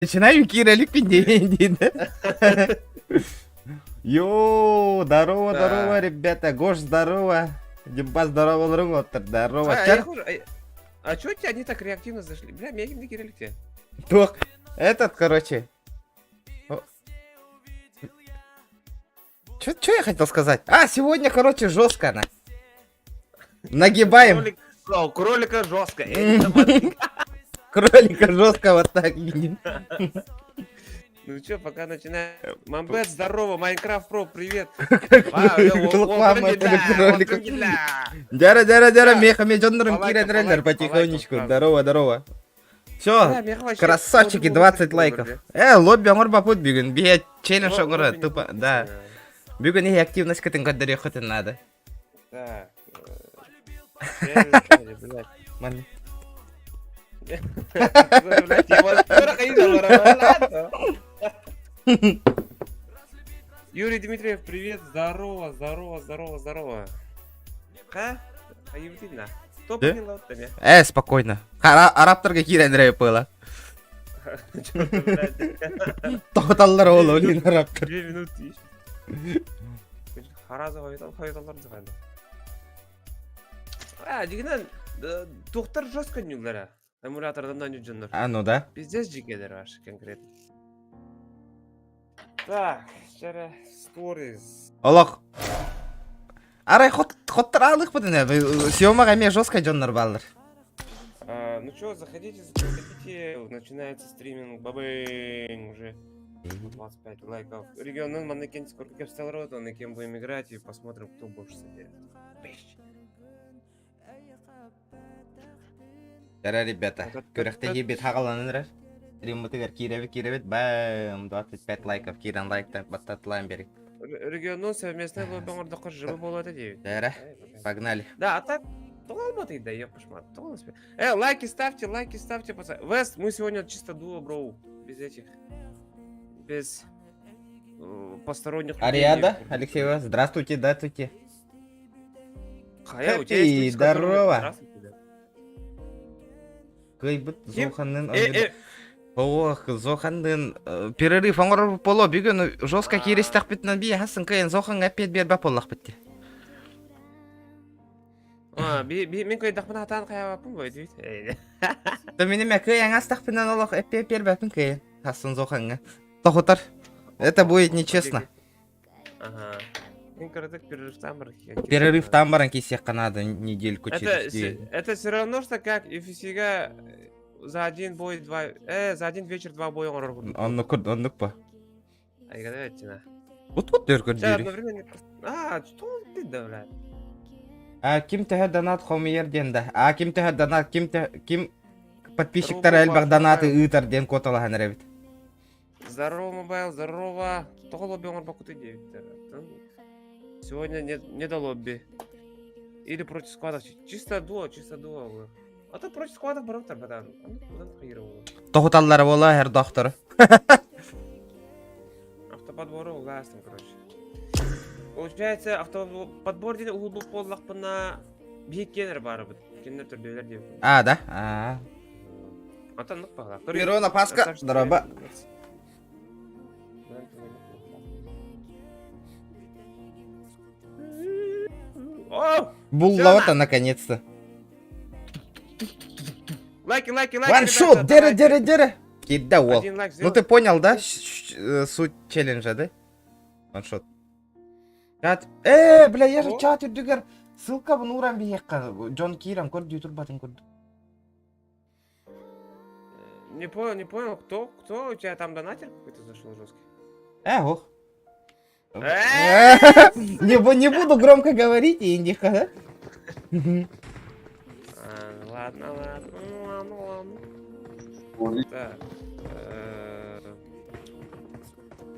Начинаем киирэликпин диэн Йоу, здорово, здорово, ребята, Гош, здорово. Димба, здорово, олорун здорово. А, я хуже. А чё тебя они так реактивно зашли? Бля, меня не киирэликте. Туох, этот, короче. Чё, чё я хотел сказать? А, сегодня, короче, жестко она. Нагибаем. Кролик, у кролика жестко. Кролика жестко вот так. Ну чё, пока начинаем. Мамбет, здорово, Майнкрафт Про, привет. Дяра, дяра, дяра, меха, ме жоннорум кирен потихонечку. Здорово, здорово. Все, красавчики, 20 лайков. Э, лобби оҥор бапут бүгүн. Бие челлендж оҥоро, тупо, да. Бүгүн и активность кытын көрдөрүөххүтүн надо. Да. Манна. Юрий Дмитриев, привет, здорово, здорово, здорово, здорово. Ха? Хайыбытын Э, спокойно. Араптарга киирэн эрэ было. Тоһуталлар ол олин араптар. Две минуты. Хараза хойуталлар дыханы. А, дигинен тухтар жестко нюллара. Эмулятордан да дьоннор. А, ну да. Пиздец жигелер ваш конкретно. Так, вчера сторис. Олох. Арай хот хоттор аалыхпытын съемаға эмиэ жестко дьоннор бааллар. А, ну что, заходите, заходите, начинается стриминг, бабэнь, уже 25 лайков. Регионын манекен сколько кепстел рот, он и кем будем играть, и посмотрим, кто больше соберет. Дара, ребята, күрэхтэһиибит хаҕаланан эрэр. Стриммытыгар киирэбит, киирэбит, бэм, 25 лайков киирэн лайктан баттатылаан берик. Регионун совместный лобби оҥордоххо живы буолуо этэ диэбит. Дара, погнали. Да, а так тоҕо да, ёпашмат, тоҕо Э, лайки ставьте, лайки ставьте, пацаны. Вест, мы сегодня чисто дуо, броу, без этих, без посторонних людей. Ариада Алексеева, здравствуйте, здравствуйте. Хайа, у тебя есть здорово. Кыйбыт Зоханнын Ох, Зоханнын перерыв оҥорор боло бүгүн жестко кииристэхпитинэн бии хасын кыйын Зоханга эппиэт биэрбэт буоллахпыт А, би би мин кыйдахпына хатаан хайаабаппын бой дүйт. Да минеме кыйан астахпынан олох эппиэт биэрбэппин кыйын хасын Зоханга. Тохутар. Это будет нечестно. Ага. Мин кыратык перерывтан баран Перерывтан баран кисиэххэ надо недельку Это, через две. это все равно, что как UFC-га за один бой два... Э, за один вечер два боя оҥорор курдук. Оннук оннук па. Айгада эттина. Вот вот дөргөр Сейчас дири. одновременно... А, что ты да, блядь? А ким төһө донат хомуйар диэн да. А ким төһө донат, ким төһө, ким подписчиктар элбэх донаты ыытар диэн куоталаһан эрэбит. Здорово, мобайл, здорово. Тоҕо лобби оҥорбоккутуй диэбиттэр. Сегодня не, не до лобби. Или против сквадов. Чисто дуо, чисто дуо. А то против сквадов барыптар бадан. Тоһуталлара буола эр доктор. Автоподбору угаастым, короче. Получается, автоподбор диэн уһулбут буоллахпына биһи кенер баарыбыт. Кенер төрдүөлэр диэбит. А, да? А. Атаннык баҕалаах. Мирона Паска, здорово. О! Буллавата наконец-то. Лайки, лайки, лайки. Ваншот, дере, дере, дере. Кида уол. Один лайк Ну ты понял, да, суть челленджа, да? Ваншот. Чат. Э, бля, я же чат үрдүгэр ссылкабын ууран биһиэххэ дьон киирэн көрдүү турбатын курдук. Не понял, не понял, кто, кто у тебя там донатер какой-то зашел жесткий? Э, ох. Не, не буду громко говорить, Индиха, да? Ладно, ладно, ладно, ладно. Так.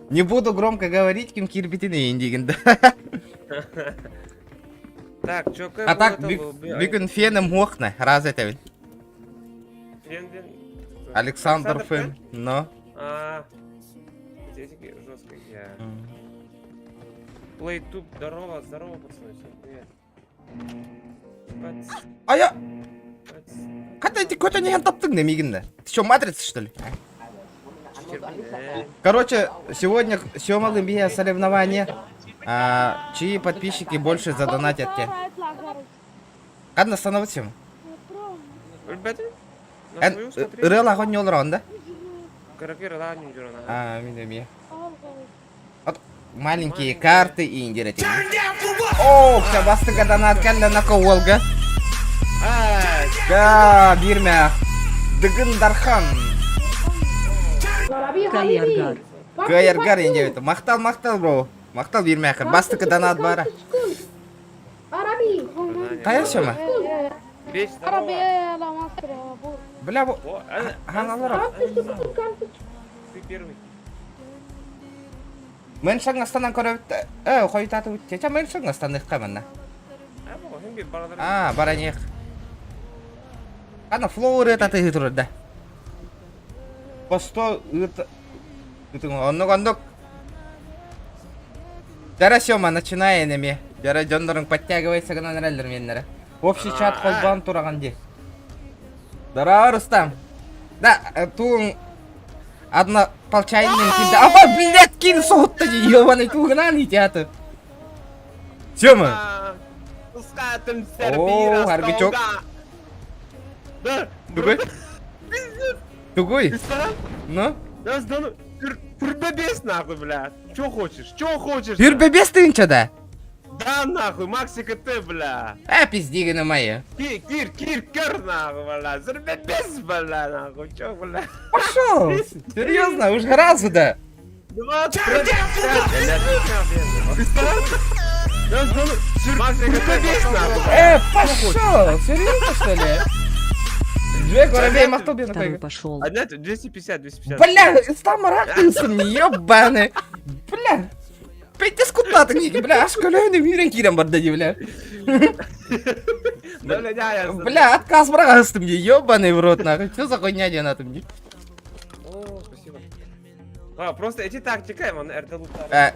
Не буду громко говорить, ким киирбитин индигин, да. Так, чё, А так, бүгүн феном хуохна, раз это Фен, фен. Александр Фен, но. А, жестко я. Плейтуб, здорово, здорово, пацаны, всем привет. А я... Когда ты куда не таптың не мигинде? Ты что, матрица, что ли? Короче, сегодня Сёма Лымбия соревнование. А, чьи подписчики больше задонатят те. Ханна становится? Өлбөтүн? Эн ырыалаах оонньуулар да? Кыракый ырыалаах оонньуулар А, мин эмиэ. Вот маленькие карты и индиретин. О, бастыга донат кэллэ нака уолга. Да, биирмэ. Дыгын Дархан. Каяргар. Каяргар индиэбит. Махтал, махтал, бро. Махтал биирмээхэр. Бастыкы донат бара. Хайа сема? Бля, бу... Ханалар. Ты первый. Мэн шаҥастанан көрөбүт э хойутаатыбыт чэ мэн шаҥастаныахха манна. Аа бараниэх. Ана флоу ырыата тыһыы турар да. Посто ыт ытын оннук оннук. Дара Сёма, начинай энеми. Дара дьоннорун подтягивайся гынан эрэллэр миэннэрэ. Общий чат холбоон тураҕын дии. Дара Рустам. Да, туун Однополчанин киирдэ. Апа, блядь, кин соһутта дии, ебаный тугунан итиаты. Сема. О, Аргычок. Да. Тугуй? Тугуй? Ну? Да, ну, Түрбебес нахуй, бля. Чё хочешь? Чё хочешь? Түрбебес тыынча да? Да нахуй, Максика ты, бля. А, пизди гына моя. Кир, кир, кир, кир, нахуй, бля. Без, бля, нахуй, чё, бля. Пошел! Серьезно, уж разу да. Э, пошел! Серьезно, что ли? Две воробей махтал Второй пошел. Одна, 250, 250. Бля, там ракнулся мне, ебаный. Бля. Петя скутнатый, бля, аж көлөөнү үүрэн киирэн барда дии, бля. Бля, отказ быраҕастым дии, ебаный в рот, нахуй. Что за хуйня диэн атым дии. О, спасибо. А, просто эти тактика, он РД Э,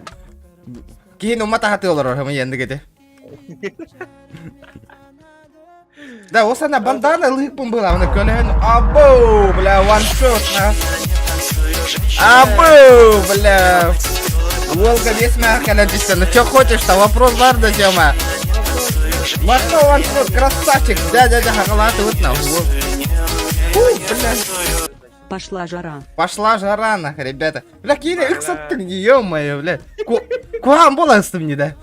Киһин умма таһаты олорор, хамыйаннык ити. Да, ол сана бандана лыыкпын была, оны көлөһөн абу, бля, one shot, на. Абу, бля. Уолга весь кэлэн түстэ. Ну что хочешь-то, вопрос бар да, Тёма. Махно one shot, красавчик. Да, да, да, хагалаты вот на. Фу, бля. Пошла жара. Пошла жара, нах, ребята. Бля, киинэ ыксаттыҥ, ё-моё, бля. Куһаҕан буоластым не да.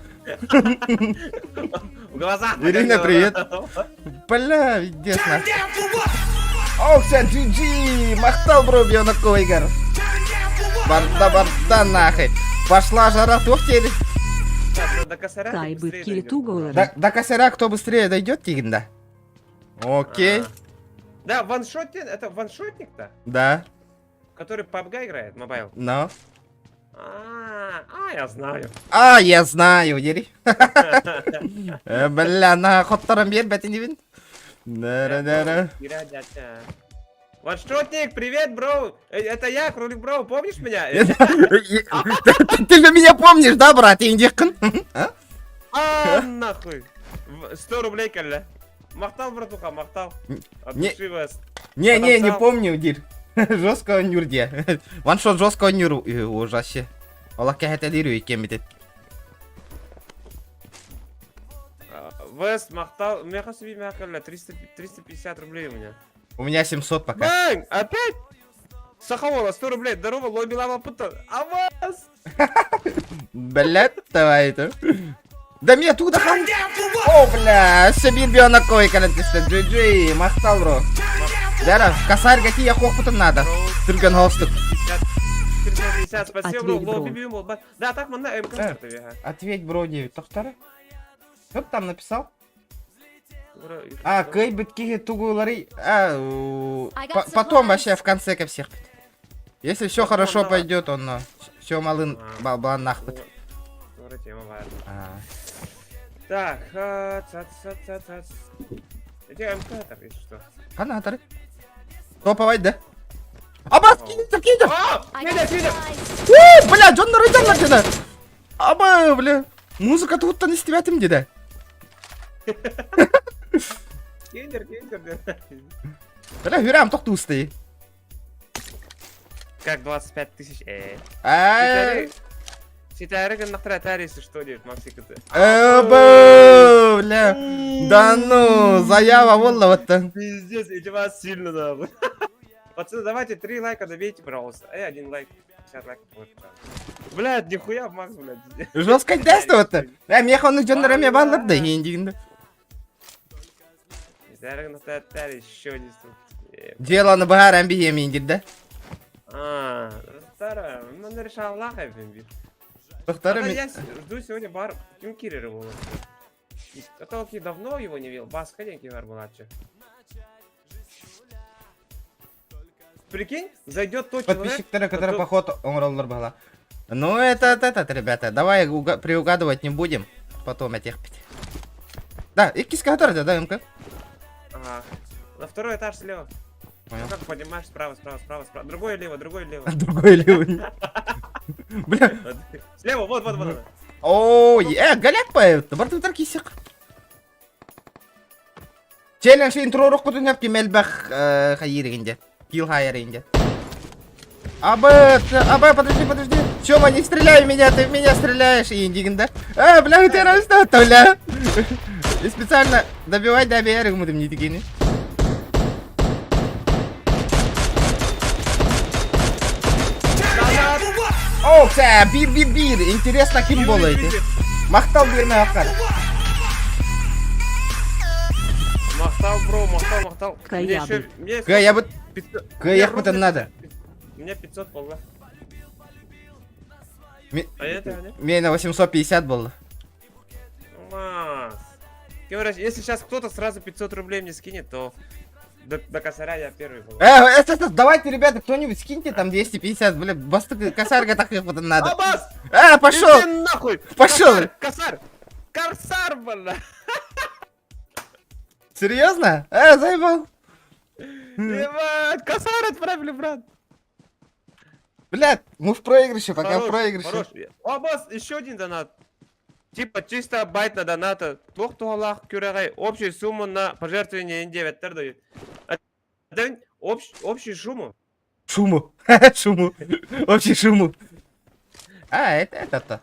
В глазах. Ирина, привет. Бля, пиздец, нах. Ох, GG! Махтал, бро, Бионакойгар. Барда, барда, нахуй. Пошла жара, туох диэри. До косаря Тай быстрее быт кири дойдёт. туголары. До, до косаря кто быстрее дойдет, тигин, да? Окей. Да, ваншотник, это ваншотник-то, Да. который PUBG играет, mobile. Но. А, а, я знаю. А, я знаю, дири. Э, Бля, на хоттором биэрбэтин Да-да-да. Ваншотник, привет, бро! Э, Это я, Кролик Бро, помнишь меня? Ты ты меня помнишь, да, брат? Индиккин? А? А, нахуй! 100 рублей, кэллэ. Махтал, братуха, махтал. От Не. души вас. Не, не, не Потенциал. помню, дир. Жестко нюр де. Ваншот жестко нюр ужасе. Аллах кәһәтәлир икән А, Вест, махтал. Меха себе меха, 300, 350 рублей у меня. У меня 700 пока. Бang! Опять? Сахавола, 100 рублей. Здорово, лоби лава пута. А вас? Блядь, давай это. Да мне туда хан. О, бля, Сабир бионакой калентисте. GG, махтал, бро. Дара, косарь какие я хохотом надо. Түрген хостук. 450, спасибо, бро. Ответь, бро. Лоби бим, Да, так, манна МК. Э. Ответь, бро, 9. Тохтары. Кто ты там написал? А, кый киһи тугулары. А, I got потом supplies. вообще в конце ко всех. Если все хорошо да. пойдет, он все малын балбан нахпыт. Тема баар. А. Так, а, ца ца ца ца. Эти МК так, если что. Хана тары. Топовай, да? Абас, кинется, кинется! А! I got Федя, Федя! supplies. Уу, бля, дьоннор өйдөннөр деді. Аба, бля. Музыка туттан истибэтим деді. Киндер, киндер, Бля, хүрәм тоқту усты. Как 25 тысяч? Ай. Ситээри гыннахтара этээр если что диэт Максик ты. Бля. Да ну, заява буолла оттон. Пиздец, эти вас сильно нахуй. Пацаны, давайте три лайка добейте, пожалуйста. Эй, один лайк. 50 лайков будет. Блядь, нихуя, Макс, блядь. Жестко тест вот. Э, меха оны дьоннор эмиэ бааллар да иһин дигинде. Ситээри гыннахтара этээр еще не Дьыаланы быһааран биһиэмиин дирдэ. А, старая, ну решала эбин. Тохтары Я жду сегодня бар ким киирэр буолла. Это давно его не видел. Бас ходенький бар буолааччы. Прикинь, зайдет тот человек... Подписчиктары, которые поход оҥороллор была. Ну, это, это, ребята, давай приугадывать не будем. Потом этих. Да, и киска да, да, МК? Ага. На второй этаж слева. Понял. Ну как поднимаешь справа, справа, справа, справа. Другой лево, другой лево. Другой лево. Бля. Слева, вот, вот, вот. Ой, голяк поет. Бартутар кисик. Челлендж интро роккутун хап кимелбах хайырыгинде. Килл хайырыгинде. Абы, абы, подожди, подожди. Сёма, не стреляй в меня, ты в меня стреляешь. И индигинда. А, бля, ты раз бля. И специально добивай, добивай, мы там не такие. О, бир, бир, бир. Интересно, ким буолла ити? Махтал бирме хаккар. Махтал, бро, махтал, махтал. Каябы. Мне Каябы. Каябы надо. Мне 500 было. А это, Мне на 850 было. Мас. Если сейчас кто-то сразу 500 рублей мне скинет, то до косаря я первый был. Это, давайте, ребята, кто-нибудь скиньте там 250, бля, бастык, косарга так их потом надо. Абас! Пошел! Иди нахуй! Пошел! Косарь! Косарь! Косарь, бля! Серьезно? Заебал. Ебать, косарь отправили, брат. Блядь, мы в проигрыше, пока Хорош, в проигрыше. Хорош. О, босс, еще один донат. Типа чисто байт на доната. Туох туһалаах күрэҕэй. Общая сумма на пожертвование 9 дают. Общую сумму. Шуму. Шуму. Общий шуму. А, это это-то.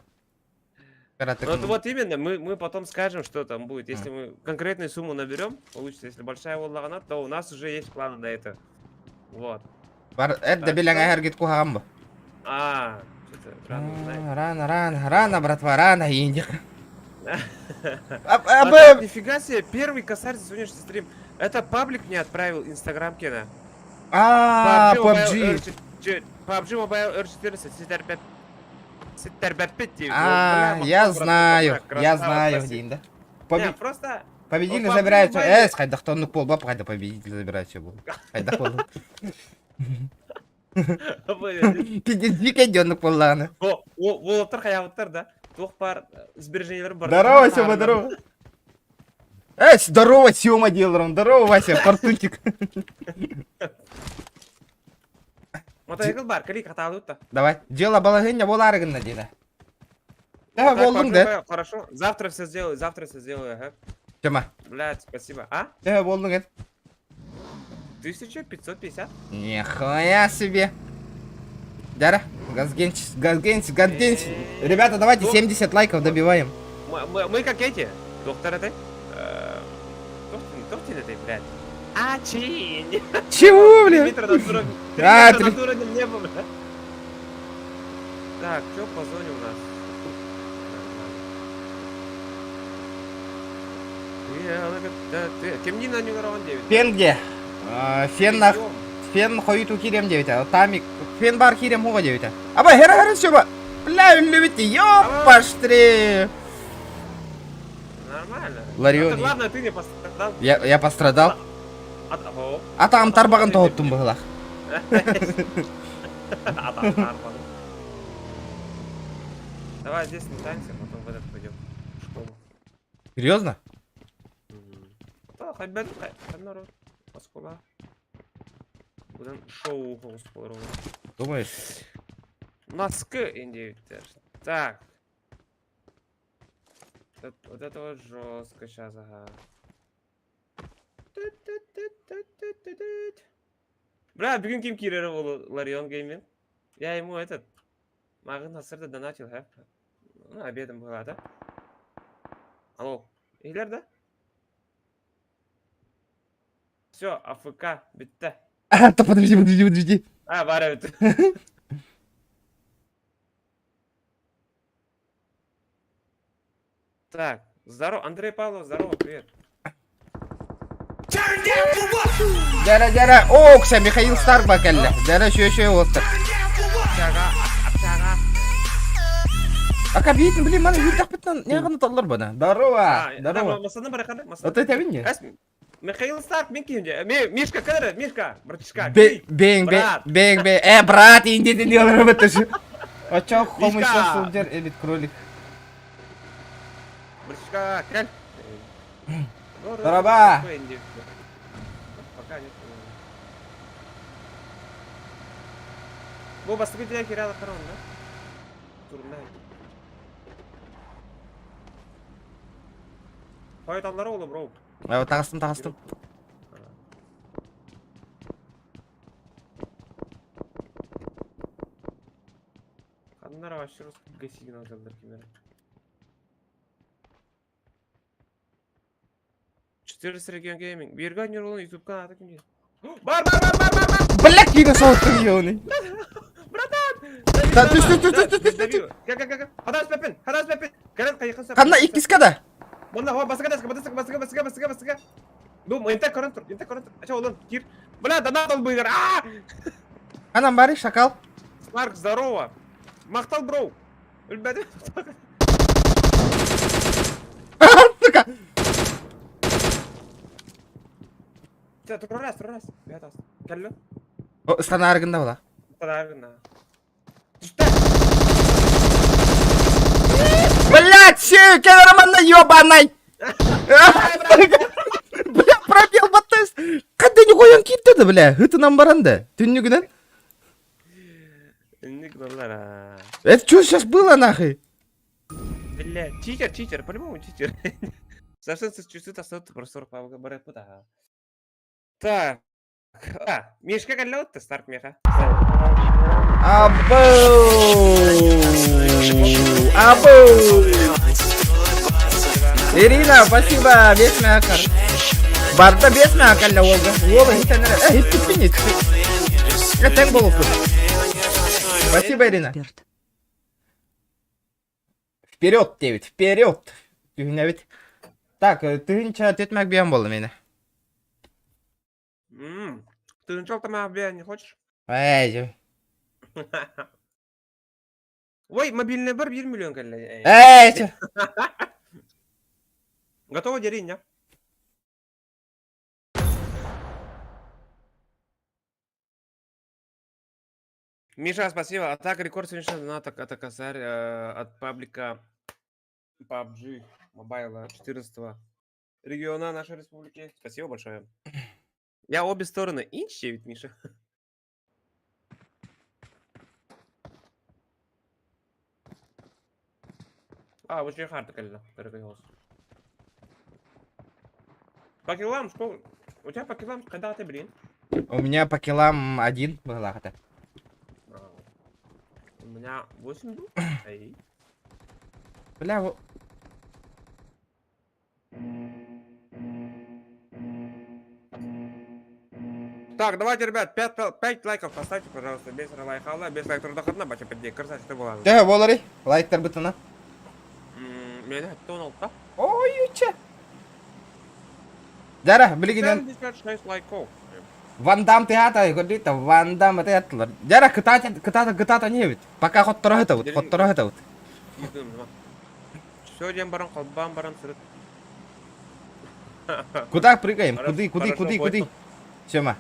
Ну, вот именно, мы потом скажем, что там будет. Если мы конкретную сумму наберем, получится, если большая буоллаҕына, то у нас уже есть планы на это. Вот. Бар, это билэн эргит куһаҕан А, что-то рано узнать. Рано, рано, рано, братва, рано, индик. А, так, нифига себе, первый косарь за сегодняшний стрим. Это паблик мне отправил инстаграм Кена. А, PUBG. PUBG Mobile R14, Ситер 5. А, я знаю, я знаю, Дин, да. Просто... Победители забирают все. Э, хайдах тонну пол бап, хайда победители забирают все был. Хайдах пол. Пиздец, дикий дёнук полланы. О, уолаттар хаябыттар да. Туох баар сбережениелер бар. Здорово, Сёма, здорово. Эй, здорово, Сёма делал, здорово, Вася, фортунчик. Мотоцикл бар, кали каталыт. Давай, дело балагыня боларыгына деді. Давай, болдың да. Хорошо, завтра все сделаю, завтра все сделаю, ага. Сёма. Блядь, спасибо. А? Давай, болдың это. 1550? Нихуя себе. Дара, газгенч, газгенч, газгенч. Ребята, давайте 70 лайков добиваем. Мы как эти, доктор это? Доктор это, блядь. Ачин. Чего, блядь? Метра над уровнем. Метра над уровнем неба, блядь. Так, что по зоне у нас? Кемни на Нью 9? Фен где? Фен на... Фен хойуту кирем девять, тамик. Фен бар кирем хуга девять. Аба, хера хера сюба. Бля, любите, ёпаштри. Нормально. Ларион. Главное, ты не пострадал. Я пострадал. А там тарбаган тоһуттум быһылах. А там тарбаган. Давай здесь лутаемся, потом в этот пойдем. В школу. Серьезно? Да, хайбен, народ. Оскола. Будан шоу господи. Думаешь? Носки индивидуальные. Так. Вот это вот жестко сейчас, ага. Бля, бүгүн ким киирэр Ларион Гейминг? Я ему этот, мааҕын сарсыарда донатил, һэ? Ну, обедом была, да? Алло, иһилэр да? Все, АФК, бүттэ. А, да подожди, подожди, подожди. А, баар эбит. Так, здорово, Андрей Павлов, здорово, привет. Дьэрэ, дьэрэ, оокса, Михаил Старба кэллэ. Дьэрэ, шүө-шүө уолтар. Общага, общага. Ака биитин, блин, маны үүрдэхпиттэн неғаны толлор бана. Здорово, А, здорово. Масаны барахана, масаны. Вот это видишь? Эс, Михаил Старк, мин ким же? Мишка, кадр, Мишка, братишка. Бэнг, бэнг, Брат. бэнг, бэнг. Э, брат, инди дин диалар баттышы. Очо хомуша Мишка. сылдьар эбит кролик. Братишка, кэл. Здорово. Пока нет. Бу бастакы дьиэ киирэ алаттар онно. Турунна. Хойуталлара оҕолор бро. Таҕыстым, таҕыстым. Ханнара вообще гасигин алжаллар кимера. 14 регион гейминг. Бииргэ оонньуур ютубка аата ким диэн? Бар бар бар бар бар бар! Бля, киинэ соһуттум ёбаный. Братан! Да, түс, түс, түс, түс, түс, түс. Кэ кэ кэ. Хадас пепин, хадас пепин. Кэлэн хайыхын сөп. Ханна иккискэ да? Манна хо басыга даска, басыга, басыга, басыга, басыга, басыга. Ну, интек көрөн тур, интек көрөн тур. Ача олон, кир. Бля, донат албыгар. А! Анам бары шакал. Марк, здорово. Махтал, бро. Өлбәдем. Сука. Чэ, турарас, турарас. Бэт Кэллэ. Станааргында була. Станааргында. Түстэ. Блять, камераманна ебаный! Бля, пробел баттас. Қандай не қоян кетті да, бля? Хытынан баранды. Түннігінен. Инник доллара. Это что сейчас было, нахуй? Бля, читер, читер, по-любому читер. Сарсын чувствует остается просто 40 Так. А, Мишка кэллэ Старк меха. Абоу! Абоу! Ирина, спасибо, весь мякар. Барда бес мякалля Олга. Ола, хитанера. Э, хиттиппин Этен болуппут. Спасибо, Ирина. Перт. Вперед, Дэвид, вперед! Түһүнэбит. Так, тыһынча төтмәк биэн болду мени. Ты начал там авиа не хочешь? Эй, Ой, мобильный бар 1 миллион кэллэ. эй, Готово, деревня. Миша, спасибо. А так, рекорд сегодняшнего доната это косарь от паблика PUBG Mobile 14 региона нашей республики. Спасибо большое. Я обе стороны инч ведь, Миша. А, вот харта кэллэ, По килам, сколько? У тебя по килам когда ты, блин? У меня по килам один была это. А, у меня 8 был. Эй. Бля, во- Так, давайте, ребят, 5, 5 лайков поставьте, пожалуйста. Без лайка, без лайка трудоходна, бача подде, красавчик ты была. Төһө буоларый? Лайктар бытына. Меня тонул, да? Ой, уча. Жара, билигинен 76 лайков. Ван Дам театр, көрдүк Ван Дам театрлар. Жара кытаата кытаата кытаата не бит. Пока хотторо хытабыт, хотторо хытабыт. Все, дем баран, колбам баран, сырыт. Куда прыгаем? Хорошо, Куды, куды, хорошо, куды, куды? понял. Сёма.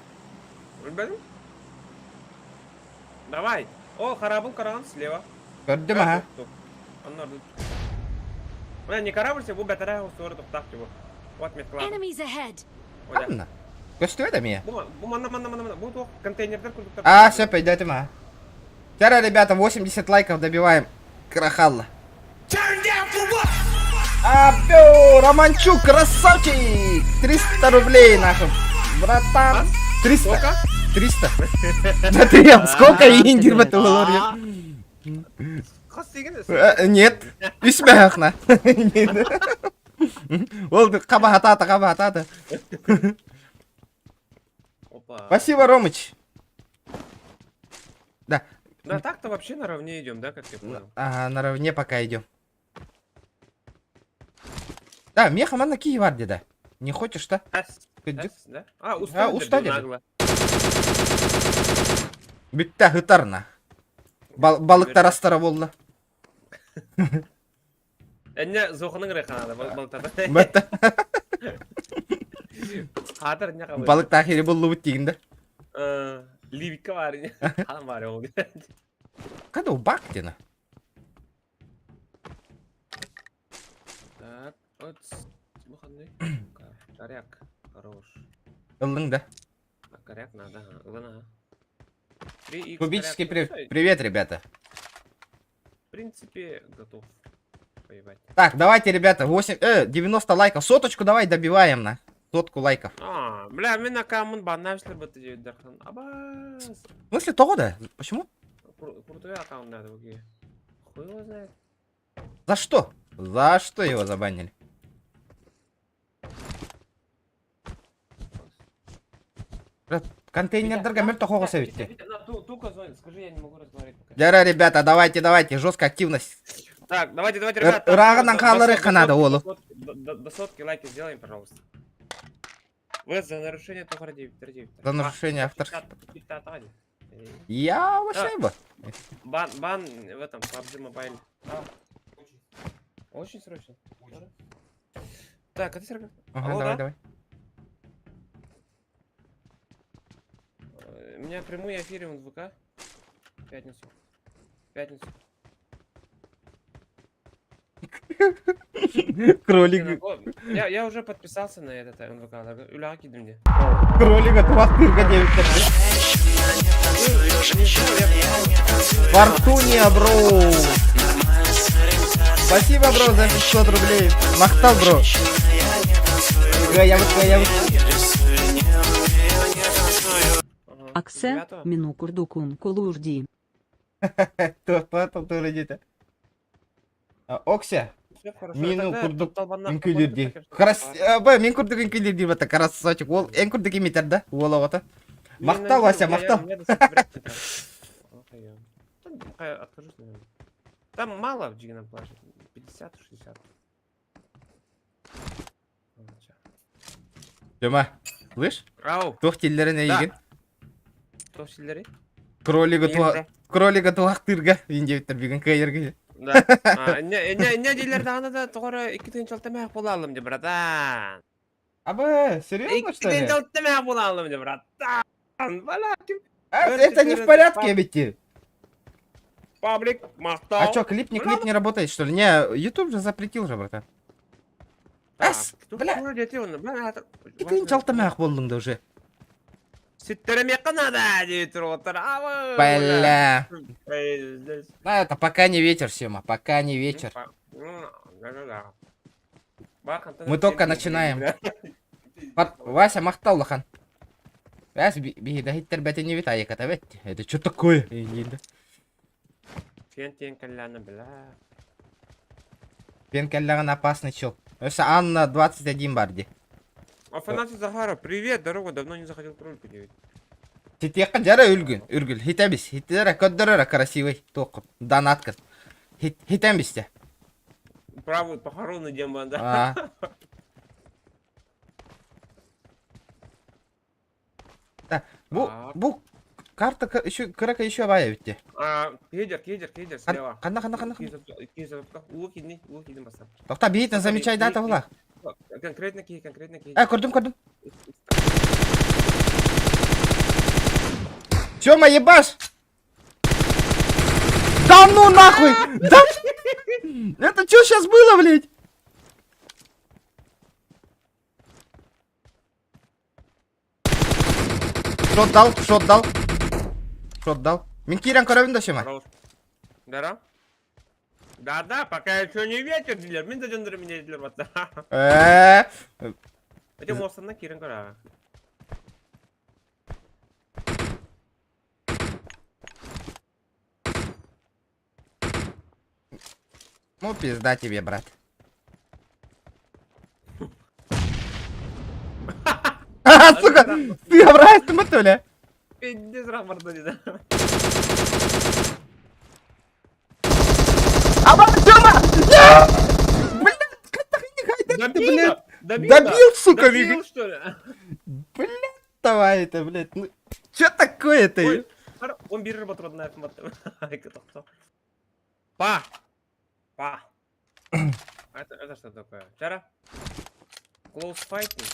Давай. О, корабль, караван слева. Көрдүм аха. Бля, не корабль, бу бәтәрә усур туктак его. Вот меткала. Enemies ahead! Ханна. Көстүбэт эмиэ. Бу бу манна манна манна бу туох контейнердер курдуктар. А, все, пойдете ма. Вчера, ребята, 80 лайков добиваем. Крахалла. Абё, Романчук, красавчик! 300 рублей, нахуй. Братан. 300. Сколько? 300. Смотри, сколько индир в это Хас деген Нет. Үс бэхна. Ол қабахатата, қабахатата. Опа. Спасибо, Ромыч. Да. Да, так-то вообще наравне идем, да, как я понял? Ага, наравне пока идем. Да, меха манна кии бар да. Не хочешь, да? С, С, да? А, А, уста деді. Бүтті хытарна. Балыктар астара болды. Энне зохының реханада балыктарда. Бітті. Хатыр не қабыл. Балык тахири болду бут дегенде. Ливика бар. Қалам бар ол. Когда бак дені? Так, вот. Коряк. Хорош. Ылдың да. Коряк надо, ага. Кубический привет. Привет, ребята. В принципе, готов. Поебать. Так, давайте, ребята, 8, 90 лайков. Соточку давай добиваем на. Сотку лайков. А, бля, мен аккаунт баннавшли бы ты Дархан. Абас. В смысле того да? Почему? Крутой аккаунт надо, окей. Хуй его знает. За что? За что его забанили? Контейнердерге мөр тохого севитти. Тука звонит, скажи, я не могу разговаривать пока. Дяра, ребята, давайте, давайте, жесткая активность. Так, давайте, давайте, ребята. Ырағынан қалары қанады олу. До сотки лайки сделаем, пожалуйста. Вы за нарушение тухара 9 За нарушение авторских. Я вообще бы. Бан, бан в этом, PUBG Mobile. А. Очень срочно. Так, а ты, Сергей? Ага, давай, давай. У меня прямой эфир в ВК. В пятницу. В пятницу. Кролик. Я уже подписался на этот НВК. Үля мне. Кролика туақтырға Фортуния, бро. Спасибо, бро, за 500 рублей. Махтал, бро. Аксе, мину курдукун кулурди. Окся, мину курдук үҥкүүлүүрдии. Б, мин курдук үҥкүүлүүрдии бата красавчик. Ол эн курдук имитер да? Уол оҕото. Махтал, Вася, махтал. Откажусь, наверное. Там мало в Джигана плаже. 50-60. Дема, слышь? Ау. Туох тиллерин эйигин? Туох тиллери? Кролига туа... Кролига туахтырга. Индевиттер бүгүн кыайырга. Да. Не, не, не дилер даҕаны да тоҕоро икки тыһыынча мэх буолалым де, братан. Абы, серьезно, что ли? Икки тыһыынча мэх буолалым де, братан. Бала, Это не в порядке, ведь. Паблик, махтал. А чё, клип не клип не работает, что ли? Не, YouTube же запретил же, братан. Ас, бля. Икки тыһыынча мэх буоллуҥ да уже. Ситтеремекка надо, Бля. Ну, это пока не вечер, Сема, пока не вечер. Мы только начинаем. Вася махтал лахан. Вась, биһида бәтени бит айыката бет. Это что такое? Фен калляна, бля. Фен калляна опасный чел. Это Анна 21 барди. Афанасий Захаров, привет, дорога, давно не заходил кролику делать. Тетиэххэ дьара өлгүн, үргүл, хитэбис, хитэрэ көрдөрөрө красивый, туох, донаткын. Хитэн бистэ. Правую похоронный демон, да? Да, бу, бу карта еще, кырака еще бая битте. А, кедер, кедер, кедер, слева. Ханна, ханна, ханна, ханна. Уу кидни, уу кидни баса. Тохта биитин замечай дата була. Конкретно ки, конкретно ки. Э, көрдүм, көрдүм. Тёма, ебашь! Да ну нахуй! Да! Это что сейчас было, блядь? Шот дал, шот дал. Шот дал. Мин киирэн көрөбүн да Сема. Да, да, пока еще не вечер, дилер. Мин да дьондор меня дилер батта. Э. Эти мостана киирэн көрө. Ну, пизда тебе, брат. Сука, ты обрайстың ба төле? Пиздец рапорт дейді. Аба, Тёма! Нет! Блядь, как ты, блядь? Добил, сука, Добил, что ли? Блядь, давай это, блядь. Ну, чё такое-то? Ой, 11 батырдын айфон баттым. Па! Па! Это что такое? Вчера? Close fighting?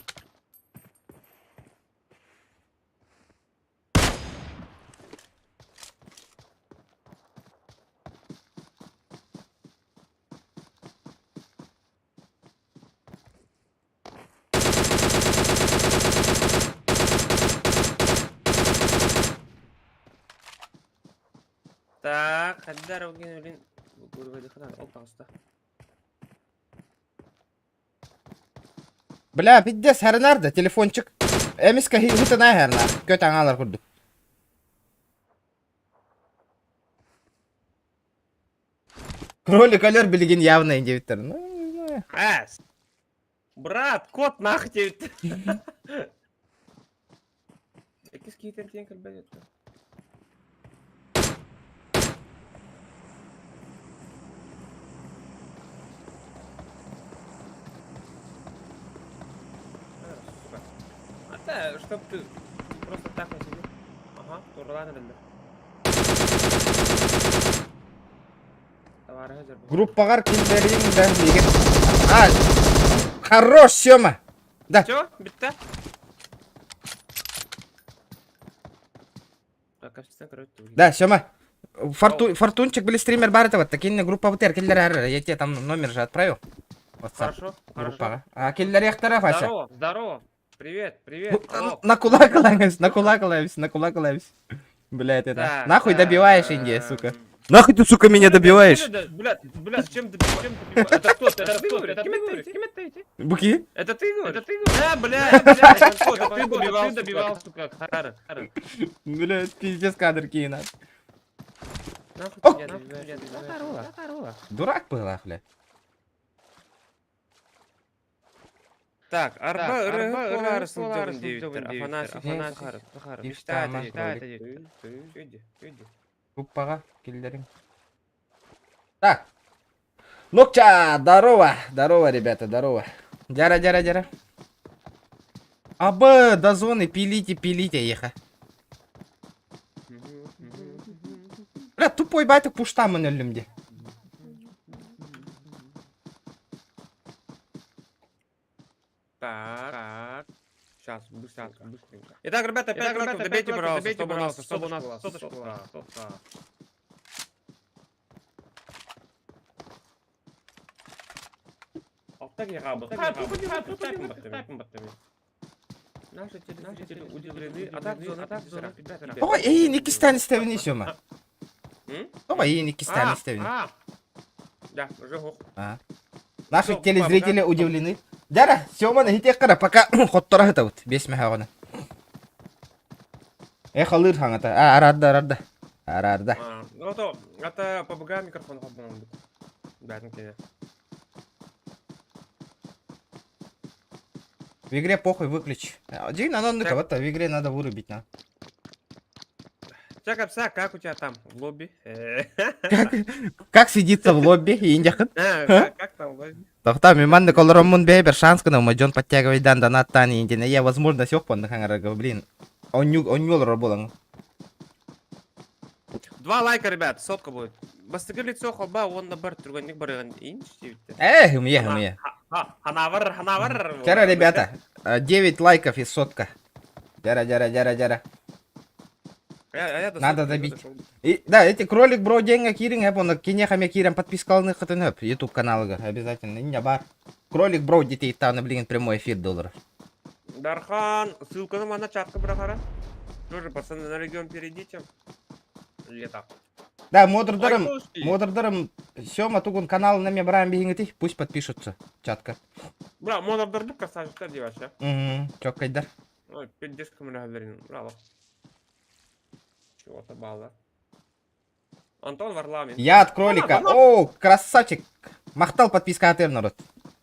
Так, хаддар блин, ол таҕыста. Бля, пиздец, хәрнар телефончик. Эмиска хитана хәрнар. Көт аңалар курдук. Кролик алер билигин явно индивиттер. Ну, не знаю. Эс! Брат, кот нах диэбит. Иккис киитен тиэн кэлбэт этэ. Сука. А та, чтоб ты просто так не сидел. Ага, турлан эбэллэр. Группаҕар киллэриҥ да миигин. А, хорош, Сёма! Да. Все, бүттэ? Да, Сёма. Фортунчик были стример бар это вот, такие группа ВТР, киллер, я тебе там номер же отправил. WhatsApp. Хорошо, Группаҕа. А киллер Вася. Здорово, здорово. Привет, привет. На кулак лаемся, на кулак лаемся, на кулак лаемся. Блядь, это. Нахуй добиваешь, Индия, сука. Нахуй ты, сука, меня добиваешь? Блядь, блядь, чем ты, чем добиваешь? Это кто? Это кто? Это ты? Буки? Это ты говоришь? Это ты говоришь? Да, блядь, блядь, это ты добивал, ты добивал, сука, хара, хара. Блядь, пиздец кадр кина. Нахуй ты меня добиваешь? Дурак был, блядь. Так, арба ыры полар сылдьыгын диэбиттэр. Афанасий Захаров. Мечтает, Группаҕа киллэриҥ. Так. Нокча, здорово, здорово, ребята, здорово. Дяра, дяра, дяра. АБ, до зоны, пилите, пилите, еха. Бля, тупой байтык пуштамын өллүм дии. Так, сейчас, быстренько, быстренько. Итак, ребята, 5 лайков добейте, пожалуйста, чтобы у нас соточка была. Соточка была. Наши телезрители удивлены, а так зона, так зона, ребята. Тоҕо эйин иккистээн истэбин Сёма? Тоҕо эйин иккистээн истэбин? Да, уже хох. Наши телезрители удивлены. Дяра, Сёма, хитиэххэ пока хотторо сытабыт. Биэс мэһэҕинэ. Эх, алыыр хаҥата. А, араарда, араарда. Араарда. Ну, то, это ПБГ микрофон холбонон бит. Бәрін В игре похуй выключи. Дин, оно ну вот в игре надо вырубить, на. Чакапса, как у тебя там в лобби? Как сидится в лобби, индяхын? Как там в лобби? Тохта, миманны колороммун бэйбер шанс кына мадьон подтягивай дан донат тан индине. Я возможно сёх понны хаңарага, блин. Онню олорор Два лайка, ребят, сотка будет. Бастыгы лицо холба, он на бар түргенник барыган инч диэбиттэр. Эх, уме, уме. Ханавар, ханавар. Вчера, ребята, 9 лайков и сотка. Дяра, дяра, дяра, дяра. Надо добить. И, да, эти кролик бро деньги кирин, я помню, кинехами кирем подпискалны хатынып, YouTube каналыгар, обязательно, не бар. Кролик бро детей там, блин, прямой эфир долларов. Дархан, ссылка на мана чатка брахара. Тоже, пацаны, на регион перейдите. Лето. Да, модердарым, модердарым, Сёма тугун канал на браем бигингити, пусть подпишутся, чатка. Бра, модердар бу красавчиктар деваша. Угу, чоккайдар. Ой, пиздец камера браво. Чего-то балла. Антон Варламин. Я от кролика. О, красавчик. Махтал подписка атыр народ.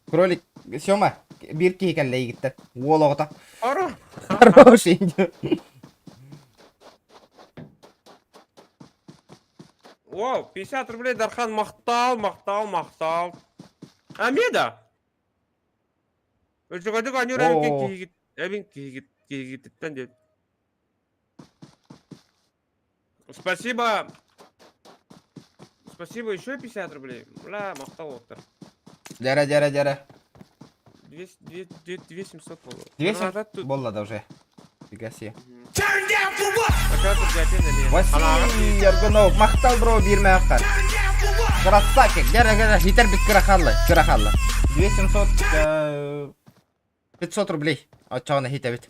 Кролик, Сёма, биир киһи кэллэ игиттэр. Уол оҕото. Хоро. Хороший. О, 50 рублей, Дархан, махтал, махтал, махтал. Амеда! Өчөгөдүк анюр эбин Оо. киһигит, эбин киһигит, киһигититтэн диэт. Спасибо. Спасибо, еще 50 рублей. Бля, махтал оттар. Дьэрэ, дьэрэ, дьэрэ. 200, 200, 2700 боло. 200 буолла да уже. Фига себе. Василий Аргунов, махтал бро биир мэххар. Красавчик, дьэрэ, дьэрэ, хитер бит кырахалла, кырахалла. 2700, 500 рублей. Оччоҕуна хитэбит.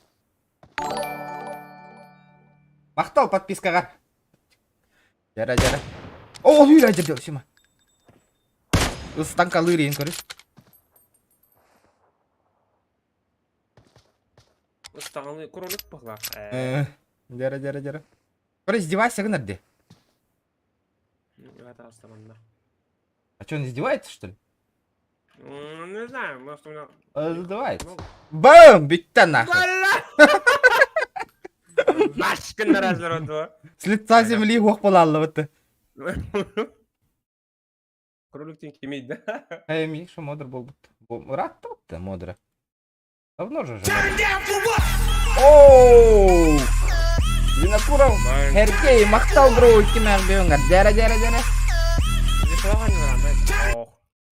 Махтал подпискаҕар. Дьэрэ, дьэрэ. О, үүрэ дьэрдэ, Сима. Ыстанкалыыр иин көрүс. Ыстаҕаны кролик баҕлаах. Дьэрэ, дьэрэ, дьэрэ. Көрө, издевайся гынар дии. А что, он издевается, что ли? Не знаю, может у меня... Издевается. Бам! Бүттэ нахуй. Башкын разродо. С лица земли уох буолаллыбыт. Кроликтен кемейді. Эй, Миша, модер буолбут. Ырааттыбыт модера. Давно же уже. Оу! Винокуров, Сергей, махтал бро, кимэр бүйүҥэр. Дьэрэ, дьэрэ, дьэрэ.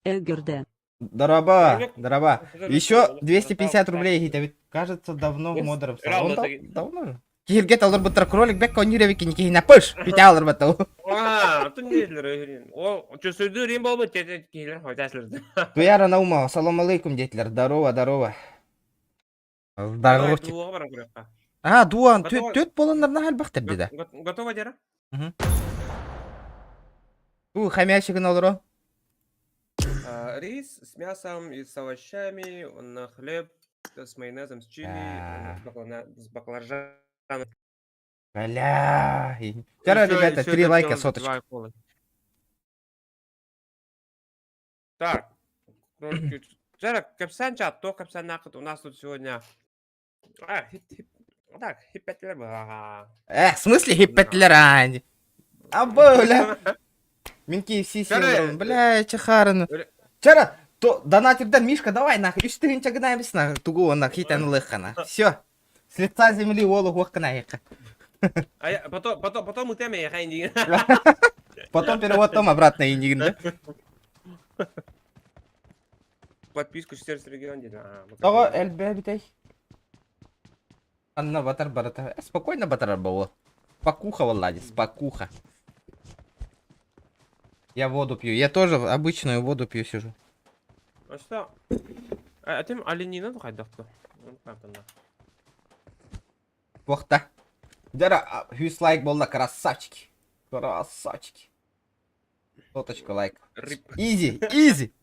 Эгерде. Дороба, дороба. Еще 250 рублей хитэбит. Кажется, давно в модеров. Он давно же. Киһиргет олорбуттар кролик бэк конюревикин киһинэ пыш! Бүтэ олорбата. А, ты не О, чөсөйдү рим болбут, киһилер хотяслар. Туяра Наумова, салам алейкум, детлер. Здорово, здорово. Здоровчик. А, дуан, төт болоннар нахал бахтар деда. Готово, Дера? У, хомячигин олоро. Рис с мясом и с овощами, на хлеб с майонезом, с чили, с баклажаном. Бля. Вчера, ребята, три лайка, соточка. Так, Вчера капсан чат, то капсан нахуй у нас тут сегодня. А, хип, хип, так, хиппетлер Э, в смысле хиппетлер, а? А, бля. Мин KFC сиэн бля, чахараны. Вчера, то донатердан Мишка, давай нахуй, үс тыһыынча гынабыс нахуй, тугу онна хитэн ылыаххана. Все. С лица земли уолу хуох гына А я, потом, потом, потом мы теме я Потом перевод том обратно индигин, да? Подписку 14 регион Того элбэ бүтэй. Анна батар барата. Спокойно батар было. Спокуха, Влади, спокуха. Я воду пью. Я тоже обычную воду пью сижу. А что? А ты оленина хайдахты? Вахта. Дара, хюс лайк болла, красавчики. Красавчики. Соточка лайк. Изи, изи.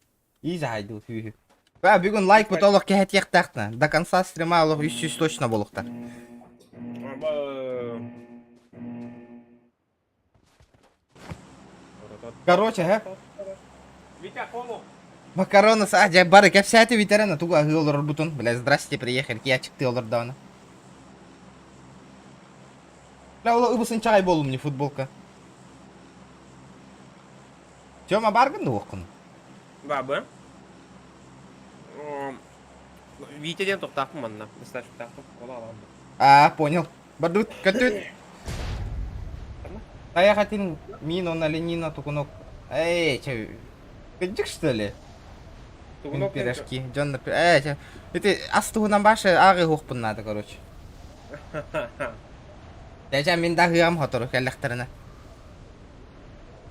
Изи хайду хүү. Ба бүгүн лайк бут олох кэһэтиэхтээхтэ. До конца стрима олох 300 точно болуктар. Короче, һэ? Витя, колу. Макароны са дьэ бары кэпсээтэ ветерана тугу аһыы олорорбутун. Бля, здрасте, приехали, киячыкты олордоҕуна. Бля, ол ыбысын чаҕай буоллум не футболка. Тёма баргын да уоххун? Бабы. Витя диэн тохтаахпын манна. Достаточно А, понял. Бардут, көтүт. Тайах этин мин он оленина тугунок. Эй, че, кыдьык что ли? Мин пирожки. Дьон, эй, че, это ас туһунан башы ааҕы хуохпун надо, короче. Дьэ, мин да ыам хотору кэллэхтэринэ.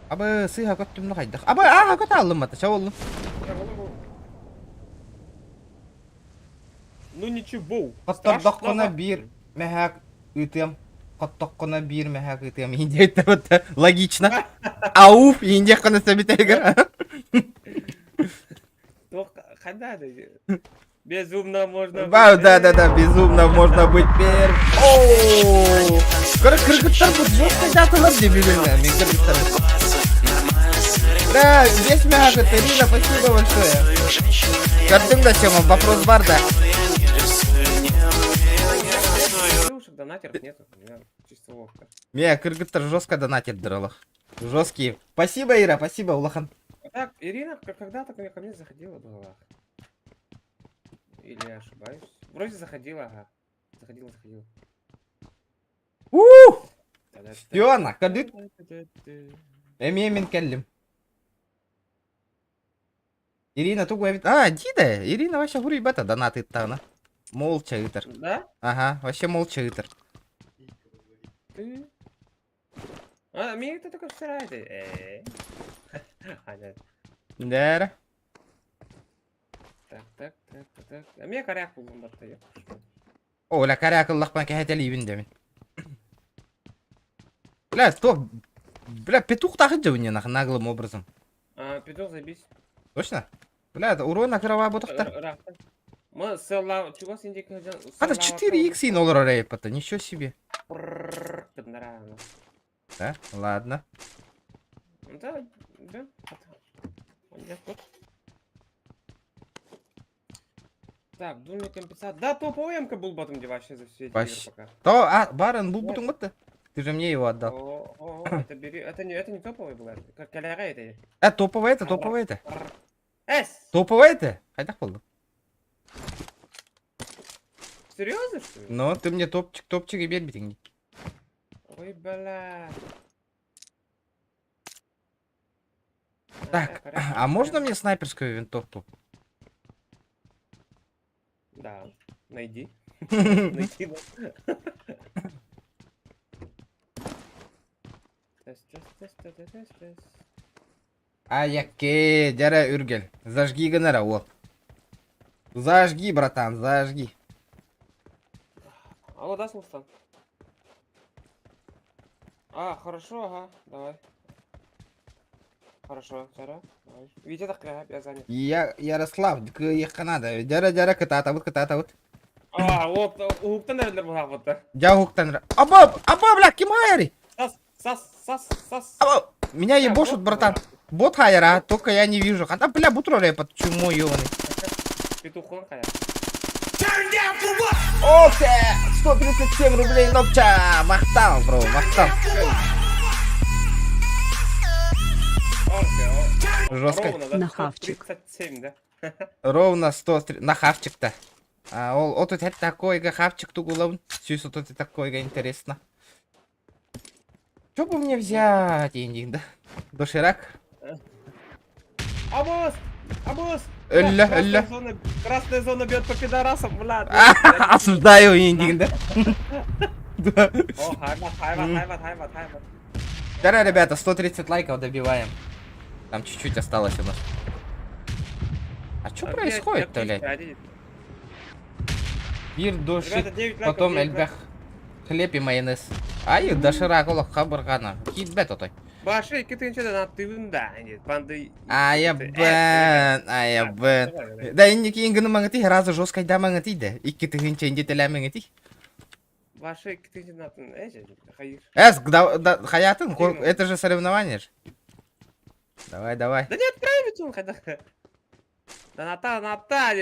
Абы сыыһа көттүм хайдах. Абы ааха көтө аллым ча боллум. Ну ничего. Хоттордоххуна биир мэһээк ыытыам. Хоттоххуна биир мэһээк ыытыам. Индия логично. Ауф, индиэххина сөбүтэгэр. Когда Безумно можно Да, да, да, да, безумно можно быть первым. О, Кыргыттар бу жестко даталар дебилер. Мен кыргыттар. Бля, весь мягко, Ирина, спасибо большое. Көрдүҥ да, Тёма, вопрос баар да. Девушек донатеров нету. У меня чисто ловко. Мэ, кыргыттар жестко донатердэр Жесткие. Спасибо, Ира, спасибо, улахан. А так, Ирина когда-то ко мне заходила была. Или я ошибаюсь? Вроде заходила, ага. Заходила, заходила. Ух! Все, кадыт. Эмиэ мин кэллим. Ирина тугу эбит? А, Дида, Ирина вообще хуруйбата донат ыыттаҕына. Молча ыытар. Да? Ага, вообще молча ыытар. Ты? А, мне это только вчера это. Э. А, нет. Дээрэ. Так, так, так, так, так. А мне коряк булгум батта, я. О, ля коряк ыллахпын кэһэтэлиибин дэмин. Бля, то... Бля, петух тахыджа нах наглым образом. А, петух забить. Точно? Бля, это урон накрыва бутахтар. Мы села, чего синдик А, это 4 икс и ноль рейпа-то, ничего себе. Да, ладно. Да, да. Так, думаю, компенсация. Да, топовый МК был потом вообще за все эти Вообще. пока. То, а, баран, был бутун вот Ты же мне его отдал. О, о, это бери. Это не топовый был, это как коляра это. Топовый это, топовый это. Эс! Топовый это? Хайдах буолла. Серьезно, что ли? Но ты мне топчик, топчик и биэрбитиҥ. Ой, бля. Так, а можно мне снайперскую винтовку? Да, найди. Найди. Тест, тест, тест, тест, тест, тест. Аяке, дьэ Үргэл. Зажги генера, вот. Зажги, братан, зажги. Алло, да, Султан? А, хорошо, ага, давай. Хорошо, Сара, давай. Витя так, я занят. Я, Ярослав, надо. Дьэ, дьэ, кытаатабыт, кытаатабыт. А, вот, уһуктан эрэллэр буолбута. Дьэ уһуктан. Аба, аба, бля, ким хайыырый? Сас, сас, сас, сас. Аба, меня ебошут, братан. Бот хайыыр, а, только я не вижу. А, бля, бутро под чумой ебаный. Петухон хайа. Ох, 137 рублей нопча! Махтал, бро, махтал. Жестко. Ровно, да? На хавчик. 137, да? Ровно 103. На хавчик-то. А, ол, вот это такой хавчик тугулабын. Сүүс вот это такой интересно. Что бы мне взять, инди, да? Доширак? Абос! Абос! Өллө, Красная өллө. зона, красная зона бьет по пидорасам, блядь. Осуждаю инди, да? Да. О, хайма, хайма, хайма, хайма, хайма. Давай, ребята, 130 лайков добиваем. Там чуть-чуть осталось у нас. А что происходит-то, блядь? Биир дошик, Ребята, 9 лайков, потом 9 элбэх хлеб и майонез. Ай, доширак олох хабыргана. Киирбэт отой. Башы, икки да тыгында, панды. Айа бэн, айа бэн. Да инники инганы маңати, разы жестко да маңати да. Икки тыһыынча инди маңати. Башы, икки тыһыынча натын, хайыыр. Эс, да, да, хаятын, это же соревнование же. Давай, давай. Да не отправить он хотя. Да ната, ната,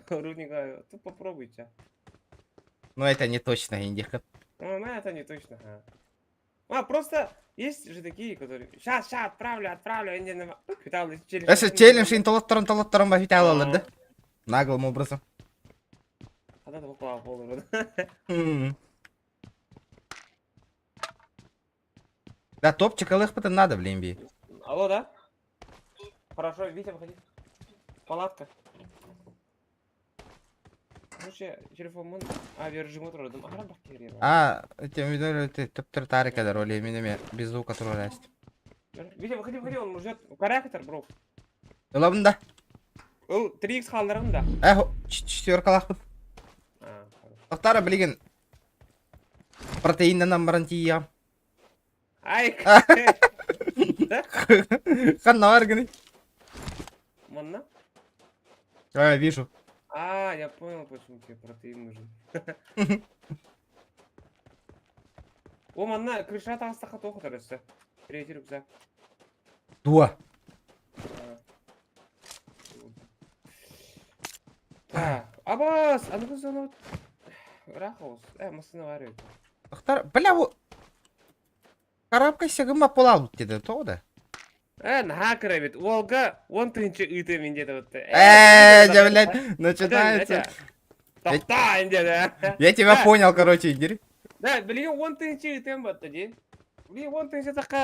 рудника, тут попробуйте. Но это не точно, индиха. Ну, это не точно. А. А, просто есть же такие, которые... Сейчас, сейчас, отправлю, отправлю. Они на... Если челлендж интолотторон толотторон бахиталалар, да? Наглым образом. Когда ты попал пол Да, топчик ылых надо, блин, би. Алло, да? Хорошо, Витя, выходи. Палатка. Короче, телефон мун... А, режим отырдым. А, этим видео ты топтер тарика роли, именно без звука троллясть. Витя, выходи, выходи, он ждет. Корректор, бро. Ылабын да. Ол 3x хаалларым да. Э, четверка лахпын. Тохтара, блин. Протеиннан баран тиийэм. Ай, Ханна баар гыный. Манна? А, вижу. А, я понял, почему тебе протеин нужен. О, манна, крыша таҕыстахха туох өссө. Третий рюкзак. Дуо. Чугас, аныгы зона ыраах оҕус. Э, массыына баар эбит. Тохтар, бля, бу коробка сэгымма полал деді, тоҕо да? Э, наһаа кыра эбит. Уолга 10 тыһыынча ыытыам ин диэтэ бытта. Э, дьэ, блядь, начинается. Тохтоо ин диэтэ. Я тебя понял, короче, Игорь. Да, билигин 10 тыһыынча ыытыам батта дии. Билигин 10 тыһыынча така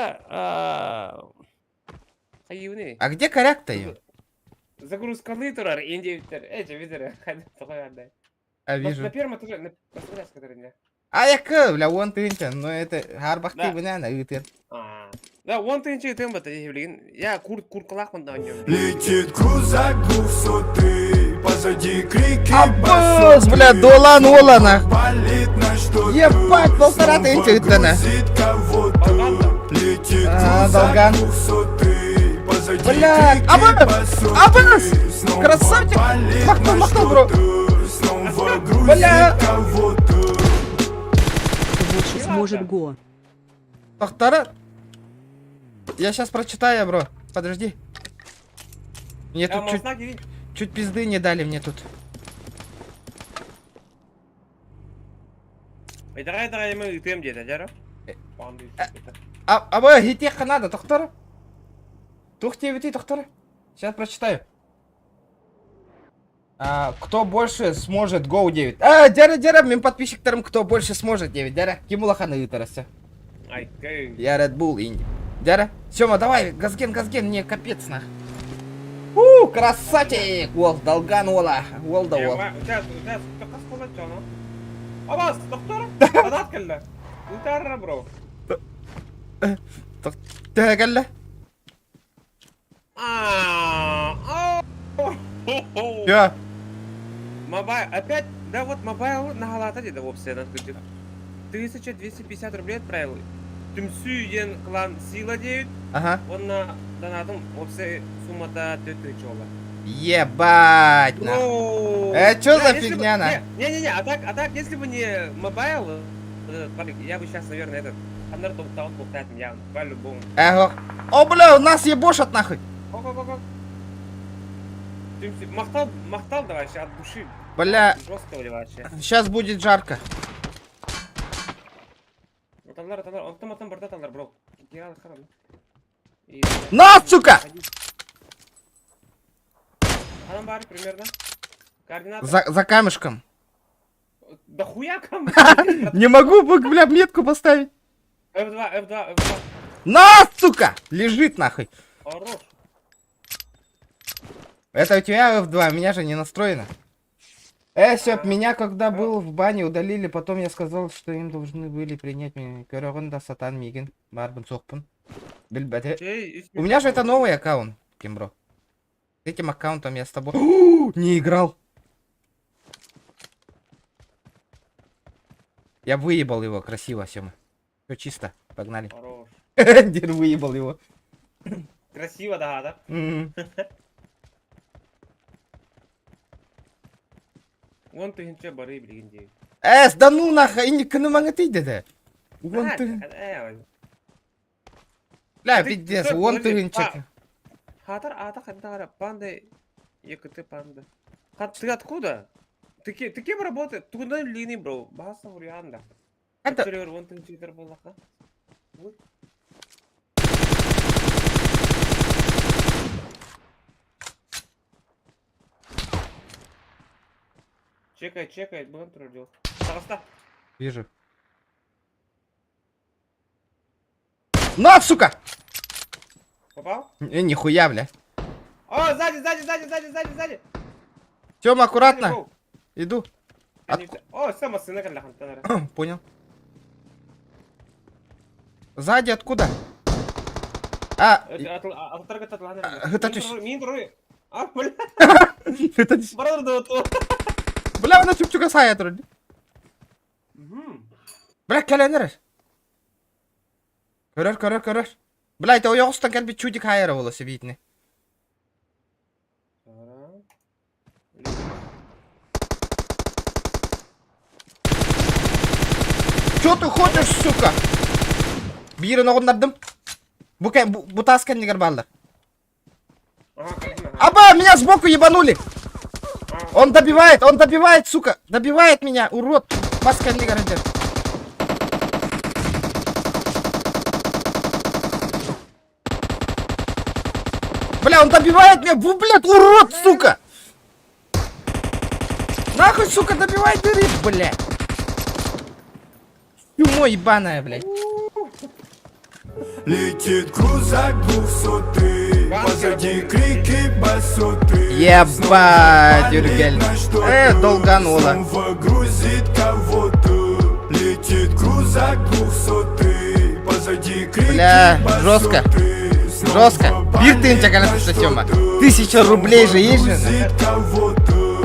хайыыбыный? А где коряк-то им? Загрузкалыы турар ин диэбиттэр. Э, дьэ, видер, тоҕо ярдай. А, вижу. На первом этаже, на посмотри, который не. А якы, бля, 10 тыһыынча, ну это харбахты Да. бына ыытыр. А. Да, 10 тыһыынча ыытыам батта дии билигин. Я кур куркалаахпын да оонньуом. Летит крузак двухсотый, позади крики Аббас, басоты. бля, долан уола нах. Палит на что Ебать, 1500 ыыттана. грузит кого-то. Летит А, крузак долган. двухсотый, позади Бля, крики Аббас, басоты. Аббас, Снова красавчик. палит Махнул, на махнул, бро. что-то, Снова грузит Бля. кого-то. Больше сможет го. Тохтара. Я сейчас прочитаю, бро. Подожди. Мне А, тут чуть, массына кири. чуть пизды не дали мне тут. Итэҕэй итэҕэй мы ыытыам диэтэ, дьара. А, а вы хитеха надо, тохтара. Тух тебе тохтара. Сейчас прочитаю. А, кто больше сможет Go 9? А, дьэ, дьэ, мин подписчиктарым кто больше сможет 9. Дьэ, ким улаханы ыытарася. Ай, кэй. Я Red Bull Инди. Дьэ, Сема, давай, газген, газген, мне капец нах. У, красавчик! Уол, долган уола, уол да уол. Сейчас, сейчас, хас буолла чоно. Абас, доктор, донат кэллэ. Ыытаарра, бро. Төһө кэллэ? А, Все. Мобайл, опять, да вот мобайл нагалата диде вовсе на 1250 рублей отправил. Түмсүү диэн клан Сила 9, Ага. он на донатым вовсе суммата 4000 буолла. Ебать, нах. Ну, Э, чё да, за если бы- фигня, на? Не, не, не, а так, если бы не мобайл, этот парик, я бы сейчас, наверное, этот, Ханнер топтал топтать явно, по-любому. Эго. О, бля, у нас ебошат нахуй. Ок, ок, ок. Махтал, махтал давай, от души. Бля, Жестко вообще. сейчас будет жарко. Аталар, аталар, автоматтан барда аталар, бро. Я харам. И... На, сука! Ханан баар примерно. Координаты. За камешком. Да хуя кам. Не могу, бля, метку поставить. F2, F2, F2. На, сука! Лежит нахуй. Хорош. Это у тебя F2, у меня же не настроено. Э, Сёп, меня когда был в бане удалили, потом я сказал, что им должны были принять меня. Көрөҕүн да сатан миигин, баарбын суохпун. Билбэт. Чей, У меня же это новый аккаунт, Кембро. С этим аккаунтом я с тобой не играл. Я выебал его красиво, Сема. Все чисто, погнали. Хорош. Дер выебал его. Красиво, да, да. 10 тыһыынча бары билигин дии. Эс, да ну нахуй, не кынымаңы да. 10 ты. Бля, Ты- пиздец, стой, вон подожди, ты Хатар, ата хадара, панда, ЕКТ панда. Хат, ты откуда? Ты кем работаешь? Ты куда лини, бро? Баса Урианда. Это- 10 тыһыынча ыытар буоллахха. Вот. Чекай, чекай, бүгін турар дел. Таҕыста. Вижу. На, сука! Попал? Не, нихуя, бля. О, сзади, сзади, сзади, сзади, сзади, сзади. Тёма, аккуратно. Сзади, Иду. бро. О, сама сына кэллэ Понял. Сзади откуда? А, А, бля, это... Бля, она чупчука сая турар. Бля, кэлэн эрэр. Көрөр, көрөр, көрөр. Бля, это ойоҕостон кэлбит чудик хайара буолла себитини. Чё ты хочешь, сука? Биирин оҕуннардым. Бу таас кэннигэр бааллар. Аба, меня сбоку ебанули. Он добивает, он добивает, сука! Добивает меня, урод! Маска не гарантир. Бля, он добивает меня, бу, блядь, урод, сука! Нахуй, сука, добивай дыры, блядь! Чмо ебаная, блядь. Летит крузак двухсотый, позади крики басоты. Ебать, Юргель. Долгануло. Снова грузит кого-то. Летит крузак двухсотый, позади крики Бля, жестко. басоты. Снова Жестко. Бир палит тыһыынча на кэлэн Сема. что-то. 1000 рублей же есть же. Грузит кого-то.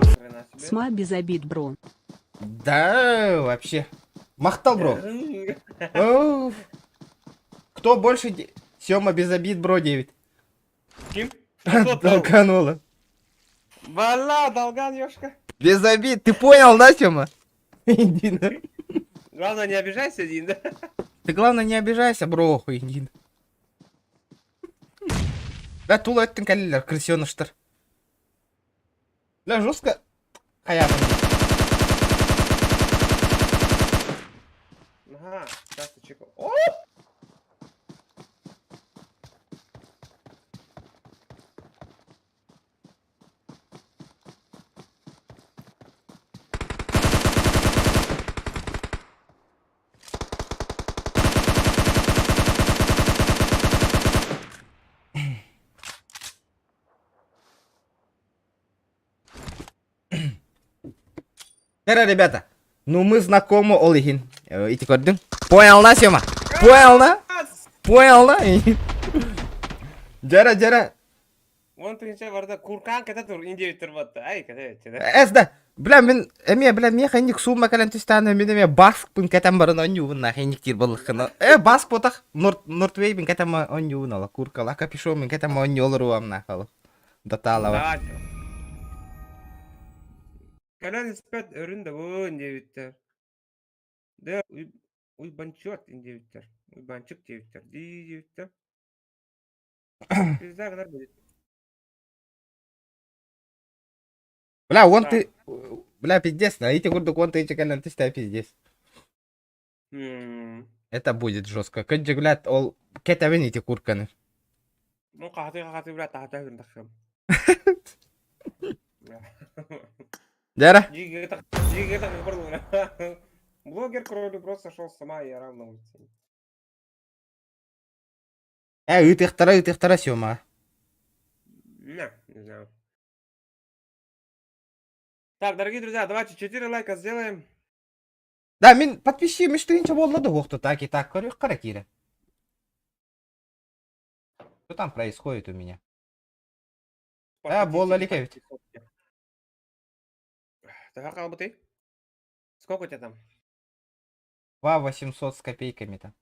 Хрена себе. Сма без обид, бро. Да, вообще. Махтал, бро. Оу. Кто больше... Сема без обид, бро, 9. Ким? А кто там? Долгануло. Бала, долган, ёшка. Без обид. Ты понял, да, Сема? Иди на. Главное, не обижайся, Дин, да? Ты главное не обижайся, бро, иди. Да, тула өттүн кэллилэр, крысеныштар. Бля, жестко. Хаябын. Ага, сейчас ты чеку. О! Здорово, ребята. Ну, мы знакомы, ол иһин. Ити көрдүҥ? Понял, на, Сема? Понял, на? Понял, на? Дьэ, дьэ. Уон тыһыынча барда куркаан кэтэ тур индиэбит турбатта. Ай, кэтэ да. Эс да. Бля, мин эмиэ, бля, миэхэ инник сумма кэлэн түстэҕинэ, мин эмиэ баскпын кэтэн баран оонньуубун нах инник диир буоллаххына. Баск буотах, Нортвейбин кэтэн оонньуубун ола, куркала, капюшон кэтэн оонньуу олоруом нах ол. Доталова. Давай. Кэлэн испэт өрүн да бу индиэбиттэр. Да, уйбанчет индиэбиттэр. Уйбанчык диэбиттэр. Дии диэбиттэр. Пизда гынар будет. Бля, он Да. ты... Бля, пиздец, на ити курдук уон тыһыынча кэлэн түстэ пиздец. Это будет жестко. Кырдьык, блядь, ол кэтэбин ити курканы. Ну, хаты хаты, бля, тахта хүрдахым. Дьэ. Блогер кролик просто шел сама и орал на улице. Ыытыахтара, ыытыахтара, Сема. Не, не знаю. Так, дорогие друзья, давайте 4 лайка сделаем. Да, мин подписчик үс тыһыынча буолла да уохту так и так көрүөх киирэ. Что там происходит у меня? А, буола илик эбит. Так, Албаты. Сколько у тебя там? 2 800 с копейками-то.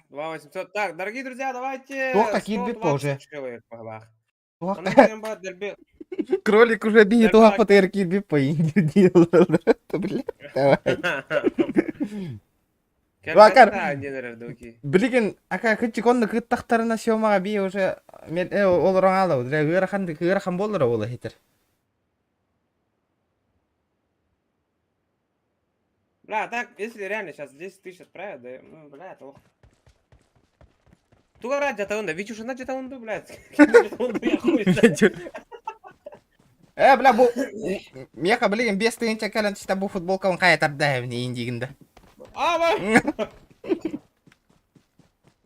2 800. Так, дорогие друзья, давайте. Туох киирбит 120 уже. человек, бах. Туох- А ну, прям ба, дельбе- Кролик уже бии Нормально. туох потер киирбит по Блядь, давай. Вакар. Билигин ака кычык онно кыттахтарына Сёмаҕа бии уже олорон аала ыарахан ыарахан буоллар ол хитер. Бля, так, если реально сейчас 10 тысяч отправят, да, ну, бля, это лох. Тугара дьатаунда, Витюшина дьатаунда, блядь. Дьатаунда, я хуй знает. Бля, бу миэхэ билигин 5 тыһыынча кэлэн түстэ бу футболкабын хайа тардаһым индигинде. А, бай!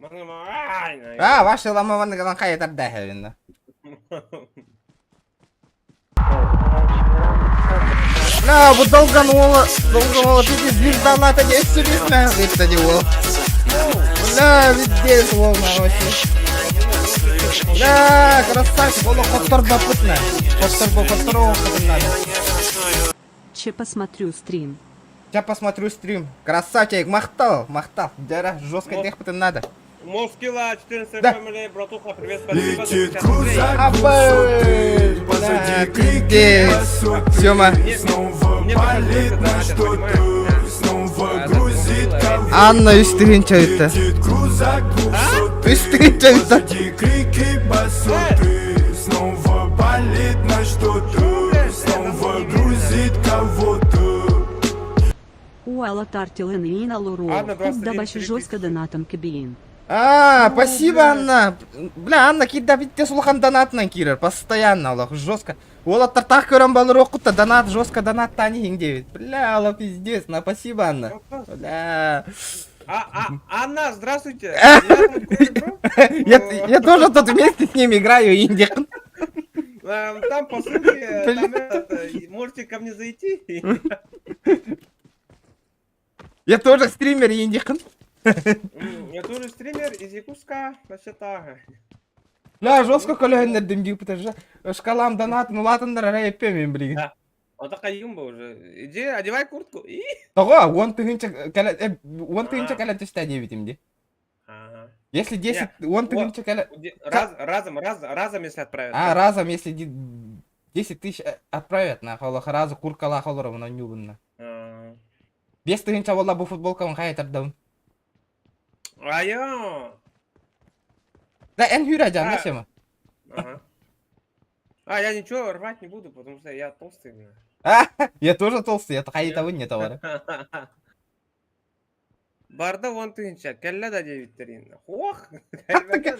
Ай, А, ваши ламаваны гынан хайа тардаһым. Бля, бу долгануло, долгануло, ты звезда на это не серьезно, это не уол. Бля, везде волна вообще. Бля, красавчик, ол хотторбоппут на. Хотторбо, хотторо надо. Че посмотрю стрим. Сейчас посмотрю стрим. Красавчик, махтал, махтал. Дьэ, жестко Вот. техпытын надо. Москила, 14 Да. фэмили, братуха, привет, спасибо. за Летит 50 рублей. крузак Абы, двухсотый, позади бля, крики пиздец. басоты. Сёма. Мне- Снова мне палит кажется, на это что-то, понимаешь, снова Да, грузит да, кого-то. Анна үс тыһыынча ыытта. Летит крузак двухсотый, Үс тыһыынча ыытта. позади крики басоты. Снова палит на что-то. Уолаттар тилэн Анна, 21 вообще жестко 3000. донатом кибиин. А, О, спасибо, бля. Анна. Бля, Анна киирдэ биттэ улахан донатынан киирэр. Постоянно, олох, жестко. Уолаттар таах көрөн балыр донат, жестко донат тани диэбит. Бля, олох, пиздец. На, спасибо, Анна. Бля. А, Анна, здравствуйте. Меня зовут Коля, бро. Я тоже тут вместе с ними играю, Индик. Там по ссылке, Бля. там этот, можете ко мне зайти. Я тоже стример, Индик. Я тоже стример из Якутска, вообще-то. Бля, жестко көлөһүннэрдим дип же. Шкалам донат, ну латындар рэппем, блин. Да. Вот такая юмба уже. Иди, одевай куртку. И. Тоҕо, 10 000 кэлэн түстэ диэбитим дии. Ага. Если 10, 10 000 кэлэн. Разом, разом, если отправят. А, Да. разом, если 10 тысяч отправят, на холох разу куркала холором на нюбунна. А. 5000 буолла бу футболкабын хайытардым. Айо. Да, эн хүрэ жан, А. сема. Ага. А, я ничего рвать не буду, потому что я толстый, бля. А, я тоже толстый, я хайытабын не товары. Барда 10 000, кэллэ да диэбиттэр. Ох,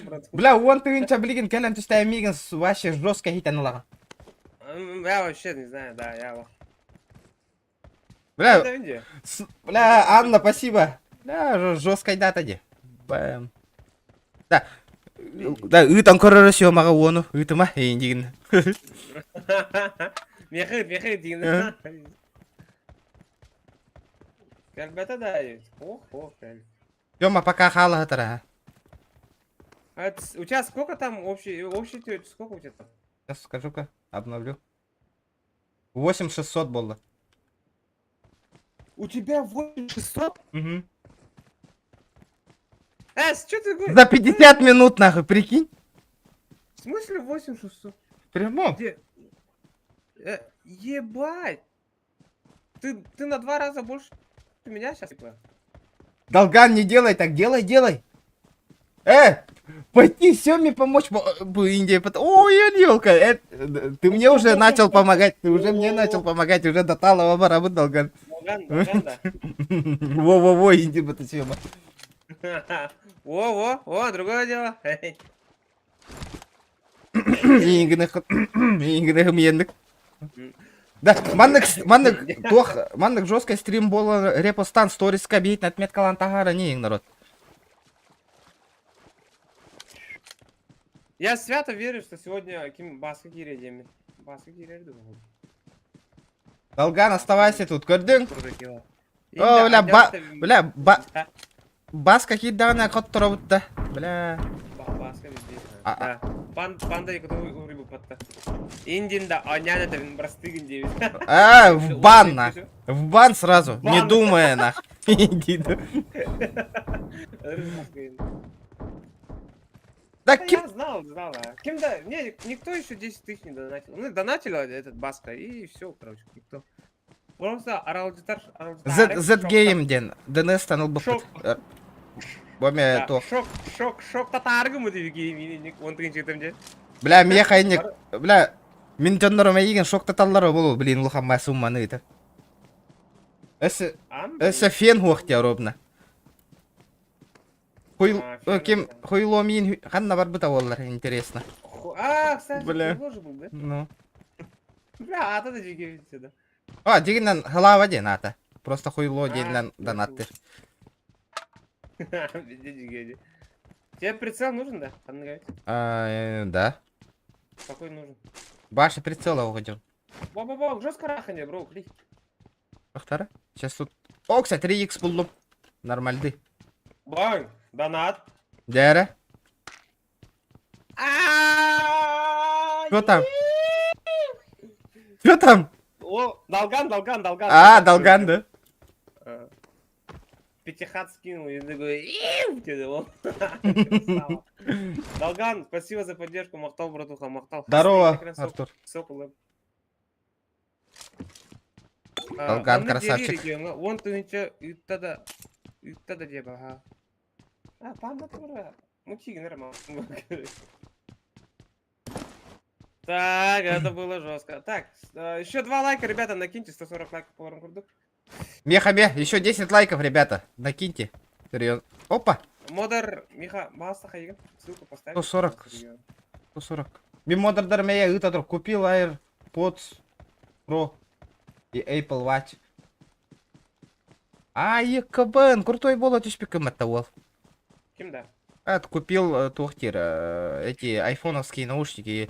брат. Бля, 10 000 билигин кэлэн түстэ миигин вообще жестко хитэн ылаҕын. Я вообще не знаю, да, я вот. Бля, Это где? Бля, Анна, спасибо. Бля, жесткая дата дии. Бэм. Да. Да, ыытан көрөрө сёмаға оны, ыытыма, эйин Мехы, мехы, дин. Ага. Кэлбэтэ да, ох, ох, кэл. Сёма пока хаала тара. А у тебя сколько там общий, сколько у тебя там? Сейчас скажу-ка, обновлю. 8600 было. У тебя 8600? Угу. Что ты говоришь? За 50 минут, нахуй, прикинь? В смысле 8600? Прямо. Где? Ебать! Ты на два раза больше меня сейчас, типа. Долган, не делай так, делай, делай. Пойти Семе помочь, Индии. Ой, елка, ты мне уже начал помогать, ты уже мне начал помогать, уже до талого барабы, Долган. Долган, Долган, да. Во-во-во, Индия, это Сема. Во, во, во, другое дело. Ингнэх Да, маннык, маннык, туох, маннык жесткий стрим буолла репостан сториска биит отметкалаан таһаар не народ. Я свято верю, что сегодня ким Баска киириэ диэммин. Баска киирэр думаю. Долган, оставайся тут, көрдүҥ? Курдук. О, бля, бля, Баска киирдэҕинэ хотторобут да. Бля. Баска везде. А, Да. Панда который рыбу подта. Индин да, а няня это простыгин девять. А, в бан, на. В бан сразу, не Бан. думая, на. Иди, да. Да, ким. Я знал, знал. А. Кем да, не, никто еще 10 тысяч не донатил. Ну, донатил этот Баска, и все, короче, никто. Просто аралдьытар, Z, Z Game диэн. ДНС таныл Шок. Боме то. Шок, шок, шок, татаргы мы он тыгын дии. Бля, миэхэ инник. Бля, мин дьоннорум эйигин шоктаталлар буолуо, блин, улахан сумманы ыытар. Өссө, өссө фен суох ровно. Хуй, А, фен ким, это. хуйломин ханна барбыта буоллар, интересно. А, кстати, Бля. тоже был, да? Ну. Бля, а то да сюда. А, дьиҥинэн халава диэн аата. Просто хуйло А, диэнинэн донаттыыр. Везде. Тебе прицел нужен, да? Ханнык? А, да. Какой нужен? Баша прицела уходил. Во-во-во, жестко раханье, бро, клик. Ахтара. Сейчас тут. О, кстати, 3х буллум. Нормальный. Бang, донат. Дьэ. А, Что там? Что там? О, Долган, Долган, Долган. А, Долган, да? А. Пятихат скинул, и такой, «Иу!» Тебе вот. Красава. Долган, спасибо за поддержку, махтал, братуха, махтал. Здорово, Артур. Сокол. Долган красавчик. 10 000 ыытта да, ыытта да диэ ха. А, панда тура. Мучи нормально. Так, это было жестко. Так, еще два лайка, ребята, накиньте 140 лайков по курдук. Меха ме, еще 10 лайков, ребята. Накиньте. Серьезно. Опа! Модер, Миха, маса хайгын. Ссылку поставь. 140. 140. Мин модердар мэйэ ыыта тур. Купил AirPods Pro и Apple Watch. А, ЕКБ, крутой буола түспүккүн батта уол. Ким да? А, купил туох диир, эти айфоновские наушники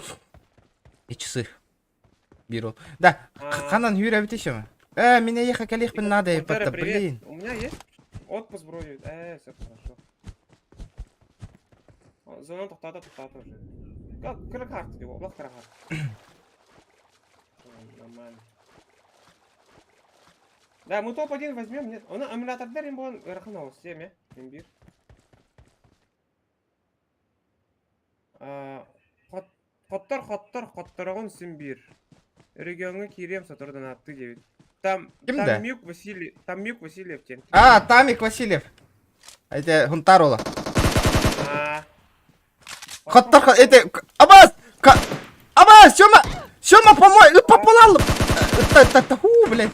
и часы. Беру. Да, ханан хүрэ еще. Меня ехать кэлиэхпин надо, Пантера, это, привет. блин. У меня есть отпуск вроде. Все хорошо. Зона тоқтата тоқтата уже. Как кыра карты его, олох кыра Нормально. Да, мы топ-1 возьмем, нет. Он эмулятор дәрин болан ырахан оҕус диэме, имбир. Хоттор, хоттор, хоттороҕун син биир. Региоҥҥа киириэм сотору донаттыы диэбит. Там, Ким там да? Мюк Василий, там Мюк Васильев диэн. А, Тамик Васильев. Это Хунтар уола. А. Хоттор, это... Абас! Абас, Сёма! Сёма, помой! Ну, пополал! Та, ху, блядь.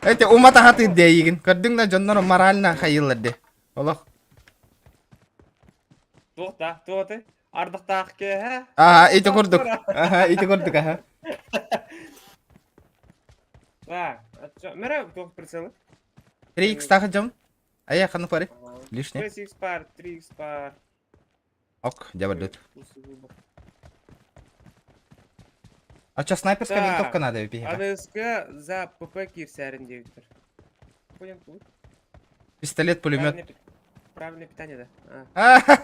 Это умата хаты дейигин. Көрдүҥ да дьоннор морально хайыллар де. Олох. Туох да, туох ты? Ардахтаах киэһэ. Ага, ити курдук. Ага, ити курдук, ага. Да, мэрэ туох прицелы? 3x тахы дьон. Ая, ханнык бары? Лишний. 6x пар, 3x пар. Ок, дьабардыт. А что, снайперская Так, винтовка надо биһиэхэ? АДСК за ПП киирсээрин диэбиттэр. Понял, тут. Пистолет, пулемет. Правильное, правильное питание, да? А, А,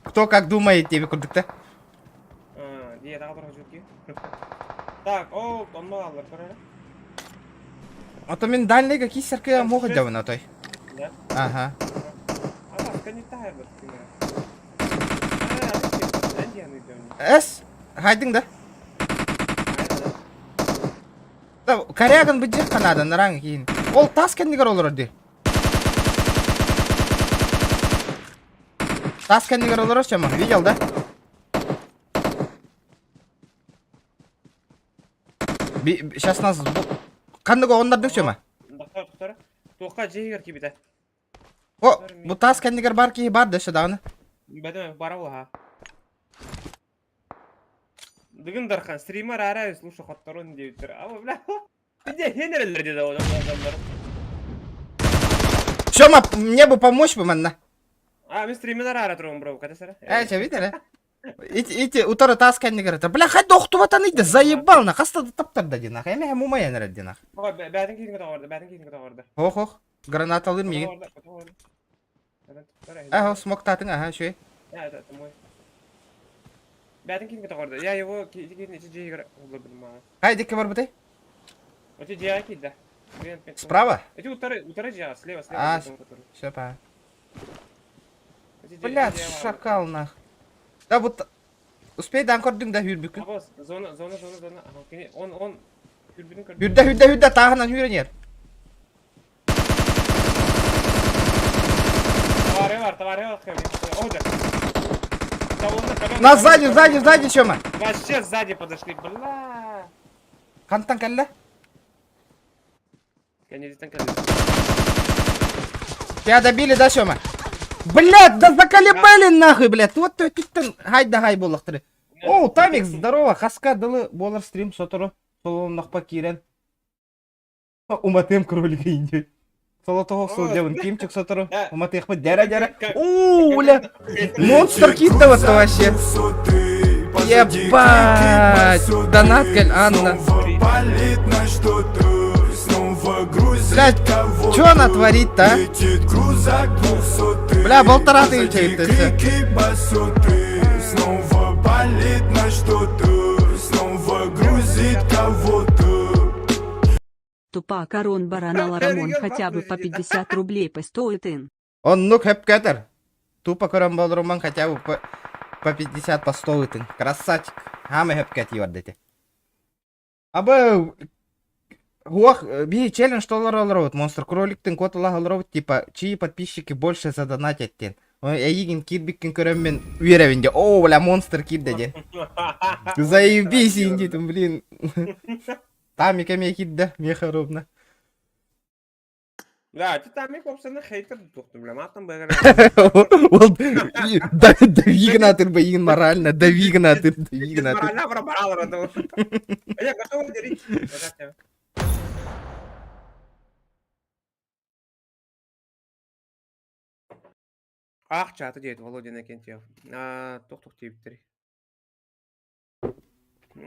Кто как думает, тебе курдук-то? а, дие, тағы бір жүрге. Так, о, онно аллар көрөрө. А то мен дальныйга киссерке могут дьабына той. Да? Ага. А так, конечно, тайр бит. Эс, хайдың да? Да, корягын быдьыахха наада, нараҥ киин. Ол таас кэннигэр олорор дии. Таас кэннигэр олорор Сема, видел, да? Сейчас нас... Ханнык оҕоннордуҥ Сема? Доктор, доктор. Туохха дьиэгэр киирбитэ. О, бу таас кэннигэр бар киһи бар да өссө даҕаны. Бэтэ бара буолаха. Дыгын Дархан, стример арай, слушай, хотторун диэбиттэр. А, бля, иде хенерелер диэдэ адамдар. Сема, мне бы помочь бы манна. А, мен стример ара турабын бро, катасара. Э, чэ, видели? Ити, ити, утары таас кэннигэр это. Бля, хайда охтубатан иде, заебал на, хаста да таптарда динах. Эме мумайан эрэ динах. Бәтин киһин көтөҕөрдө, бәтин киһин көтөҕөрдө. Ох, ох, граната алыр миигин. Ага, смоктатын, ага, үчүгэй. Это, это мой. Бәтин киһин көтөҕөрдө. Я его киһин ити дьиэгэр уллардым мага. Хай, дикке барбытай? Эти дьиэҕэ киирдэ. Справа? Эти утары, утары дьиэҕэ, слева, слева. А, все, па. Блядь, шакал нах. Да вот успей дан көрдүҥ да хүрбүккүн. Абос, зона, зона, зона, зона. Ага, кини, он, он, хүрбүтүн көрдүм. Хүрдэ, хүрдэ, хүрдэ, тааһынан хүрэн Товары бар, товары бар. О, да. На сзади, сзади, сзади, Сема. Вообще сзади подошли, бля. Хантан кэллэ? Кэннититтэн кэллэ. Тебя добили, да, Сема? Блядь, да заколебали нахуй, блядь. Вот ты титтен хай да хай буоллахтары. О, Тамик, здорово, хаска дылы буолар стрим сотору. Солоннохпо киирэн. Уматыам кролика инди. Солотоох сылдьабын Кимчик сотору. Уматыахпыт дярэ-дярэ. Уу, бля. Монстр кит вот вообще. Ебать. Донат кэль, Анна. Блядь, чё она творит-то, а? Бля, полтора тысячи это всё. Снова болит на что-то, снова грузит кого-то. Тупа корон баранала Рамон хотя бы по 50 рублей по 100 ытын. Оннук сөпкө этэр. Тупо көрөн болруман хотя бы по, по 50 по 100 ытын. Красавчик. Хама сөпкө этии ити. Абы Уох, би челлендж толор олоробут, монстр кроликтын код олоробут, типа, чьи подписчики больше задонатят тен. Эйигин киирбиккин көрөммүн үөрэбин дьэ. Оо, бля, монстр киирдэ диэн. Заебись, индитим, блин. Там эмиэ киирдэ, меха ровно. Да, ты там собственно хейтер тухтум, бля, матом Ол дави гынатыр бэйигин морально, дави гынатыр, дави гынатыр. Морально пробрал, Я готова делить. Ах, чаты диэт Володя Иннокентьев. Тух-тух диэбиттэрий.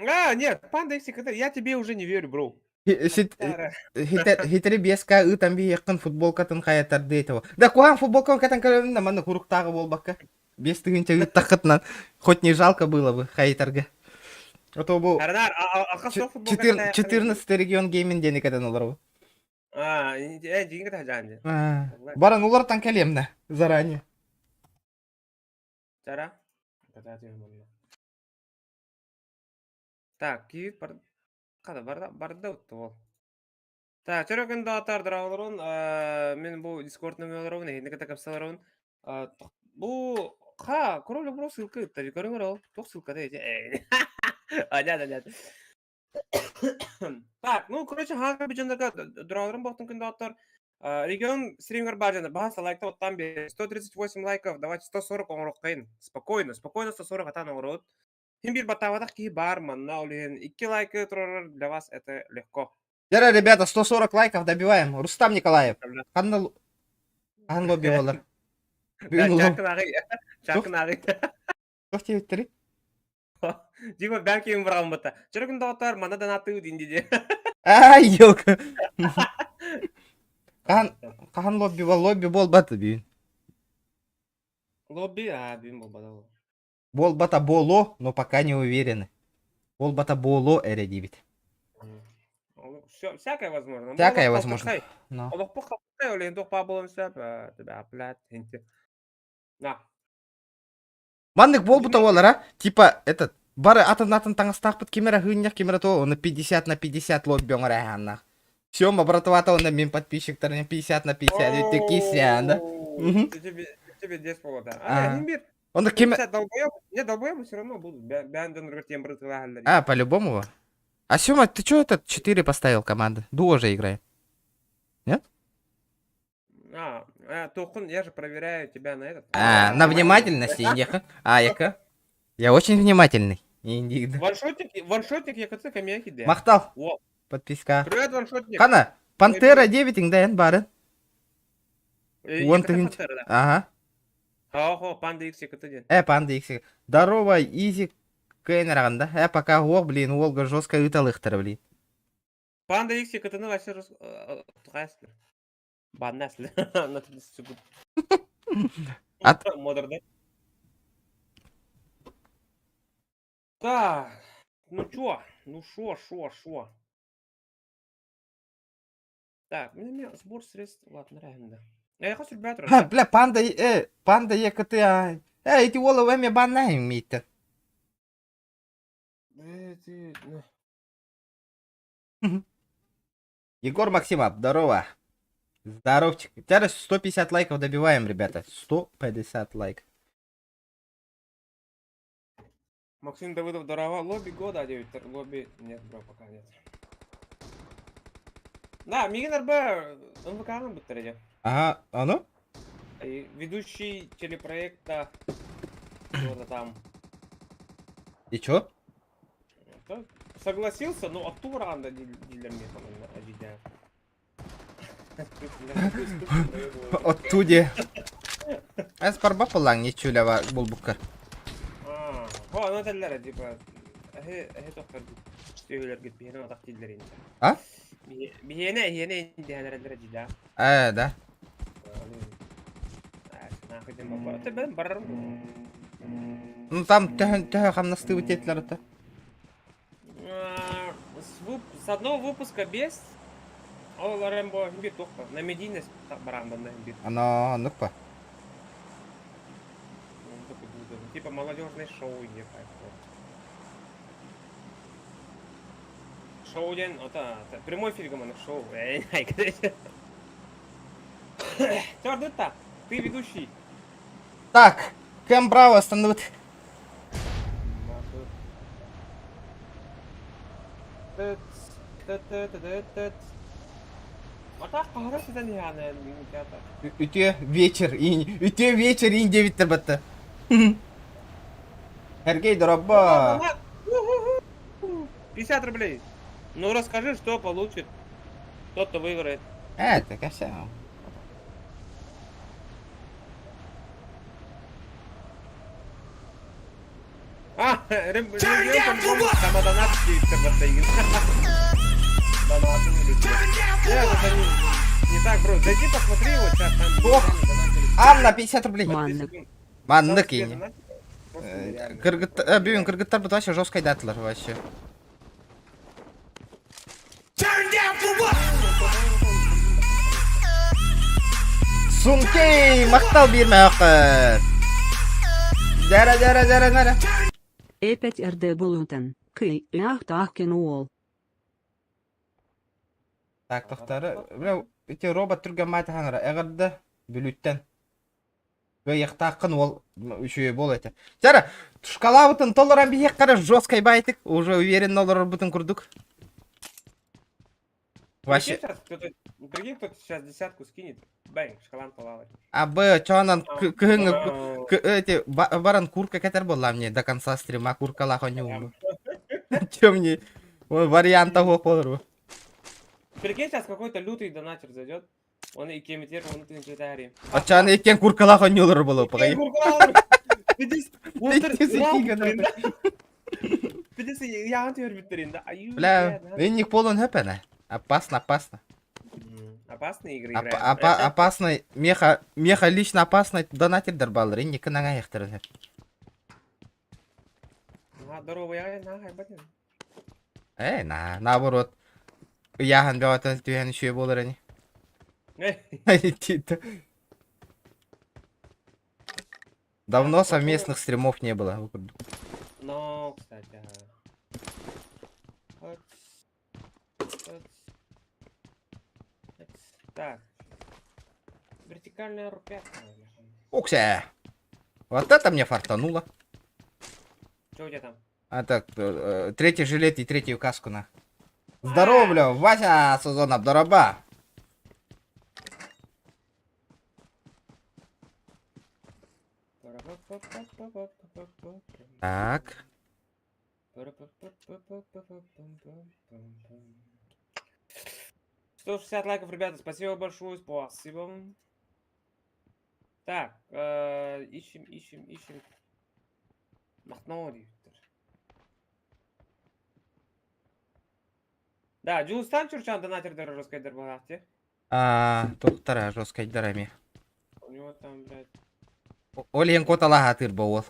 А, нет, Панда Икс я тебе уже не верю, бро. Хитери биэска ыытан биһиэххин футболкатын хайатардыы этого. Да куһаан футболканы кэтэн көрөбүн да манна куруктааҕы буолбакка. 5000 ыыттаххытынан хоть не жалко было бы хайытарга. А то бу 14 регион гейминг диэни кэтэн олоробун. А, дьиҥҥэ таһдьаан дии. Баран улартан кэлиэм да заранее. Чара. Так, киит бар... Хада барда барда утту Так, чөрө күн даатар драаларун, мен бу Discord нөмөлөрүн, эһини кытта капсаларун. Бу ха, король бро ссылка ытта, көрүҥөр ол. Туох ссылката эти? Анят, анят. Так, ну, короче, хаага бижандарга дураларым бохтун күндө Регион стример бажаны баһа лайкта оттан бер 138 лайков, давайте 140 оҥороххайын. Спокойно, спокойно 140 атан оҥорот. Ким бир баттаабатах киһи бар манна, ол иһин икки лайкы турарар для вас это легко. Дьэ, ребята, 140 лайков добиваем. Рустам Николаев. Ханна хаһан лобби буолар? Бүгүн Чакын ағый. Чакын ағый. Туох диэбиттэрий? Дима бәлки бырағыммыта. Чөрөкүн доҕоттор, манна донаттыы дин диди. Ай, елка. Хаһан хаһан лобби лобби буолбат бүгүн. Лобби, а, бүгүн буолбата ол. Буолбата буолуо, но пока не уверены. Буолбата буолуо эрэ диибит. Все, всякое возможно. Всякое возможно. Но. Олохпу халтыкай, ол иһин туох баа буолуон сөп, тебя, блядь, инти. На. Маннык буолбута буолара, типа этот бары атын атын таҥастаахпыт ким эрэ хыынньах ким эрэ то оны 50 на 50 лобби оҥорээһааннаах. Все, братва онно мин подписчиктарым 50 на 50 өттө кисяна. Тебе тебе здесь повода. А, не бир. Онно ким Долбоеб, не долбоебы все равно будут. Бээн донор тем брытылааллар. А, по-любому. А Сёма, ты чё этот 4 поставил команды? Дуо же играет. Нет? А, Тохун, я же проверяю тебя на этот. А, на внимательность, Индиха. А, яка? Я очень внимательный. Индик. Ваншотник, ваншотник ЯКЦ Камияхи де. Махтал. О. Подписка. Привет, ваншотник. Хана, Пантера 9 иңдайын барын. Уон тыһыынча. Ага. Хо, Панда X ЯКЦ ден. Панда X. Здорово, Изи Кэнераганда. Пока уол, блин, уолга жестко ыталыхтар, блин. Панда X ЯКЦ-ны вообще тухайсың. Баннасли. На 30 секунд. От... Модер, да? Так, ну чё? Ну шо, шо, шо? Так, мне сбор средств, ладно, реально. Я хочу, ребята. Ха, бля, панда, панда ЕКТ, а. Эти уолы эми баннаем митте. Ты... Егор Максимов, здорово. Здоровчик. Теперь 150 лайков добиваем, ребята. 150 лайков. Максим Давыдов, здорово. Лобби года 9. Лобби... Нет, бро, пока нет. Да, Мигин РБ, НВК будет Ага, а ну? Ведущий телепроекта что-то там. И чё? Согласился, но оттуда ранда дилер мне по-моему, Оттуде. Эс барба пылаң нечүләва булбукка. О, ну телләр, типа, эһи эһи тохтор сүһүләргит биһиэнэ атах дииллэр инде. А? Биһиэнэ эһиэнэ инде хәләрэллэрэ дии Э, да. Барарым. Ну там төһө төһө хамнастыыбыт диэтилэр это. С одного выпуска без ол Рэмбо бир тохто на медийность бараан бир. Ано нукпа. Типа молодежное шоу не Шоу ден, это прямой эфир гомоны шоу. Твердый так, ты ведущий. Так, кэм браво остановит. Үтүө вечер, үтүө вечер иин диэбиттэр батта. Сергей, дорогой. 50 рублей. Ну расскажи, что получит тот, кто выиграет. Это кася. А, Самодонат диэбиттэр баттайгын. Донатын Нет, это не, не так, бро. Зайди, посмотри его сейчас там. Ох! Анна, 50 рублей. Маннык. Маннык ини. Кыргыт, бүгүн кыргыттар бу вообще жесткой датылар вообще. Сункей, махтал биир мөөхөр. Дара, дара, дара, дара. Эпять РД булутан. Кый, ах тахкен уол. Так, тохтары, бля, ити робот түргэн маатаханара, эҕэрдэ Бүлүүттэн. Кыайыахтааххын уол үчүгэй буол этэ. Чара, шкалабытын толорон биһиэххэ жесткай байтык, уже уверенно олорорбутун курдук. Вообще... Прикинь, кто-то сейчас десятку скинет. Бэнг, шкалан полалай. А б, чонан кыһыҥҥы эти баран курка кэтэр буолла мне до конца стрима куркалаах онньуумму. Чем мне варианта суох буолар. Прикинь, сейчас какой-то лютый донатер зайдет. Он и кемитер, он тынчетари. Ачааны иккен куркалаах онньуулар буолуо пагай. Бля, инник полон хөпәнә. Опасно, опасно. Опасные игры играем. Опасно, меха, меха лично опасно донатердер баллар, инник кынаңа яхтырын. Э, на, наоборот. Ыйааһын бөҕөтө түһэн үчүгэй буолар ини. Давно совместных стримов не было. Но, кстати, ага. Так. Вертикальная рукоятка. Укся! Вот это мне фартануло. Что у тебя там? А так, третий жилет и третью каску на. Здорово, бля, Вася Сузон Абдараба. Так. 160 лайков, ребята, спасибо большое, спасибо. Так, ищем, ищем, ищем. Махно, Виктор. Да, Дьулустан Чурчан донатердер жесткайдар буолаахтыы. А, туохтара жесткайдар эми. У него там, блядь. Ол иһин куоталаһаатыыр буол.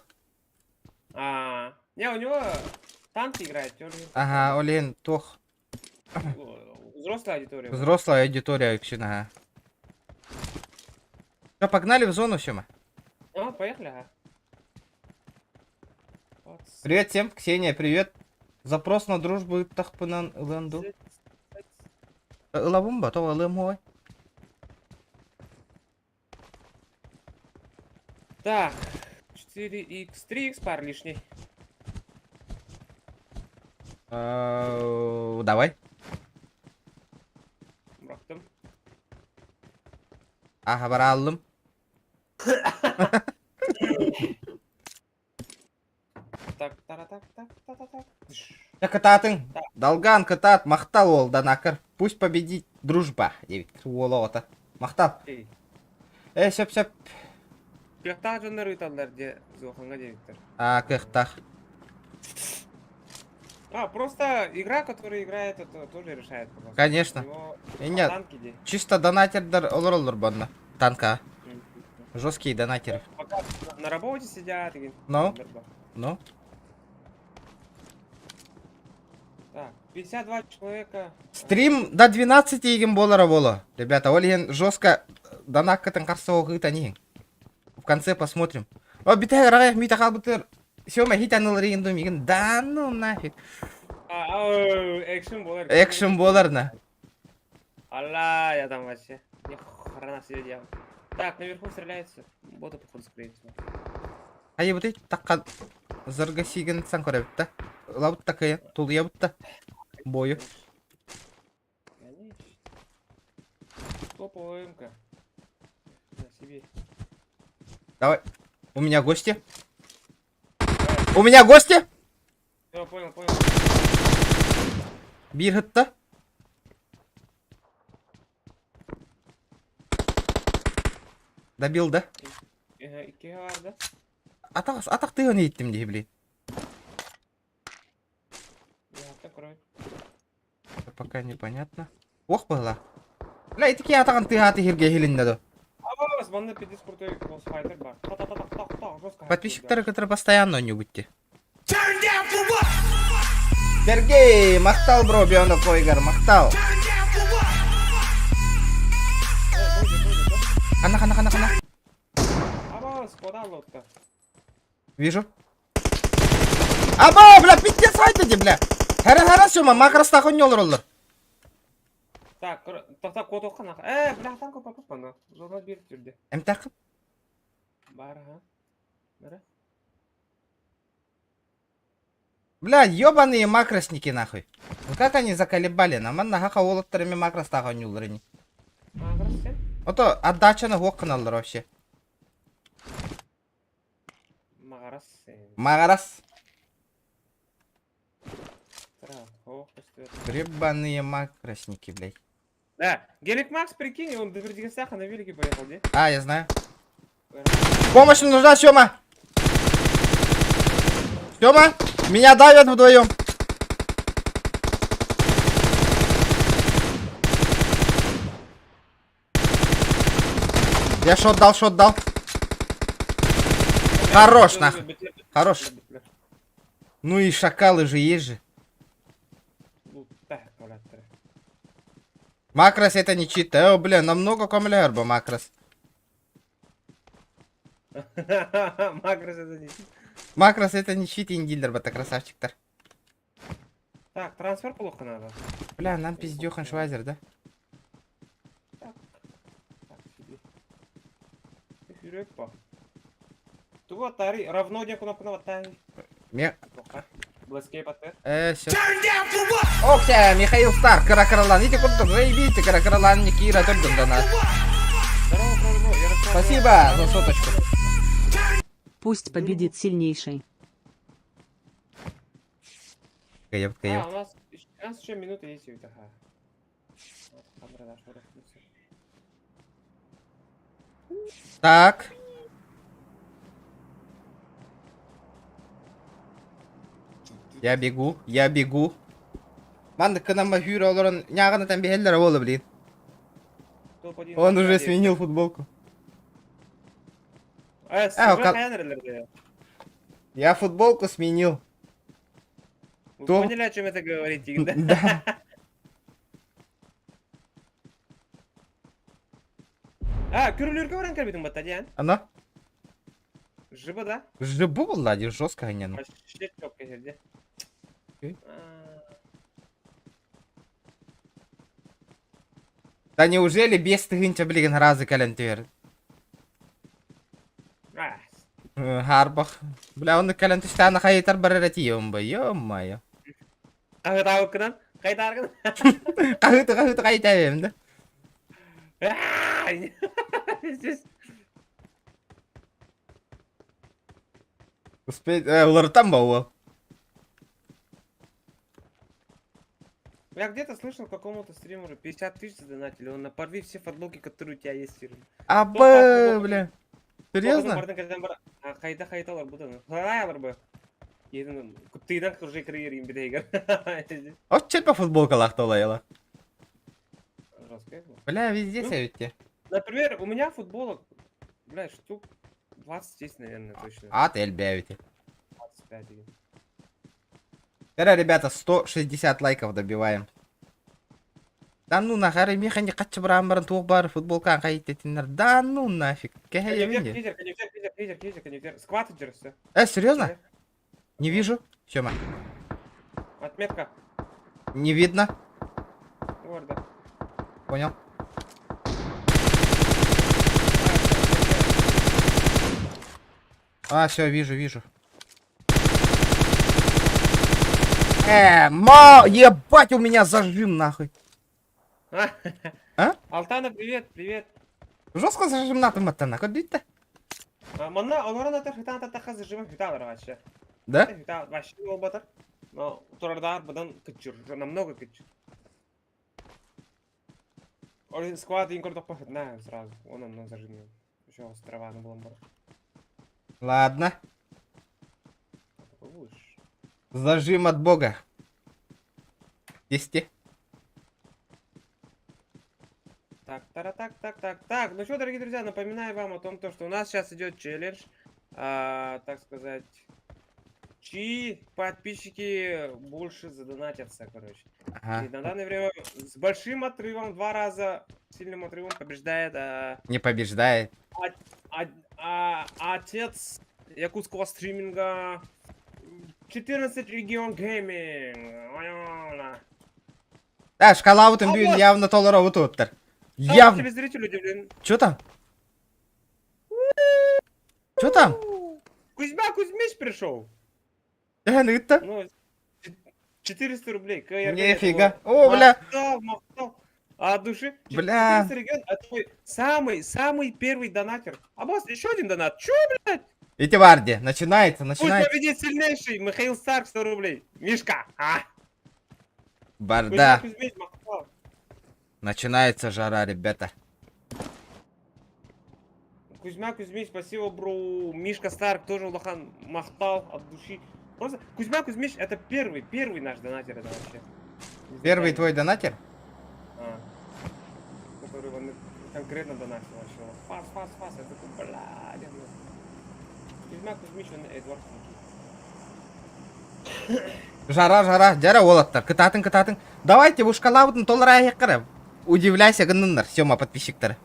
А, не, у него танки играет, Ага, ол иһин туох. Взрослая аудитория. Взрослая аудитория үксүн, ага. Все, погнали в зону все мы. А, поехали, ага. Привет всем, Ксения, привет. Запрос на дружбу тахпынан ыланду. Ылабым ба, то ылым ой. Так, 4х, 3х пар лишний. Давай. Бырахтым. Аха, бараллым. Так, тара так, так, та та так. Кытаатыҥ. Долган кытаат, махтал уол донатор. Пусть победит дружба. Диэбит. Уол оҕото. Махтал. Э, сөп сөп. Кыахтаах дьоннор ыыталлар дии Зохаҥҥа диэбиттэр. А, кыахтаах. А, просто игра, которая играет, это тоже решает. Просто. Конечно. Него Нет, чисто донатердар олороллор банна. Танка. Жесткие донатеры. Пока на работе сидят. И... Ну? Ну? Так, 52 человека. Стрим до 12 игин буолара буолуо. Ребята, ол иһин жестко донаккытын харсоҕыта ниһин. В конце посмотрим. О, битэ рагай мита халбытыр. Сёма хит анылар игин дум игин. Да ну нафиг. Экшен буолар. Экшен буолар на. Алла, я там вообще. Ни хрена себе делал. Так, наверху стреляется. Бота, походу, скорее всего. Хайыбытый такка зарга сиген сан көрөбүт Ылабыт такая, тулуйабыт да. Бою. Конечно. Топовая МК. На себе. Давай. У меня гости. У меня гости! Все, понял, понял. Биир хытта. Добил, да? Иккиһэ баар да? Атах, атах тыгын ииттим дии, блин. Яхта кроет. Пока непонятно. Ох была. Бля, ити атаҕын тыаһааты иһиргэ иһилиннэ до. Абаас, манна пиздец крутой босс-файтер бар. Та-та-та-та-та, жестко. Подписчиктары, которые постоянно оонньуубут Сергей, махтал бро, Бионо Койгар, махтал. Хана, хана, хана, хана. Абаас, куда лодка? Вижу. Аба, бля, пиздец, хайдати, бля. Хара, хара, сёма, макростах оонньуулар Так, тохта куотуохха нах. Э, бля, танка попапана. Зона биир түрдэ. Эмтах. Бар, ага. Бара. Бля, ёбаные макросники нахуй. Ну как они заколебали? Наман наха уолаттарыми макростах оонньуулар ини. Макрос сен? Ото отдачаны хуох гыналлар вообще. Магарас сен. Магарас. Так, ох, көстөр. Гребаные макросники, блядь. Да, Гелик Макс, прикинь, он до Вердигасаха на велике поехал, где? А, я знаю. Помощь нужна, Сёма! Сёма, меня давят вдвоем. Я шот дал, шот дал. Хорош, нахуй. Хорош. Ну и шакалы же есть же. Макрос это не чит. Э, бля, намного комлярба макрос. Макрос это не чит. Макрос это не чит, индилер, бата красавчиктар. Так, трансфер плохо надо. Бля, нам пиздёхан швайзер, да? Так. Так, себе. Эфирепа. Тугу тари, равно диэн кнопканы баттаан. Ме... Блэскейп аттыгар. Э, все. Окся, Михаил Стар, Каракаралан. Ити курдук, заебите, Каракаралан, Никира, төрдүн донат. Здорово, Кроливо, Ярослав. Спасибо за соточку. Пусть победит сильнейший. Каеп, А, каеп. у нас, у нас еще минута есть, ага. Так. Я бегу, я бегу. Маннык гынан баһүүр олорон ньааҕын биһэллэр буола блин. Он уже сменил футболку. Э, А, Я футболку сменил. Вы То- поняли, о чем это говорите, да? Да. А, күрүлүүргэ баран кэлбитиҥ батта диэн. Ана? Жиба, да? Жибу буолла жестко ну. Вообще четко жерде. Окей. Да неужели без тыһыынча билигин разы кэлэн түһэр? Харбах. Бля, он кэлэн түстээн хайытар барар этием бы, ё-моё. Хаһытаабыккынан, хайытааргын. Хаһыты хаһыты хайытаем да? Здесь. Успеть, уларытан ба уол. Я где-то слышал какому-то стримеру 50 тысяч задонатили, он на порви все футболки, которые у тебя есть. фирмы. Абы, бля. Серьезно? Хайда хайта будан. Харайлар бы. Един куттыйдан уже карьер им бедегер. Вот черпа футболка лахталайла. Жестко. Бля, везде Ну. совете. Например, у меня футболок, бля, штук 20 есть, наверное, точно. А, ты эльбявите. 25 или. Тогда, ребята, 160 лайков добиваем. Да ну нахар, меха не катчы баран туох бар футболка хайттетиннер. Да ну нафиг. Коннектер, Кэхэ кизер, коннектер, кизер, кизер, кизер, коннектер. Скват все. Э, серьезно? Не вижу. Сёма. Отметка. Не видно. Гордо. Понял. А, все, вижу, вижу. Ма, ебать, у меня зажим нахуй. А? Алтана, привет, привет. Жестко зажим на там нахуй, дите. Манна олорон атар хытаан таттахха зажима хытаалар вообще. Да? Хытаал вообще буолбатар. Но турардаар быдан кыччыр, намного кыччыр. Ол склад ин көрдөхпө хытна сразу. Он онно зажим. Еще острова на булан бар. Ладно. Такой будешь. Зажим от бога. Десяти. Так, тара, так, так, так, так. Ну что, дорогие друзья, напоминаю вам о том, то, что у нас сейчас идет челлендж. Так сказать, чьи подписчики больше задонатятся, короче. Ага. И на данное время с большим отрывом, два раза сильным отрывом побеждает Не побеждает. отец якутского стриминга 14 регион гейминг. Да, шкалаутын А бүгүн вот. явно толору туттар. Явно. Телезритель удивлен. Чё там? Чё там? Кузьма Кузьмич пришел. Это? Ну, 400 рублей. КРГ, Нифига. О, бля. Махтал, махтал. А от души. Бля. 400 регион, это твой самый, самый первый донатер. А босс, еще один донат. Чё, блядь? Эти варди. Начинается, Пусть начинается. победит сильнейший. Михаил Старк, 100 рублей. Мишка. А. Барда. Кузьма Кузьмич, махтал. Начинается жара, ребята. Кузьма Кузьмич, спасибо, бро. Мишка Старк тоже улахан махтал от души. Просто Кузьма Кузьмич это первый, первый наш донатер это вообще. Первый твой донатер? А, который он конкретно донатил вообще. Фас, фас, фас. Я такой, бля, ну. Кузьма Кузьмич, он Эдвард Сенкин. Жара, жара. Дьэ уолаттар. Кытаатыҥ, кытаатыҥ. Давайте бу шкалабытын толорайык. Удивляйся гынныннар, Сема подписчиктары.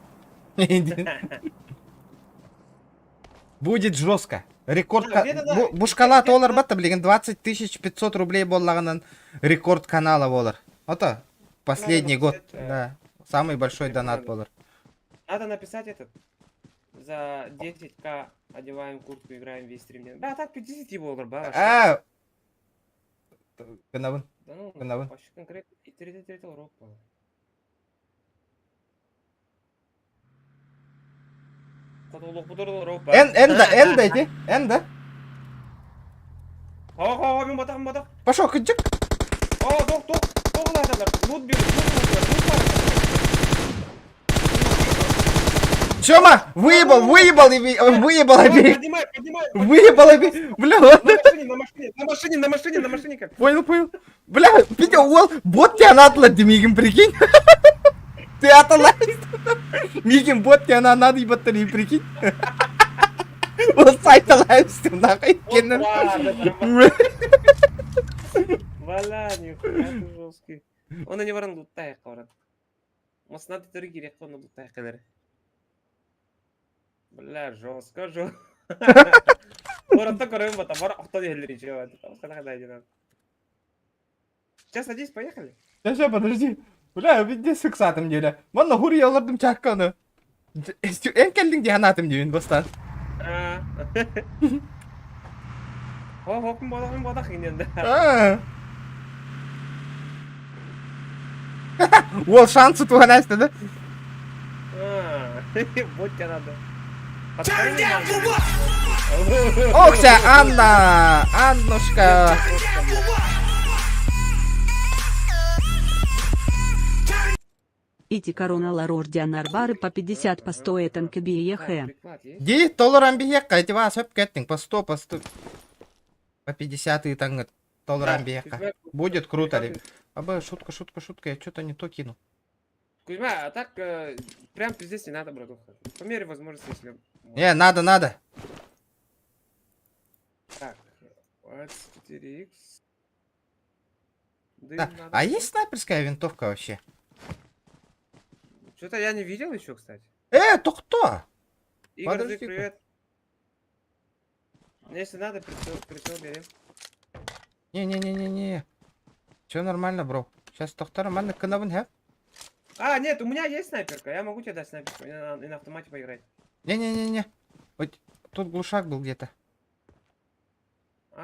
Будет жестко. Рекорд... Да, где-то да. Бу шкала Где-то толор да. батта, блин, 20 500 рублей буоллаҕына рекорд канала буолар. Это последний год. написать, Да. Самый большой донат надо. буолар. Надо написать этот. За 10к одеваем куртку, играем весь стрим. Да, так 50 его, ба, вообще. А! Гынабын. Да ну, гынабын. вообще конкретно. И 33 урок был. Эн, эн да, эн да, иди. Эн да. Хо, хо, мин батах, мин батах. Пошел, кыджик. О, тох, тох, тох, латалар. Лут берут, лут латалар, лут латалар. Сема, выебал, выебал, выебал Давай, обеих. Поднимай, поднимай. Выебал обеих. Бля, ладно. На машине, на машине, на машине, на машине, на машине как. Понял, понял. Бля, Петя, уол, бот тебя надо, миигин, прикинь. Ты атала. Миигин, бот тебя на надо, ебать, прикинь. Вот сайт нахуй. Опа, да нормально. Валя, нихуя ты жесткий. Он не баран луттай корот. Массына төтөрү кириэххэ онно луттайх кэлэр. Бля, жестко, жестко. Городта көрөм бата, бар охтон иһэллэр ичиэ. Сейчас садись, поехали. Сейчас, подожди. Бля, виде сексатым деле. Манна хури ялардым чакканы. Эн кэллиҥ дии санаатым диибин бастаан. А. Хо, хо, ким буолах, ким буолах инен А. Уол шансы туһанаста да? А, вот тебе надо. Окся, Анна! Аннушка! Ити корона ларор дианарбары по 50 по 100 этан кбех. Дии, толорон биһиэххэ, ити баа сөп кэттиҥ, по 100, по 100, по 50 и таҥ толорон биһиэххэ. Будет круто, ребят. Аба, шутка, шутка, шутка, я что-то не то кинул. Кузьма, а так прям пиздец не надо, братуха. По мере возможности, если... Не, надо, надо. Так, 24х. Дым Да. надо. А есть снайперская винтовка вообще? Что-то я не видел еще, кстати. То кто? Игорь, Зык, Подожди-ка. привет. Если надо, прицел, прицел берем. Не-не-не-не-не. Все нормально, бро. Сейчас доктор нормально кынабын, хэ? А, нет, у меня есть снайперка. Я могу тебе дать снайперку. И на автомате поиграть. Не-не-не-не. Вот тут глушак был где-то.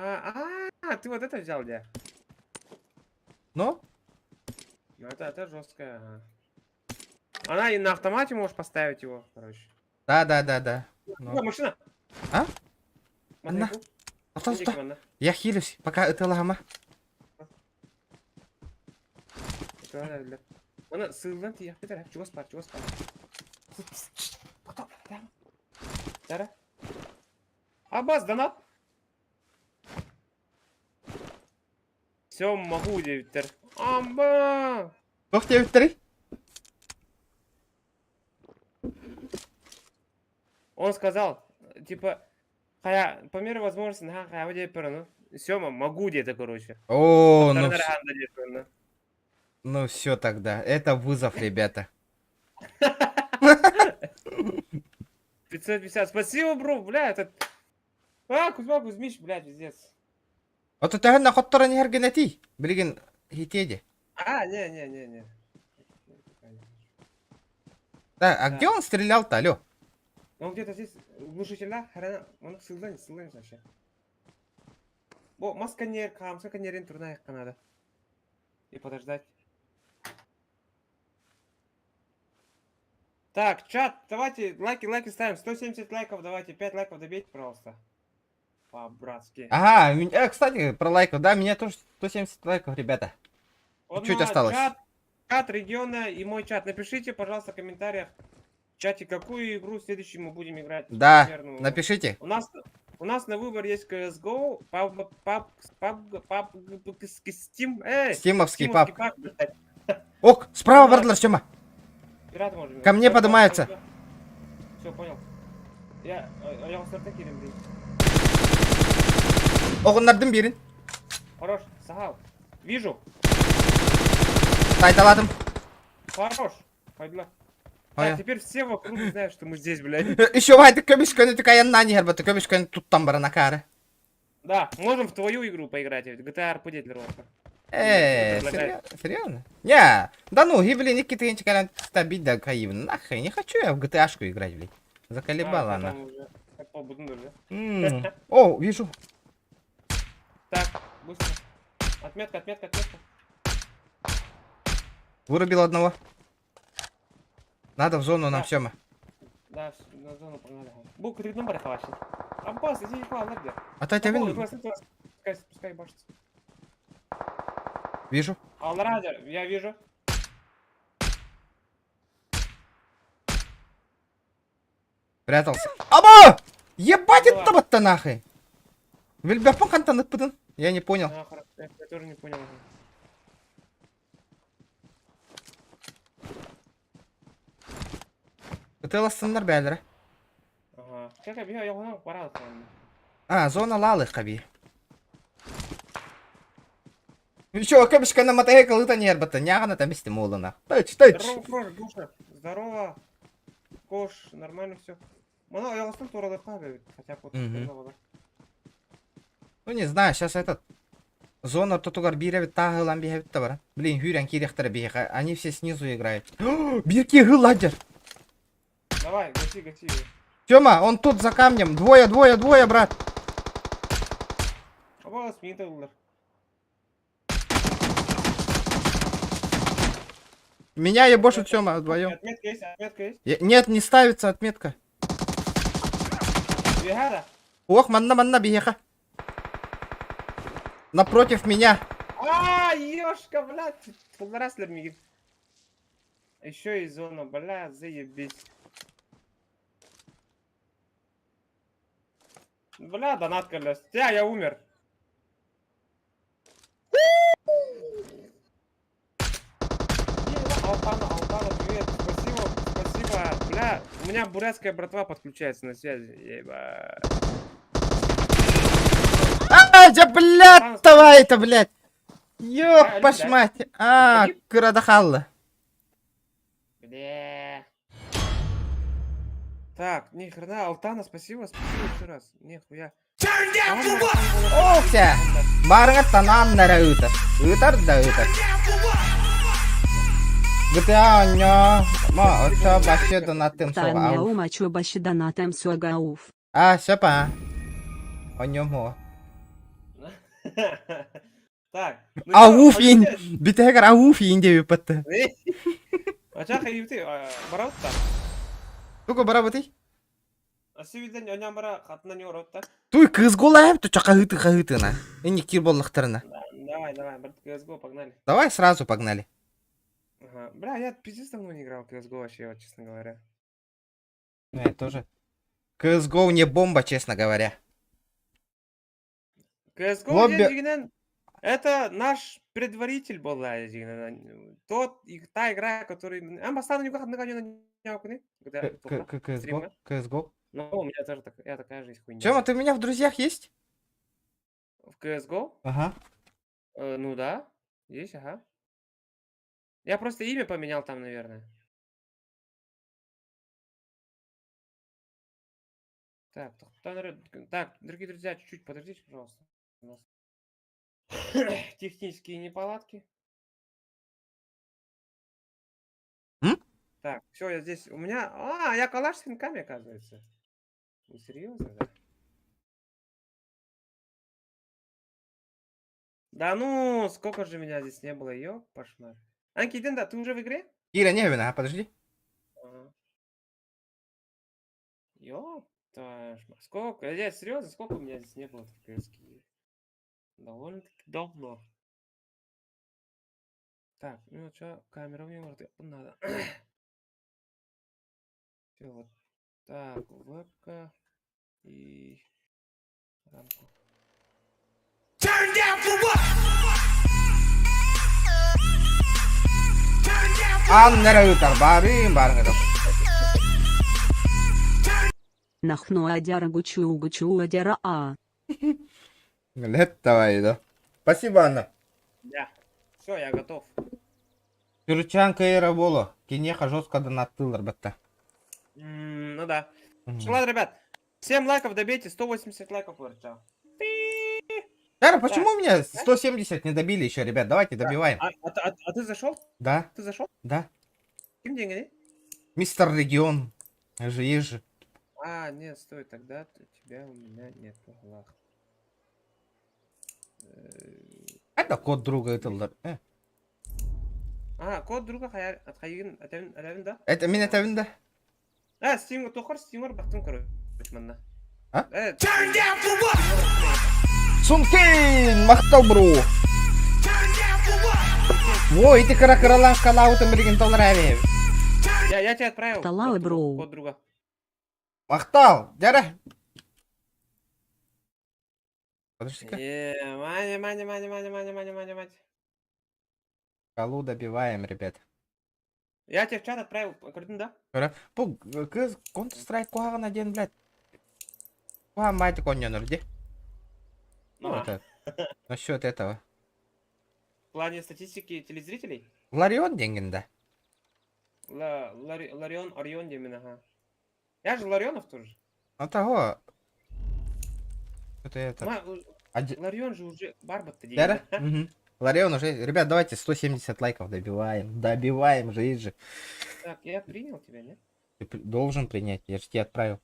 А, а, ты вот это взял, да? Ну? Ну это жесткая, ага. Она и на автомате можешь поставить его, короче. Да, да, да, да. Ну. О, машина! А? Смотри, Анна. ну, Тоқта, иди тоқта. к нам, Я хилюсь, пока ытылаһама. на. Она сылдан тиийэхпит чугас баар, чугас баар. Тара. Абаз, донат. Все, могу, диэбиттэр. Амба! Туох диэбиттэрий? Он сказал, типа, хайа, по мере возможности, на хайа диэппэр, ну. Сема, могу где-то, короче. О, ну, Тарараханда диэппэр, ну. ну все тогда. Это вызов, ребята. 550. Спасибо, бро, бля, это... А, Кузьма Кузьмич, бля, пиздец. Ото төһөн хотторон иһэргин этий. Билигин хитиэ дии. А, не-не-не-не. Да, а Да. где он стрелял-то, алло? Он где-то здесь, глушителя, хрена, он сылдан, сылдан вообще. Бо, маска не, камса нерин турна надо. И подождать. Так, чат, давайте лайки, лайки ставим. 170 лайков давайте, 5 лайков добейте, пожалуйста. По-братски. Ага, кстати, про лайков. Да, меня тоже 170 лайков, ребята. Вот чуть на осталось. Чат, чат региона и мой чат. Напишите, пожалуйста, в комментариях в чате, какую игру следующую мы будем играть. Да, Примерно. напишите. У нас на выбор есть CSGO, PUBG, PUBG, PUBG, Steam, Стимовский Стимовский паб. паб, блядь. Ок, справа Ну, бардылар, Сёма. Пираты можем Ко мне поднимаются. Все, понял. Я усырта кирим, блин. Оҕуннардым биирин. Хорош, сагал. Вижу. Тайталадым. Хорош. Пойду. Ой. Так, теперь все вокруг знают, что мы здесь, блядь. Еще вайты көмүс көнү айаннаан иһэр бата көмүс көнү туттан баран акаары. Да, можем в твою игру поиграть, ведь GTA RP для роста. Э, серьезно? Не, да ну, и, блин, икки тыһыынча кэлэн стабить да каибын. Нахрен, не хочу я в GTA-шку играть, блин. Заколебала она. О, вижу. Так, быстро. Отметка, отметка, отметка. Вырубил одного. Надо в зону нам, Да. Сёма. Да, на зону погнали. Бу, кредит номер хаваши. Аббас, иди где? А то я Бу, вин... Пускай, пускай башится. Вижу. Алрадер, я вижу. Прятался. Аба! Ебать Давай. это вот нахуй! Вильбяпон хантан ыппытын. Я не понял. А, хорошо, я тоже не понял. Ытылассыннар бээлэрэ. Ага. Как я я гонал, пора. А, зона лалы хаби. Еще көмүскө на мотоцикл ыта нербата. Нягана там исти молына. Тыч, тыч. Здорово, Крош, Гоша. Здорово. Кош, нормально все. Мана аяғыстан туралы хотя бы. Мгм. Ну не знаю, сейчас этот зона тотугар бииребит тааһылан биһэбит да бара. Блин, хүрэн киириэхтэрэ биһиэхэ. Они все снизу играют. Бирки ладер. Давай, гаси, гаси. Тёма, он тут за камнем. Двое, двое, двое, брат. Аба, сменить Меня ебошит Тёма вдвоем. Отметка есть, отметка есть. Нет, не ставится отметка. Бегара. Ох, манна, манна, биһиэхэ. Напротив меня. А, ёшка, блядь. Полнораслер мигит. Еще и зона, бля, заебись. Бля, донат колес. Я умер. Алтана, Алтана, привет. Спасибо, спасибо. Бля, у меня бурятская братва подключается на связи. Еба. А, да, блядь, давай это, блядь. Ёп, А, ваш мать. А, кырадахалла. Бля. Так, ни хрена, Алтана, спасибо, спасибо еще раз. Нихуя. Ох, ся. Барыңа танан нара ыытар. Ыытар да ыытар. GTA оонньоо. Ма, очо башы донатым суох. Таня умачу баши донатым суогауф. А, сөп а. Оонньуом. Так, ну Ауф иин, бүтэһигэр ауф иин диэбиппэтте. Ача хайыбыты барабыт Тугу барабытый? Асыбиден оньон бара хатынан yorотта. Туй кызголаев туча хаһыты хаһытына. Инник кир боллахтарына. Давай, давай, брат, CSGO, погнали. Давай сразу погнали. Ага. Бля, я пиздец давно не играл в CSGO вообще, вот, честно говоря. Ну, я тоже. CSGO не бомба, честно говоря. CSGO Лобби- дьиҥинэн, это наш предваритель был, дьиҥинэн. Тот, и та игра, которая... А, бастаан CSGO? Стрима. CSGO? Ну, у меня тоже так, я такая же есть хуйня. Тёма, ты у меня в друзьях есть? В CSGO? Ага. Ну да, есть, ага. Я просто имя поменял там, наверное. Так, так, дорогие друзья, чуть-чуть подождите, пожалуйста. У нас технические неполадки. М? Так, все, я здесь. У меня. А, я калаш с финками, оказывается. Вы серьезно, да? Да ну, сколько же меня здесь не было, ёп, пошмар. Анки, да, ты уже в игре? Кира, не, а, подожди. Ага. Ёп, твою ж мать. Сколько? Я серьезно, сколько у меня здесь не было в КС Довольно-таки давно. Так, ну что, камера мне может надо. Все, вот так, вебка и рамку. Turn down for what? Turn down for Анна ыытар, баарыын баарыҥ Нахну адяра гучу гучу адяра а. Лет давай, да. Спасибо, Анна. Да. Все, я готов. Түрүчээн кыайара буолуо. Киниэхэ жестко донаттыыллар батта. Ну да. Что, ладно, ребят, всем лайков добейте, 180 лайков, чао. Дара, почему у меня 170 не добили еще, ребят? Давайте добиваем. А ты зашел? Да, Ты зашел? да. Каким деньги? Мистер Регион. Же есть же. А, нет, стой, тогда тебя у меня нет в глазах. Это код друга это. А, код друга хайар, атхайын, атавин, атавин, да? Это меня тавин да? А, Steam, тохор Steam бахтым, короче, манна. А? Turn down for what? Сункейн! Махтал бро! Turn down for what? Во, ити кыра кыралан шкалаутым билигин толрави. Я тебе отправил Талалы, код друга, бро. код друга. Махтал! Дяра! Подожди-ка. Маня, Маня, Маня, Маня, Маня, Маня, Маня, Маня. Шкалу добиваем, ребят. Я тебе в чат отправил, көрдүҥ, да? Бу кыз Counter Strike куһаҕана диэн, блядь. Куһаҕан баайдык оонньонор дии. Ну, А, это, насчет этого. В плане статистики телезрителей? Ларион диэҥҥин да. Ларион, Орион диэмин, ага. Я же Ларионов тоже. Ну того. Это это. Ларион же уже барбат-то Да? Мгм. Ларион уже. Ребят, давайте 170 лайков добиваем. Добиваем же, есть же. Так, я принял тебя, нет? Ты должен принять, я же тебе отправил.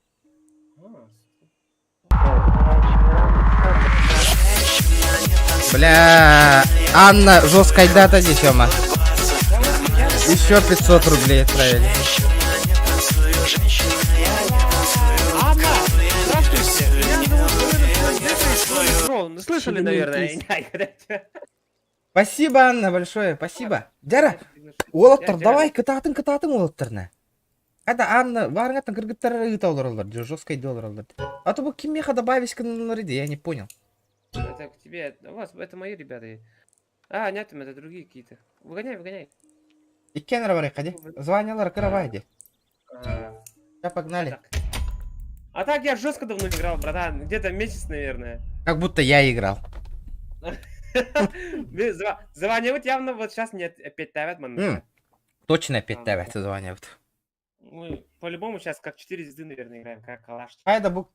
А, Бля, Анна, жесткая дата здесь, Тёма. Еще 500 рублей отправили. Анна, здравствуйте. Меня зовут Бро, ну, слышали, наверное. Спасибо, Анна, большое, спасибо. Дяра, уолаттар, давай, кытаатыҥ, кытаатыҥ уолаттарна. Когда Анна, барыҥаттан кыргыттар ыыта олороллор, жесткой доллар. А то бу кимиэхэ добавить я не понял. Это к тебе, у вас, это мои ребята. А, нет, это другие какие-то. Выгоняй, выгоняй. Иккиэн эрэ ходи. Званиелара кыра дии. А, Я погнали. так. А так я жестко давно не играл, братан. Где-то месяц, наверное. Как будто я играл. Звание вот явно вот сейчас нет, опять тавят, ман. Точно опять тавят звание. Вот. Мы по-любому сейчас как 4 звезды, наверное, играем, как калаш. Хайда бу.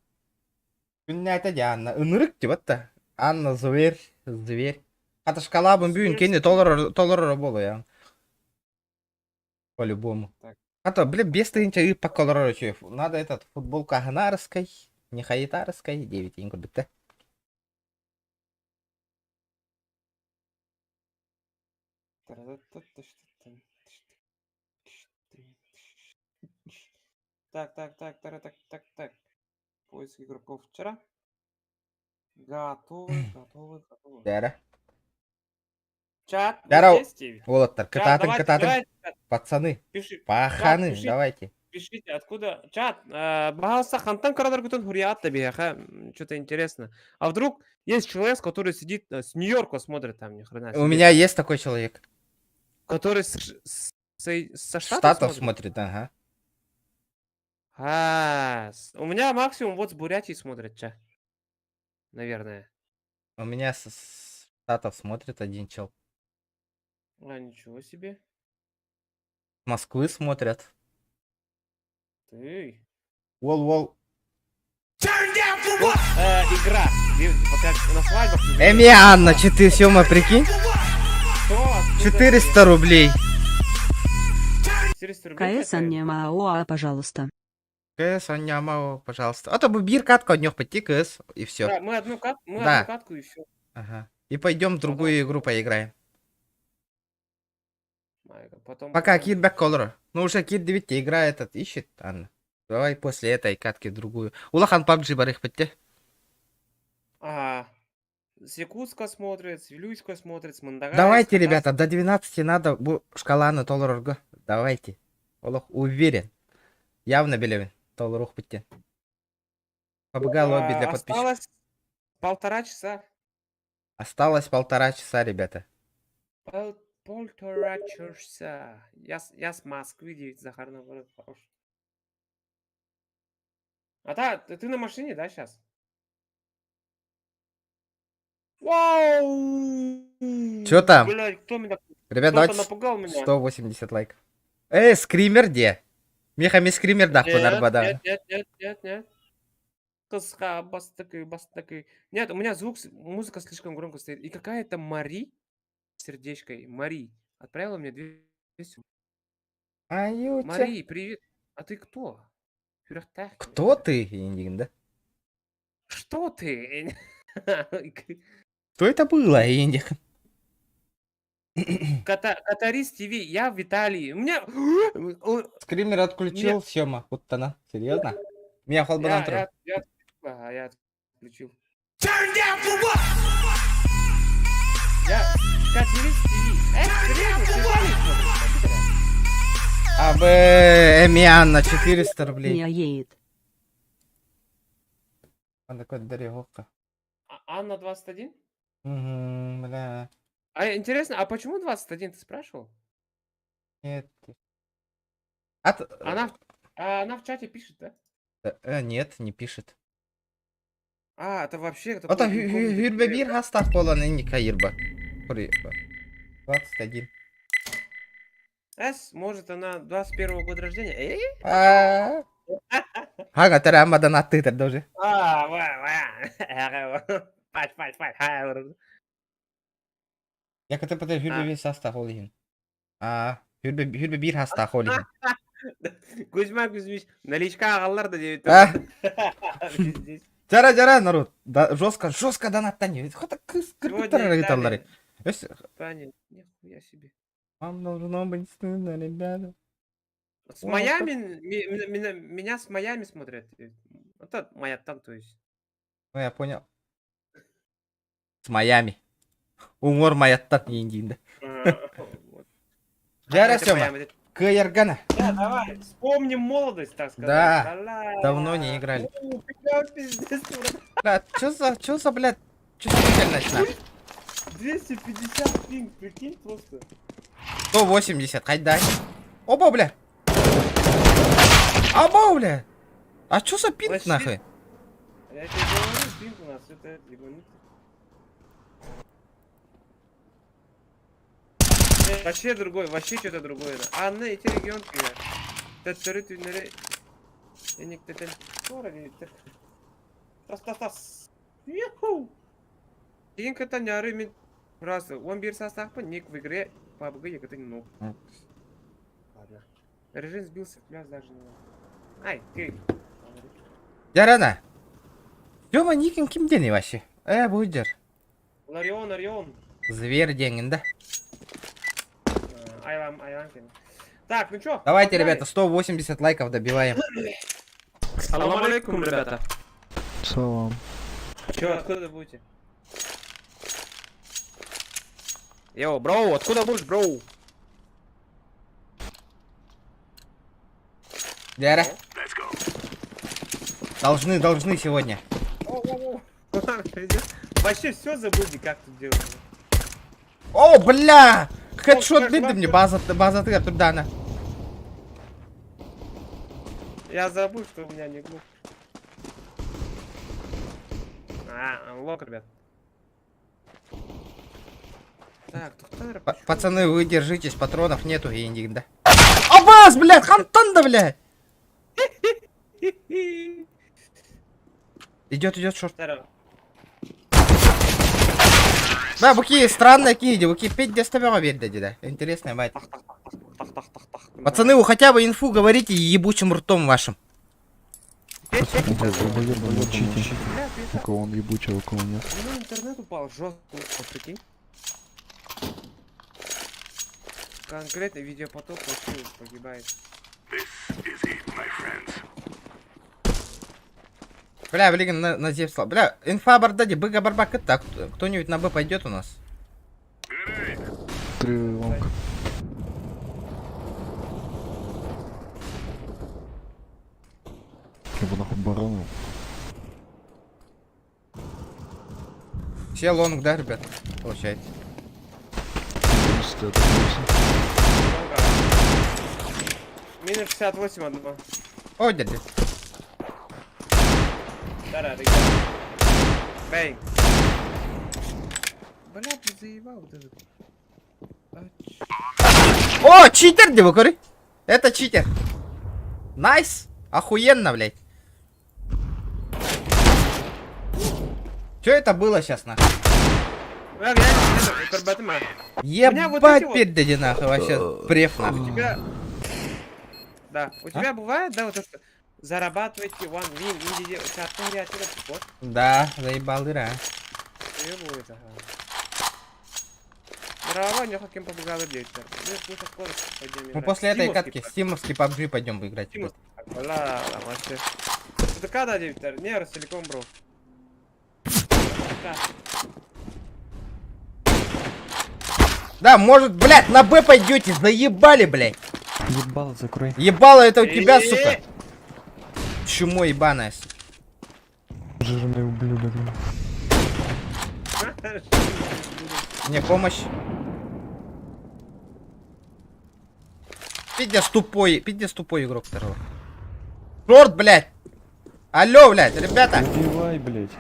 Күннээтэ дии Анна. Ынырык типа Анна зверь, зверь. Хата шкалабын бүгүн кини толорор толорор буолуо я. По-любому. Так. А то, блин, без тысячи и по колору Надо этот футболка Аганарской, не Хаитарской, 9 курдук. Так, так, так, так, так, так, так. Поиск игроков вчера. Готовы, готовы, готовы. Дьэ Чат, вы Здорово. здесь, Стив? Уолаттар, Чат, кытаатыҥ, давайте, кытаатыҥ. давайте, чат, Пацаны, пиши, чат, паханы, пишите, давайте. пишите, откуда, чат, пожалуйста, хантан көрөргүтүн суруйаҕыт да биһиэхэ, что-то интересно. А вдруг есть человек, который сидит с Нью-Йорка смотрит там, ни хрена У себе. меня есть такой человек. Который со Штатов Штатов смотрит? смотрит, ага. А, у меня максимум вот с Бурятии смотрят, ча. Наверное. У меня с Штатов смотрит один чел. А, ничего себе. С Москвы смотрят. Ты. Вол-вол. Turn down for Вот, what? игра. Вот как на свадьбах. Например. Эми Анна, 4 Сёма, прикинь? Что? Откуда? 400 рублей. 400 рублей КС какая? Анне пожалуйста. КС, Анна пожалуйста. А то бы биир катка от пойти КС, и все. Да, мы Да. одну катку и все. Ага. И пойдем в другую игру поиграем. Потом, Пока потом. Кит Бэк Колор. Ну уже Кит 9 игра этот ищет, Анна. Давай после этой катки другую. Улахан PUBG барыахпыт дии. А, с Якутска смотрит, с Вилюйска смотрит, с Мандагая, с Давайте, Хакасии. ребята, до 12 надо бу шкаланы толорорго. Давайте. Олох уверен. Явно билэбин. Толоруохпут диэн. PUBG лобби для А, подписчиков. Осталось полтора часа. Осталось полтора часа, ребята. Полтора часа. Я с Москвы, 9 Захар, наоборот, хорош. А та, ты на машине, да, сейчас? Вау! Чё там? Блядь, кто меня... Ребят, Кто-то давайте напугал меня. 180 лайков. Эй, скример где? Миха, ми скример Нет, дахпын нет, нет, нет, нет, нет. Кыска, бастакы, бастакы. Нет, у меня звук, музыка слишком громко стоит. И какая-то Мари, сердечкой, Мари, отправила мне 200. Аютя. Мари, привет. А ты кто? Сүрэхтээх. Кто ты, Индигин, да? Что ты? Что это было, Индик? Катарис ТВ, я в Италии. У меня... Скример отключил, Сёма. Вот она. Серьезно? Меня холбанан Ага, я отключил. Turn down for what? Я... Катарис ТВ. Серьезно, ты в Италии смотришь? А Б, Эмианна, 400 рублей. Не едет. Он такой дорогока. А- Анна 21? Угу, бля. А интересно, а почему 21, ты спрашивал? Нет. А, Она в чате пишет, да? Нет, не пишет. А, это вообще Это такой инкогнито сүүрбэ человек. биир саастаах буолан инника Ирба. 21. С, может, она 21 года рождения? Эй? А. Ага, Амадан аттытыр даже. А, ва, ва. Пать, пать, пать. Ха, Я ката пата сүүрбэ А. биир саастаах ол иһин. А, сүүрбэ сүүрбэ биир саастаах ол иһин. Кузьма Кузьмич, наличка аҕаллар да диэбит. А? Здесь. Жара, жара, народ. Да, жестко, жестко донаттан. Хата кыз Сегодня кыргыттар Италия. Өс Таня, нихуя себе. Вам должно быть стыдно, ребята. С О, Майами, меня с Майами смотрят. Это моя там, то есть. Ну, я понял. С Майами. Уҥуор Майаттан индиинде. А, вот. Жара, Хотя Сёма. Майами это- Кыайаргана. Да, давай, вспомним молодость, так сказать. Да, Бля. давно не играли. У, бля, пиздец, брат. Бля, чё за, блядь, чувствительность на? 250 пинг, прикинь просто. 180, хайдай. Оба, бля. Оба, бля. А чё за пинг, Вообще- нахуй? Я тебе говорю, пинг у нас, это ебанутый. Вообще другой, вообще что-то другое. А на эти регионки. Төттөрү түүннэри. Эниктетен. Скоро диэбиттэр. Тас тас тас. Юху! Кейін кытта няры мен просто 11 саастаахпын ник в игре PUBG я кытта нуб. Ладно. Режим сбился, пляс даже не надо. Ай, ты. Жарана. Тёма никин ким диэний вообще? Э, будер. Ларион, Орион. Зверь диэҥҥин да. Айлам, айлам кини. Так, ну чё, Давайте, погнали. ребята, 180 лайков добиваем. Салам алейкум, ребята. Салам. Чё, откуда будете? Yo, bro, откуда будешь, bro? Дяра. Должны, должны сегодня. О, о, о. Вообще все забыли, как тут делать. О, бля! Хедшот как дыдым лапы. мне, база, база ты турдана. Я забыл, что у меня не глуп. А, unlock, ребят. Так, Тухтар, П- Пацаны, вы держитесь, патронов нету, индик, да? Абаз, блядь, хантан да, блядь! Идет, идет, short. Здорово. Да, буки странные киди, буки пить где да. Интересная, мать. Тах, тах, тах, тах, тах, тах. Пацаны, вы хотя бы инфу говорите ебучим ртом вашим. Долбоёбы, молчите. Бля, У кого он ебучий, а у кого нет. У меня интернет упал жестко, вот прикинь. Конкретно видеопоток вообще погибает. Бля, блин, на Зевсла. Бля, инфа бардади, быга барбак, так, кто-нибудь на Б пойдет у нас? Три long. Я бы нахуй баранул. Все long, да, ребят? Получается. Просто это просто. Минус 68 одного. О, дядя. Да, да, Bang. Бля, ты заебал вот этот. А, О, читер, девокори. Это читер. Nice. Охуенно, блядь. Че это было сейчас, нахуй? Бля, глянь, это, Карбатыма. меня вот эти Ебать, вот- пердади, нахуй, вообще, преф, нахуй. У тебя... Да, у А? тебя бывает, да, вот то, что зарабатываете one win, иди, у тебя оттуда отсюда вот, Да, заебал дыра. требует, ага. Браво, не хотим побегал дейтер. Ну, мы сейчас скоро пойдем Мы играть. после этой Стимовский катки стимовский PUBG пойдем играть. Стимовский, бля, вообще. Это когда дейтер? Не, Ростелеком, bro. Да. Да, может, блядь, на Б пойдете, заебали, блядь. Ебало закрой. Ебало это у тебя, сука. Чмо ебаное, сука. Жирный ублюдок. блин. Мне помощь. Пиздец тупой игрок второго. Short, блядь. Алло, блядь, ребята. Убивай, блядь.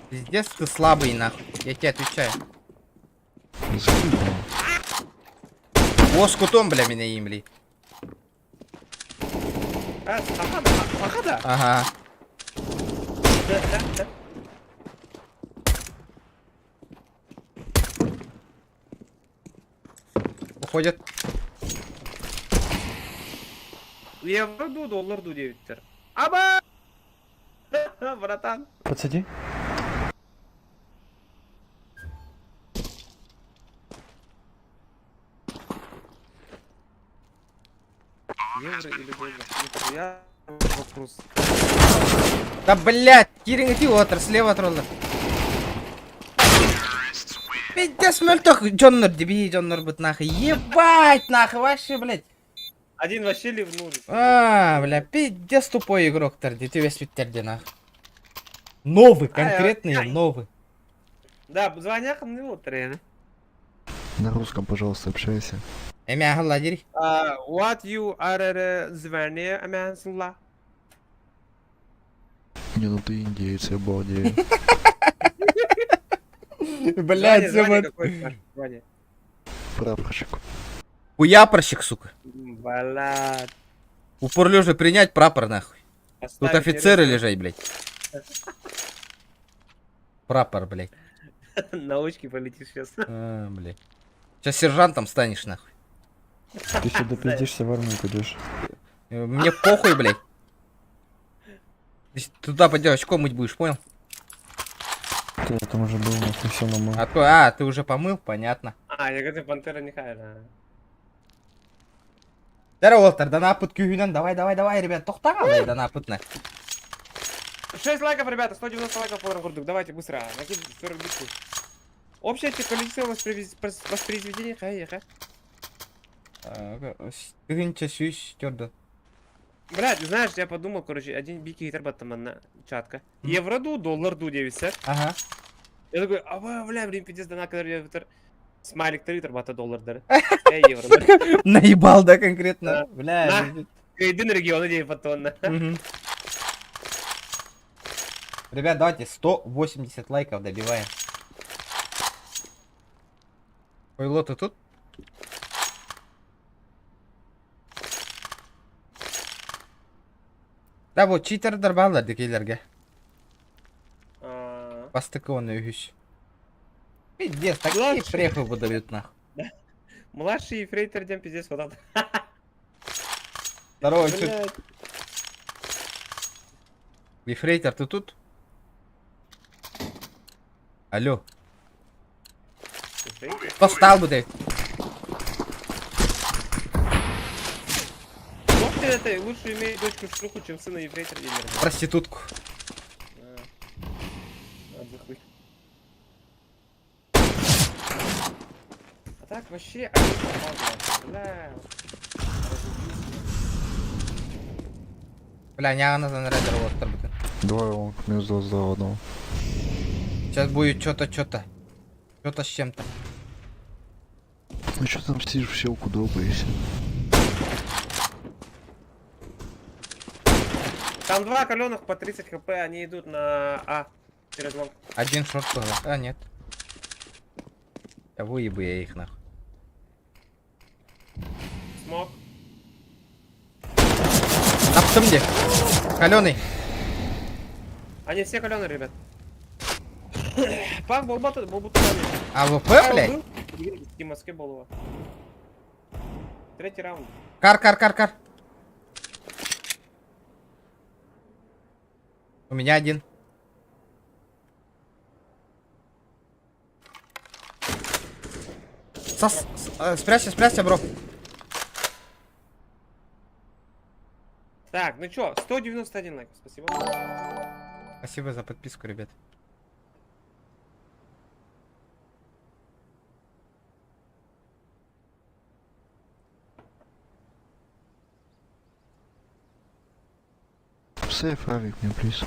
Пиздец ты слабый, нахуй. Я тебе отвечаю. Заебал. Лоскутом, бля, меня имли. А, ага, да, ага, да. Ага. Да, да, да. Уходят. Евро ду, доллар ду 9 Аба! Братан. Подсади. Евро или доллар? Нихуя вопрос. Да, блядь, кириҥ отр, слева троллер. Пиздец, мөлтөх дьоннор, деби дьоннорбут нахуй. Ебать, нахуй, вообще, блядь. Один вообще ливнул. А, бля, пиздец тупой игрок торди, ты весь терди нахуй. Новый, конкретный ай. новый. Да, звоняк не вот трена. На русском, пожалуйста, общайся. Эмя ладери. What you are звони, амянсла? Не, ну ты индеец, я балдею. Блядь, звание какое, Саш, звание? Прапорщик. Хуяпорщик, сука. Бля. Упор лежа принять прапор, нахуй. Тут Поставить офицеры лежат, блядь. Прапор, блядь. На очки полетишь сейчас. А, блядь. Сейчас сержантом станешь, нахуй. Ты еще допиздишься, в армию пойдешь. Мне похуй, блядь. Ты туда пойдешь, очко мыть будешь, понял? Ты я там уже был, нахуй, все намыл. А, а, ты уже помыл? Понятно. А, я говорю, Пантера не хайра. Здорово, Уолтер, донапыт күүһүнэн, давай, давай, давай, ребят, тохтаҕа донапытна. 6 лайков, ребята, 190 лайков по курдук. Давайте быстро, накидывайте 40 битвы. Общее количество воспроизведений, хай, хай. Тыһыынча сүүс төрдө. Блядь, знаешь, я подумал, короче, один бики гитар батаман чатка. Евро ду, доллар ду 9 Ага. Я такой, а бля, блин, пиздец, дана, когда смайлик 3 бата доллар Я евро. Наебал, да, конкретно? Бля. Один регион, идея потонна. Ребят, давайте 180 лайков добиваем. Ой, ты тут? Да, вот читердер баллар декейлерге. Бастыкы оны үһүс. Пиздец, такие префы выдают нах. Младший ефрейтор дем пиздец вот это. Здорово, чё? Ефрейтор, ты тут? Алло. Кто встал бы ты? это лучше иметь дочку шлюху, чем сына ефрейтора. Проститутку. А так вообще... Бля. Бля, не она за Давай он минус 22 одного. Сейчас будет что-то, что-то. Что-то с чем-то. Ну что там сидишь в щелку долбаешься? Там два каленых по 30 хп, они идут на А. Через long. Один short был. А, нет. Да выебу я их нахуй. Smoke. А потом где? Каленый. Они все каленые, ребят. Пах, болбата, болбута. АВП, блядь? Москве болова. Третий раунд. Car, car, car, car. У меня один. Сос, спрячься, спрячься, бро. Так, ну чё, 191 лайк, спасибо. Спасибо за подписку, ребят. Save авик мне, please.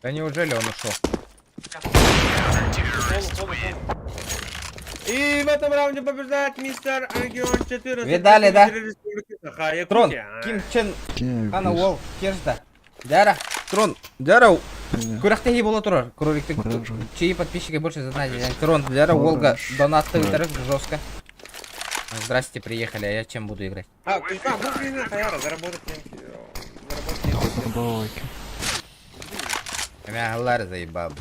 Да неужели он ушел? И в этом раунде побеждает мистер Регион 14. Видали, да? Трон, Трон, Ким Чен, Кинь авик, Хана please. Уолл, Кежда. Дяра, Трон, Дяра, Меня. Күрэхтэһии буола турар. Кролик Оранжевый. чьи подписчики больше знали. Трон, Дяра, Волга, донат Оранж. жестко. Здрасте, приехали, а я чем буду играть? А, то есть, а, будешь не Хаяра, заработать деньги, заработать Да хоть деньги. на балалайке. Меня Галлар заебал.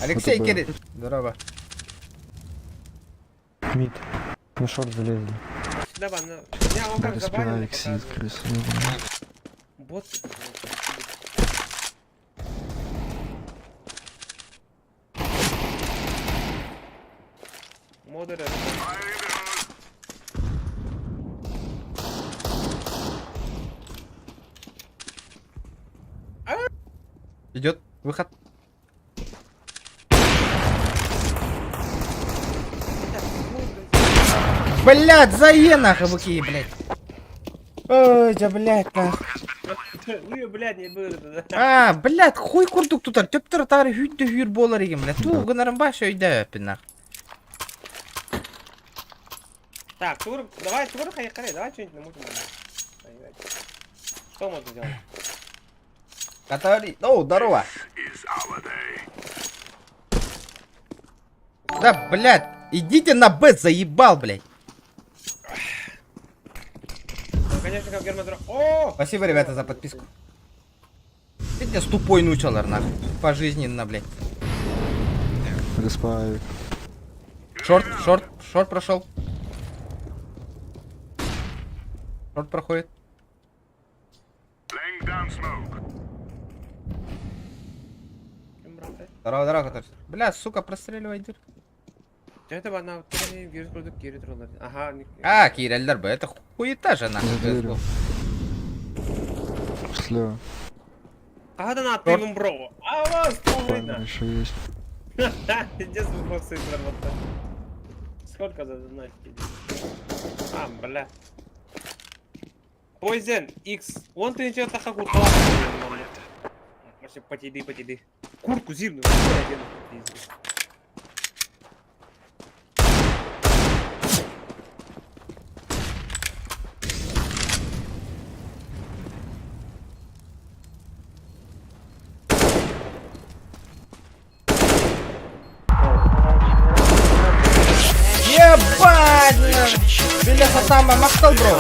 Алексей ВТБ. Кирилл. Здорово. Mid. На short залезли. Давай, ну, меня он как Да, спина забанил, авик сидит, крыса. ёбаная. Бот. Модеры. Идет выход. Блядь, за нахуй, быки, блядь. Ой, да, блядь, нахуй. Ну, блядь, не было да. А, блядь, хуй курдук тутар. Төптөр тары хүйтті хүйір болар еген, блядь. Ту, гынарын баш өйді өпін, нах. Так, тур, давай, тур, хай, давай что-нибудь намутим. Поиграть. Что можно делать? Который... Оу, здорово. Да, блядь, идите на Б, заебал, блядь. Ну, конечно, как Герман О! Спасибо, ребята, за подписку. Пиздец, тупой нучалар, нахуй. Пожизненно, блядь. Респа авик. Short, short, short прошел. Шорт проходит. Ким браты? Здорово, здорово, который. Бля, сука, простреливай дыр. Это бана кири курдук кири туралар. Аха. А, киирэллэр бы, это хуета же нахуй. Не верю. Слева. Хаһан аттыыбын бро. А вас Правильно, половина. еще есть. Пиздец вопрос цифр вот так. Сколько за донатики? А, бля. Poison X. Он ты ничего так как Вообще потеди, потеди. Куртку зимную вообще одену, пиздец. Ебать! Бля, Сатама, махтал, бро.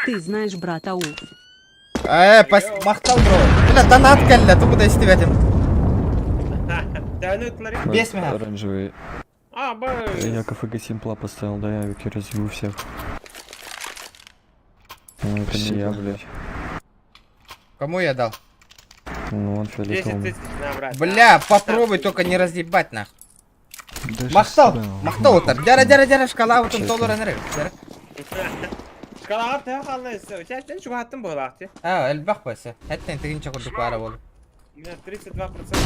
Ты знаешь, брат, ау. Э, махтал, бро. Бля, донат кэллэ, тугу да истибэтим. Да ну это ларик. Бес меня. Оранжевый. А, б. Я КФГ Симпла поставил, да, я авик, я разъебу всех. Ну, это не я, Спасибо. блядь. Кому я дал? Ну, он 10 фиолетовый. тысяч на, брат. Бля, попробуй только не разъебать нахуй. Да щас Махтал, тебя махтал нахуй. отар. Дяра, дяра, дяра, шкала, вот он Чекай. доллар нэрэ. Дяра. Шкалаҕар төһө хаалла Чээттэн чугаһаттын буолаах ти. А, элбэх баса. Хэттэн тигин чокурдук баара бол. У меня 32%.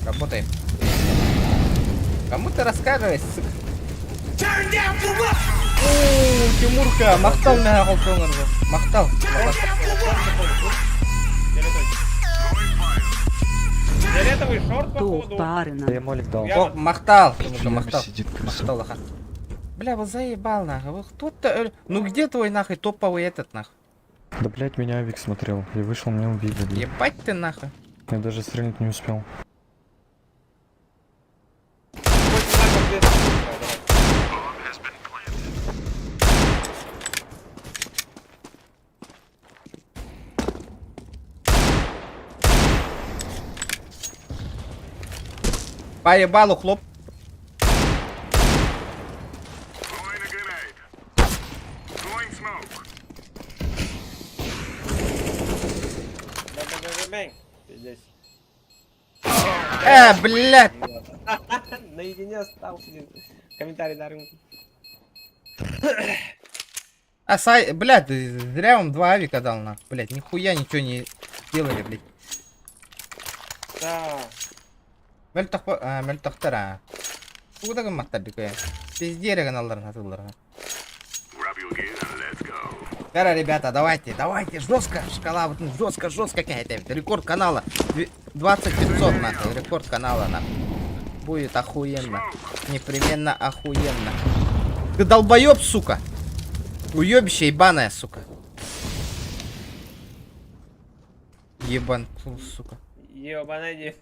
Работаем. Кому ты рассказываешь, сука? Turn down for what? О, Тимурка, махтал меня холтоңор. Махтал. Фиолетовый шорт, Тух походу. парына. Я молик дал. Я- О, махтал. В Тимурка, яме махтал. сидит крыса. Махтал, аха. Бля, вот заебал нахуй. Вот кто-то... Ну где твой нахуй топовый этот нахуй? Да, блядь, меня авик смотрел. Я вышел, меня убили, блядь. Ебать ты нахуй. Я даже стрельнуть не успел. Хоть на как без- Давай. Поебалу, хлоп. Бэng-бэng-бэng-бэng. Пиздец. Блядь. Наедине остался. Комментарий дарю. А сай, блядь, зря вам два авика дал нахуй. Блядь, нихуя ничего не делали, блядь. Да. Мөлтөхтөр а. Тугу да гымматтар дикэ. Пиздере гыналларын хатыллар. Кара, ребята, давайте, давайте, жестко, шкала, вот, ну, жестко, жестко какая-то. Рекорд канала. 20 500, нахуй, рекорд канала, нахуй. Будет охуенно. Непременно охуенно. Ты долбоеб, сука. Уебище ебаная, сука. Ебан, сука. Ебаный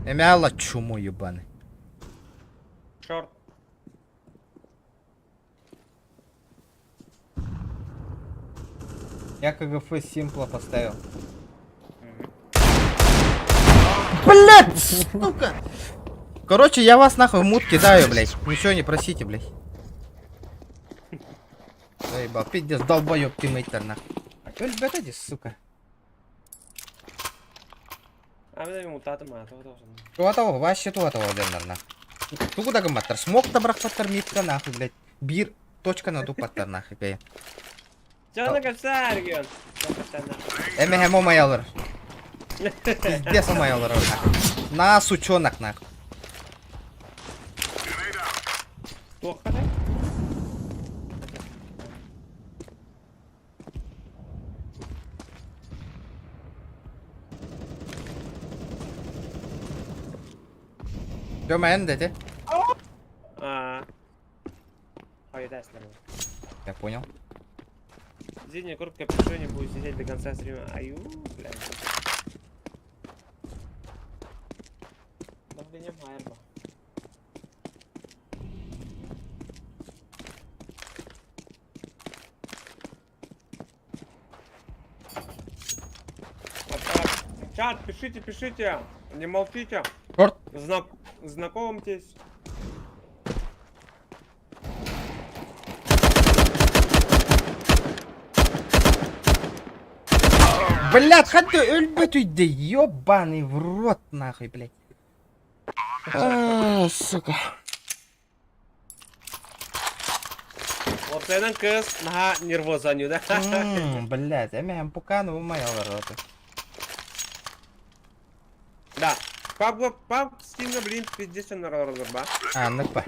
Эмяла чуму ебаный. Шорт. Я КГФ Симпла поставил. Блять, сука! Короче, я вас нахуй в мут кидаю, блять. Ничего не просите, блять. Заебал, пиздец, долбоёб ты мейтер, нахуй. Ребята, сука. А мен мутатым а, то должен. Туатого, вообще туатого, дэннер, нахуй. Тугу да гымматтар, смок та бырахпаттар митка, нахуй, блять. Бир, точка на тупаттар, нахуй, бля. Чана капсар, Ген. Эмэхэм омаялар. Пиздец омаялар, нахуй. На, сучонок, нахуй. Плохо, Тёма, энде, А. Ой, да, здорово. Я понял. Зимняя куртка в будет сидеть до конца стрима. Аю, блядь. Да, блин, майрба. Чат, пишите, пишите. Не молчите. Шорт. Знак... Знакомьтесь. Блядь, ханна өлбөтүй да ёбаный в рот нахуй, блядь. А, сука. Ортайдан кыз наһаа нервозаню да. Блядь, эмэһэн пуканы умай олорото. Да. Пап, пап, стимна, блин, пиздец, он ба. А, ныкпа.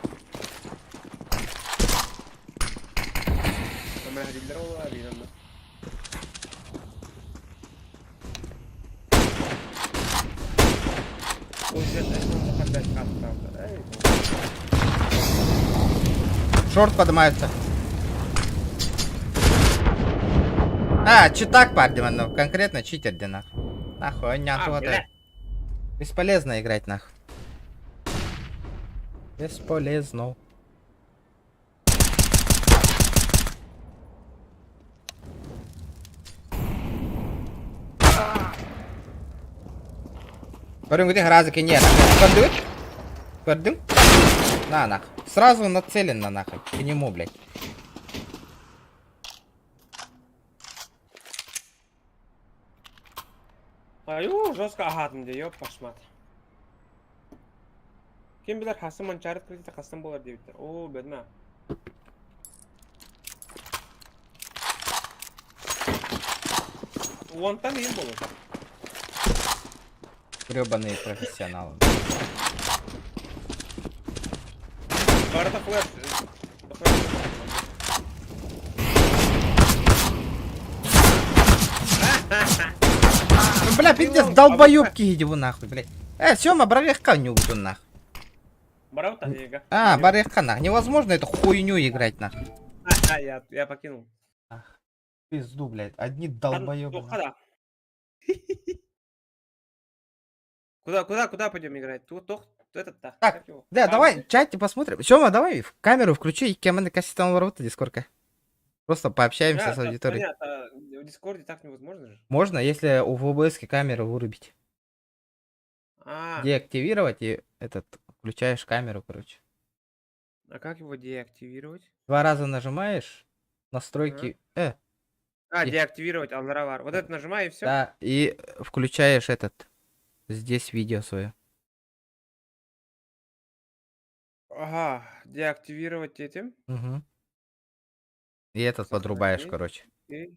Шорт поднимается. А, читак парни, ну, конкретно читер де нах. Нахуй, не А, бля. Бесполезно играть нах. Бесполезно. Көрүҥҥүтүн сразу киниэ Көрдүгүт? Көрдүҥ? На нах. Сразу нацелен на нахуй. К нему, блядь. Аю, жестко аһаатым дии, ёп пашмат. Ким билэр хасым манчаарыт кредитэ хастан буолар диэбиттэр. Оо, бэдмэ. Уонтан иһин буолуо. Гребаные профессионалы. Барыта флеш. Ну, бля, пиздец, долбоебки иди вы нахуй, блядь. Э, Сема, барыахха нюгутун нах. А, барыахха нах. Невозможно эту хуйню играть нах. А, я, я покинул. Пизду, блядь, одни долбоебы. Куда, куда, куда пойдем играть? Тут, тох, этот-то. Так, Да, давай, чате посмотрим. Сема, давай в камеру включи и кем кассетного ворота дискорка. Просто пообщаемся с аудиторией. Понятно, в Дискорде так невозможно же. Можно, если у ВБС камеру вырубить. А. Деактивировать и этот включаешь камеру, короче. А как его деактивировать? Два раза нажимаешь, настройки. А, деактивировать Алдаравар. Вот это нажимаю и все. Да, и включаешь этот. Здесь видео свое. Ага, деактивировать этим. Угу. И этот подрубаешь, короче. И...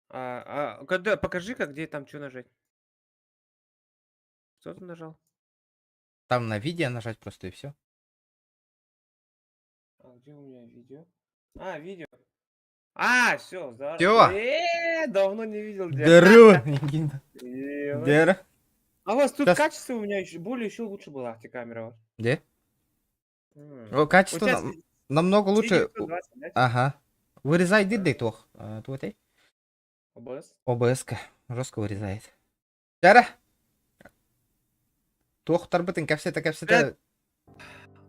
А, а, когда, покажи-ка, где там что нажать. Что ты нажал? Там на видео нажать просто и все. А где у меня видео? А, видео. А, все, здорово. Всё. Э, давно не видел. Здорово, Никита. Здорово. А у вас тут Сейчас. качество у меня еще более еще лучше было, эти камеры. Где? О, качество нам, намного лучше. 920, да? Ага. Вырезай дыдый тох. Туотай? ОБС. ОБС-ка. Жестко вырезает. Чара. Туохтарбытын кэпсэтэ кэпсэтэ.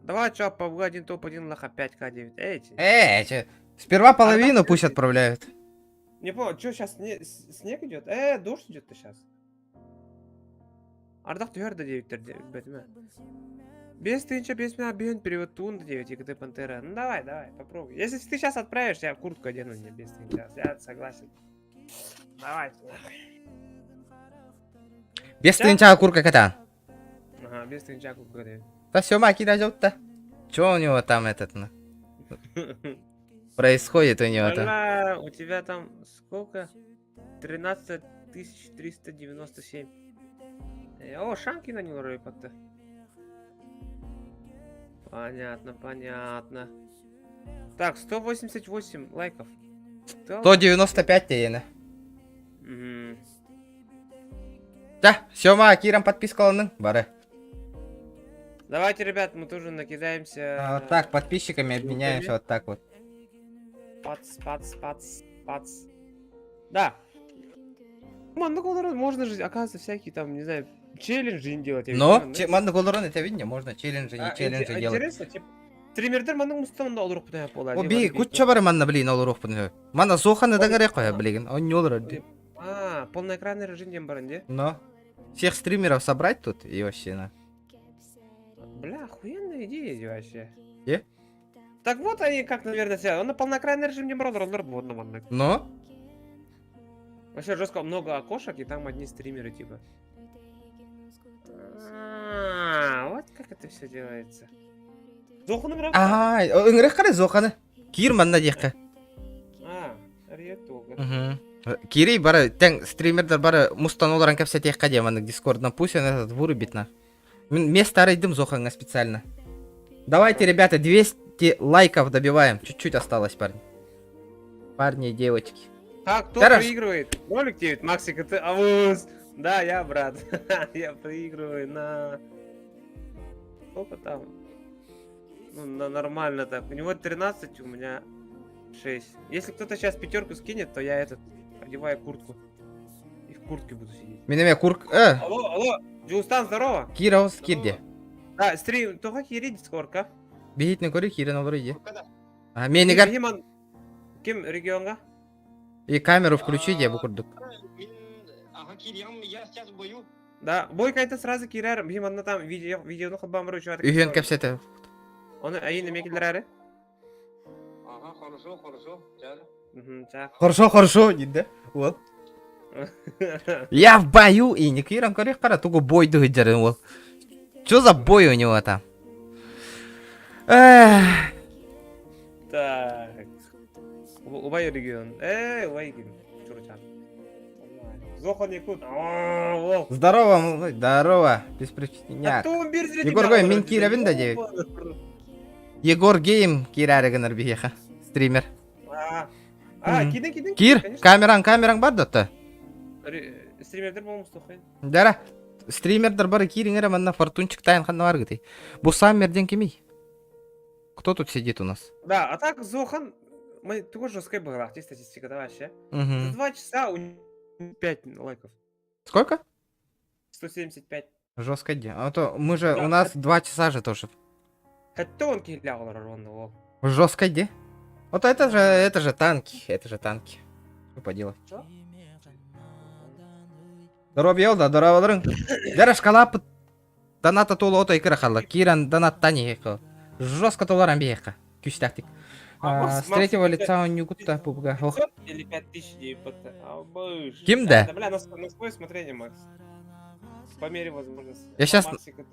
Давай, чё, PUBG 1 топ-1 лоха 5К9. Эти. Э, сперва половину пусть отправляют. Не понял, что сейчас снег идет? Дождь идет-то сейчас. Ардах түһэр да диэбиттэр бэтимэ. Без тысяча, без меня, бен перевод тун 9 ИКТ Пантера. Ну давай, давай, попробуй. Если ты сейчас отправишь, я куртку одену мне без тысяча. Я согласен. Давай. Без тысяча курка кота. Ага, без тысяча куртка одену. Да все, маки дойдет-то. Че у него там этот, ну, происходит у него там? Бля, у тебя там сколько? 13 397. О, шанки на него рыпат-то. Понятно, понятно. Так, 188 лайков. 195 тебе, Угу. Да, все, ма, киирэн подпискаланыҥ, бары. Давайте, ребят, мы тоже накидаемся. А, вот так, подписчиками обменяемся вот так вот. Пац, пац, пац, пац. Да. Маннык олорон можно же, оказывается, всякие там, не знаю, челленджи не делать. Но, маннык олорон это видно, можно челленджи, не челленджи делать. Интересно, типа, стримердер маннык мустан да олоруохпутун буолла. О, би, кучча бар манна, блин, олоруохпун. Манна соханы да гарек қоя, блин, он не олорор. А, А, полноэкранный режим диэн баран дии. Но. Всех стримеров собрать тут и вообще на. Бля, охуенная идея вообще. Е? Так вот они как, наверное, себя. Он на полноэкранный режим не брал, роллер вот на маннык. Но? Вообще жестко много окошек, и там одни стримеры типа. А, вот как это все делается. Зоханы брат? Аа, ыҥырык хара Зоханы. Киир манна диэххэ. А, риет долго. Кирий бары тэҥ стримердэр бары мустан олорон кэпсэтиэххэ диэ маннык дискордна пусть он этот вырубит на. Мин место арыйдым Зохаҥҥа специально. Давайте, ребята, 200 лайков добиваем. Чуть-чуть осталось, парни. Парни и девочки. Так, кто Хорошо. проигрывает? Ролик 9, Максик, ты авус. Да, я, брат. Я проигрываю на... Сколько там? Ну, на нормально так. У него 13, у меня 6. Если кто-то сейчас пятерку скинет, то я этот одеваю куртку. И в куртке буду сидеть. Мин эмиэ курк... Э, Алло, алло, Джулстан, здорово. Кира киирдэ. Да, стрим, тоҕо киирий дискордка. Биһитин көрүй киирэн олорор дии. А, миэнигэр Ким, ким регионга? и камеру включи дии бу курдук. Да, бой кайта сразу киирэр, биһи манна там видео, видеону холбаамыр үчүгэй. Үһүөн кэпсэтэ. Оны айын эмиэ киллэрээри. Ага, хорошо, хорошо. Ча. Ча. Хорошо, хорошо, диде. Вот. Я в бою и не киран көрүөх хара тугу бойду сылдьарын уол. Что за бой у него там? Эх. Так. Убай регион. Эй, убай ким. Чурчан. Зохан Якут. Здорово, молодой, здорово. Без причиняк. Егор Гой, мин киирэбин да диэбит. Егор Гейм киирээри гынар биһиэхэ. Стример. А, киирдин, киирдин. Киир, камераҥ, камераҥ бар да Стримердер болмустух. Дара, стримердер бары киириҥ эрэ манна фортунчик тайын ханна баргытый. Бу Саммер диэн кимий? Кто тут сидит у нас? Да, а так Зохан, мы тоже жесткая была, статистика, давай вообще. За 2 часа у него 5 лайков. Сколько? 175. Жестко де. А то мы же, Да, у нас 2 часа же тоже. Хотя он килял ровно. Жестко де. Вот это же танки, это же танки. Что поделать? Чё? Здорово, да, здорово, Дара шкала доната тула ото икра халла. Киран донат тани Жестко толаран биэхэ. Күүстээхтик. С третьего лица он не гутта пубга. Ох. Или 5000 Ким да? Бля, на, на свое усмотрение, Макс. По мере возможности. Я сейчас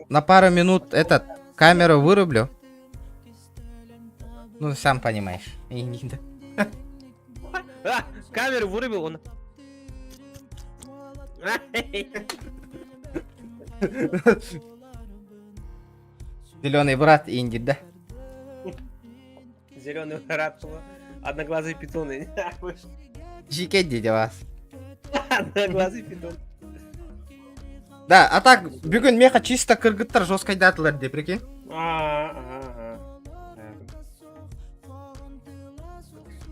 на пару минут этот камеру вырублю. Ну, сам понимаешь. А, камеру вырубил он. Зеленый брат Инди, да? Зеленый брат, одноглазый питон. Жикеть вас. Одноглазый питон. Да, а так, бүгүн миэхэ чисто кыргыттар жесткайдаатылар дии, прикинь. А, ага, ага.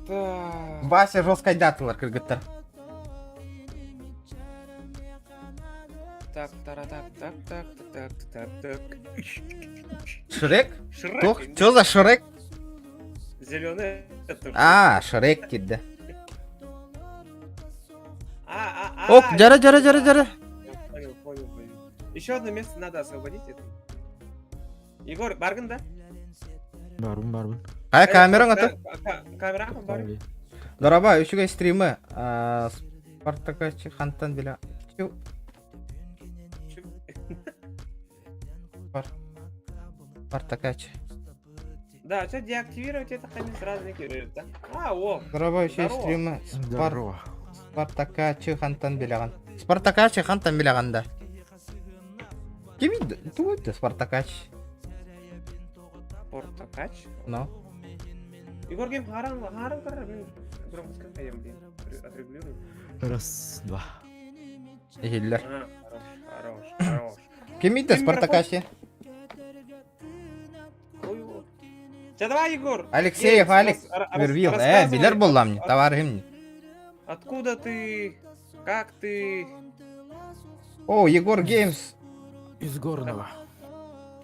Так. Вася жесткайдаатылар кыргыттар. Так, тара, так, так, так, так, так, так. Шрек? Шрек. Туох, что за Шрек? Зеленый. А, Шрек киирдэ. А, а, а. Ок, дьэ, дьэ, дьэ, дьэ. Понял, понял, понял. Еще одно место надо освободить. Это. Егор, бааргын да? Баарбын, баарбын. А камераҥ ата? Камера баар. Дорообо, үчүгэй стримы. Спартакач хантан билэ. Чу. Спартакач. Да, что деактивировать это хамин сразу не киирэр, да? А, о. Дорообо, үчүгэй Здорово. стримы. Спар... Здорово. Спартакач хантан билэҕин. Спартакач хантан билэҕин да. Ким тугуй Спартакач? Спартакач. Ну. Егор Гейм харан харан кар мин громкость какая блин. Отрегулирую. Раз, два. Иһиллэр. А, хорош, хорош, хорош. Кимий Ким Спартакач? Ой, вот. Чэ, давай, Егор. Алексеев Ей, Алекс. рас- Вервил. Э, рассказывай, билэр буоллаҕым. Табаарыһым. Откуда ты? Как ты? О, Егор Геймс. Из Горного.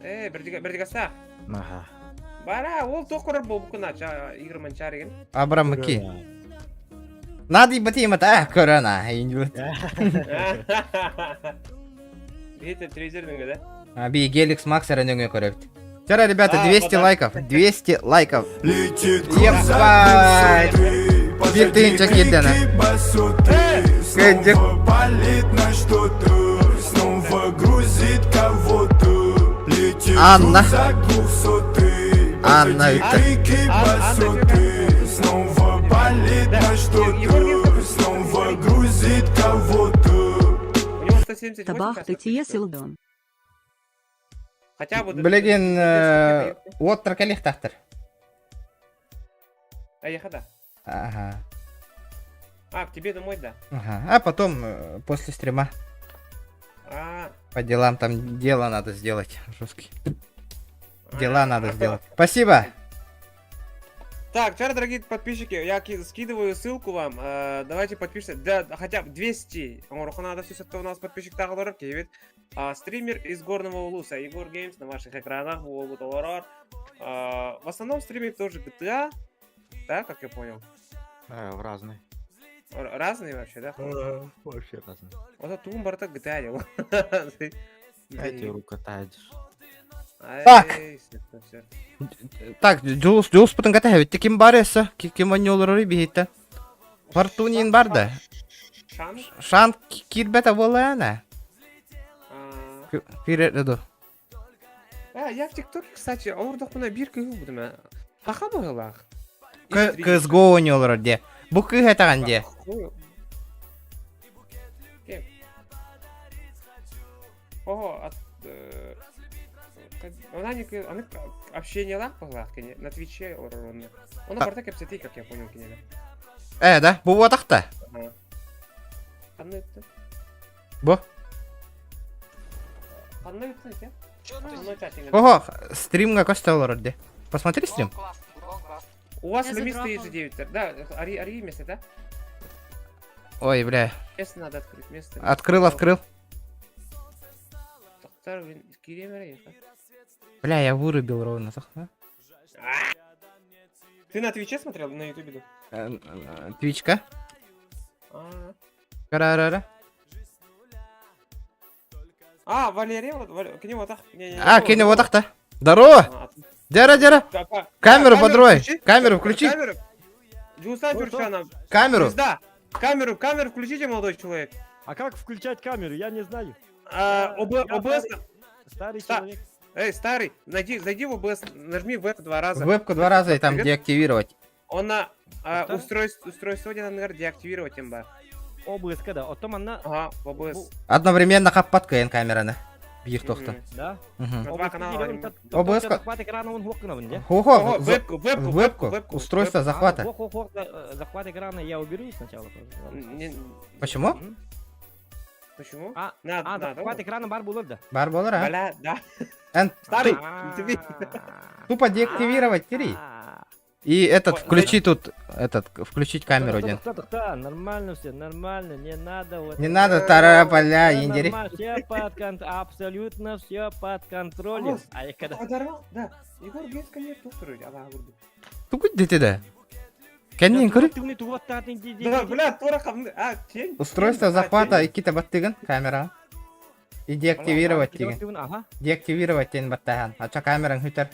Э, Бердигаса. Ага. Бара, ол тохкорор болбукуна, ча, Игорь Манчаригин. Абрамыки. Наадыйбат а көрөн а индибит. Видите, телевизор нөҥүө да? А, би Геликс Макс эрэ нөҥүө көрөбүт. Вчера, ребята, 200 лайков, 200 лайков. Ебать! Биир тыһыынча киирдэн. Кэдик. Анна. Анна Виктор. Табах ты Силдон. Хотя бы... Билигин уоттар кэлиэхтээхтэр. Поехали, да. Ага. А, к тебе домой, да? Ага. А потом, после стрима. А. По делам там дело надо сделать жесткий. Дела надо сделать. Спасибо. Так, вчера, дорогие подписчики, я скидываю ссылку вам. Давайте подпишитесь. Да, хотя бы 200. Надо все, у нас подписчик тағылар кевит. Стример из Горного Улуса. Егор Геймс на ваших экранах. В основном стримит тоже GTA. Да, как я понял? В разные. Разные вообще, да? Вообще разные. Вот это тугум барта GTA делал. Эти рука таешь. Так. Так, Дьулус, Дьулуспутун кэтэһэбит. Ким бар өссө? Ким оонньууллар биһиттэн? Фортунин бар да? Шан? Шан киирбэтэ буолла Киирэр ду. А, я в ТикТоке, кстати, олордохпуна биир кыыһы булбутум ээ. Саха быһыылаах. CSGO оонньууллар диэ. Бу кыыс этэҕин диэ. Ким? Ого, от, она не она общениелаах быһыылаах кини на Твиче олорор Она барыта кэпсэтии, как я понял, кинини. Э, да, бу буотахта. Ханна ыттын? Бу. Ханна ыттын эти? Ого, стримҥа көстө олорор дии. Посмотри стрим. У вас место ежедневно. Да, ари, ари место, да? Ой, бля. Место надо открыть, место. Открыл, открыл. Бля, я вырубил ровно. Ты на Твиче смотрел, на Ютубе? Твичка. Карарара. А, Валерия, вот, кини вот А, кини вот так-то. Здорово! Дяра, дяра! Камеру подрой! Камеру включи! Камеру! Камеру! Да! Камеру, камеру включите, молодой человек! А как включать камеру? Я не знаю. А, ОБ, ОБС... Старый человек. Эй, старый, найди, зайди в ОБС, нажми в это два раза. Вебку два раза и там деактивировать. Он на устройство, устройство, наверное, деактивировать имба. ОБС когда? О том она... Ага, ОБС. Одновременно хаппатка камераны. Биир тохта. Да? Два канала. ОБС. Захват экрана он хокнов, Хо-хо, вебку, вебку, вебку, устройство захвата. Захват экрана я уберу сначала. Почему? Почему? А, а захват экрана баар буолар да. Баар буолар, а? Бля, да. Старый, Тупо деактивировать, тири. И этот, включи тут, этот, включить камеру один. Да, нормально все, нормально, не надо. Вот не надо тараполя, индери. Все под кон... абсолютно все под контролем. А я когда... Да, Егор Геймс, конечно, Тугу дети да. Кэннин көрү. Да, бля, тура а, тень. Устройство захвата иккитэ баттыгын камера. И деактивировать деген. Деактивировать диэн баттахан. Ача камераң хүтэр.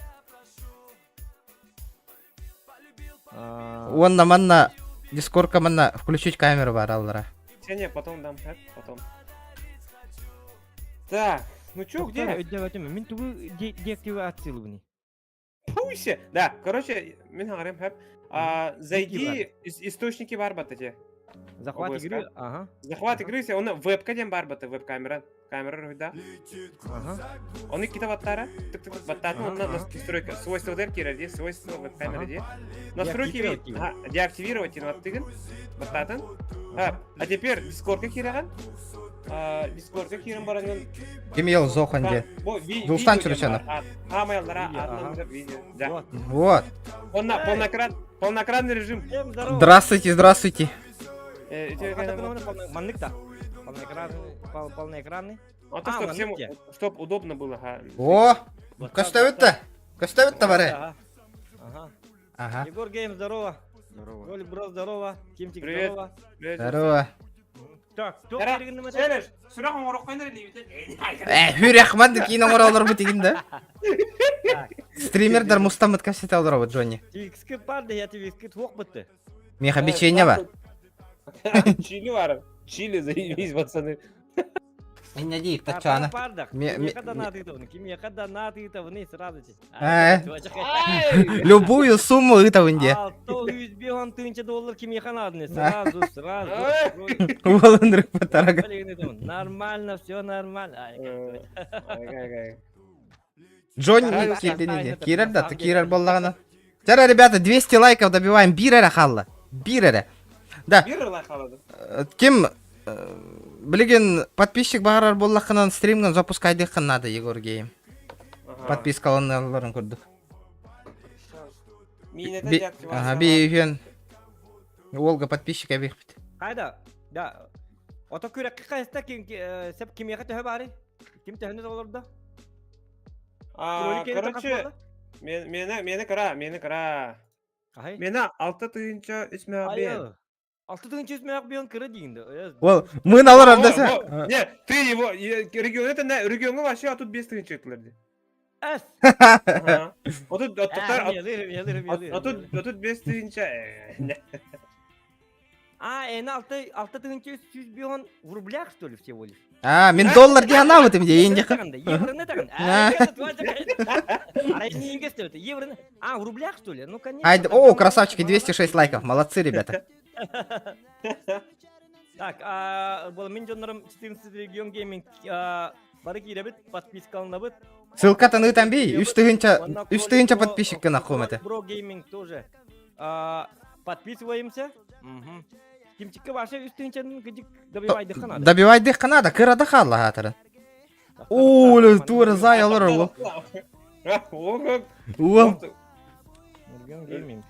Уонна манна дискорка манна включить камеру бараллара. Не, потом дам, потом. Так, ну чё, где? Мин тугу деактивациялыбыный. Пусть! Да, короче, мин хагарым хэп. Зайди, источники баар эти. Захват игры, ага. Захват игры, он вебка диэн баар бата, веб-камера. Камера, да. Ага. Он иккитэ баттара, тык-тык баттаатын, он настройка, свойства киирэр, свойства веб-камеры дии. Настройки, деактивировать баттыгын, баттаатын. А теперь дискордка киирэҕин. Дискордка киирэн бараҥҥын. Кимиэл Зохан де. Дулстан Чурчанов. Видео, да. Вот. Он на полноэкран, полноэкранный режим. Здравствуйте, здравствуйте. Маннык-то. Полноэкранный, полноэкранный. А то, чтобы всем, чтоб удобно было. О, көстөбүт-то. Көстөбүт-то бары. Ага. Ага. Егор Гейм, здорово. Здорово. Кролик бро, здорово. Кимчик, Привет. здорово. Привет. Здорово. Так, кто Эра, перегнем это? Челлендж, сүрэх оҥороххойнор илиибитин. Э, хүрэх ман киин оҥоролор бу тигин да. Так, Стримердер мустаммыт кэпсэтэ олоробут Джонни. Твикски барды, я твикски туох бытты. Миэхэ печенье бар. Чили бар. Чили, заебись, пацаны. Инньэ тачаана. Бардах. Ме- Кимиэхэ да наадыытабын, кимиэхэ да наадыытабын сразу же. Э. Любую сумму ыытабын диэ. 605 тыһыынча доллар кимиэхэ наадыны сразу, сразу. Уолун рыппатарага. Нормально, все нормально. Джонни киирдин Киирэр да, киирэр буоллаҕына. Чара, ребята, 200 лайков добиваем. Биир эрэ хаалла. Биир эрэ. Да. Биир лайк хаалады. Ким билигин подписчик баҕарар буоллаххынан стримгын запускайдыаххын наада Егор Гейм. Подпискаланалларын курдук. Ага, би Уолга подписчик эбихпит. Хайда, да. Ото күрэккэ хайста ким сеп кимиэхэ төһө баары? Ким төһөнү олордо? А, короче, мені мені кыра, мені кыра. Мені алты тыһынча үс мөҕ биэн. Алты тыһынча үс мөҕ биэн кыра диин. Ол, мын алар ардаса. Не, ты его, регион это не, регионга вообще а тут бес тыһынча ыттылар ди. Эс. Отут, отут, отут бес тыһынча. А, эн алты, алты тыһынча сүүс бион в рублях, что ли, всего лишь? А, мин доллар дии анаабытым дии, индиха. Евроны тагын. Евроны. А, в рублях, что ли? Ну, конечно. Ай, о, красавчики, 206 лайков. Молодцы, ребята. Так, а, был мин дьоннорум 14 регион гейминг бары киирэбит, подпискаланабыт. Ссылкатын ыытан бий, 3 тыһыынча, 3 тыһыынча подписчик гына это. Бро гейминг тоже. Подписываемся. Угу. Кимчикке вообще үс тыһыынчаны кыдьык добивайдыхха надо. Добивайдыхха надо, кыра да хаалла хаатырын. Оо, тура зай олорор ол. Уол. Гейминг.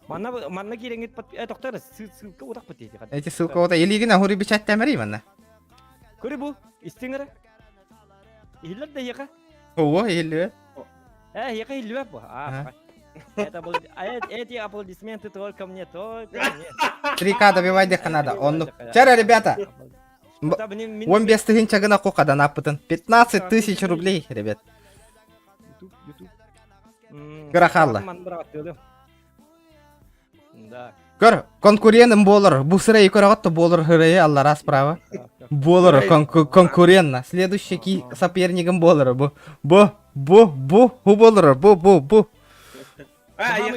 Манна манна киирэҥҥит тохтор ссылка утах бит Эти ссылка ота илигин ахури бичаттамари манна. Көрү бу истиңere. Иһиллэр да яка. Ого, иһиллибэ. Э, яка иһиллибэт бу. А, это был, эти аплодисменты только мне, только мне. 3К добивайдыхха надо. Он, Чара, ребята. 15 тыһыынча гына кукадан аппытын. 15 тысяч рублей, ребят. Ютуб, Ютуб. Кыра хаалла. Да. Көр, конкурентым буолар. Бу сырай көрөҕөт буолар хырайы аллара справа. Буолар конкурентна. Следующий ки сопернигым буолар. Бу, бу, бу, бу, бу буолар. Бу, бу, бу. А, я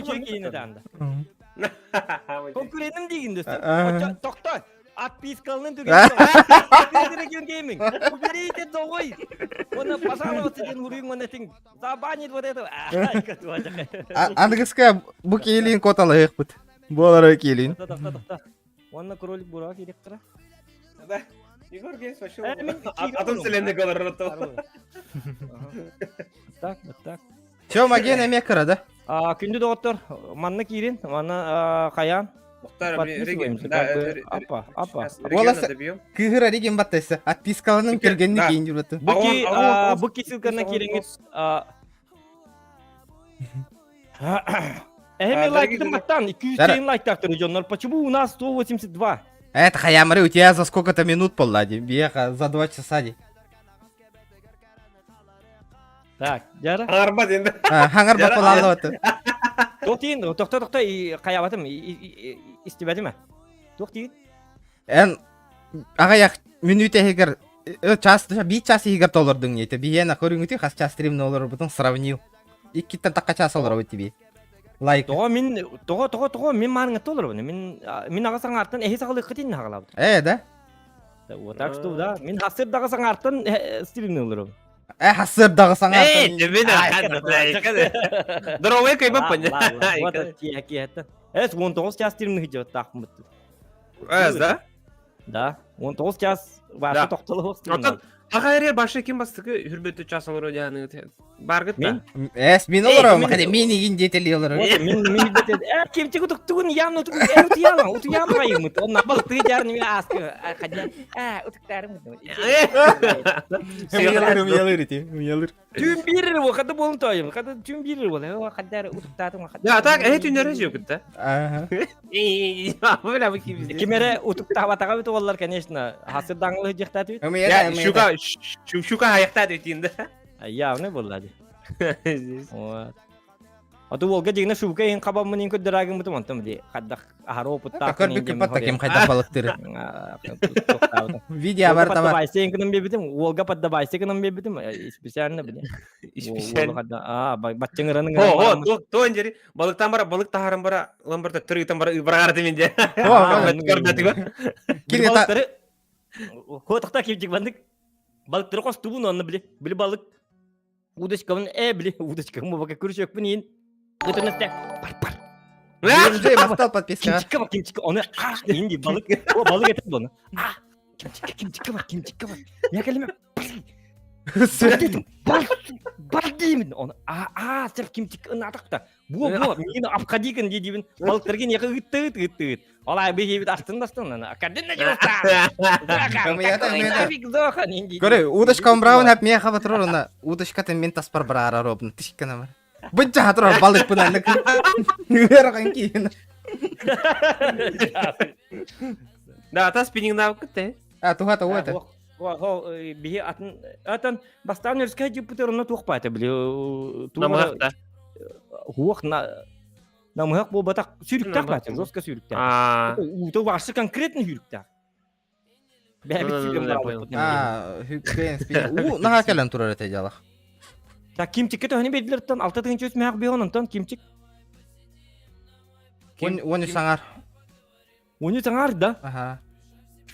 Конкурентым дигин дөстөр. Тохто. Отпискалнын түгэн гейминг. Уберите долой. Он пожаловаться ден уруйун он этин забанит вот это. Аныгыска бу киилин коталыхпыт. Буолар киилин. Онна кролик бурак директора. Да. Егор Геймс вообще... Атын вселенной говорит. Так, вот так. Все, маген эме кыра, да? Күндү доҕоттор, манна киирин, манна хайаан. Подписываемся, как бы, апа, апа. Голос кыыһыра реген баттайса, отпискаланын кергенни кейин жүрбөтү. Буки, буки ссылканы киириҥит. Эми лайктым баттан, 200 лайктактыр дьоннор. Почему у нас 182? Это хаямры, у тебя за сколько-то минут поллади, беха, за 2 часа. Ди. Так, жара. Хаңарба енді. Хаңарба полалла Туох диин, тохто тохто хайабатым, истибэтим. Туох диин. Эн аҕыйах мүнүүтэ иһигэр час, биир час иһигэр толордуҥ ете. Биһиэнэ көрүҥүтү хас час стримне олорбутун сравнил. Иккиттэн такка час олоробут тиби. Лайк. Тоҕо мин тоҕо тоҕо тоҕо мин маарыҥа толоробун. Мин мин аҕа саҥаартан эһи саҕалыаххытын хаҕалаабыт. Э, да? Вот так что да, мин хасыр даҕа саҥаартан стримне олоробун. Э, хасыр даҕа саҥаартан. Эй, тебе Здоровый кайба Вот тиэки Эс 19 час стримне хиджот таахмыт. Эс, да? Да, 19 час башы тохтолу Оттон аға эре башы ким бастыкы хүрбөтү час олоро дианы. Баргыт да. Эс, мин олором, хadi мин игин диэтели олором. Мин мин бетет. Э, кимчик утуктугун явно утук, э, утуяма, утуяма кайымыт. Онна балыктыы жарын мен аскы, хадя. Э, утуктарым. Мыялыр, мыялыр ити, мыялыр. Түн бирер бу, хада болун тойым. Хада түн бирер бол. Э, хаддар утуктатым, хаддар. Да, так, э, түннәре жөкүт да. Ага. Бля, бу ким Кимере утуктабатага бит олар, конечно. Хасыр даңлы жыктат бит. Щука, щука аяктат бит инде. Явно булла ди. Вот. А то Волга дигне шубка ен кабамын ен көдөрагын бутум онтом ди. Хаддах ахар опытта. Көрбүк патта кем хайда балыктыры. Видео бар табар. Поддавайся ен кынын бебитим. Волга поддавайся кынын бебитим. Специально биле. Специально. А, бачыңыранын. О, о, то инжери. Балыктан бара, балык тахаран бара, ламбарта түрүтен бара, барар деменде. Кини та Хотақта кемчик бандык. Балыктары костубун онны биле. Били балык. Удочкабын э били удочкабын бака көрүшөкпүн иин. Ытынысты. Пар пар. Уже мастал подписка. Кимчикке бар, кимчикке. Оны а инди балык. О балык этет бұны. А кимчикке, кимчикке бар, кимчикке бар. Я келеме. Бар, бар деймин. Оны а а сеп кимчик ынатыкта. Бу бу мени апка дейгин деймин. Балыктарген яка ыт ыт ыт ыт. Олай бейбит астын бастын ана. Кадын Көрө, удочка браун хап меха батырор она. Удочка тен мен таспар барара робн. Тишкана бар. Быча хатырор балык пына. Үөр кийин. Да, та спиннинг навык те. А, туха та это. Биһи атын атын бастаан өрскә жиппутер онно туох баата били. Намыһахта. Хуох на намыһах буолбатах сүүрүктээх баата, жестко сүүрүктээх. Уута вообще конкретно сүүрүктээх. Бэбит сүүрүм барабыт. А, хүккен спиннинг. У, наха кэлэн турар эте жалах. Так кимчикке төһөнү бердилер алта тыгынчы үс мээх бион онтон кимчик. Он саңар. Уну саңар да. Ага.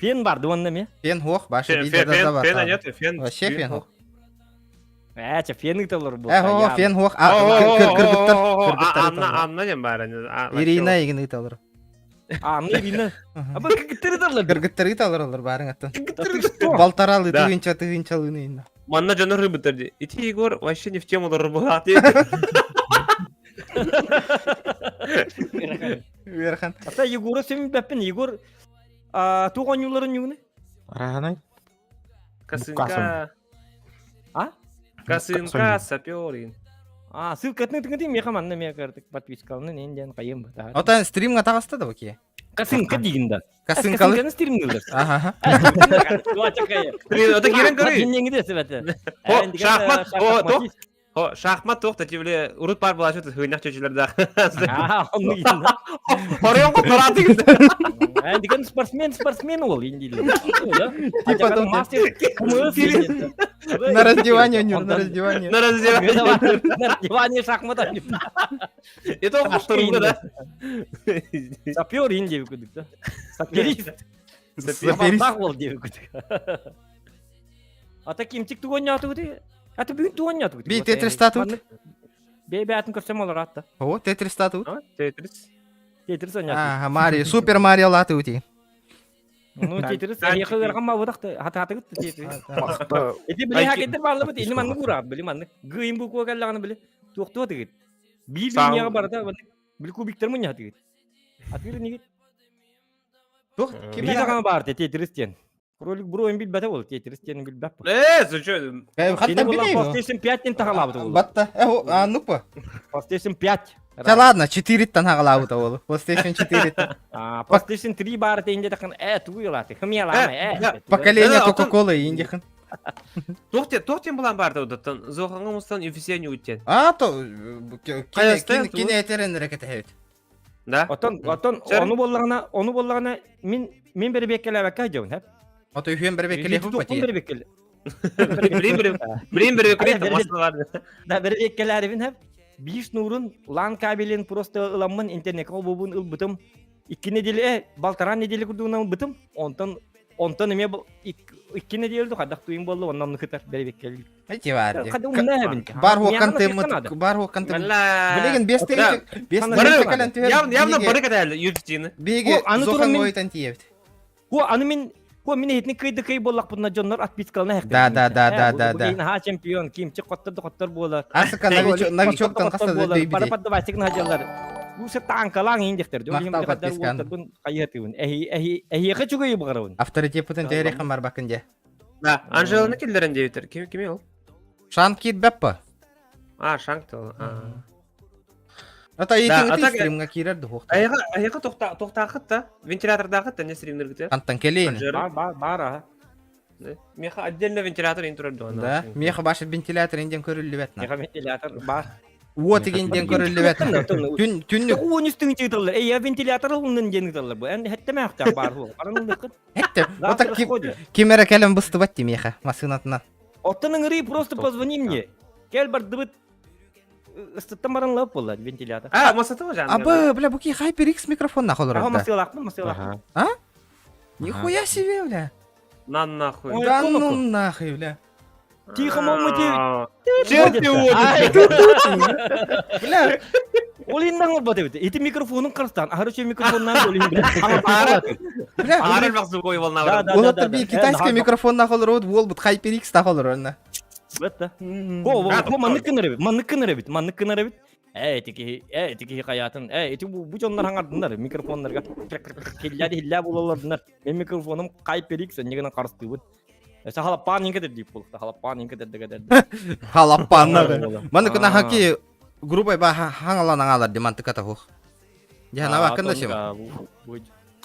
Фен барды онна ме. Фен хуох, башы Фен, фен, нет, фен. Вообще фен хуох. Э, че фен ыйталар бу. Э, хо, фен хуох. А, кыргыттар, кыргыттар. Анна, Анна дем бар. Ирина игин ыйталар. Анна Ирина. А бу кыргыттар ыйталар. Кыргыттар ыйталар олар барын аттан. Балтаралы тыгынча тыгынчалыны инна. Манна жонор рыбыттар ди. Ити Егор вообще не в тему рыбалат. Верхан. Ата Егора сен бәппин Егор туган юлларын югны? Раганай. Косынка. А? Косынка, саперин. А, ссылкатын тыңдым, мен хаманна мен кардык подпискалны ненден кайым бата. Ота стримга тагаста да баки. Косынка деген да. Косынкалы. Косынканы стримдилер. Ага. Ота кирен көрүй. Кинеңде себети. О, шахмат, о, тох. О, шахмат тох, тетивле урут бар була шөтө хыйнак чөчүлөр да. А, онну кийин. Хорыйон кутарат деген. Деген спортсмен, спортсмен ол инди. Типа мастер КМС. На раздевание, на раздевание. На раздевание. На раздевание шахмат. Это он повторил, да? Сапер инди күдүк да. Саперист. Саперист. ол деп күдүк. Ата кимчик тугон ятыгы Ата бүгүн тугон ятыгы. Би Тетрис татут. Бе бе атын көрсөм олар атта. О, Тетрис татут. Тетрис. Тетрис ойнат. Ага, Марио, Супер Марио латы ути. Ну, Тетрис, яхы верхан ма будакты, хата хата гытты Тетрис. Эти били хакеттер барлы бит, инде манны кура, били манны. Гыйм бу куа били. Тукту тигит. Би би барда, били кубиктер мын тигит. Атыр нигит. Тух, ким бар Тетрис тен. Кролик бро билбете бол, Тетрис тен билбеп. Э, зачем? Хатта билейм. PlayStation 5 тен тагалабыт ол. Батта. Э, а ну-па. PlayStation 5. Да ладно, 4 тан хагалабыт ол. PlayStation 4. А, PlayStation 3 бар тенде такын, э, туйлаты. Хмелама, э. Поколение Coca-Cola индихан. Тохтен, тохтен булан бар да удаттан. Зохаңа мустан UFC үттен. А, то кине этерен рекете хебит. Да. Отон, отон, оны боллагана, оны боллагана мен мен бери беккелебекке жабын, хеп. Ото үхен бери беккеле хуп бати. Бери беккеле. Блин, бери, блин, бери беккеле масалар. Да, бери беккелерибин хеп. Биш нурун лан кабелин просто ыламмын интернет бубун ылбытым. Икки неделе, балтаран неделе курдугунан ылбытым. Онтон онтон эме икки неделе хадах туйын болду, оннан ныкытар бери беккеле. Эти бар. Када умна хебин. Бар хокан темат, бар хокан темат. Билеген бес тегин, бес тегин Явно, явно бары кадал UFC-ни. Биге зохан гойтан тиебит. О, аны мен. Бу мин иһитини кыйды кый буоллахпытына дьоннор отпискалана Да, да, да, да, да, да. Наһаа чемпион, кимчик хоттор да хоттор буолар. Асыка новичоктан хаста да дөйбүтэ. Бары поддавайсык наһадьаллар. Бу се танкалаан иин дехтер. Махтал подпискан. Хайыатыбын. Эһи эһи эһиэхэ чугайы баҕарабын. Авторитеппытын тээриэххин барбаккын дьэ. Да, Анжеланы киллэрэн диэбиттэр. Ким кими ол? Шанг кит бэппа. А, Шанг тыл. Ата итин стримга киирэр духуох. Айга айга тохта тохтаахыт та вентилятордаахыт та не стримнергите. Антан келейин. Бар бар бар а. Меха отдельно вентилятор ин турар дуона. Да, меха башы вентилятор инден көрүллүбэт на. Меха вентилятор бар. Уот игинден көрүллүбэт. Түн түннүк. Уон үстүн чыыталлар. Эй, я вентилятор ылыннын диэн ыыталлар бу. Эн хеттемээхтэх бар буол. Баран ыллыккын. Хетте. Ота ким ким эрэ кэлэн быстыбат ти меха масынатынан. Оттон ыҥырыы просто позвони мне. Кел бардыбыт ыстыттан баран лап буолла вентилятор. А, масата жан. Абы, бля, буки HyperX микрофон нахуй Аха, масылаахпын, масылаахпын. А? Нихуя себе, бля. На нахуй. Да ну нахуй, бля. Тихо, мама, ты. Черти Бля. Ол иннан олбат эбит. Ити микрофонун кырстан. Ахары чө микрофоннан олин бля. Бля. Ары бак звуковой волна. Ол би китайский микрофон нахол рот бол бут HyperX тахол рона. Бетта. Го, го, маннык кынар эбит. Маннык кынар эбит. Маннык кынар эбит. Э, ити киһи, э, ити киһи хайаатын. Э, ити бу бу дьоннор хаҥардыннар микрофоннарга. Хиллää хиллää булаллардыннар. Мен микрофонум HyperX эннигинен харыстыыбын. Эсэ халаппаан инке дип булукта. Халаппаан инке дерде дерде. Халаппаан. Маны кына хаки грубой ба хаңалан аңалар демантыка тахух. Дьэ, кында сем.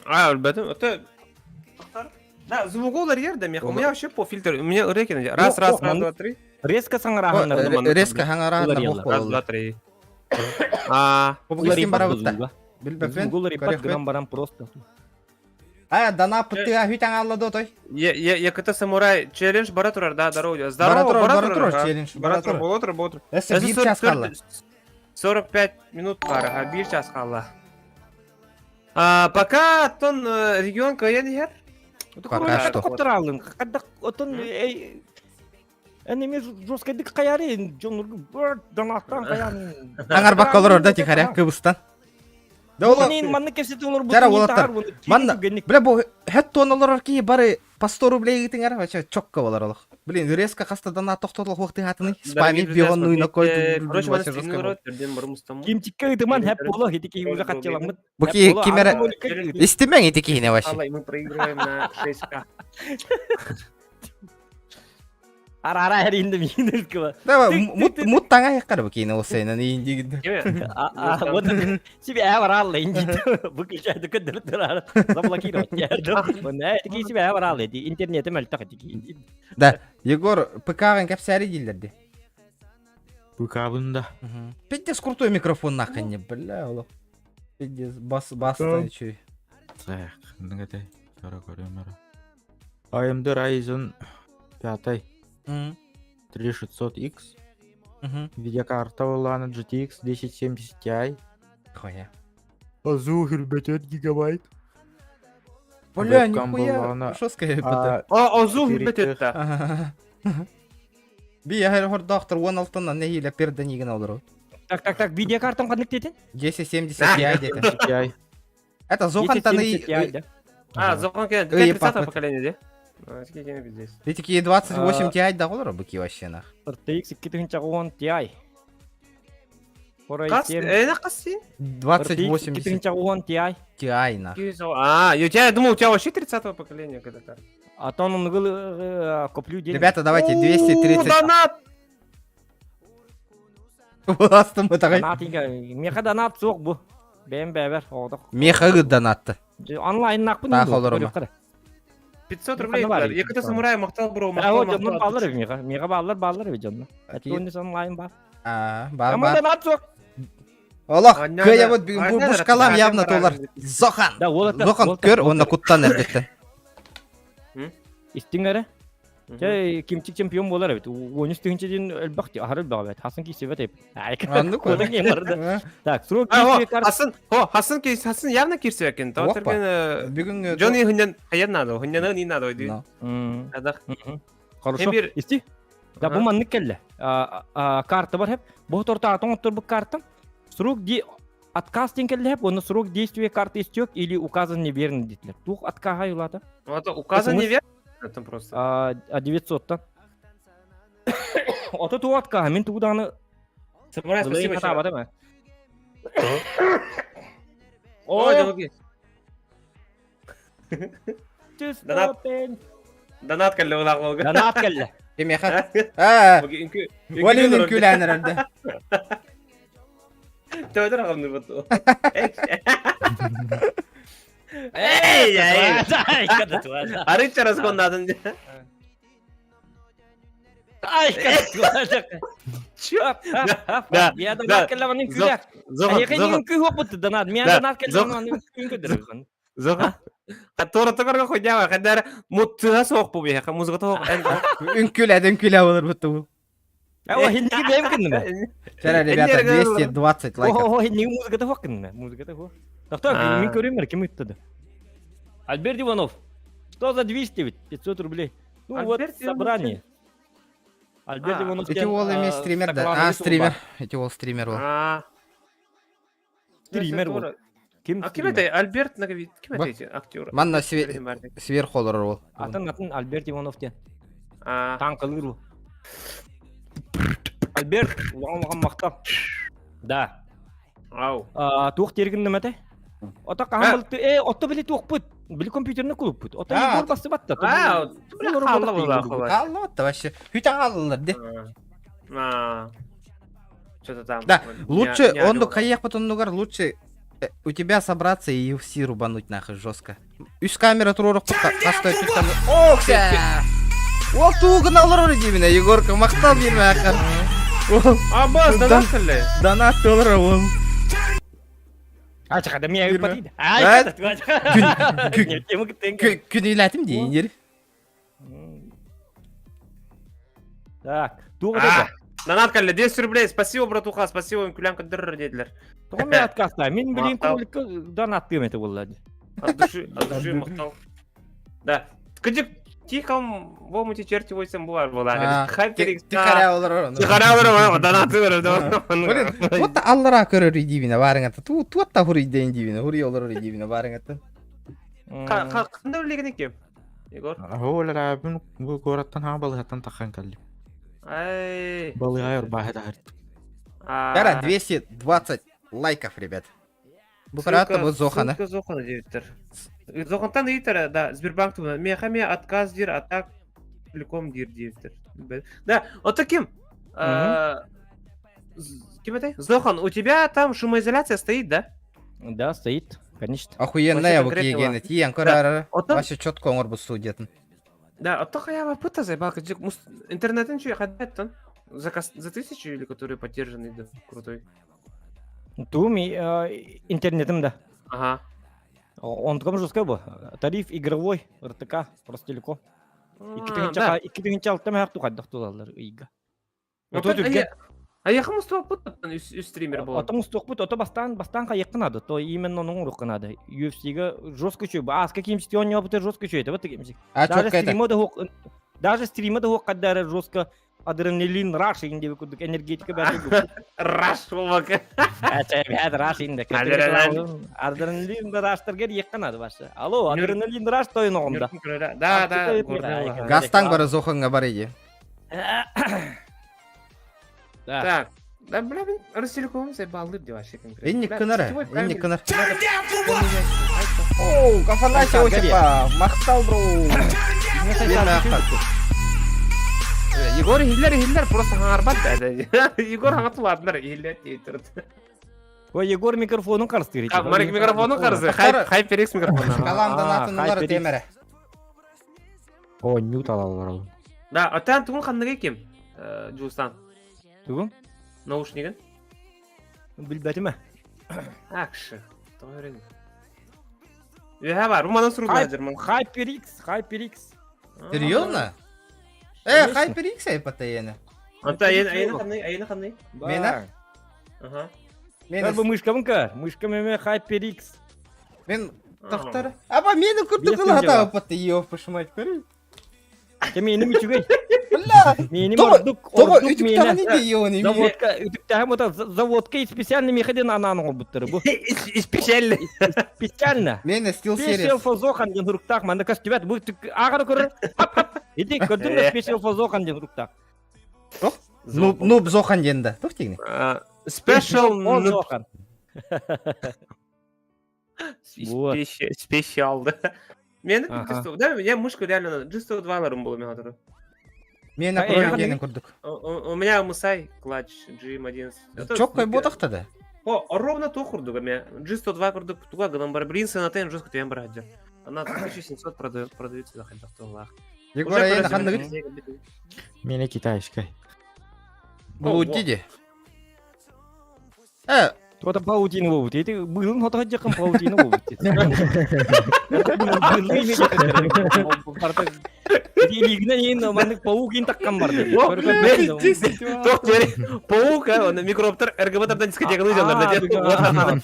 А, өлбөтүм. Это Да, звук олар да, у меня вообще по фильтр, у меня рэки раз, раз, раз, два, три. Резко саңараһаннар. Резко саңараһаннар. Раз, два, три. А, Побугистин барабытта. Билбеппин. Гугл репат гынан баран просто. А, дана пытыга хүтәң алла дотой. Я я я ката самурай челлендж бара турар, да, здорово. Здорово, бара турар челлендж. Бара турар, болотур, болотур. Эссе бир час калла. 45 минут бар, а бир час калла. А, пока тон регион каян хер. Пока что. Коттыралын. Кадда отон Эми жесткайдык каяры, жонургу бөр донаттан каян. Аңар баккалар орда тихаря кыбыстан. Да ол манны кепсет олор бу. Жара олаттар. Манна бля бу хет тон олор ки бары по 100 рублей гитиңер вообще чокко болар олох. Блин, резко хаста дана тохтотол хуакты хатыны спами бионну на кой. Короче, мана стримнер терден бармыстам. Кимчикке ытыман хеп боло хитики уже катчаламыт. Бу ки кимера истемең ити кихине вообще. Мы проигрываем на 6к. Ара ара эринде миин Давай, мут мут таңа яккар бу кийин олсайнан иин дигинде. А вот себе аварал инди. Выключай көддөр турар. Заблокировать. Мына тики себе аварал эди интернете мөлтөх тики. Да, Егор ПК-гын кәпсәри дилерди. ПК-бын да. Пиздец крутой микрофон нахрен, бля, олох. Пиздец, бас бас чуй. Так, ныгытай. Сара көрөм AMD Ryzen 5 3600X. Видеокарта была GTX 1070 Ti. Хуя. Азух, ребята, гигабайт. Бля, нихуя. Жесткая это. А, Азух, ребята, это. Би, я говорю, доктор, он алтын, не хиля перда не гнал Так, так, так, видеокартам каднык детин? 1070 Ti где-то. Это Зохан таны... А, Зохан 30 поколение, да? Ты такие 28 Ti да олар быки вообще нах. RTX 2010 Ti. Кас, э, кас 2080 2010 Ti. Ti нах. А, я думал, у тебя вообще 30-го поколения когда-то. А то он коплю денег. Ребята, давайте 230. Донат! Властым мы Донат, меха донат суох бу. Бэм бэбер, одох. Меха донатты. Онлайн нахпын. Тах олорма. 500 рублей. Яката самурай мактал бро, мактал. А вот баллар меха, меха баллар баллар видео. Это онлайн бар. А, бар бар. Донат суох. Олох, кыя вот бу бушкалам явно толар. Зохан. Зохан көр, онна куттан эрдеттен. Истиң эре. Жа кимчик чемпион болар бит. 13 тыгынчы элбак ди, ахыр элбак бит. Хасан кийсе бит. Анды кой. Так, срок Хасан, о, Хасан кийсе, Хасан явно кирсе экен. Терген бүгүн Джонни хыннан хаяр надо, хыннан не надо ди. Адах. Хорошо. Исти. Да бу маннык келле. Карта бар хеп. Бу торта атон оттор бу карта. Срок ди. Отказ диэн кэллэһэп, уонна срок действия карты истек или указан неверно диэтилэр. Туох откаһа айылаата? Это указан неверно? Это просто. А 900-тан. Ото туох откаһа? Мин тугу даҕаны Самурай, спасибо еще. хатаабатым ээ. Ой, дорогие. Донат. Донат кэллэ улаах болга. Донат кэллэ. Кимиэхэ? Аа. Валин үҥкүүлээн эрэрдэ. Төбөтөр аҕамнырбыт. Эй, эй. Арыт чарас коннатын. Ай, Чё? Да, Я донат кэллэ манын күлэ. Эйиэхэ үҥкүү хуоппут донат. Мен донат кэллэ манын үҥкүү Зоха. Которотогорго хуйнява, хандар муттыга суох бу биһиэхэ, музыката суох. Үҥкүүлэт, үҥкүүлэ болар бутта бу. О, хинники бэйэм кынныма. Вчера, ребята, 220 лайков. О, хинники музыката суох кынныма, музыката суох. Тохтоо, мин көрүм ким ыттады. Альберт Иванов. Что за 200 ведь? 500 рублей. Ну вот, собрание. Альберт Иванов. Эти уол эмиэ стример да. А, стример. Эти уол стример ол. Стример ол. Ким А ким это? Альберт Наговит. Ким это эти актеры? Манна сверху олорор ол. Атын атын Альберт Иванов диэн. Таҥкалыыр ол. Альберт, улахан улахан махтал. Да. Ау. Туох тиэргин нэмэтэ? Ото хаһан былты э отто били туохпут. Били компьютерны кулуппут. Ото Егор бассыбатта. А, хаалла Хаалла вообще. Хүтэ хааллар де. А. Что-то там. Да, лучше, он хайыахпыт оннугар лучше у тебя собраться и UFC рубануть нахуй жестко. Үс камера туруорукпут хастой там. Ох, Ол туугун олорор диибинэ, Егорка, махтал биирмээхэ. Абас, донат кэллэ. Донат олорор ол. А, чахада мия ыппатыйда. Күнүлэтим диинир. Так, туох это? Донат кэллэ, 10 рублей. Спасибо, братуха, спасибо, күлән көндөрөр диэдилэр. Тоҕо мен отказтай? Мин билин кубуликка донаттыым это буолла. От души, от души махтал. Да. Кыдьык тихом в омуте черти войсом буар была. Хайперикс. Тихаря олорор. Тихаря олорор, донаты Блин, вот аллара көрөр дивина барыңата. Ту туотта хури ден дивина, хури олорор дивина барыңата. Кандай үлеген экен? Егор. Ол эрэ бу куораттан хаҥа балыһаттан таххан кэллим. Ай. Балыһа ырбааһы таһырт. Кара 220 лайков, ребят. Бу караатта бу Зохана. Ссылка Зохана диэбиттэр. Зохантан ыйытар, да, Сбербанк туһунан. Миэхэ эмиэ отказ диир, а так телеком диир диэбиттэр. Да, вот таким. Ким это? Зохан, у тебя там шумоизоляция стоит, да? Да, стоит, конечно. Охуенная бу киегене тиийэн көрөр. Вообще четко оҥорбут студиятын. Да, а то я пыта заебал, интернетин чуй хадаттан. Заказ за тысячу или который поддержанный, да, крутой. Туум интернетим да. Ага. Онтукам жесткой бу. Тариф игровой, РТК, Ростелеком. Икки алта мэхэр тухайдах тулаллар ыйга. Ото түргэн. Айахым устуоппут үс стример буолан. Ото устуоппут, ото бастаан бастаан хайыахха наада, то именно ону оҥоруохха наада. UFC-га жестко үчүгэй. Ааска киимсити оонньообута жестко үчүгэй это киимсик. Даже стрима да даже стрима да хуох жестко адреналин раш инде курдук энергетика бәрі Раш болмак. Бәт раш инде. Адреналин раштарга иекка надо башы. Алло, адреналин раш тойын оҕомда. Да, да. Гастаң бары Зоханга бар иди. Так. Да, бля, мин Ростелеком заебалдыр деп вообще конкретно. Инник кынар, инник кынар. Оу, Афанасий Осипа, махтал, бро. Егор Хиллер Хиллер просто хаҥарбат да. Егор хаҥатылаатынар Хиллер диэйтер. Ой, Егор микрофонун карыстыр. Марик микрофонун карысы. HyperX микрофону. Калам донатын улары темере. О, нют алалар ол. Да, атан тугун ханныгы ким? Жуустан. Тугун? Наушнигин? Билбэтим Акшы. Тоҕо Үһэ бар, бу манан суруллар HyperX, HyperX. Серьезно? Э, HyperX ай постоянно. Anta айына айына ханны, айына ханны. Мена? Ага. Мен бу мышкабын көр. Мышка меме HyperX. Мен тохтор. Аба мени курдук кыла хата патты ёп пошмать көрүй. Миэним үчүгэй. Бля! Миэним Тоҕо ордук тоҕо ордук миэнэ. үтүктэҕин идеяны Заводка үтүктэһим ота заводка специально миэхэ диэн анаан оҥорбуттара бу. Специально. Специально. Миэнэ Steel Special Series. for Зохан диэн суруктаах манна көстүбэт. Бу ааҕары көрөр. Хап хап. Ити көрдүң да Special for Зохан диэн суруктаах. Туох? Нуб Нуб Зохан диэн да. Туох диигин? Special for Зохан. Вот. Специал, да. Мен Ага. да, я мышку реально G102 ларым было мен отыру. Миэнэ А, кролик эйиэхэ диэнин курдук. У меня Мусай клатч GM11. Это Чоккой ботахта да. О, ровно то курдук меня. G102 курдук туга гынан бар. Блин, сенатен жестко тем брать. Она 1700 продается за хантахтоллах. Егор эйиэнэ ханныгыт? Миэнэ китайскай. Блудди ди. Э, Туота паутина буолбут. Ити быылын хото дьахын паутина буолбут. Илигинен иин маннык паук иин таккан барды. Тох паук, он микробтар РГБ-тардан дискотеканы жалар.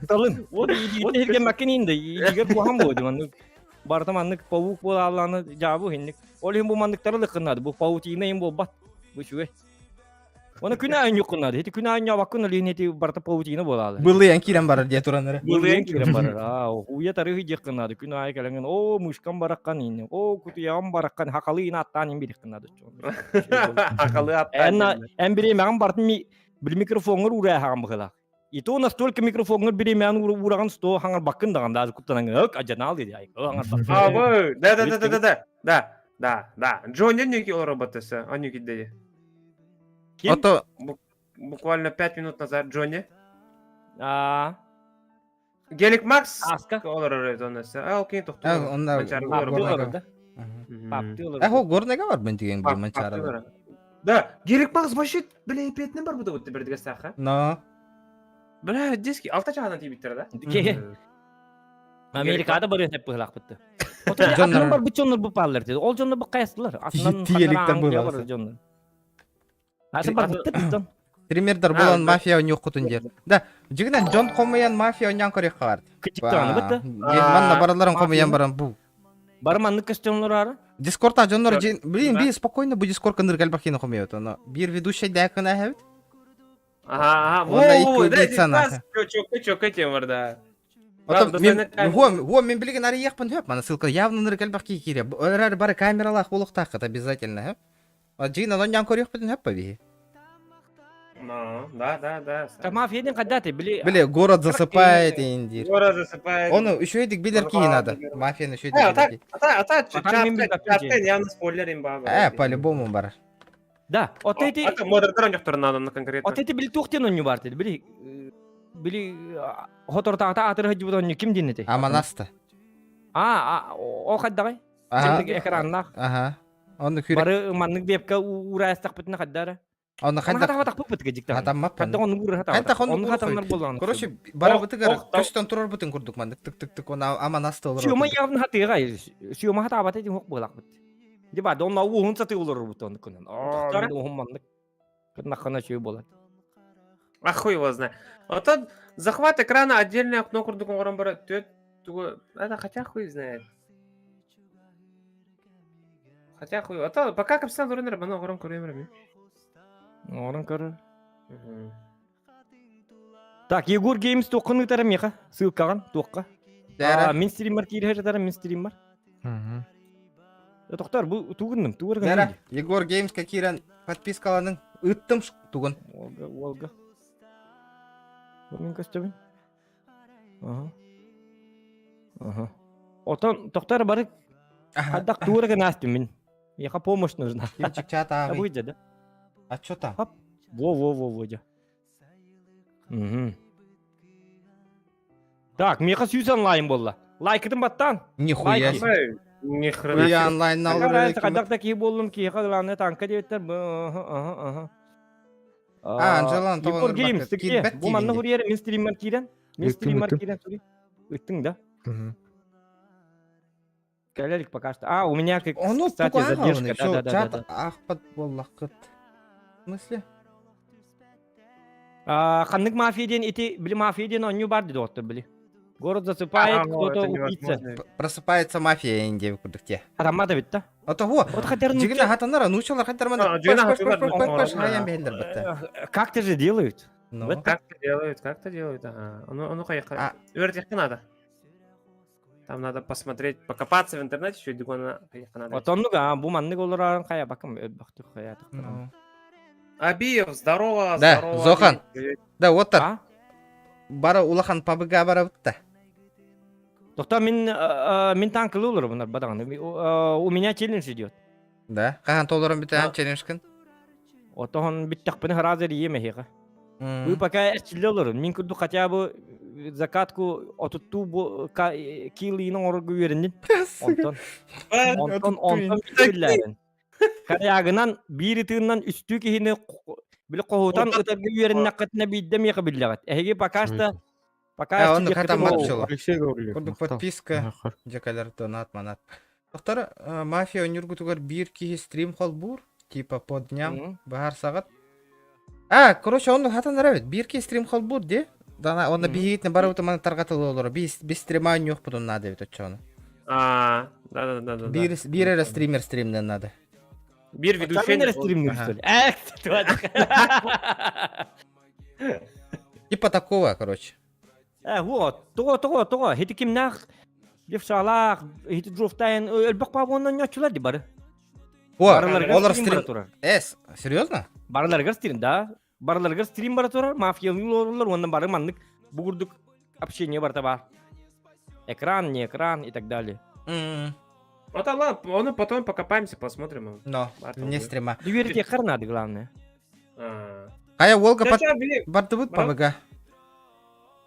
Талын. Вот илигин маккин инде. Илигер кухан буолду маннык. Барыта маннык паук буолаалааны жаабы хинник. Ол иһин бу манныктары лыккыннады. Бу паутина иин буолбат. Бу үчүгэй. Оны күн аайы ньуккуннады. Ити күн аайы ньабаккын олиһин ити барыта паутина буолаалы. Былыйан киирэн барар диэ туран эрэ. Былыйан киирэн барар. Аа, уйа тарыһы диэххиннады. Күн аайы кэлэҥин оо мышкам бараккан иинне, оо кутуйаҕым бараккан хакалы иин аттаан иин бириэххиннады. Хакалы аттаан. Эн бириэмэҕин бартын ми били микрофоҥҥар уурааһаҕын быһыылаах. И то настолько микрофоҥҥар бириэмэҕин уураҕын сто хаҥарбаккын даҕаны даже куттанаҥ ык адьанаал диэри ай хаҥарбаккын. А, вы, да, да, да, да, да, да, да, да, да. Джонни нюки олоробаттаса, а нюки деді. Ким? Ото Буквально 5 минут назад Джонни. А, Гелик Макс Аска. олорор оннасы. А, окей, тоқту. А, онна Паптылар да? Паптылар. Э, горныйга бар мен деген бир манчары. Да, Гелик Макс вообще, бля, петне бар буда вот бир саха. Но. Бля, диски алта чағынан тиибиттер да. Америкада бар эсеп быһылаах бытты. Атынан бар бу дьоннор бу пааллар dedi. Ол дьоннор бу кайсылар. Атынан Тиеликтен быһылаах. дьоннор. Асы бар бытты дьон. Примердер болан мафия ньюккутун дер. Да, дьигинен дьон хомуйан мафия оньян көрүөх хаҕар. Кычыктааны бытты. Манна бараларын хомуйан баран бу. Бары маннык костюмнар ары. Дискордта дьоннор блин, би спокойно бу дискорд кыныр кэлбэхин хомуйот. Оно бир ведущий дәкына хэбит. Ага, ага. Онна Во, да, икки убийца Чөкө тем бар да. Потом мен го го мен билген арыйыахпын хөп мана ссылка явно ныр кэлбэхки кире. Өрөр бары камералаах буолуохтааххыт обязательно хөп. Дьигин онон көрүөхпүтүн хөп биһи. Ну, да, да, да. Та мафия кадаты били. Били город засыпает индир. Город засыпает. Оны үчүгэйдик билэр киһи надо. Мафияны үчүгэйдик А билэр киһи. так, а так, чаттан явно спойлер им баба. Э, по-любому бар. Да, от эти Это модератор нехтор надо на конкретно. От эти били туохтен онню бар dedi. Били били хотортаата атыры хыдьыбыт онню ким диэн этэй? Аманаста. А, о хаддагай. Ага. Экраннаах. Ага. Онну күрек. Бары маннык вебка уурайастахпытына хаддара. Онну Хадда хайдах хатахпыт гыжыктан. хатаммаппын. Хадда онну уура Хайдах хатаммат. оннук Онну уура хатамнар боллаан. Короче, барабытыгар ох, көстөн турар бытын курдук маннык тык тык тык она аманаста олорор. Сюма явно хатыга. Сюма хатабат этим хок болакпыт. Диба донна уухун саты олорор бут онну кунан. Аа, мен уухун маннык. Кыннахана чүй болат. А хуй его знает. А тот захват экрана отдельное окно курдук оҥорон бара түөт тугу это хотя хуй знает. Хотя хуй. А то пока капсал дурыныр бана оҥорон көрөмөр Оҥорон көрөр. Так, Егор Геймс туоххун ыытара миэхэ? Ссылкаҕын туохха? Дәрэ. Мин стриммар киирэ сытара, мин стриммар. Тохтор, бу тугуннум, тугар Дәрэ. Егор Геймске киирэн подпискаланың ыттым тугун. Волга, Волга. Бу мин көстөбүн. Ага. Ага. Отон тохтор бары хаддах тугар гына мин. Миэхэ помощь нужна. Кимчик чат ааҕый. Выйдя, да? А чё там? Во, во, во, во, дя. Угу. Так, миэхэ сүүс онлайн буолла. Лайкытын баттан. Нихуя себе. Ни хрена. Хуя онлайн на Хадах да киһи буоллум, киһиэхэ главное танка диэбиттэр. Ага, ага. А, Анжелан Егор Геймс, тикке. Бу манна хурьер мин стриммер киирэн. Мин стриммер киирэн, сури. Ыттың да? Кэлэлик пока что. А, у меня, как, кстати, задержка. Да, да, да, да. Ахпат буоллаххыт. В смысле? Ханнык мафия диэн ити били мафия диэн оонньуу бар диде оттор били. Город засыпает, А, кто-то это убийца. невозможно. Просыпается мафия индия курдук те. Хатаммата бит да? Ото ху. Вот хотя Дьигинэ хатанара нучалар хатармана. А, дьигинэ хатанара, Паш паш нучалар. хайан бэһэллэр бытта. Как-то же делают. Ну. Вот Как-то делают, как-то делают, ага. Ну, ну, А. а. Үөрэтиэххэ надо. Там надо посмотреть, покопаться в интернете, еще дигона надо. Вот оннук а бу маннык олорорун хайа бакым өлбөхтүк хайа Ну. Абиев, здорово, Да, здорово. Зохан. Привет. Да, вот так. А? Бара улахан пабыга барабытта. Тоқта мин мин танкылы олорор bunlar бадаҕаны. У меня челлендж идет. Да. Хаһан толорон бүтәһэн челленджкин. Отоһон бүттэхпинэ сразу эрийиэм эһиэхэ. Вы пока эрчиллэ олорун. Мин курдук хотя бы закатку отуттуу бу килиин оҥорорго үөрэннин. Онтон онтон онтон биллэрин. Корягынан биир ытыынан үстүү киһини били хоһутан ытарга үөрэннэххитинэ биирдэ миэхэ биллэҕит. Эһиги пока что пока Э, оннук хатаммат пчела. Алексей Гаврилов. Курдук подписка. Дьэкэлэр донат манат. Доктор, мафия өнүргүтүгэр биир киһи стрим холбуур, типа по дням, баһар саҕат. А, короче, оннук хатанар эбит. Биир киһи стрим холбуур ди. Дана, онно биһигитин барыбыт маны тарҕатылы олоро. Биз биз стрима ньуохпутун наада эбит оччону. А, да, да, да, да. Биир биир эрэ стример стримнен надо. Биир ведущий. стримнир, Ага. что ли? Эх, Типа такого, короче. Э, вот, тоҕо, тоҕо, тоҕо, ити кимнээх левшалаах, ити джофтайын өлбөх пабуоннан ньоччулар ди бары. О, Барыларыгар олор стрим бара стрим. турар. Эс, серьезно? Барыларыгар стрим, да. Барыларыгар стрим бара турар, мафиялыы олороллор, уонна бары маннык бу курдук общение барыта баар. Экран, не экран и так далее. М, Вот ладно, он потом покопаемся, посмотрим. Но, не стрима. Үөрэтиэххэр надо, главное. А. Хайа Волга Ча, под... ча, били. бардыбыт Бар- ПБГ.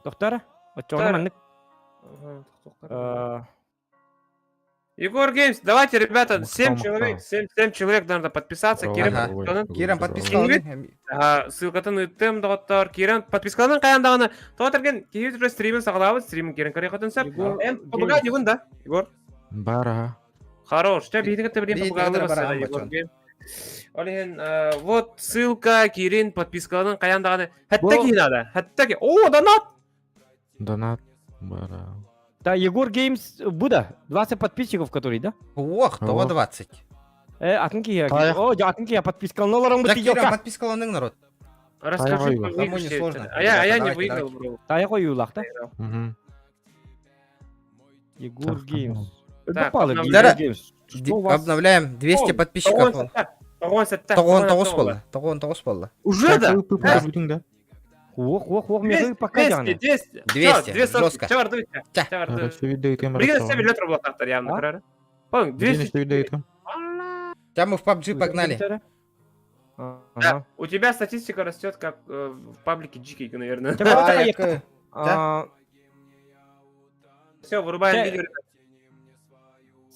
Доктор, оччоҕуна Тар. маннык Ага, тоқтар. э, Егор Геймс, давайте, ребята, Махтал, 7 махтал. человек, 7, 7 человек надо подписаться. Кирен, Ага. подпискаланын. Кирен подписка Ага, ссылкатын ыттым, доғыттар. Кирен подпискаланын қаяндағаны. Тоғыт киһи түрі стримін сағалабыт, стримін Кирен көрейхатын сәп. Егор Эн, ПБГ дегін да, Егор. Бар, ага. Хорош. Ча, биһиги кытта билин Биһиги ПБГ кытта басса, бараан Егор бачон. Геймс. Олehen, вот ссылка, Кирин подпискаланын қаяндағаны. Хәтта Бу- ки надо, хәтта ки. О, донат! Донат. Бар, ага. Да, Егор Геймс бу да, 20 подписчиков, который, да? Ох, того 20. Э, атын киһи. Тайах. О, атын киһи подпискаланаларың Так, бит Кирен ёка. подпискаланың народ. Расскажи, Тайга как Кому не выиграть. сложно. А я, а я не Ребята, выиграл, бро. Тайах ойуулаах да? Мгм. Егор Так, Геймс. Так, Попало, обновляем. Егор Дара. Геймс. Что у вас? Обновляем 200 О, подписчиков. Тоғон Тоғон тоғыз болды. Тоғон тоғыз болды. Уже да? Да. Да. Ох, ох, ох, мне пока 200, 200, 200, 200, жестко. Ча. явно, А? карара. Помню, 200. Сейчас мы в PUBG погнали. Да, у тебя статистика растет, как в паблике GK, наверное. А, я к- Все, вырубаем Ча- видео. ребят.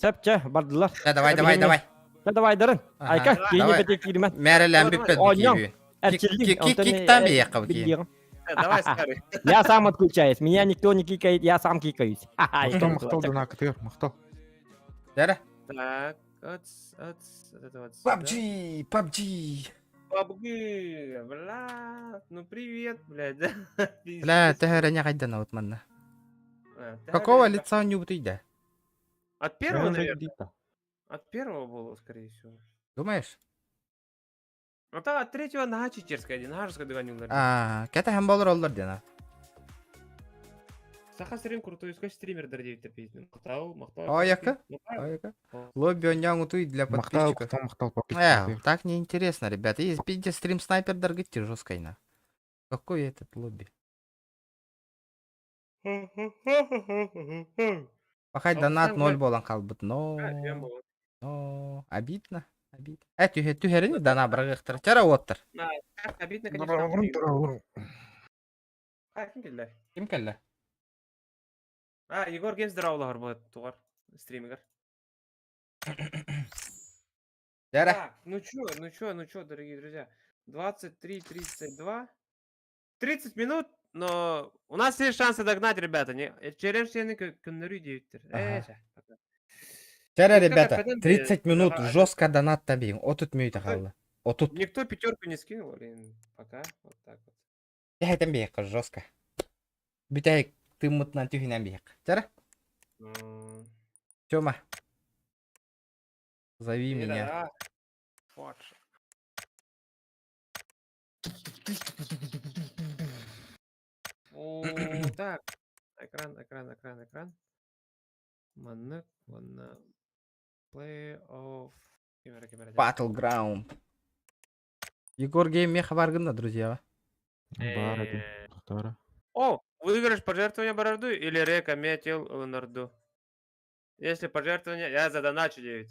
Сәпчә, бардылар. Да, давай, давай, давай. Да, давай, дарын. Ага. Айка, кейіне Давай. бәтек киремен. Мәрелән биппет Ойнам. бикиби. Әрчелдин. Киктан бияққа бики. Э, Давай, старый. Я сам отключаюсь. Меня никто не кикает, я сам кикаюсь. Махтал, махтал, донат, махтал. Дәрі. Так, от, от, от этого отсюда. PUBG, PUBG. PUBG, бля, ну привет, блядь. Бля, тәһәрәне қайдан алып манна? А, Какого да, лица у него ты От первого, наверное. От первого было, скорее всего. Думаешь? А то от третьего на чечерская, один, на дыганил. А, кәтә һәм балыр олар дена. Саха стрим крутой, сколько стример дордевит терпеть. Махтал, махтал. Ой, яка? Махтал. Ой, яка. Лобби оняң утуй для Махтал, подписчиков. махтал, махтал, Э, так неинтересно, ребята. Есть пиздец стрим снайпер даргытти жестко на. Какой этот лобби? Пахай А донат там ноль га- болан қалбыт. Но, А, прям было. но, обидно. Обидно. Э, түһе түһәрин дана баргыктыр. Чара оттыр. Так, обидно, конечно. А, ким келді? Ким келді? А, Егор Геймс здравлағыр болады, туғар, стримигер. Чара. Так, ну чё, ну чё, ну чё, дорогие друзья. 23.32. 30 минут, но у нас есть шансы догнать, ребята. Не, Черемшины күннөрү дейттер. Ага. Э, ча, пока. Чара, Ну, как ребята, опять, 30 минут давай. жестко донат табиң. Отут мүйті қалды. Отут. Никто пятерку не скинул, блин, пока. Вот так вот. Я айтам бейққа жестко. Бүтәйік. тыыммытынан түһүнэн биһиэх. Чара. Тёма. Зови меня. О, так. Экран, экран, экран, экран. Маннык, уонна play of Battleground. Егор Гейм меха бар гынна, друзья. Баар этим. Тохтора. О, выигрыш пожертвование барарду или река метил Леонарду? Если пожертвование, я задоначу 9.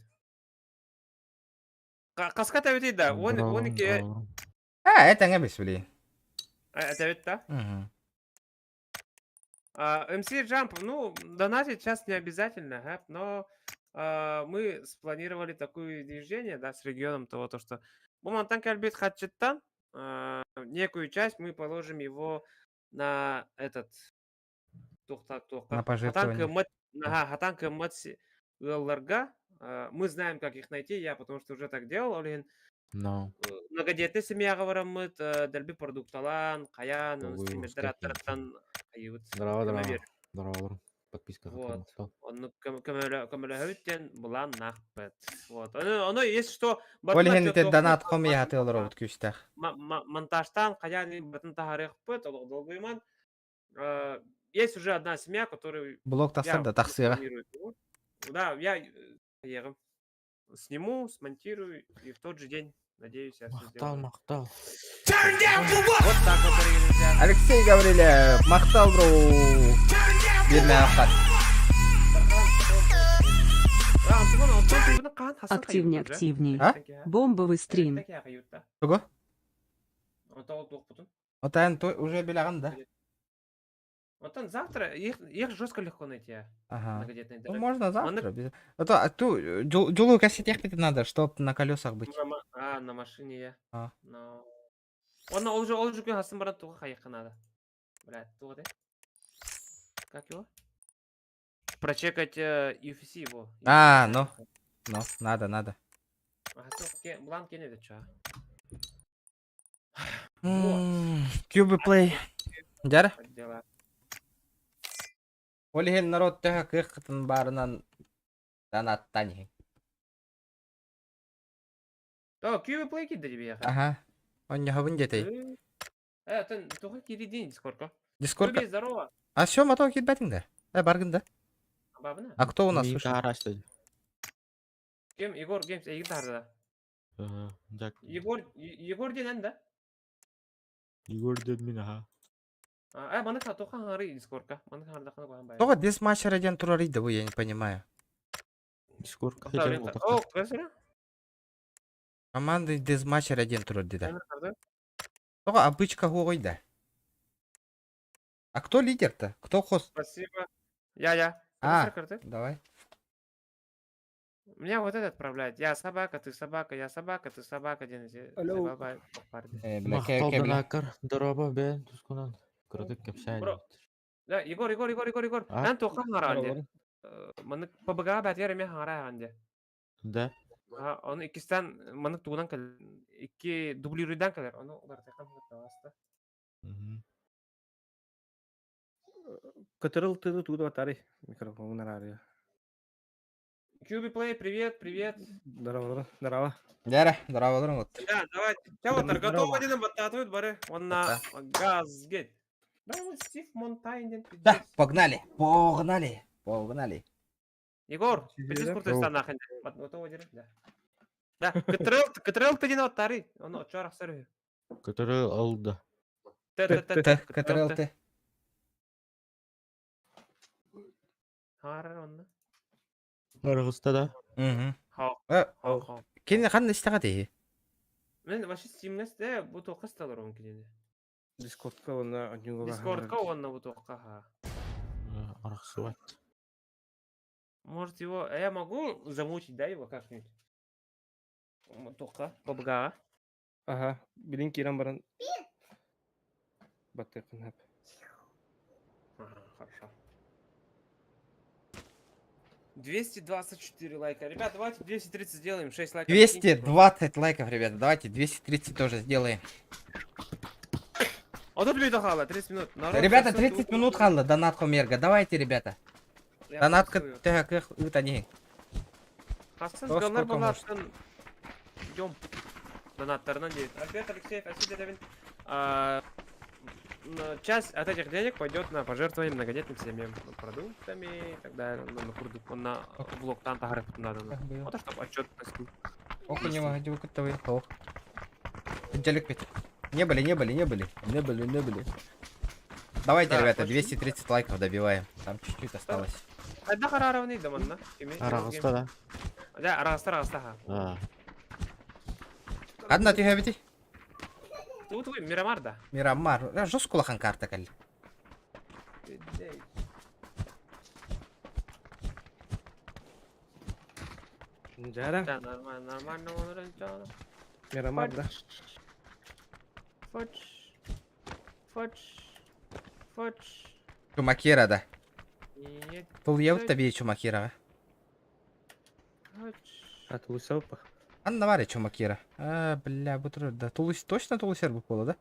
Хаска тэбитий да? Он, он ики... А, это не бесвели. Это ведь да? Угу. А, MC Jump, ну, донатить сейчас не обязательно, га, но мы спланировали такое движение, да, с регионом того, то, что бу мантан кэлбит харчыттан, некую часть мы положим его на этот На пожертвование. Хатан кыаммат ыалларга, мы знаем, как их найти, я потому что уже так делал, ол иһин No. многодетный семьяҕа бараммыт, дэлби продукталаан, хайаан, стримердер аттарыттан хайыбыт. Здорово, здорово. Здорово. Подписка. Вот. Оннук көмөлөһөбүт диэн былааннаахпыт. Вот. Ону, если что... Ол иһин ити донат хомуйа олоробут күүстээх. Монтажтан хайаан батын таһаарыахпыт, олох долгуйман. Есть уже одна семья, которую... Блок тахсар да тахсыаҕа. Да, я сниму, смонтирую и в тот же день, надеюсь, я все Махтал, махтал. Вот так вот, дорогие друзья. Алексей Гаврилев, махтал, бро. Бирмэ Активнее, активнее. А? Бомбовый стрим. Тугу? Отан уже билэҕин да? Антон, завтра их жестко легко найти. Ага. Многодетные Ну, дорогие. можно завтра. А то, а ту, Джулу кассетехники надо, чтоб на колесах быть. На машине я. А. Но... Он уже күн баран туга хайыкка надо. Блядь, туга да? Как его? Прочекать UFC его. А, ну. Ну, надо, надо. Бланк не чё. Кюбы плей. Дьэ. Дела. Ол иһин народ төһө кыаххытын баарынан донаттаан иһиҥ. О, Кюбы плей кидде тебе. Аха. Онньоһобун диэтэй. Э, ты туга киридин дискордка. Дискордка. Кюби, здорово. А все, мотор киирбэтиҥ да? Э, баргын да? Бабына. А кто у нас вышел? Кем Егор Геймс, эйигин таһаарда. Егор, Егор диэн да? Егор диэн мин аха. А, маны тоха хары дискордка. Маны хардахына кохан бай. Тоҕо десмачера диэн турарый да бу, я не понимаю. Дискордка. О, көрсөрө? Команда десмачера диэн турар дида. Тоҕо обычка хуой да. А кто лидер-то? Кто хост? Спасибо. Я. А, давай. Меня вот этот отправляет. Я собака, ты собака, я собака, ты собака. Алло. Махтал Дороба, бен, тускунан. Кырдык кэпсээн. Да, Егор, Егор, Егор, Егор, Егор. Эн тоха хараанде. Маны ПБГ бәтер эме хараанде. Да. Оны иккистен маны тугунан кел. Икки дублируйдан келер. Оны улар текан аста. Көтөрөл тыды туду батары. Микрофон арары. QB Play, привет, привет. Здорово, здорово. Дьэ, здорово, вот. Да, давай. Чего готово один баттатует бары. Он на газ гет. Да, вот Стив Монтайнен. Да, погнали, погнали, погнали. Егор, пиздец крутой стан нахрен. Готово держи, да. Да, КТРЛ, КТРЛ ты не на Он чарах сыры. КТРЛ алда. Т, Т, Т, КТРЛ Т. Харар онна. Аргыста да. Угу. Хау. Хау. Кини ханна истэҕэ дии? Мен вообще Steam'нес бу тоққа сталар он кинини. Дискордка онна однюга. Дискордка онна бу тоққа ха. Арахсыбат. Может его, а я могу замучить, да, его как-нибудь? Тоққа, ПБГ. Ага, билин киран баран. Баттыкын хап. Ага, хорошо. 224 лайка. Ребят, давайте 230 сделаем, 6 лайков. 220 лайков, ребята. Давайте 230 тоже сделаем. Отут мүнүүтэ хаалла, 30 минут. Народ, Ребята, сарсын 30 минут хаалла, донат хомуйарга. Давайте, ребята. Я Донат плюсую. төһө ыытан иһиҥ. Хассын Кто кылнар сколько может. балааттан идем. Донаттарынан диэбит. Альберт Алексеев, Асиль Левин. А, Часть от этих денег пойдет на пожертвование многодетным семьям. Ну, Продуктами и так далее. Ну, на продукт, на влог там надо. Вот чтобы отчетность был. Ох, не могу, кытта Ох. Делик бит. Не были, не были, не были. Не были, не были. Давайте, Да, ребята, очень. 230 лайков добиваем. Там чуть-чуть осталось. Хайдах араарабыный да манна? Кими? Араҕыста да. Да, араҕыста араҕыста. Аа. Одна түһэбити. Тут вы Мирамар да. Мирамар. Жестко улахан карта кэллэ. Дьара, Да, нормально, нормально он Мирамар, да. Фоч. Фоч. Фоч. Чумакира да. Нет. Тулуйабыт да бии Чумакираҕа. Фоч. А тулуйсабыппа. Анна бар Чумакира. А, бля, бу турар да. Тулуйс точно тулуйсар бу буола да?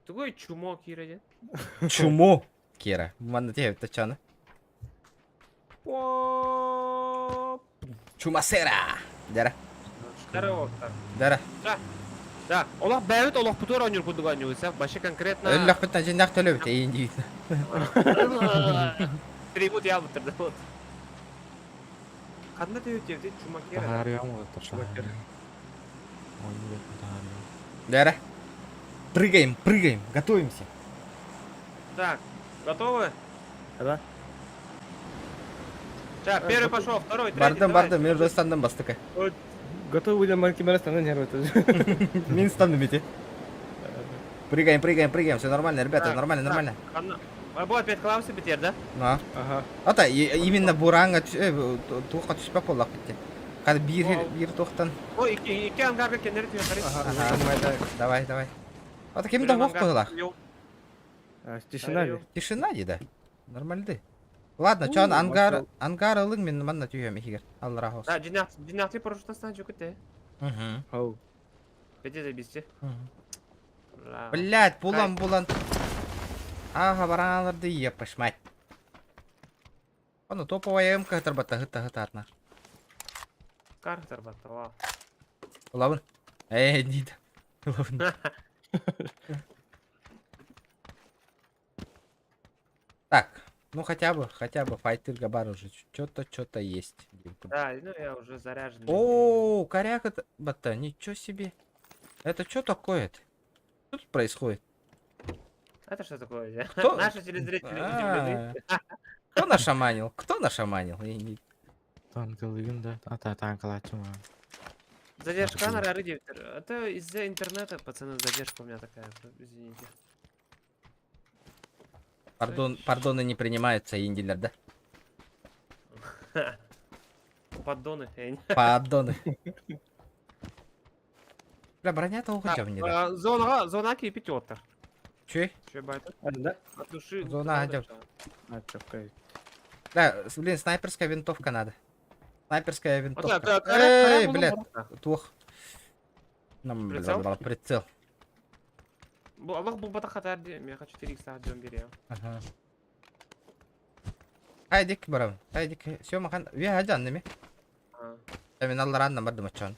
Тугуй чумо кира диэн. Чумо Кира. Манна тиһэбит тачаны. Поп. Чумасера! Дара. Здорово. Дара. Да, олох бэйэбит олохпутугар оонньуур курдук оонньуубут, вообще конкретно. Өллөхпүт дьиннэх төлөбүт эйин диит. Трибут ялбыттыр да вот. Ханна төбүт диэбит чумакера. Таһаарыам уолаттар. Чумакера. Оонньуу таһаарыам. Дара. Прыгаем, прыгаем, готовимся. Так, готовы? Да. Сейчас, первый пошел, второй, третий. Бардым, давай. бардым, мен уже станным бастыка. Готовы будем марки стану нервы тоже. Мин станным ити. Прыгаем, прыгаем, прыгаем, все нормально, ребята, Так, нормально, так. нормально. Ханна. А, Бу опять клавсы битер, да? Ну. Ага. Ата, именно буранга туохха түспэт буоллахпыт. Хата биир биир туохтан. Ой, икки, икки ангарга кеннери түһэн харый. Ага. Ага. Давай, давай. Ата ким да уох быһыылаах. Тишина ли? Тишина дии да. Нормальды. Ладно, чон ангар ангар ылыҥ мин манна түһүөм иһигэр. Аллара хос. Да, дьиннэхти парашютастан чүкүтэ. Мгм. Хау. Беде забисти. Блять, булан булан. Ага, бараналарды епаш мать. Ону топовая МК тарбата хыта хыта атна. Кар тарбатта, вау. Ылабын. Эй, диде. Ылабын. Так, ну хотя бы файтырга бар уже. Что-то, что-то есть. Да, ну я уже заряжен. О, коряк это... Бата, ничего себе. Это что такое-то? Что тут происходит? Это что такое? Кто? Наши телезрители удивлены. А, Кто нашаманил? Кто нашаманил? Я не- Танкалыгын да. Ата танкалаачым. Задержка на рары Это из-за интернета, пацаны, задержка у меня такая, извините. Пардон, пардоны не принимаются, индилер, да? Поддоны. Поддоны. Бля, броня-то уходим не да. Зона, зона кипит оттар. Че? Че байта? Да? От души. Зона идёт. А, чё, Да, блин, снайперская винтовка надо. Снайперская винтовка. Эй, Эй, блядь, туох. Нам, Прицел? бля, прицел. Аллах бу бата хатар ди, мен хочу 4 х дем берем. Ага. Хайдик, барам. Хайдик. Все, махан. Ве хаджан неме. Мен аллар анна бардым ачан.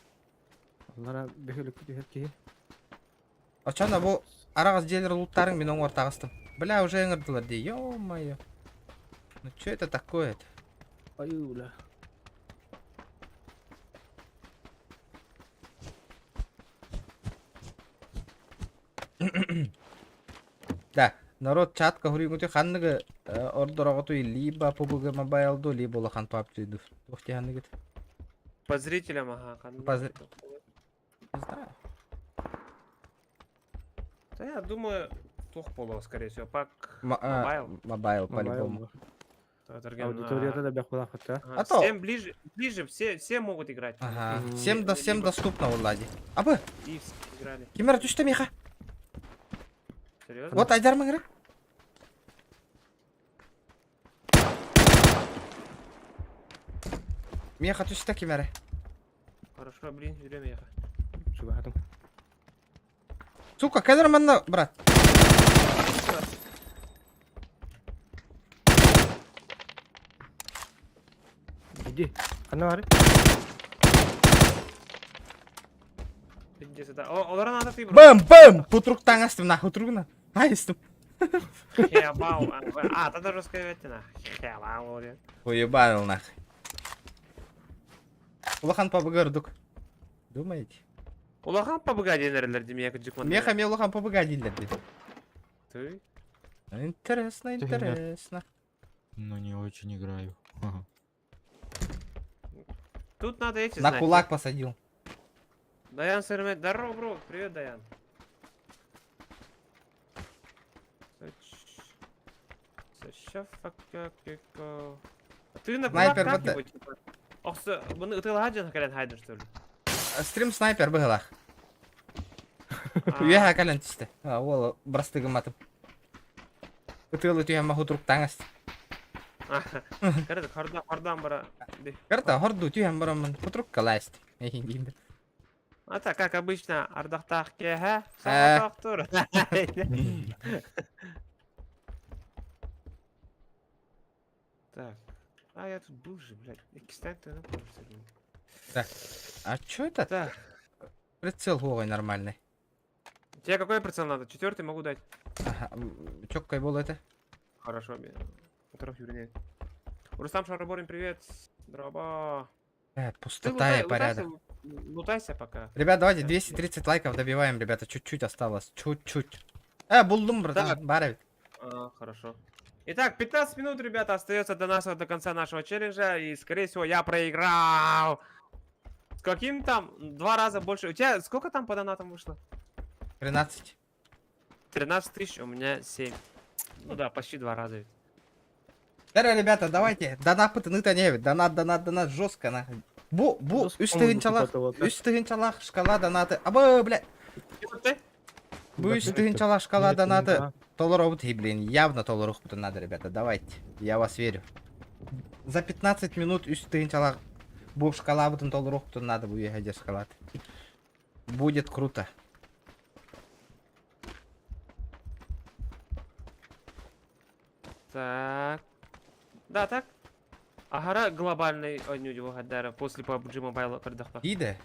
Аллара бөхөлүк түһэр киһи. Ачан бу арагыз дьиэлэр луттарың мен оңор тагыстым. Бля, уже ыҥырдылар дии. Ё-моё. Ну что это такое-то? Аюла. Да, народ чатка хуруйгуту ханныгы ордороготу либо PUBG Mobile ду, либо улахан PUBG ду. Туох ти ханныгыт? По зрителям, ага. По Не знаю. Да я думаю, туох буолуо, скорее всего. Пак Mobile. Mobile, по-любому. Аудиторията да бэх буолаахпыт А то- Всем ближе, ближе, все, все могут играть. Ага. Мгм. Всем, до, всем доступно, Влади. Абы, И все играли. кимера түстэ миэхэ. Серьезно? Вот айдар маңыры. Миэхэ түстэ кимэрэ. Хорошо, блин, время ехать. Чугаһатым. Сука, кэлэр манна, брат. Иди. Ханна бары? Иди сюда. О, олора надо ты, бро. Бэм, бэм! Путрук таңастым, нахуй утругна. Айстым. Хебау. А, тогда русская ветина. Хебау. Уебал нахуй. Улахан пабыгырдук. Думаете? Улахан пабыга диэн дим я кыдьык Меха ме улахан пабыга дииллэр дии. Ты? Интересно, интересно. Ну не очень играю. Ага. Тут надо эти На знать. кулак посадил. Даян Сырмет, здорово, бро. Привет, Даян. Ты на кулак Снайпер как-нибудь, типа? Ох, ты ладен, кэлэн хайден, что ли? Стрим снайпер быһылах. Үөһэ кэлэн түстэ. Ол бырастыгыматым. Ытыалы түһэн маху таңас. Карда, харда, хардан бара. Карта хорду түһэн бараммын хутрук каласт. А так, как обычно, ардахтах кеха, Э. тур. Так. А, я тут был же, блядь. Кстати, ты Так. А чё это? Так. Прицел голый нормальный. Тебе какой прицел надо? Четвертый могу дать. Ага, чёткой был это. Хорошо, мне. Рустам Шараборин, привет. Здорово. Пустота и порядок. Лутайся, лутайся пока. Ребят, давайте 230 лайков добиваем, ребята. Чуть-чуть осталось. Чуть-чуть. Булдум, братан. Баровит. А, хорошо. Итак, 15 минут, ребята, остается до нас, до конца нашего челленджа. И, скорее всего, я проиграл. С каким там? Два раза больше. У тебя сколько там по донатам вышло? 13. 13 тысяч, у меня 7. Ну да, почти два раза ведь. Да, ребята, давайте. Донат пытыны не Донат, донат, донат, жестко, на. Бу, бу, үс тыһыынчалаах, үс тыһыынчалаах шкала донаты. Абы, бля. Бу үс тыһыынчалаах шкала донаты. Толоробут, и, блин, явно толорух надо, ребята, давайте. Я вас верю. За 15 минут үс тыһыынчалаах бу шкала бутын толорух надо бу ехать шкалат. Будет круто. Так. Да, так. Агара глобальный ойню гадара после PUBG Mobile көрдөхпө. Иде.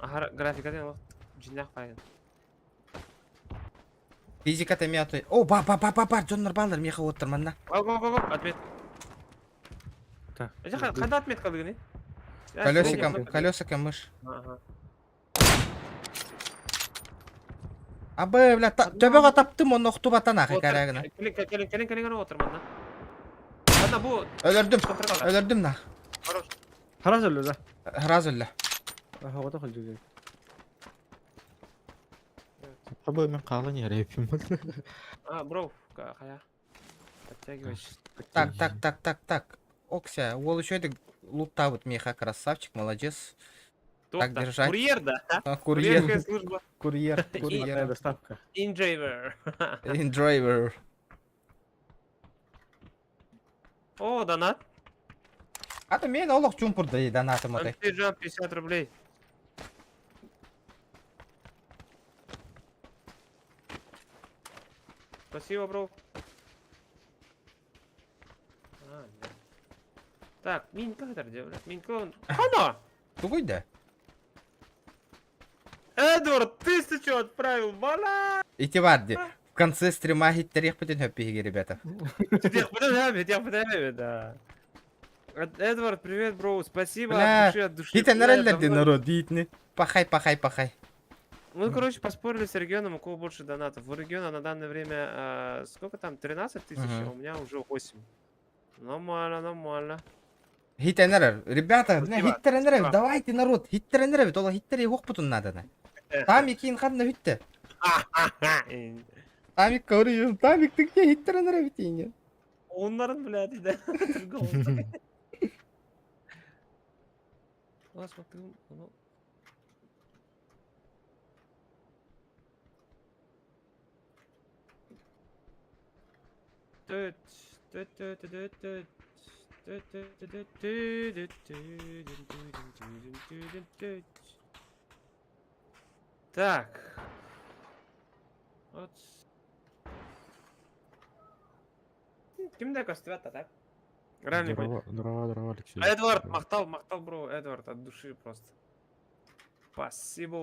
Агара графика ден жинах файн. Физика темяты. О, ба ба ба ба ба, дьоннор баллар меха оттыр манна. Го го го го, отмет. Так. Хада отметка дыгны? Колесиком, колесиком мышь. Ага. Абы, бля, төбөҕө таптым, онно охтубатан ахы карагына. Келин келин келин келин отыр манна. Ана бу Өлөрдүм. Өлөрдүм на. Хорош. Харас өллө да. Раз өллө. Аха, ота хылдьы. Абы мен қалын ярепим. А, бро, хая. Подтягивайся. Так, так, так, так, так. Окся, ол еще это лутавыт меха, красавчик, молодец. Так держать. Курьер, да? А, курьер. Курьерская служба. Курьер, курьер. Доставка. Индрайвер. Индрайвер. О, донат. А то мен олох чумпурда донатым отой. Антижан 50 рублей. Спасибо, бро. А, нет. Так, Минька это делает. Минька он. Хана! Тугуй да? Эдвард, 1000 отправил, бала! Ити варди. В конце стрима хиттерих бүтін хөппиге, ребята. Да. Эдвард, привет, бро, спасибо Бля, от души, от души. Хитенереллер народ, дейтini. Пахай, пахай, пахай. Мы, короче, поспорили с регионом, у кого больше донатов. У региона на данное время, сколько там, 13 тысяч, а у меня уже 8. Нормально, нормально. Хитенерер. Ребята, хиттеренерер, давайте, народ, хиттеренерер, тола хиттери хохпутун надо. Там икин ханна хитте. Тамик говорю, Тамик, ты где хиттеренерер битинге? Onların, блядь, да. Бактым, Төт, төт, төт, төт, төт. Так. Вот. Ким да көстүбэт а так. Реально Здорово, здорово, здорово, Алексей. Эдвард, махтал, махтал, бро, Эдвард, от души просто. Спасибо.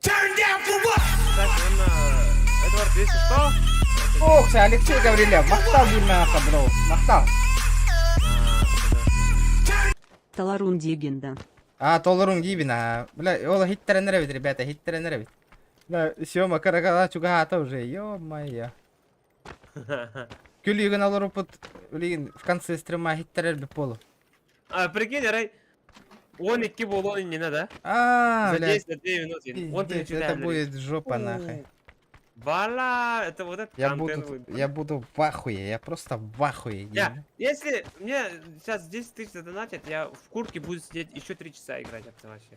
Turn down for what? Кстати, он, Эдвард, если что... Ох, Алексей Гаврилев, махтал бирмеха, бро, махтал. Таларун дегенда. А, толорун дибин, а. Бля, ол хиттеренер эбит, ребята, хиттеренер эбит. Бля, Сёма карагала чугаата уже, ё-моё. Күлүгүн алырупут, блин, в конце стрима хиттерер бит болу. А, прикинь, Рай, он идти был, он не надо. А, За бля, 10, за 2 минуты. Он пиздец, это будет жопа нахуй. Вала, это вот этот Я контент буду, будет. я буду в ахуе, я просто в ахуе. Я, если мне сейчас 10 тысяч задонатят, я в куртке буду сидеть еще 3 часа играть это вообще.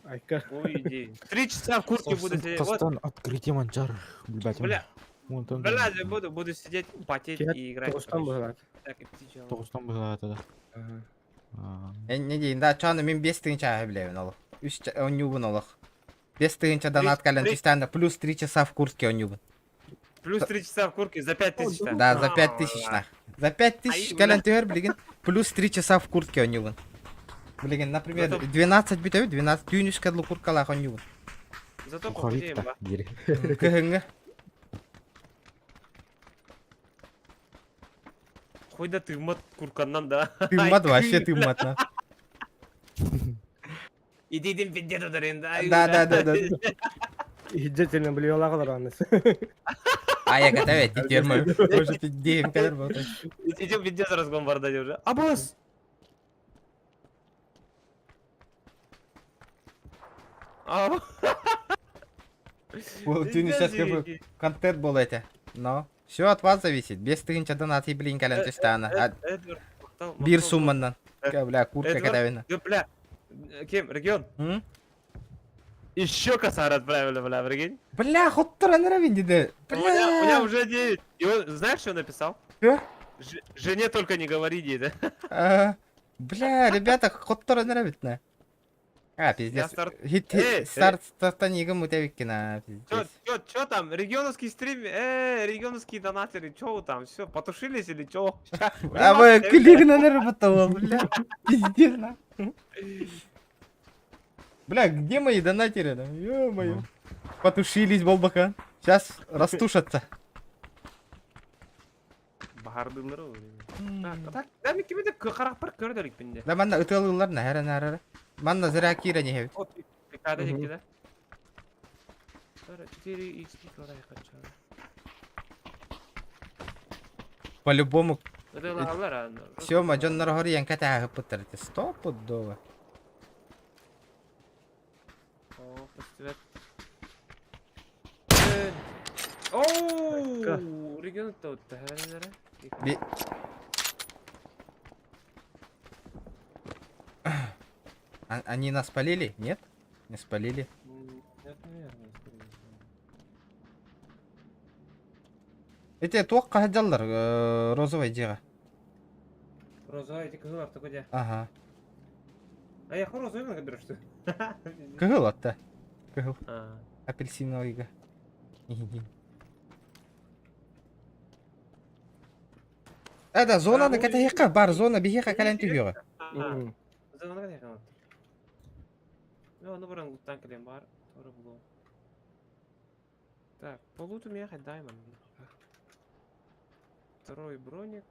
Айка. Ой, идея. 3 часа в куртке буду сидеть. Вот, Тастан открытие манчар. Блядь, бля, Вон там. бля, я буду сидеть, потеть Кет и играть. Тоғыстан короче. быһылаат. Так, и птичья. Тоғыстан быһылаат да. Не дейін, да, чаны мен 5 тыгынча билебин ол. Үч онюбун олох. 5 тыгынча донат кален түстәнде плюс 3 часа в куртке онюбун. Плюс 3 часа в куртке за 5 тысяч. Да, за 5 тысяч нах. За 5 тысяч Ай, кален түһэр билигин плюс 3 часа в куртке онюбун. Билигин, например, Зато- 12 бүтәбит, 12 түүн үскә длы курткалаах онюбун. Зато похудеем, ба. Кыһыңы. Хуй да ты мат курканнан да. Тыыммат вообще тыыммат на. Иди иди пиздец ударин, да. Да, да, да, да. Иһдьэтинэн билиолаах олороннус. А я готове, теперь Уже пиздеем, кадр был. Иди пиздец разгон бардать уже. А босс! А, Түүн пиздец, үскә жеги. контент был эти. Но все от вас зависит. Без тыгынча донат и блин кален түстәне. Эдвард, мактал, Бир мактал, сумманнан. Бля, куртка Эдвард. кадавина. Да, бля, кем, регион? Еще косар отправили, бля, прикинь. Бля, хоттор анара диде. У меня Бля. уже 9. И он, знаешь, что написал? Чё? Жене только не говори, деда. А, Бля, ребята, хоттор анара на. А, пиздец. старт- Хит Эй, старт стартанигам утявиккина, Чё, пиздец. чё, чё там, регионовский стрим, регионовские донатеры, чё вы там, все, потушились или чё? А вы клик на наработал, бля. Пиздец, на. Бля, где мои донатеры там? Ё-моё. Потушились, болбака. Сейчас растушатся. Бахардылары ол. Так, так, да, мен кимде харак бар көрдөрүк бинде. Да манна ытылылар на хара на Манна зря кира не хевит. О, пикада деки да. 4 x хочу. По-любому. Ытылалар аны. Все, мажон нархори янката хыпыттар. Стопудово. О, постивет. Оу, регион то Би- А- Они нас спалили? Нет? Не спалили. Нет, наверное, скорее всего. Эти туох кахаджаллар, розовый дига. Розовый, эти кызылар такой де. Ага. А я розовый беру, что ли? Кыһыл атта. Кыһыл. А. Апельсиновыйга. Это зона на катахика бар зона бихиха кален түгөҕө. Зона катахика. Ну, ну баран луттан кэлэн бар. Тора булуо. Так, по луту меня хоть дай, ман. Второй броник.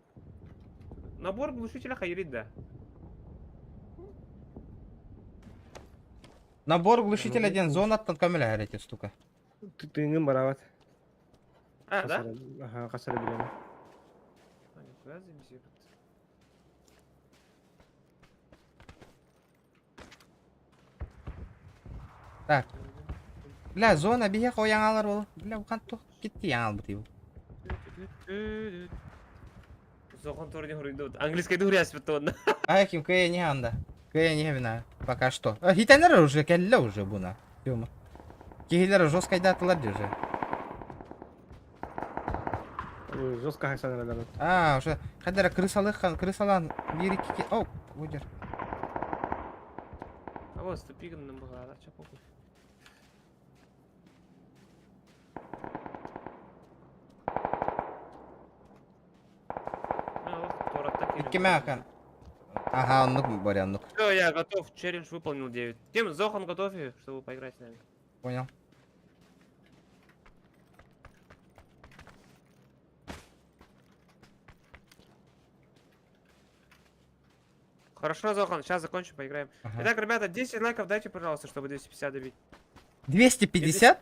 Набор глушителя хайрит, да. Набор глушителя один зонаттан көмөлө эти штука. Тыыҥын барабат. А, да? Аха, хасары билемин. А, нихуя заебись, Так. Бля, зона бихиха ояңалар бол. Бля, ухан тух китти яңал бутый. Зохон турни хуруйду. Английский дуряс бетон. А ким кая не анда. Кая не вина. Пока что. А хитенер уже келле уже буна. Тёма. Кихилер жестко датылар уже. Жестко хайсанаралар. А, уже кадара крысалыхан, крысалан бир ики О, выдер. А вот ступиган нам была, чё похуй. Икки мэхэ. Ага, оннук Боря, оннук. Все, я готов. Челлендж выполнил 9. Тем, Зохан готов, чтобы поиграть с нами. Понял. Хорошо, Зохан, сейчас закончим, поиграем. Ага. Итак, ребята, 10 лайков дайте, пожалуйста, чтобы 250 добить. 250?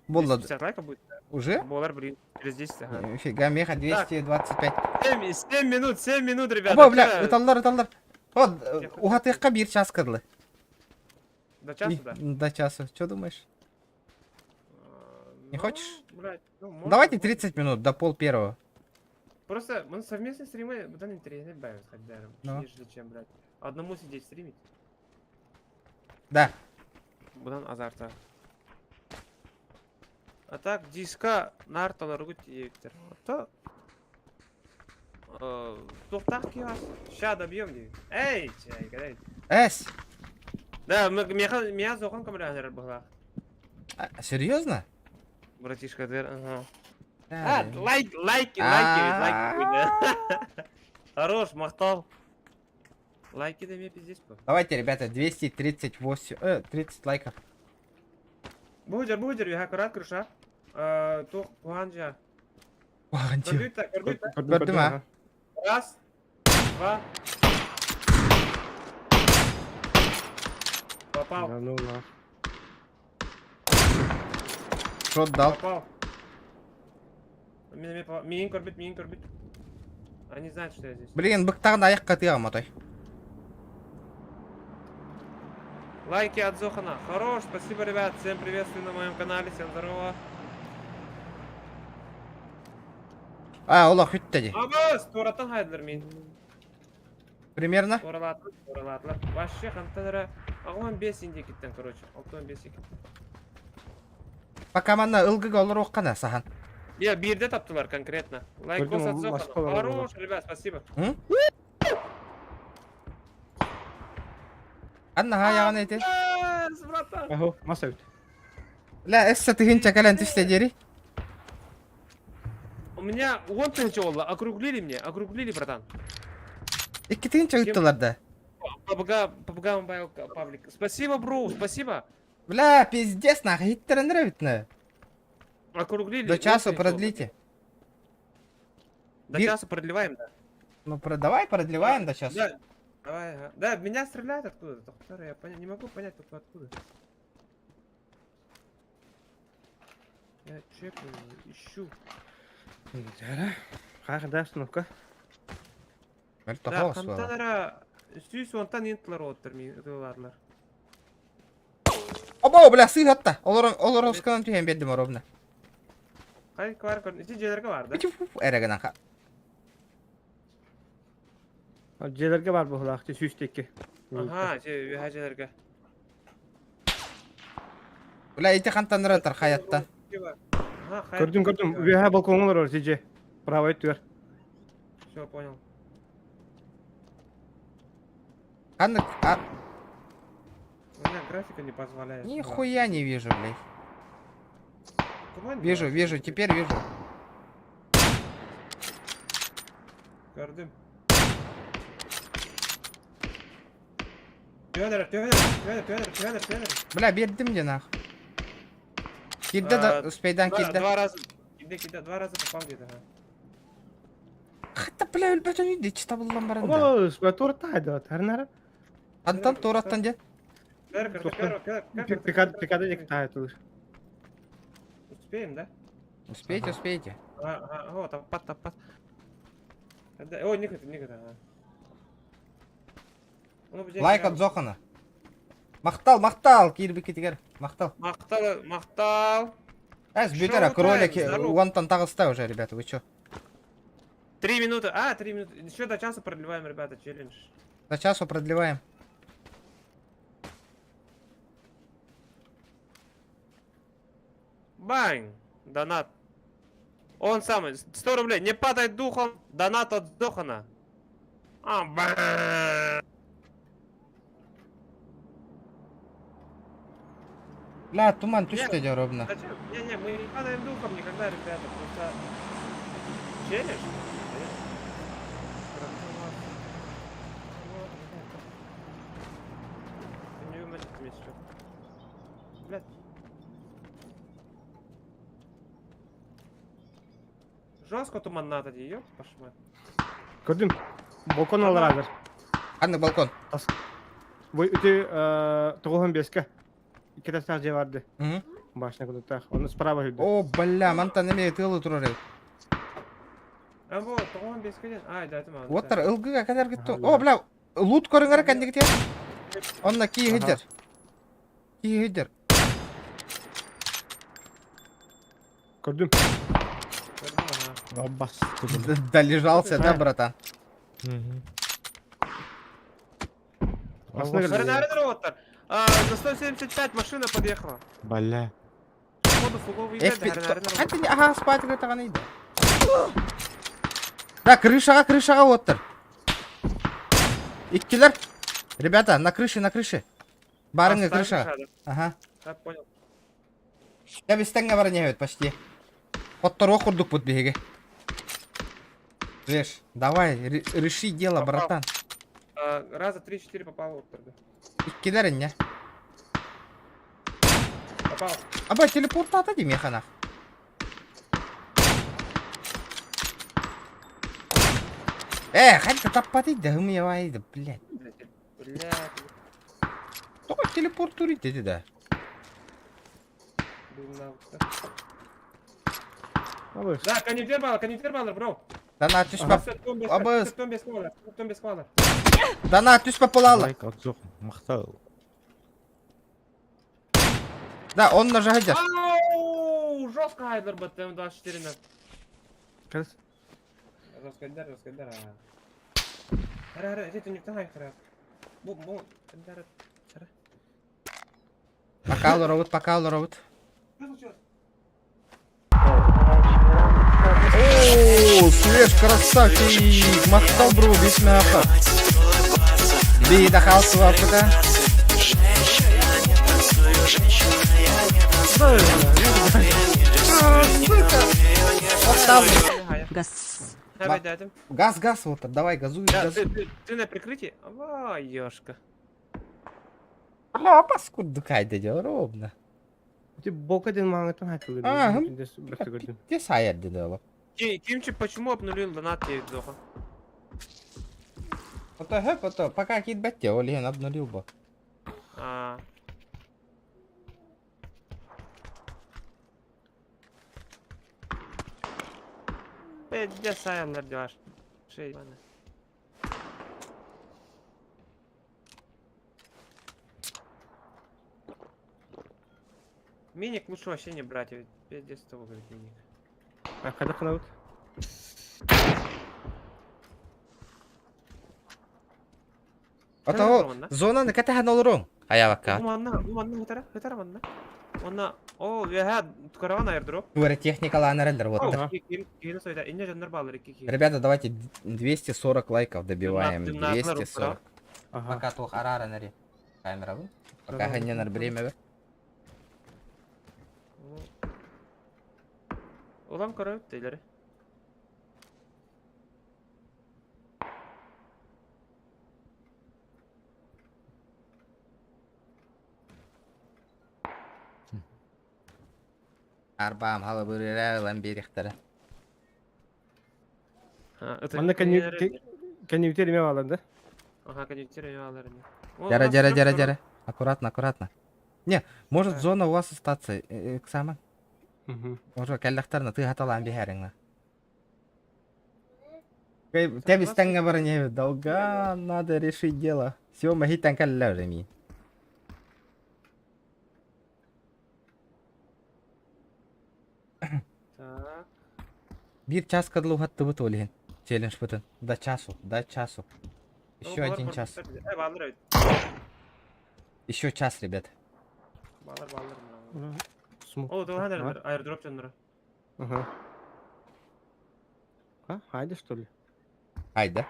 Болды. 250 лайков будет? Уже? Болар, блин, через 10, ага. Нифига, меха 225. 7, 7 минут, 7 минут, ребята. Оба, бля, Чё? ыталлар, ыталлар. Вот, уһатыахха биир час кырлы. До часу, да? До часу. Что думаешь? Не Ну, хочешь? Блядь, ну, можно, Давайте можно. 30 минут, до пол первого. Просто мы совместные стримы, быдан интереснее бавим, хотя, Ну. нежели чем, блядь. Одному сидеть стримить. Да. Быдан азарта. А так, диска нарталар диэбиттэр. То Туохтаах киһи Ща добьем дии. Эй, чай, кэлэй. Эс. Да, мы меха меня зохан камера была. А, серьезно? Братишка, ты, ага. Да, А, да. лайк, лайки, лайки, лайки. хуйня. Хорош, махтал. Лайки да мне пиздец по. Давайте, ребята, 238, 30 лайков. Будер, будер, я аккурат крыша. Тух, куанжа. Куанча. Көрдүт, көрдүт. Көрдүм, а? Раз, два. Попал. Да ну на. Шот дал. Попал. Миин көрбүт, миин көрбүт. Они знают, что я здесь. Блин, быктагын аяққа тыға мотой. Лайки от Зохана. Хорош, спасибо, ребят. Всем приветствую на моем канале. Всем здорово. А, ола хүтті де. Абас, туораттан хайдылар мин. Примерно. Туоралаатылар, туоралаатылар. Вообще хантанара. Агуан 5 индикиттен, короче. Алтан 5 икиттен. Пока манна ылгыга олар оққана сахан. Я бирде таптылар конкретно. Лайкос Көрдүм, от Зохана. Москвада бар Хорош, ребят, спасибо. Анна ха яғын эти. Yes, братан. Ахо, мас эбит. Ля, эссе тыгынча кэлэн түсте дери. У меня он тысяча олла, округлили мне, округлили, братан. Икки тыгынча ыттылар да. ПБГ, ПБГ мобайл паблик. Спасибо, бро, спасибо. Бля, пиздец нахуй, хиттерен нравится. Округлили. До часу он тысяча олла. продлите. До Би- часу продлеваем, да. Ну, давай продлеваем до часу. Да, давай, ага. Да, меня стреляют откуда-то. Доктор, я не могу понять только откуда. Я чекаю, ищу. Хах, да, остановка. Бэл, Да, тохоо суола. хантанара сүүс уонтан интлар оттор мин ытыларлар. Оба, бля, сыгатта. Олор олор осканан түһэн бердим ровно. Кай квар көр. Ити дьиэлэргэ бар да. Эрегенен ха. Дьиэлэргэ бар быһыылаах, сүүс икки. Ага, же үһэ дьиэлэргэ. Бля, ити хантаннара тар хаятта. Ага, хай. Көрдүм, көрдүм. Үөһэ балкоҥҥа олорор сидьэ. Правый түөр. Все, понял. Ханнык, а, У меня графика не позволяет. нихуя не вижу, блядь. Туман Вижу, да. вижу, теперь вижу. Көрдүм. Пёдор, Пёдор, Пёдор, Пёдор, Пёдор, Пёдор. Бля, бердим де нах. Кирде да, А, успейдан Два, кирде. два раза. Киде, киде, два раза попал где-то. ага. Хатта, бля, өлбөтөн үйдө чыта буллан барында. Оба, туорта айда, тарнара. Антан туораттан де. Пёдор, Пёдор, Тоқта. Пёдор, Пёдор, Пикада, пикада диэки таайдылар. Успеем, да? Успейте, успейте. Ага, ага, о, таппат, таппат. Да, О, никогда, никогда, ага. Ну, бу Лайк от Зохана. Махтал, махтал, киирбиккитигэр. Махтал. Махтал, махтал. Эс, бүтэрэ, Шоу кролик, тайм, здорово. уонтан таҕыста уже, ребята, вы чё? 3 минуты, а, 3 минуты. Еще до часа продлеваем, ребята, челлендж. До часу продлеваем. Бang! Донат. Он самый, 100 рублей. Не падай духом, донат от Зохана. А, бang! Бля, туман түстэ дии ровно. Зачем? Не-не, мы не падаем духом никогда, ребята. Просто челлендж. Конечно. Жестко туманната дии, ёп, пошла. Көрдүм. Балкон аллараадыр. Ханнык балкон? Бу ити 95-ке. Икки тастаах дьиэ барды. Мгм. Башня кудуттаах. Оны справа хүрдү. О, бля, мантан эмиэ тыалы турар эбит. А вот, 95-ке диэн. Ай, да, это маны. Уоттар ылгыга кэлэргит ту. О, бля, лут көрүҥэр кэннигит Онно кии сылдьар. Кии сылдьар. Көрдүм. Бас. Долежался, да, братан? Наверное, А, на 175 машина подъехала. Бля. Походу фуговый Хантин ага спать гытаган иде. Да, крышаға, крышаға оттыр. Иккилер. Ребята, на крыше, на крыше. Барыңы крышаға. Ага. Да, понял. Я бестеңге бар не почти. Хоттору курдук бут биһиги. Реш, давай, реши дело, Попал. братан. А, раза 3-4 попал вот тогда. Иккилер не. Попал. Аба телепортата ди механа. Ханта таппаты да хымьявайды, блядь. Бля, Только телепортурить деди да. Да, конъюнктер баллар, конъюнктер баллар, бро. Дана түс бап. Абыз. 95 баллар. Дана түс бап болалы. Лайк отзох. Махтал. Да, он нажадер. Ау, жестко Хайдер БТМ-24 на. Кажется. Жестко дар, жестко дар. Ара, ара, это не там хайдер. Бу, бу, дар. Пока робот, пока робот. Что случилось? О, свеж, красавчик! Махтал бро, весь мяха. Би, дахал свапка. Газ. Давай, дядя. Газ, газ, вот, давай, газуй, Да, газуй. ты, ты, ты на прикрытии? Ва, ёшка. Бля, паскудка, дядя, ровно. Ти бока ден маңы там хатылы. А, Где сайт дедала? Кимчик, почему обнулил донат тебе, Зоха? Ото хэп, ото, пока кит бетте, Олен обнулил бы. А. Где Сайлер делаешь? Шесть. Миник лучше вообще не брать, ведь пиздец того, говорит, миник. А когда канал? Ото, зона на ката ханолрон. А вака. Уманна, уманна, хытара, хытара манна. Онна, о, я караван аирдроп. Тура техника ланареллер, вот. Ребята, давайте 240 лайков добиваем. 240. Ага. Пока тух арара нари. Камера вы. Пока ханненар время. Улам корой тейлери. Арбам хала бырыра лан берехтара. Манна конъюнктер име алар да? Ага, конъюнктер име алар. Дяра, дяра, дяра, дяра. Аккуратно, аккуратно. Не, может зона у вас остаться, Ксама? Уже кәлләхтәрне ты хаталан бихәреңне. Тебе стенга барне долга, надо решить дело. Все, мы кәлләр ми. Так. Бир час кадлу хатты бут олин. Челлендж бутын. До часу, до часу. Еще один час. Еще час, ребят. Балар, балар. О, давай, аирдроп теннера. Ага. А, хайда что ли? Айда.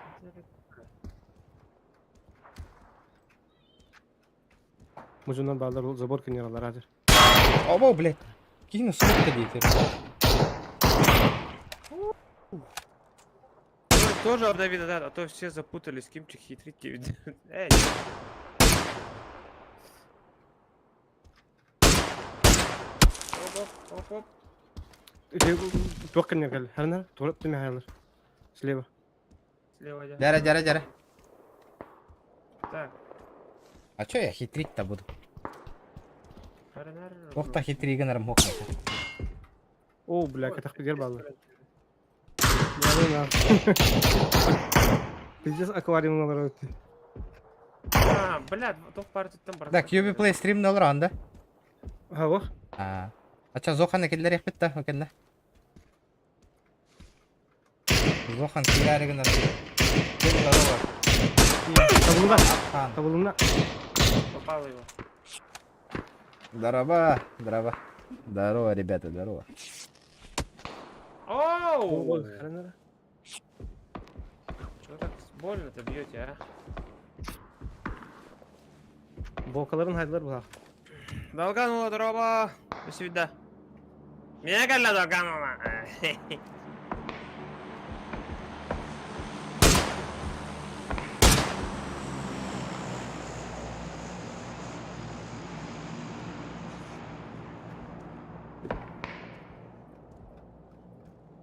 Мужунан балдар забор кенералар азыр. Оба, блядь. Кину сколько дейт. Тоже обнови да, а то все запутались, Кимчик хитрит тебе. Эй. Оп, оп, оп, оп. Туох кэннигэр кэллэ? Харана, туорап тимэхэлэр. Слева. Слева я. Дьэрэ, дьэрэ, дьэрэ. Так. А чё я хитрить-то буду? Харана. Ох та хитрый гынарым хох. О, бля, катах пидер баллы. Пиздец аквариум олорор. А, бля, тоқ бар түттен бар. Да, QB Play стримде олор анда. Ха, ох. А. Ача Зоханы киллер яхпит да, окенде. Зохан киляри гынар. Кел здорово. Табылына. Хан. Табылына. Попал его. Здорово, здорово. Здорово, ребята, здорово. Оу! Харана. Чего так больно-то бьете, а? Бокаларын хайдылар була. Долганула, здорово! До свидания. Меня калла Долганула.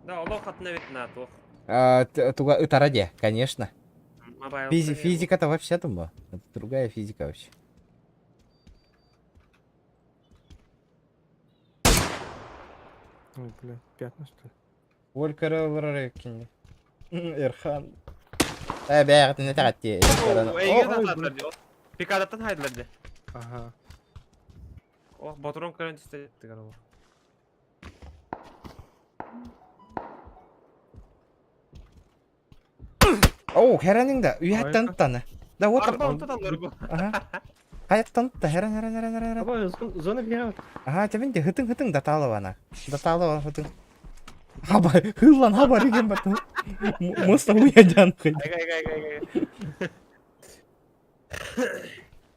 Да, олох атына бит на туох. А, туга ытара де, конечно. Мобайл. Физика-то вообще там была. Это другая физика вообще. Ой, бля, пятна что ли? Олька Рыкин. Эрхан. Э, бәгъ, не тәгәтти. Пикадаттан хайдылар де. Ага. Ох, батрон көрөн түсті тигар ол. Оу, хәрәнең дә, уяттан таны. Да вот. Арба онтан алыр бу. Ага. Хаяттан та хәрән хәрән хәрән хәрән. Аба, зона бигә. Ага, тебин де хытың хытың да талып ана. Да талып хытың. Хаба, хыллан хаба деген бат. Моста уяжан хый. Айга айга айга айга.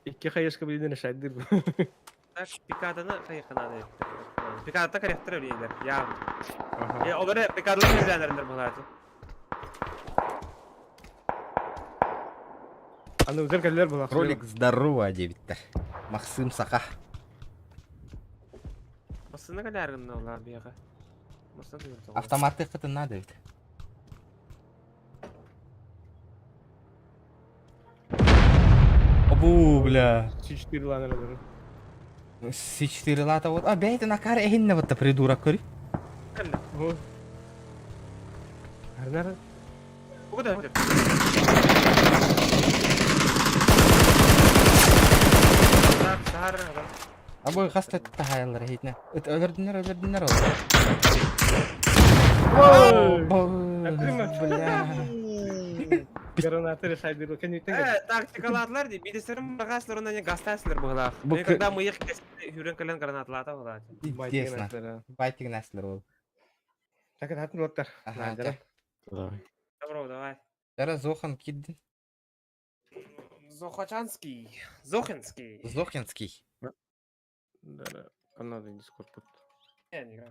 Икки хайышка билден шайдыр бу. Так, пикаданы кайыкына Пикадата корректор билер. Я. Ага. Э, олар пикадалар биләләрендер булар. Аны үзәр кәлләр була. Ролик здорово, девиттер. Максим Саха. Басына калярын олар бияга. Басына түгел. Автоматы хытын надо ведь. Абу, бля. С4 ланер. С4 лата вот. А, бәйті накар эхинне вот придурок көрі. О. Харнара. Куда? Так, сар. Абу хаста тахайлар хитне. Ыт өлөрдүнөр өлөрдүнөр ол. Бля. Граната решайдыр. Кәнүтен. Э, тактикалатлар ди. Бидесерим багаслар онан гастаслар була. Бу Когда мы их хүрен кален гранатлата була. Интересно. Байтик нәрселер ол. Так, хатын оттар. Ага, жа. Давай. Добро, давай. Жара Зохан киддин. Зохачанский. Зохинский. Зохинский. Да, Канада Дискорд. Я не играю.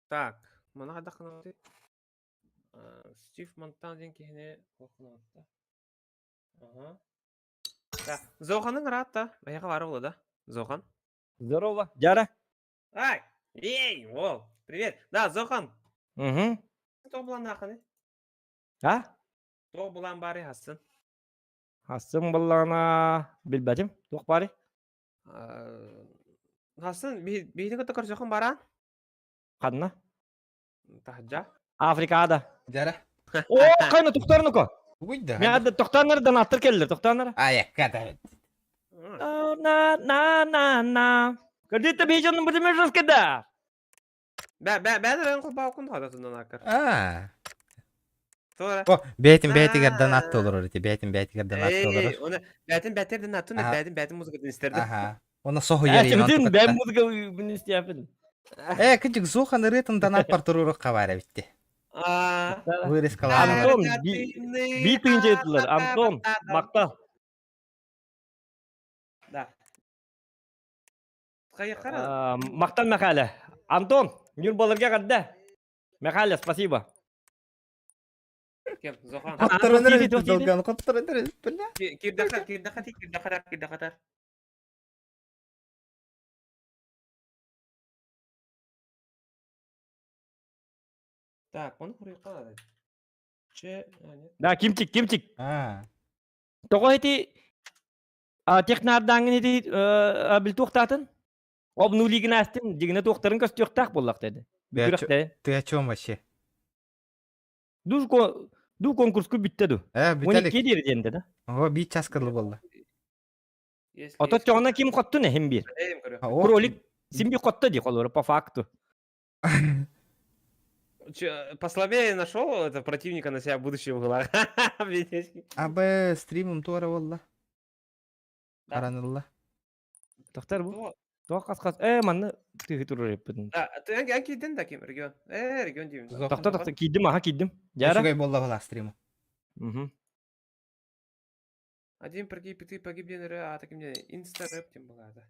Так, мана дахнаты. Стив Монтан ден кихне кохнатта. Ага. Да, Зоханның ратта. Баяғы бар олы да. Зохан. Здорово. Дьара. Ай! Эй, о, привет. Да, Зохан. Угу. То булан наханы. А? То булан бары хасын. Хасын баллана билбэтим. Туох бары? Хасын, бихни көтө көрсөхөн баран. Ханна? Тахджа. Африкада. Жара. О, кайна тухтарнуко. Уйда. Мен ады тохтанар да наттыр келдер, тохтанар. Аякка да. На на на на. Кредитті бейжонның бірдеме жазгыда. Бә бә бә кулбаа кун хадатынан акыр. А. Тора. О, бәйтин бәйтигер донат олор эти, бәйтин бәйтигер донат олор. Эй, оны бәтин бәтерден аттын, Аха. бәтин бәтин музыкадан истерди. Аха. Оны соху ери. Бүтін бән музыка бүн истияпын. Э, кыжык Зохан ырытын донат бар турурuk кабара битти. А. Вырезкалар. Антон, би тыгынча етілер. Антон, мақтал. Да. Кайы кара. Мақтан мақала. Антон, нүр балырга қадда. Михаил, спасибо. Кем? Зохан. Хотторон эрэ долган, хотторон эрэ, бля. Кирдахар, кирдахар, кирдахар, кирдахар. Так, он хуруйка. Че, а, нет. Да, Кимчик, Кимчик. А. Тоҕо ити технардааҥҥын ити билтуохтаатын? Обнулигин астын, дигинэ туохтарын көстүөхтээх буоллахта edi. Бүтүрэхтэ. Ты о чем вообще? Ду ду конкурску бүттэ ду. Э, Виталик. 12 диэри диэн да. Ого, биир час кылы буолла. Ото чоҕуна ким хоттун эһим биир. Кролик симби хотто ди холоро по факту. Послабее нашел это противника на себя будущего в углах. АБ стримом туора болла. Аранылла. Тохтар бу. Туох хас хас. Э, манна тыһы турар эппитин. Да, ты ан кийдин да ким регион. Э, регион деймин. Тохто тохто кийдим, аха кийдим. Жара. Үчүгэй болла была стриму. Угу. Один погиб, и ты погиб, а таким не инста рэп тем была, да.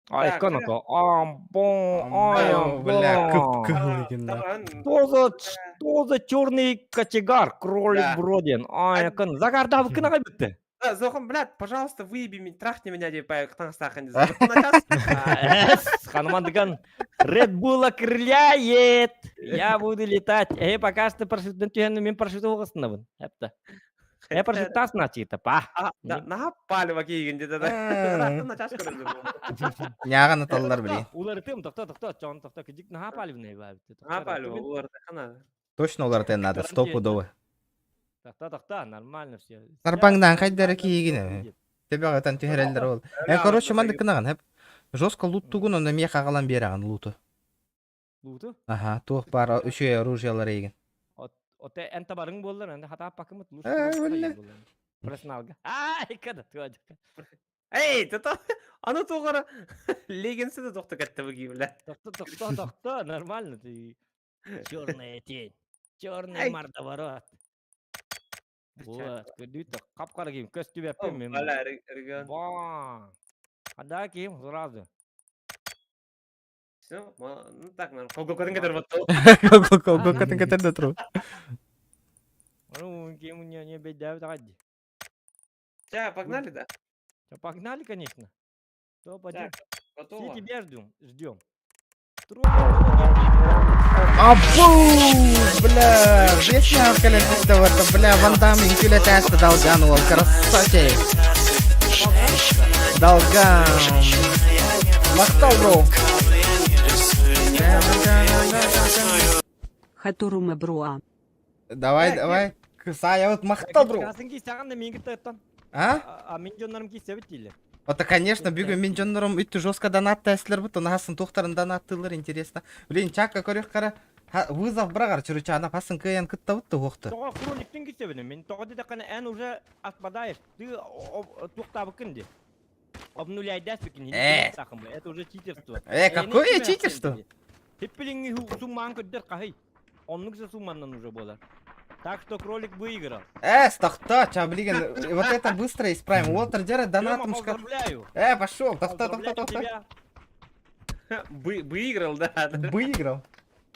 Ай, каната. Амбон, ай, Бля, кып Что за, что за черный кочегар, кролик Бродин? Ай, кан, загардав кына битте. Зохан, блядь, пожалуйста, выеби меня, трахни меня, деп таңстахан. Ханумандыган, Red Bull окрыляет! Я буду летать. Эй, пока что парашютын түһэн мен парашют оҕосунабын. Эпта. Э, парашют тасна чита, па. На палево кейген деді. Няҕан аталлар блин. Уларытым, тохто, тохто, чон, тохто, кидик наха палевный бабит. На палево, уларытыхана. Точно уларытын надо, стопудово. Тохто, тохто, нормально все. Сарбаңдан хайдары киигин. Тебеҕытан түһэрэллэр ол. Э, короче, маннык гынаҕын, хэп. Жестко лут тугун, онно миэхэ аҕалан биэрэҕин луту. Луту? Аха, туох баар үчүгэй оружиялар эйигин. Оте эн табарың буоллар, эн хатааппакымыт лут. Э, биллэ. Профессионалга. Ай, када туадька. Эй, то аны туғара легенсі де тоқты кәтті бұги, бля. Тохто, тохто, тохто, нормально ты. Черная тень. Черный мордоворот. Вот, көрдүүт капкара кийим, көз түбәппин мен. Бля, регион. Ба. Анда кийим сразу. Все, ну так, наверное, колгокотын кетер баттыл. Колгокотын кетер да туру. Ну, кийим не не бедәбит агадди. Ча, погнали, да? Ча, погнали, конечно. То пойдем. Готово. Все тебя ждем, ждем. Абу, бля, вечно календер бля, Ван Дам инкүлэ тээсте Долган уол, красавчик. Долган. Махтал, бро. Хатурума броа. Давай, давай. Кысая вот махтал, бро. Касын кийсәгән дә мин китә А? А мин дьоннорум кийсәбит дийлер. Это, конечно, бүгүн мин дьоннорум үттү жестко донат тәслер бут, онасын тухтарын донаттылар, интересно. Блин, чакка көрөх кара вызов брагар чуручана пасын кыян кытта бутты хуохты. Тоҕо кроликтин кийсәбин мин тоҕо дидэххинэ эн уже отпадаешь, ты туохтаабыккын ди. Обнуляйдаспикин Э. Это уже читерство. Э, какое читерство? Хиппилиңи суммаан көрдөр кахый. Оннук же сумманнан уже болар. Так что кролик выиграл. Э, тохто, ча, блин, вот это быстро исправим. Уолтер Джерард донатом Тёма, поздравляю. Э, пошел, тохто, тохто, Поздравляю тохто. тебя. Выиграл, да. Выиграл.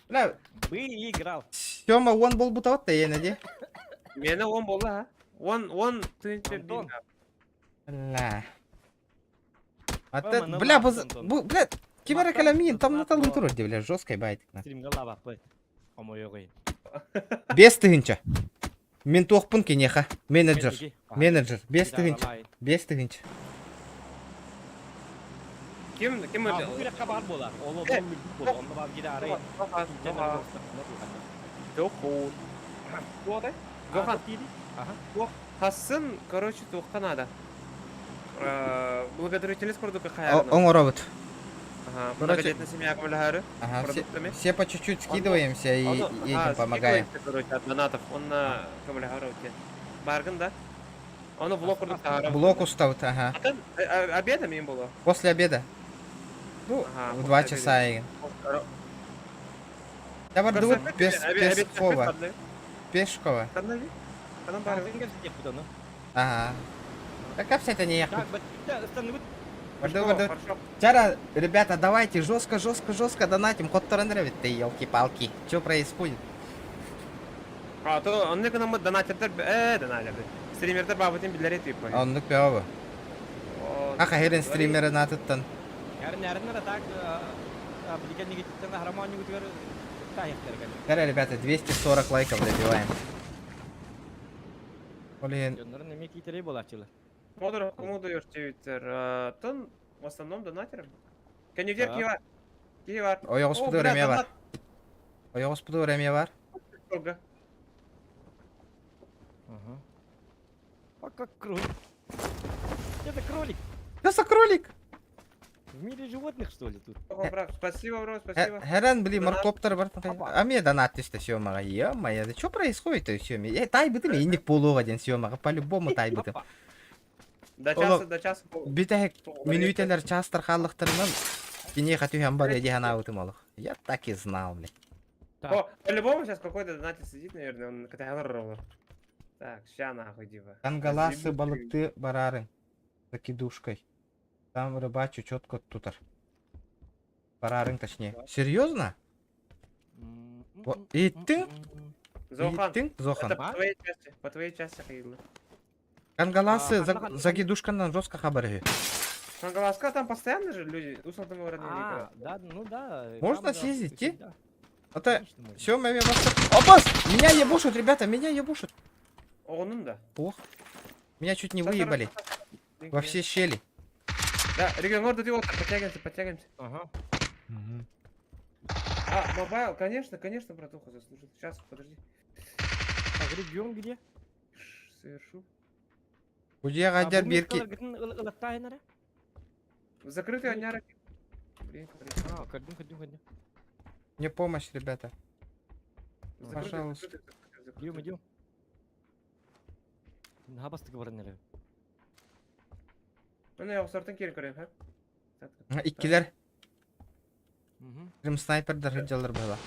Бля, Выиграл. Тёма, он был будто вот ты, нади. Мені он болды, а? Он, он, ты, Антон. Бля. А Тёма, ты, ну бля, ладно, буз, Антон. бу, бля, кимара Мактан, каламин, там донат, наталын но- турар, бля, жесткой байтик. на. Стримге лабаппыт. Омойогой. Без тыгынча. Мен туохпун кинеха. Менеджер. Менеджер. Без тыгынча. Без тыгынча. Ким, ким А, бу күрәккә бар була. Ол ол була. Онда бар гиде арай. Дохон. Туотай? Гохан. Ага. Хасын, короче, туохка надо. Благотворительность продукта хайарна. Он робот. Ага, Короче- многодетная семья Камалахары. Ага, все, Продуктами. все по чуть-чуть скидываемся и Он- едем, а, помогаем. скидываемся, короче, от донатов. Он на Камалахара у тебя. Барган, да? Он в блок продукта. Блок устав, ага. А там обедом им было? После обеда. Ну, Ага, в после 2 обеда. часа. и- Я барду без Пешкова. Пешкова. Ага. Так как это не Так, бит, станыбыт. Барды, барды. Хорошо. Чара, ребята, давайте жестко, жестко, жестко донатим. Хотторон ты, елки-палки. Что происходит? А то оннук гынаммыт донатердар э донатердар. Стримердер баабытын биллэри тыыппай. Оннук бөҕө. Аха херен стримерин атыттан. Ярын так билигин харамаанньугутугар таайахтар кэлэр. Чара, ребята, 240 лайков добиваем. Блин, Дьоннорун эмиэ киитэрэй буолааччылар. Модер, кому даешь твиттер? Тон в основном донатерам. Кеневер Так. кива. Кива. ойоҕоспутугар эмиэ бар. Ойоҕоспутугар эмиэ бар. Ага. А как кролик. Это кролик. Что за кролик? В мире животных, что ли, тут? Спасибо, бро, спасибо. Херен, блин, Донат. моркоптер бар. А мне донат түсті съемаға. Ё-моё, да что происходит съеме? Э, тайбытым, инник полуға ден съемаға. По-любому тайбытым. Опа. До часа, до часа. Бүтэһик мүнүүтэлэр чаастар хааллахтарынан киниэхэ түһэн бар диэн аабытым олох. Я так и знал, блин. О, по-любому сейчас какой-то донатер сидит, наверное, он категорировал. Так, ща нахуй, типа. Кангаласы Разъебут балыкты барарын. Закидушкой. Там рыбачу четко тутар. Барарын точнее. Серьезно? И ты? Зохан. Иттиң? Зохан. Это по твоей части, по твоей части хайылы. Кангаласы А, ханна- закидушканан жестко хабары. Кангаласка там постоянно же люди, усматым А, да, ну да. Можно там, да, съездить, ти? да, А то конечно, можно. все, мы Опас! Меня ебушат, ребята, меня ебушат. Оғынын да. Ох. Меня чуть не выебали. Во все щели. Да, регион города ты вот, подтягиваемся, подтягиваемся. Ага. Мгм. А, mobile, конечно, конечно, братуха заслужил. Сейчас, подожди. Так, регион где? Ш, Совершу. Кудья гадяр бирки. Закрытый одня Блин, блин. А, кадым, кадым, кадым. Мне помощь, ребята. Закрытый, Пожалуйста. закрытый, закрытый, закрытый. Идем, идем. Хабастык бар нere. Ну, я сортын кері көрем, ха? Так, так, так. Иккилер. Угу. Прям снайпердар хыджалар была.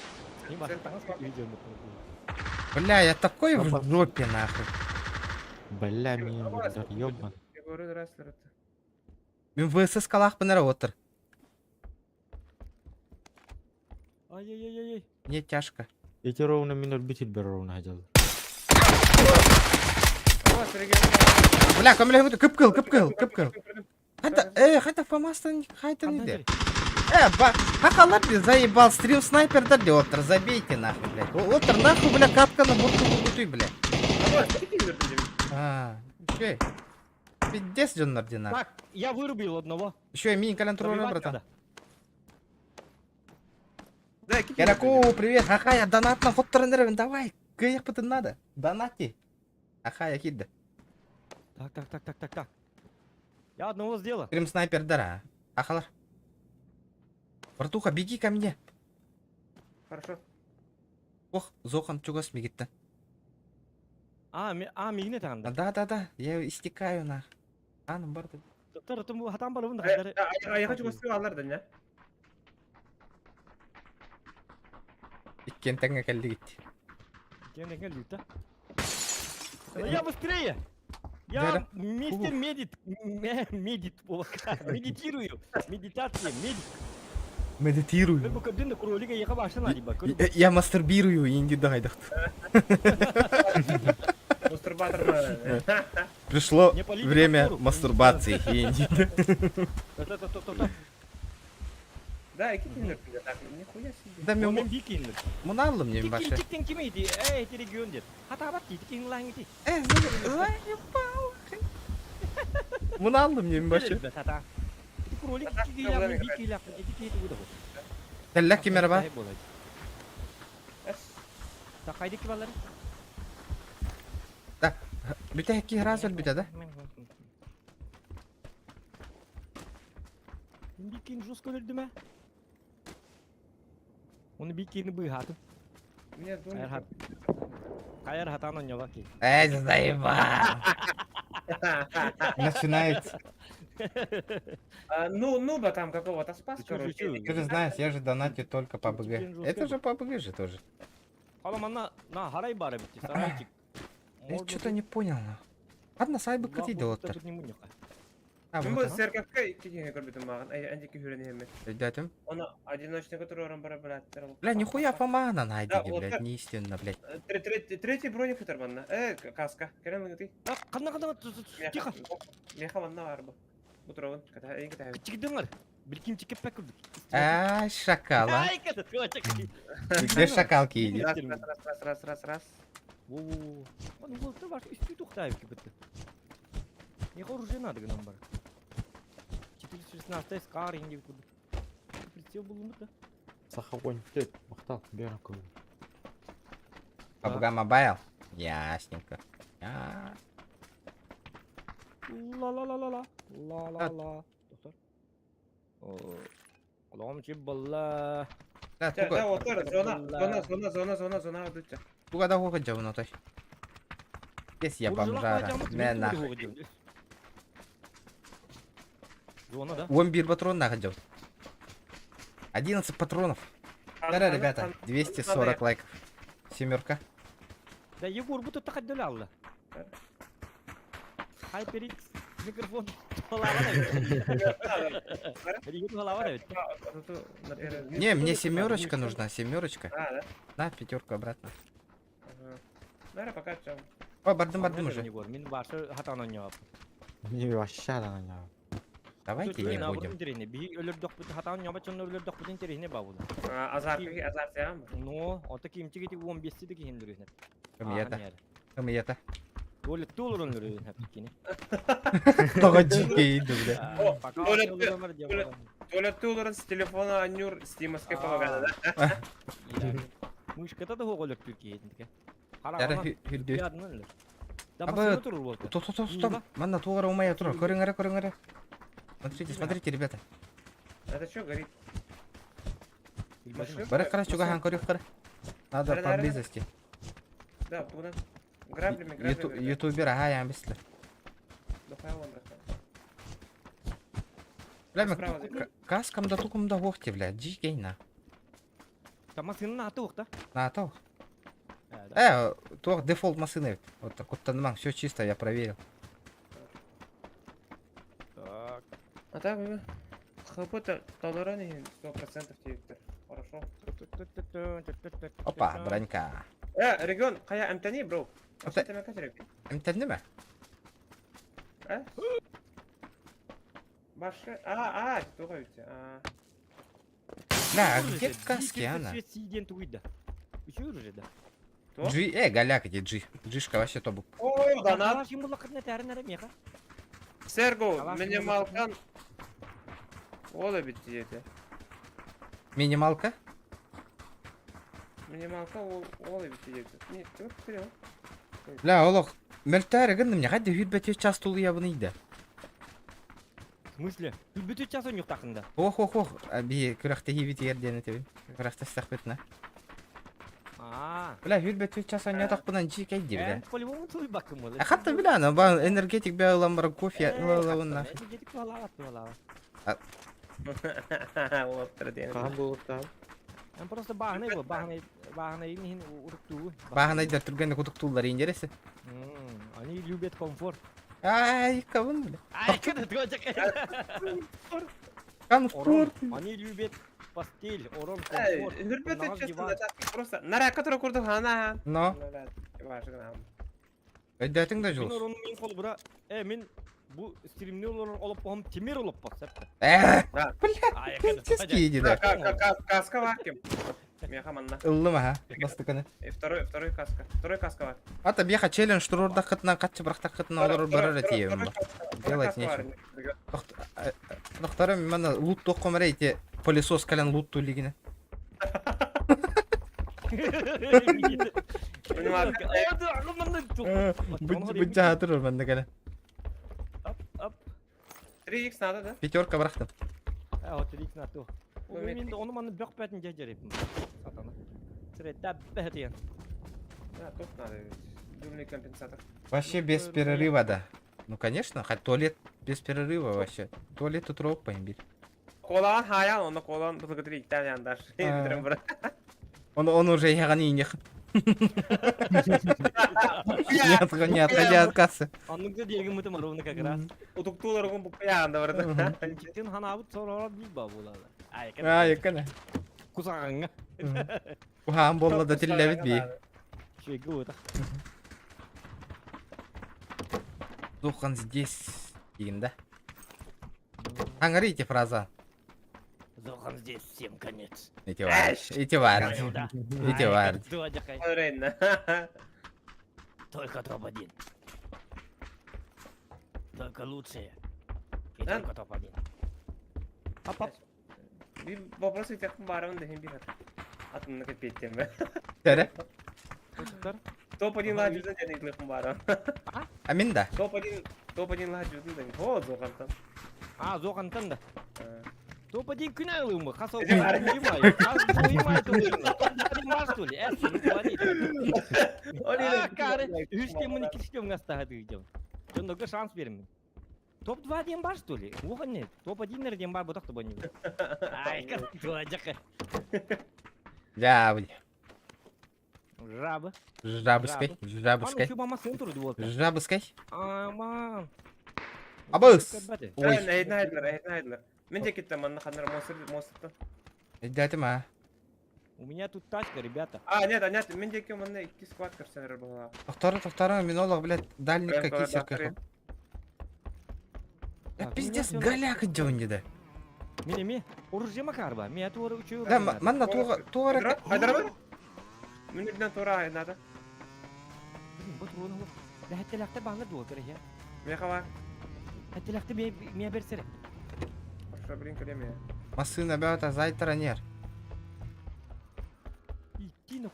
Не видео. Бля, я такой в Опа. жопе нахуй. Бля, меня удар, ёбан. Я говорю, рестлер это. Мен ВСС калах бінәрі отыр. Ай-яй-яй-яй. Мне тяжко. Эти ровно минут битил бер ровно хотел. О, регион. Бля, көміле кып кыл, кып кыл, кып кыл. Хайта, хайта фамастан, хайта не де. Ба, хахалар де заебал, стрим снайпердар де отыр, забейте нахуй, блядь. Отыр нахуй, бля, катканы бурку бугутуй, блядь. А, еще Пиздец, дьоннор дина. Так, я вырубил одного. Еще и мини кален Добивать братан. надо. Да, кики. Кераку, привет, хахая, донат на ход давай. Кыях пытын надо. Донати. Ахая кидда. Так, так, так, так, так, так. Я одного сделал. Стрим снайпер дара. Ахалар. Братуха, беги ко мне. Хорошо. Ох, Зохан чугас мигитта. А, ми, а, мигне таганда. Да, да, да, я истекаю нах. Аным барды. Тыр, тым, хатан бар, бunda. А я хочу гостю алар да, не? Иккен тәңге кәлді гитти. Кен кен люта. Я быстрее! Я Да-да. мистер медит, медит, медитирую, медитация, медит. Медитирую. Мен бу көбдүн кролика яка башын алиба. Я мастурбирую, инди дайдахт. Мастурбатор. Пришло время мастурбации, инди. Да, и кики Так, нихуя себе. Да мен Мен бикин. муналлым не башы. Тиктен ким иди? Эй, ти регион дед. Хата бат ти тикин лаң ити. Э, заебал. Муналлым не башы. Хата. Ти кролик ки ла бики ла, ити ки ту да. Тәлләк кемер бар. Та кайда ки балар? Да. Бүтә ки раз бүтә да. Бикин жестко өлдү мә? Оны бикини быхаты. Меня Кайыр Кайыр хатан оньола ки. Эй, заебал. Начинается. Ну, нуба там какого-то спас, короче. Ты же знаешь, я же донатю только по БГ. Это же по БГ же тоже. Халаман на харай бары битти, сарайчик. Я что-то не понял. Ладно, сайбы кати оттар. А, Мин вот бу церковка икки киһини көрбүтүм мааҕын, антики хүрэн иһэммит. Өйдөөтүм. Оны одиночника туруоран бара блядь. Бля, нихуя Фомана Да, найдите, вот блядь, так. не истинно, блядь. Третий броник көтөр манна. Э, каска. Кэлэн ыгытый. Ханна ханна тихо. Меха манна бар бу. Бу турабын. Ката, эйин ката. Кичигдиңер. Билким чикеппе күрдүк. А, шакала. Ай, ката, Где шакалки иди? Раз, раз, раз, раз, раз, раз, раз. Во-во-во. Он был ваш үстүү тухтаев кибитти. Не оружие надо гынан бар. 416 скар инде курдук. Прицел был да. Саха огонь. Ты, махтал, бера кого. PUBG Mobile? Ясненько. Я- Ла-ла-ла-ла-ла. Ла-ла-ла. Доктор. Улам чип балла. Да, Да, туга, вот тоже, зона, зона, зона, зона, зона, зона, адыча. туга да хоха джавно той. Здесь я бомжара. Мэ нахуй. Зона, да? Он бир патрон нахуй джав. 11 патронов. Да, ребята, 240 лайков. Семерка. Да, Егор, будто так отделял. HyperX микрофон. Не, мне семерочка нужна, семерочка. А, да? На, пятерку обратно. Ага. Наверное, пока чем. О, бардым, бардым уже. Егор, мин башы хатан ойнап. Мне вообще да на Давайте не будем. Интересно, би өлөрдөх бут хатан ойнап чон өлөрдөх бут интересно ба бу. Азарт, азарт я. Но, ота кимчиги ти 15 дики хиндүрүнө. Кым ята? Кым ята? Толет толор өлөрүнө кини. Того дикий иду, бля. О, Туалет ты с телефона Анюр стимовской помогает, да? Мышката да хоголөр түркие дики. Яра хүрдү. Аба, То, то, то, стоп. Манна тугара умая тура. Көрүңөрө, көрүңөрө. Смотрите, смотрите, ребята. Это что горит? Машина? Бары кара чугахан көрүк кара. Надо Бары, бары. поблизости. Да, куда? Граблями, граблями. Ютубер, ага, я быстро. Да хуя он бросал. Бля, мен Справа за- каскам да тукум да вохте, бля. Дикий на. Тамасынын аты уқта. На, то. Э, то дефолт машины. Вот так вот танман, все чисто, я проверил. Так. А так, ХП-то толерани 100% тебе. Хорошо. Опа, бронька. Э, регион, кая Антони, бро. Это- Это Эмтеннеме? Э? Башка. А, а, туга ведь. А. Бля, а где каски, она? Сиден тугыйда. Үчүр уже да. То? Джи, голяк эти джи. Джишка вообще топ. О, донат. Ким була кырна тәрин әрі меха. Серго, Калаш минималкан. Ола битти это. Минималка? Минималка ол ола битти это. Не, ты потерял. Бля, олох. Мөлтәрі гынным, не қайда хүрбәте час тулы ябыны иді. В смысле? Бүтү час ойнук тақында. Ох, ох, ох. Би күрәхте хибит ерден өтебін. Күрәхте стақпетна. А. Бля, хүрбәте час ойнатақ бұнан джи кәйді, бля. По-любому туй бакым ол. А хатта бля, ана ба энергетик бә ылан бар кофе ылалауын нахуй. Энергетик туалава туалава. Оттыр ден. Кахан болуп та. Мен просто бағынай бу, бағынай, бағынай хин уруктуу. Бағынайдар түргенде кутуктуулар интереси. Они любят комфорт. Ай, кабын, бля. Ай, када туачак. Комфорт. Они любят постель, орон Эй, комфорт. хүрбәте Нағыз честно, диван. просто нара который курду хана. Но, өйдөтүң да Мен жулус. орон мен кол бура. Э, мен бу стримни олорон олоп бохом темир олоп бак септе. Э, Да. бля, пиздецкий иди да. Каска ваким. Меха манна. Ыллым, ага, бастыканы. И второй, второй каска. Второй каска бар. Ата бияха челлендж турурда кытынан катчы биракта кытынан олорор барар этиебин ба. Делать нечего. Докторым мана лут токком эте пылесос кален лут тулигине. Быджа турur манда кален. Ап, ап. 3х надо, да? Пятерка бирактым. Э, вот 3х надо. Ну, Мен оны маны бөк бәтин жажарып. Сатана. Сире тәббә дигән. Да, тут надо ведь. Дульный компенсатор. Вообще без перерыва, да. Ну конечно, хоть туалет без перерыва вообще. Туалет тут рок поимбит. Колан хаян, оны колан благодарить итальян даже. А. Он, он уже яганы инех. Не отходя, не отходя от кассы. Оннук да диэгин мытым ровно как раз. Утуктуулар угун буккуйаанда барда. Китин ханаабыт сороор бил ба буолала. Ай, Ай, кene. Кусаҕаҥҥа. Куһаҕан буолла да тиллэбит бии. Үчүгэйгэ буотах. Духан здесь диигин да. Аңарите фраза. Зохан здесь всем конец. Ити бар. Ити бар. Ити бар. Только топ-1. Только лучшие. И только топ-1. Апап. Bir вопрос этиэхпин баарабын да иһин биир атыннык эппиэттиэм бэ. Төрө. Топ-1 лаһа дьүдэн диэн ыйытыахпын баарабын. А мин да. Топ-1 топ-1 лаһа дьүдэн диэн. О, Зохантан. А, Зохантан да. Топ-1 күн айлыымы? Хас ол Үс темін икки темҥэ астаһа дьон. Дьоннорго шанс беремин. Топ-2 диэн бар что ли? Уохан нет. Топ-1 диэн бар ботах тобонню. Ай, как Дьа, Жабы. Жабыскай, жабыскай. Жабыскай. Аман. Абыс. Ой. Ой. Мен де кеттем, манна ханнар монстр монстртан. Дятим а. У меня тут тачка, ребята. А, нет, а нет, мен деки манна икки сквад көрсөнөр була. Тохтору, тохтору, мин олох, блядь, дальник какие серках. Я пиздец, голяк идён да. Мин эми оружие макарба. Мен туора үчү. Да, манна туга туора. Айдарбы? Мен үрдүнэн туора надо. Бу туруну. Да хаттелахта баалар дуо көрө. Меха бар. Хаттелахта ме ме берсере. Хорошо, блин, калеме. Массына бәта зайтара нер.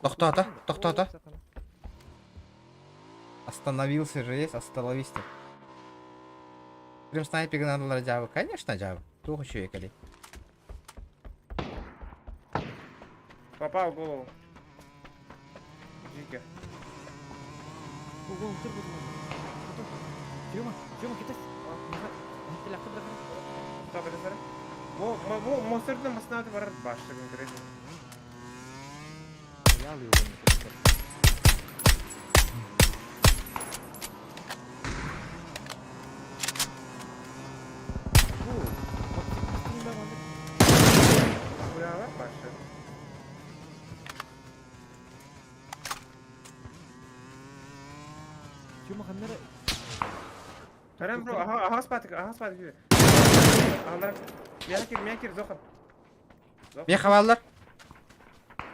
Тохтоото, тохтоото. Остановился же есть, остановись ты. Прям снайпер надо джавы. Конечно, джавы. Тух еще екали. Попал в голову. Жике. Бу бу монстрдын маснаты барар башты конкретно. Тарам бро, аха, аха спатык, аха спатык. Алар. Мякир, мякир, зохан. Меха баллар.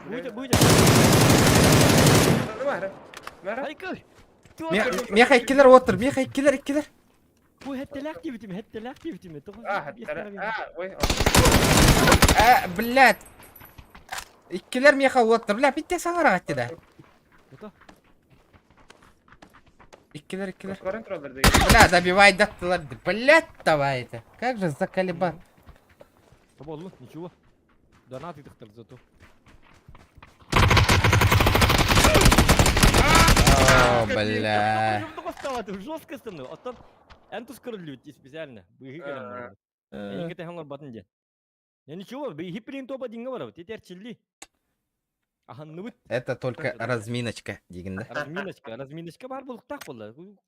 Будет, будет. Меха иккилер отыр, меха иккилер, иккилер. Бу хеттелах дибитим, хеттелах дибитим. А, ой. Э, блядь. Иккилер меха отыр, бля, битте саңара атты да. Иккилер, иккилер. Бля, добивай даттылар. Блядь, давай это. Как же заколебал. Болду, ничего. Донат ыдыктыр зато. О, бля. Жестко стану. Оттон энтус көрүлүт специально. Быһы келем. Эңге тэханлар батын же. Я ничего, хиприн топа динге барабы. Тетер чилли. Аханныбыт. Это только разминочка, дигин да. Разминочка, разминочка бар булуктак болла. Булук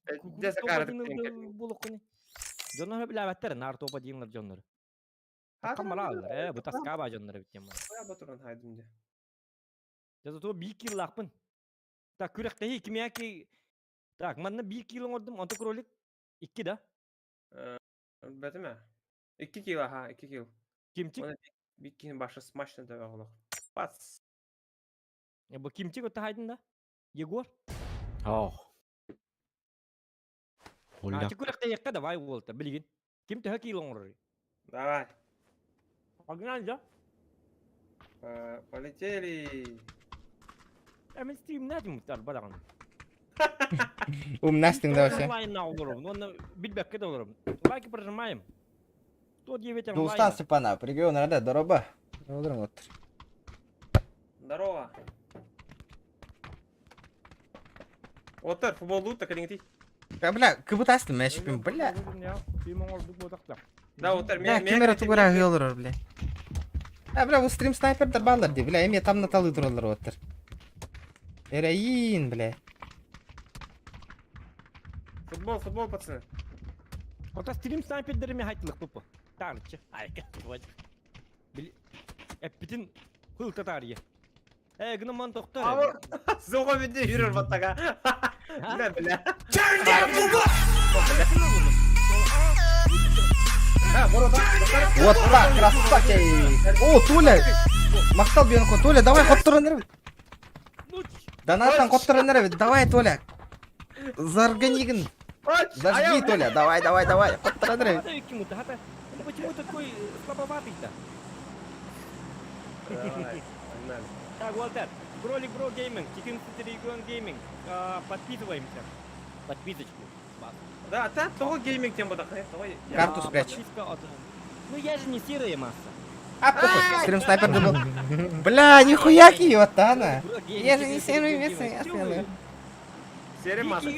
Дьоннор билээбэттэр, наар топа диинлар дьоннор. Камараллар, э, бу таскаба дьоннор эбит тема. Я зато бир килл Так, күрэхтэһии кимиэки Так, манна бир килл оҥордум, онто кролик икки да? Бэтимэ. Икки килл, аха, икки килл. Кимчик? Бир киһини баша смачно төбө Пас. Бу кимчик отта хайдын да? Егор? Ох. А, күрэхтэһиэххэ давай уолта, билигин. Ким төһө килл оҥорор? Давай. Погнали, да? Полетели. Мен стримнәдим тар бараган. Умнастың да вообще. Онлайн на олорум, онно билбекке да олорум. Лайки прожимаем. 109 онлайн. Дулстан Степана, регион Рада, дороба. Олорум оттыр. Здорово. Отыр, футбол лут, так или Бля, кыбытастым, мен шипим, бля. Да, отыр, Бля, камера тугура олорор, бля. А, бля, бу стрим снайпердер баллар ди, бля, эме там наталы туралар оттыр. Эрэйиин, бля. Футбол, футбол, пацаны. Ота стрим снайпердерими хайтылык пупу. Таарыччы. Айка. Вот. Били эппитин хыл татаарыйа. Э, гына ман тохтор. Ауыр. Зоға менде жүрер баттаға. Бля, бля. Turn down for what? Вот так, красавчик. О, Толя! Махтал Бенко, Толя, давай хотторон Донаттан хотторон Давай, Толя. Зарганигн. Зажги, Толя, давай, давай, давай. Хотторон Почему такой слабоватый-то? Так, Уолтер, Кролик Бро Гейминг, 14 Регион Гейминг. Подписываемся. Подписочку. Да, та того гейминг тем бодах. Карту спрячь. Ну я же не серая масса. А, похуй, стрим снайпер был. Бля, нихуя киотана. Я же не серая масса, я серая. Серая масса.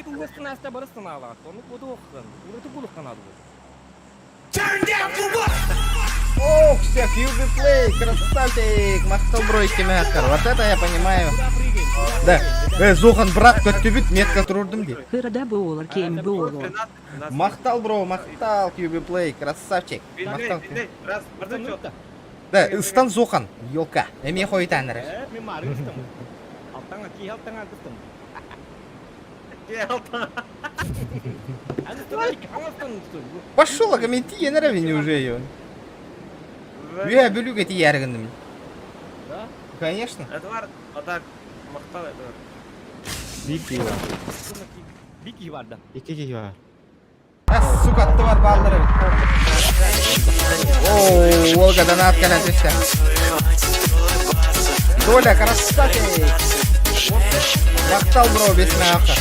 Turn down for what? Ох, все, QB Play, красавчик, махтал бройки мягкар. Вот это я понимаю. Да. Зохан, брат, көттүбүт метка турурдум ди. Хырда буолар кем буолар. Махтал, бро, махтал, QB Play, красавчик. Махтал. Да, ыстан Зохан, елка. Эме хойтаныр. Мен мары ыстым. Алтаңа ки алтаңа кыстым. Пошел, комменти, я на уже ее. Я бүлүк эти яргынным. Да? Конечно. Эдвард, а так, махтал Эдвард. Бики бар. Бики бар да. Ики киһи бар. А, сука, аттыбар баалары. О, Волга донат кэлэн түстэ. Толя, красавчик! Махтал, бро, бес мээхэ.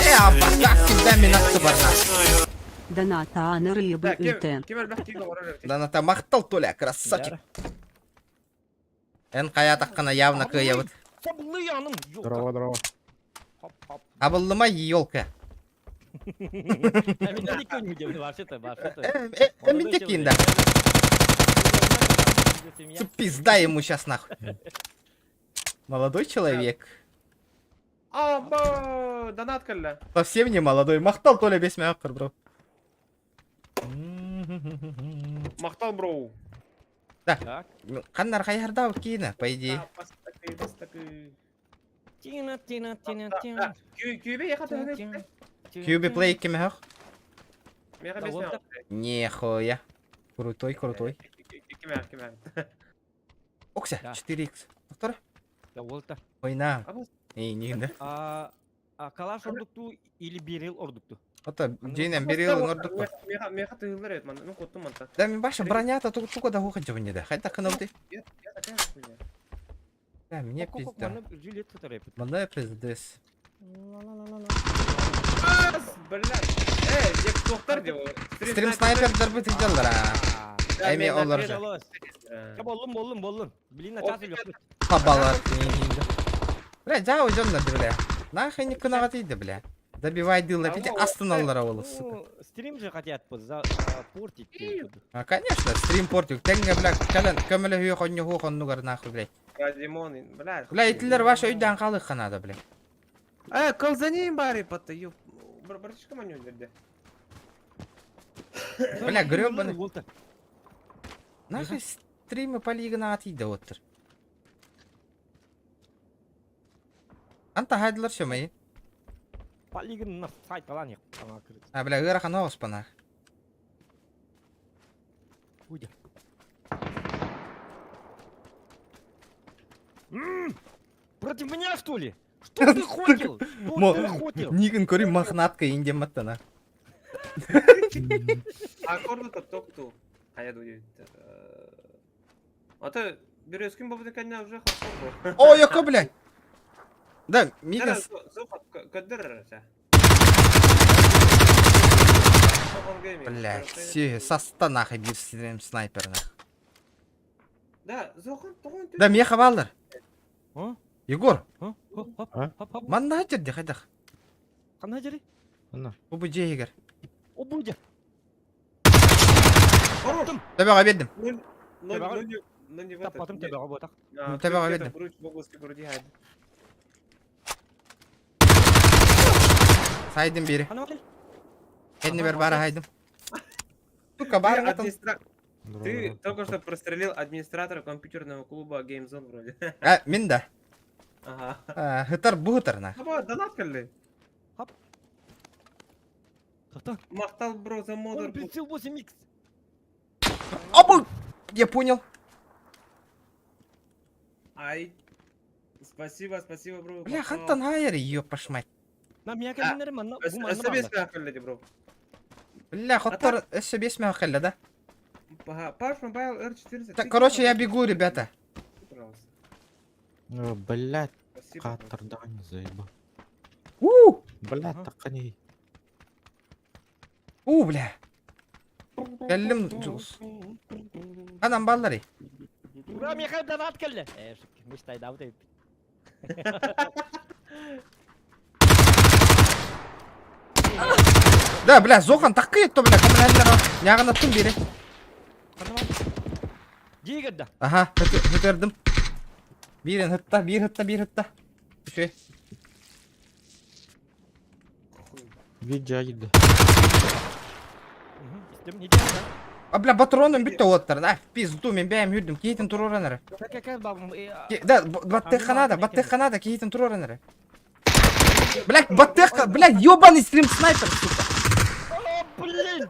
Э, а как всегда мен аттыбар на. Доната рыбы үтэ. Доната махтал, Толя, красавчик. Эн каятаккана явно кыйабыт. Здорово, здорово. Абыллыма елка. Мен да. Пизда ему сейчас нахуй. Молодой человек. Аба, донат кэллэ. Совсем не молодой. Махтал Толя бес мээхэр, бро. Махтал, бро. Да. Ханнар хайхардау киина, по идее. Тина, тина, тина, тина. Күйбе яха Кюби плей кемех? Нехуя. Крутой, крутой. Окся, 4х. Доктор? Да, волта. Ой, на. Эй, не, да. А калаш ордукту или берил ордукту? Ата, джейнем берил ордукту. Меха тыгылар эт, ну коттум манта. Да, мен баша бронята туга да хохын жабын да. Хайта кынылды. Я такая хуйня. Да, мне пизда. Мана пиздец. Блядь. Э, я доктор деп. Стрим снайпер дырбы тыгылар. Эми олар же. Боллун, боллун, боллун. Блин, начался лёг. Табалар. Бля, жау жонна бля. Нахуй не кынага тиди, бля. Добивай дылла, пите астын аллар олы, сука. Стрим же хотят портить. А, конечно, стрим портик. Тенге, бля, кален, көмөлө хүйө хонню ху хоннугар нахуй, блядь. Димон, бля. Бля, итилер ваша үйден калык ханада, бля. Э, колзаним бари патта, ёп. Братишка маню дерде. Бля, гребаный. Нахуй стримы полигона атиди оттыр. Анта хайдылар шымай. Полигон на сайт алан А, бля, ырахан оспана. Уйди. Против меня, что ли? Что ты хотел? Что ты хотел? Нигін көрейін мохнатка индем маттана. Аккорды топтокту. Кая дует. Ата березкин бабы деканна уже хапор. О, яко, блядь. Да, Мигас. Блядь, все, соста нахуй бир стрим снайпер нах. Да, зохан тоғын Да, меха баллар. Егор. Манна жерде хайдах. Қандай жері? Анна. Бу жегер. О, буде. Табаға бердім. Ну не в этот. Таппатым не- төбөҕө буотах. А, ты Төбөҕө где-то видно. грудь в области груди хайда. Сайдым бири. Хана бар. Кэннибэр бара хайдым. Сука, Ты, баарыҥ атын. администра- Ты только что прострелил администратора компьютерного клуба GameZone вроде. А, мин да. Ага. А, Хытар бу хытар на. Аба, донат кэлли. Хата. Махтал бро за Он модер. прицел 8х. Абы! Я понял. Ай. Спасибо, спасибо, бро. Бля, Махтал. хантан хайер, ёпаш мать. На меня кэллиннэр манна бу манна СБС бааллар. кэлли, бро. Бля, хоттор өссө бес меха кэллэ, да? Ага, Паш Мобайл R14. Так, короче, я бегу, ребята. Пожалуйста. Блядь, Спасибо. бро. катардан заебал. У! Блядь, Ага. такани. У, бля. Кэллим, Джулс. Анам баллары. Ура, миэхэ донат кэллэ. Э, мечтай да вот Да, бля, Зохан такые, то, бля, камераллера. Нягынаттым бири. Хана бар. Дьиэгэр да. Аха, хөтөрдүм. Биирин хытта, биир хытта, биир хытта. Үчүгэй. Виджа Истим не да. А, бля, патроным бүттэ уоттар. А, в пизду, мен бэйэм хүрдүм. Киһитин туруоран эрэ. Как бабам. Да, баттыхха надо, баттыхха надо, киһитин туруоран эрэ. Блядь, баттыхха, блядь, ёбаный стрим снайпер, сука. О, блин!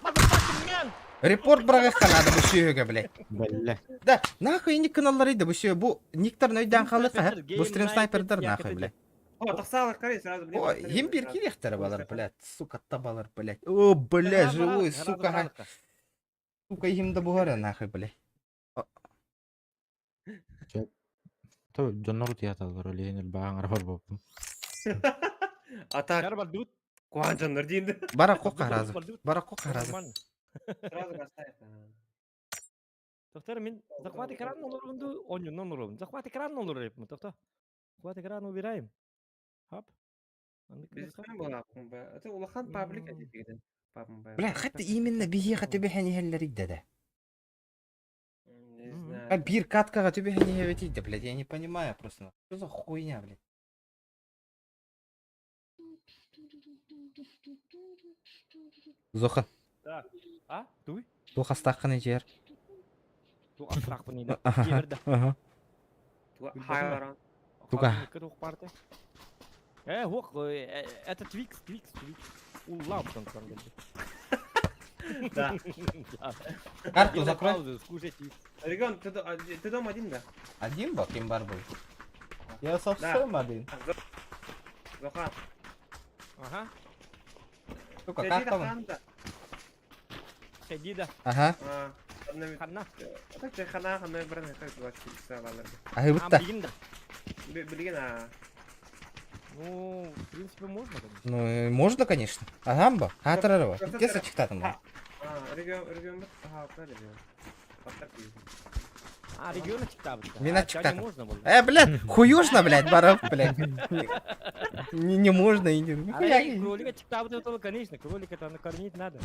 Motherfucking man! Репорт быраҕыахха надо бу сүөһүгэ, блядь. Бля. Да, нахуй ник кыналларый да бу сүө, бу никтар өйдөөн халыха, бу стрим снайпердар нахуй, блядь. О, тахсаалар карай сразу. блин, Ой, прострелил, им бир сразу. кириэхтэрэ балар, блядь, сука, табалар, блядь. О, блядь, живой, сука, ха- сука, им да бугара нахуй, блядь. То дьоннор утуйаталлар, ол иһин элбэҕин арабар буолбуппун. А так, Кар бардыбыт. куан дьоннор диин. Бара кок харазы, бара кок харазы. Сразу поставь. А. Доктор, мин захват экран олорунду, оонньуунан олоробун. Захват экран олорор эппин, тохто. Захват экран убираем. Хоп. Бизнесмен была, Это улахан паблик один. Бля, хатта именно биһиэхэ түбэһэн иһэллэрий да да. Не Мгм. А знаю. биир каткаҕа түбэһэн иһэбитий да, блядь, я не понимаю просто. Что за хуйня, блядь? Зохан, Так. А? Туй? туох астааххын ичээр. Ту астрахпын иде. Аха. Киверде. Аха. Хайран. Туга. Э, ох, это Твикс, Твикс, Твикс. Улап там сам Да. Карту закрой. Паузу, скушай Твикс. Регион, ты, до- а, ты дома один, да? Один был, ким бар был? Я совсем один. Зохан. Ага. Сука, Ты карта вон. хан, да? Шеди да. Ага. А, одна- Ханна. А так ты хана, хана, брат, так 24 часа баллар. Аһыбытта. Билигин да. Билигин, а. Ну, в принципе, можно, конечно. Ну, можно, конечно. Агамба, хатарарова. Где сочетатым? А, регион, регион, ага, да, регион. Повтор пизду. А, региона чиктабыт. Мина А, ча не чиктабыт. можно было. Э, блядь, хуюшно, блядь, баров, блядь. Не, не можно, и не... А Нихуя. кролика чиктабыт, это конечно, кролика там накормить надо.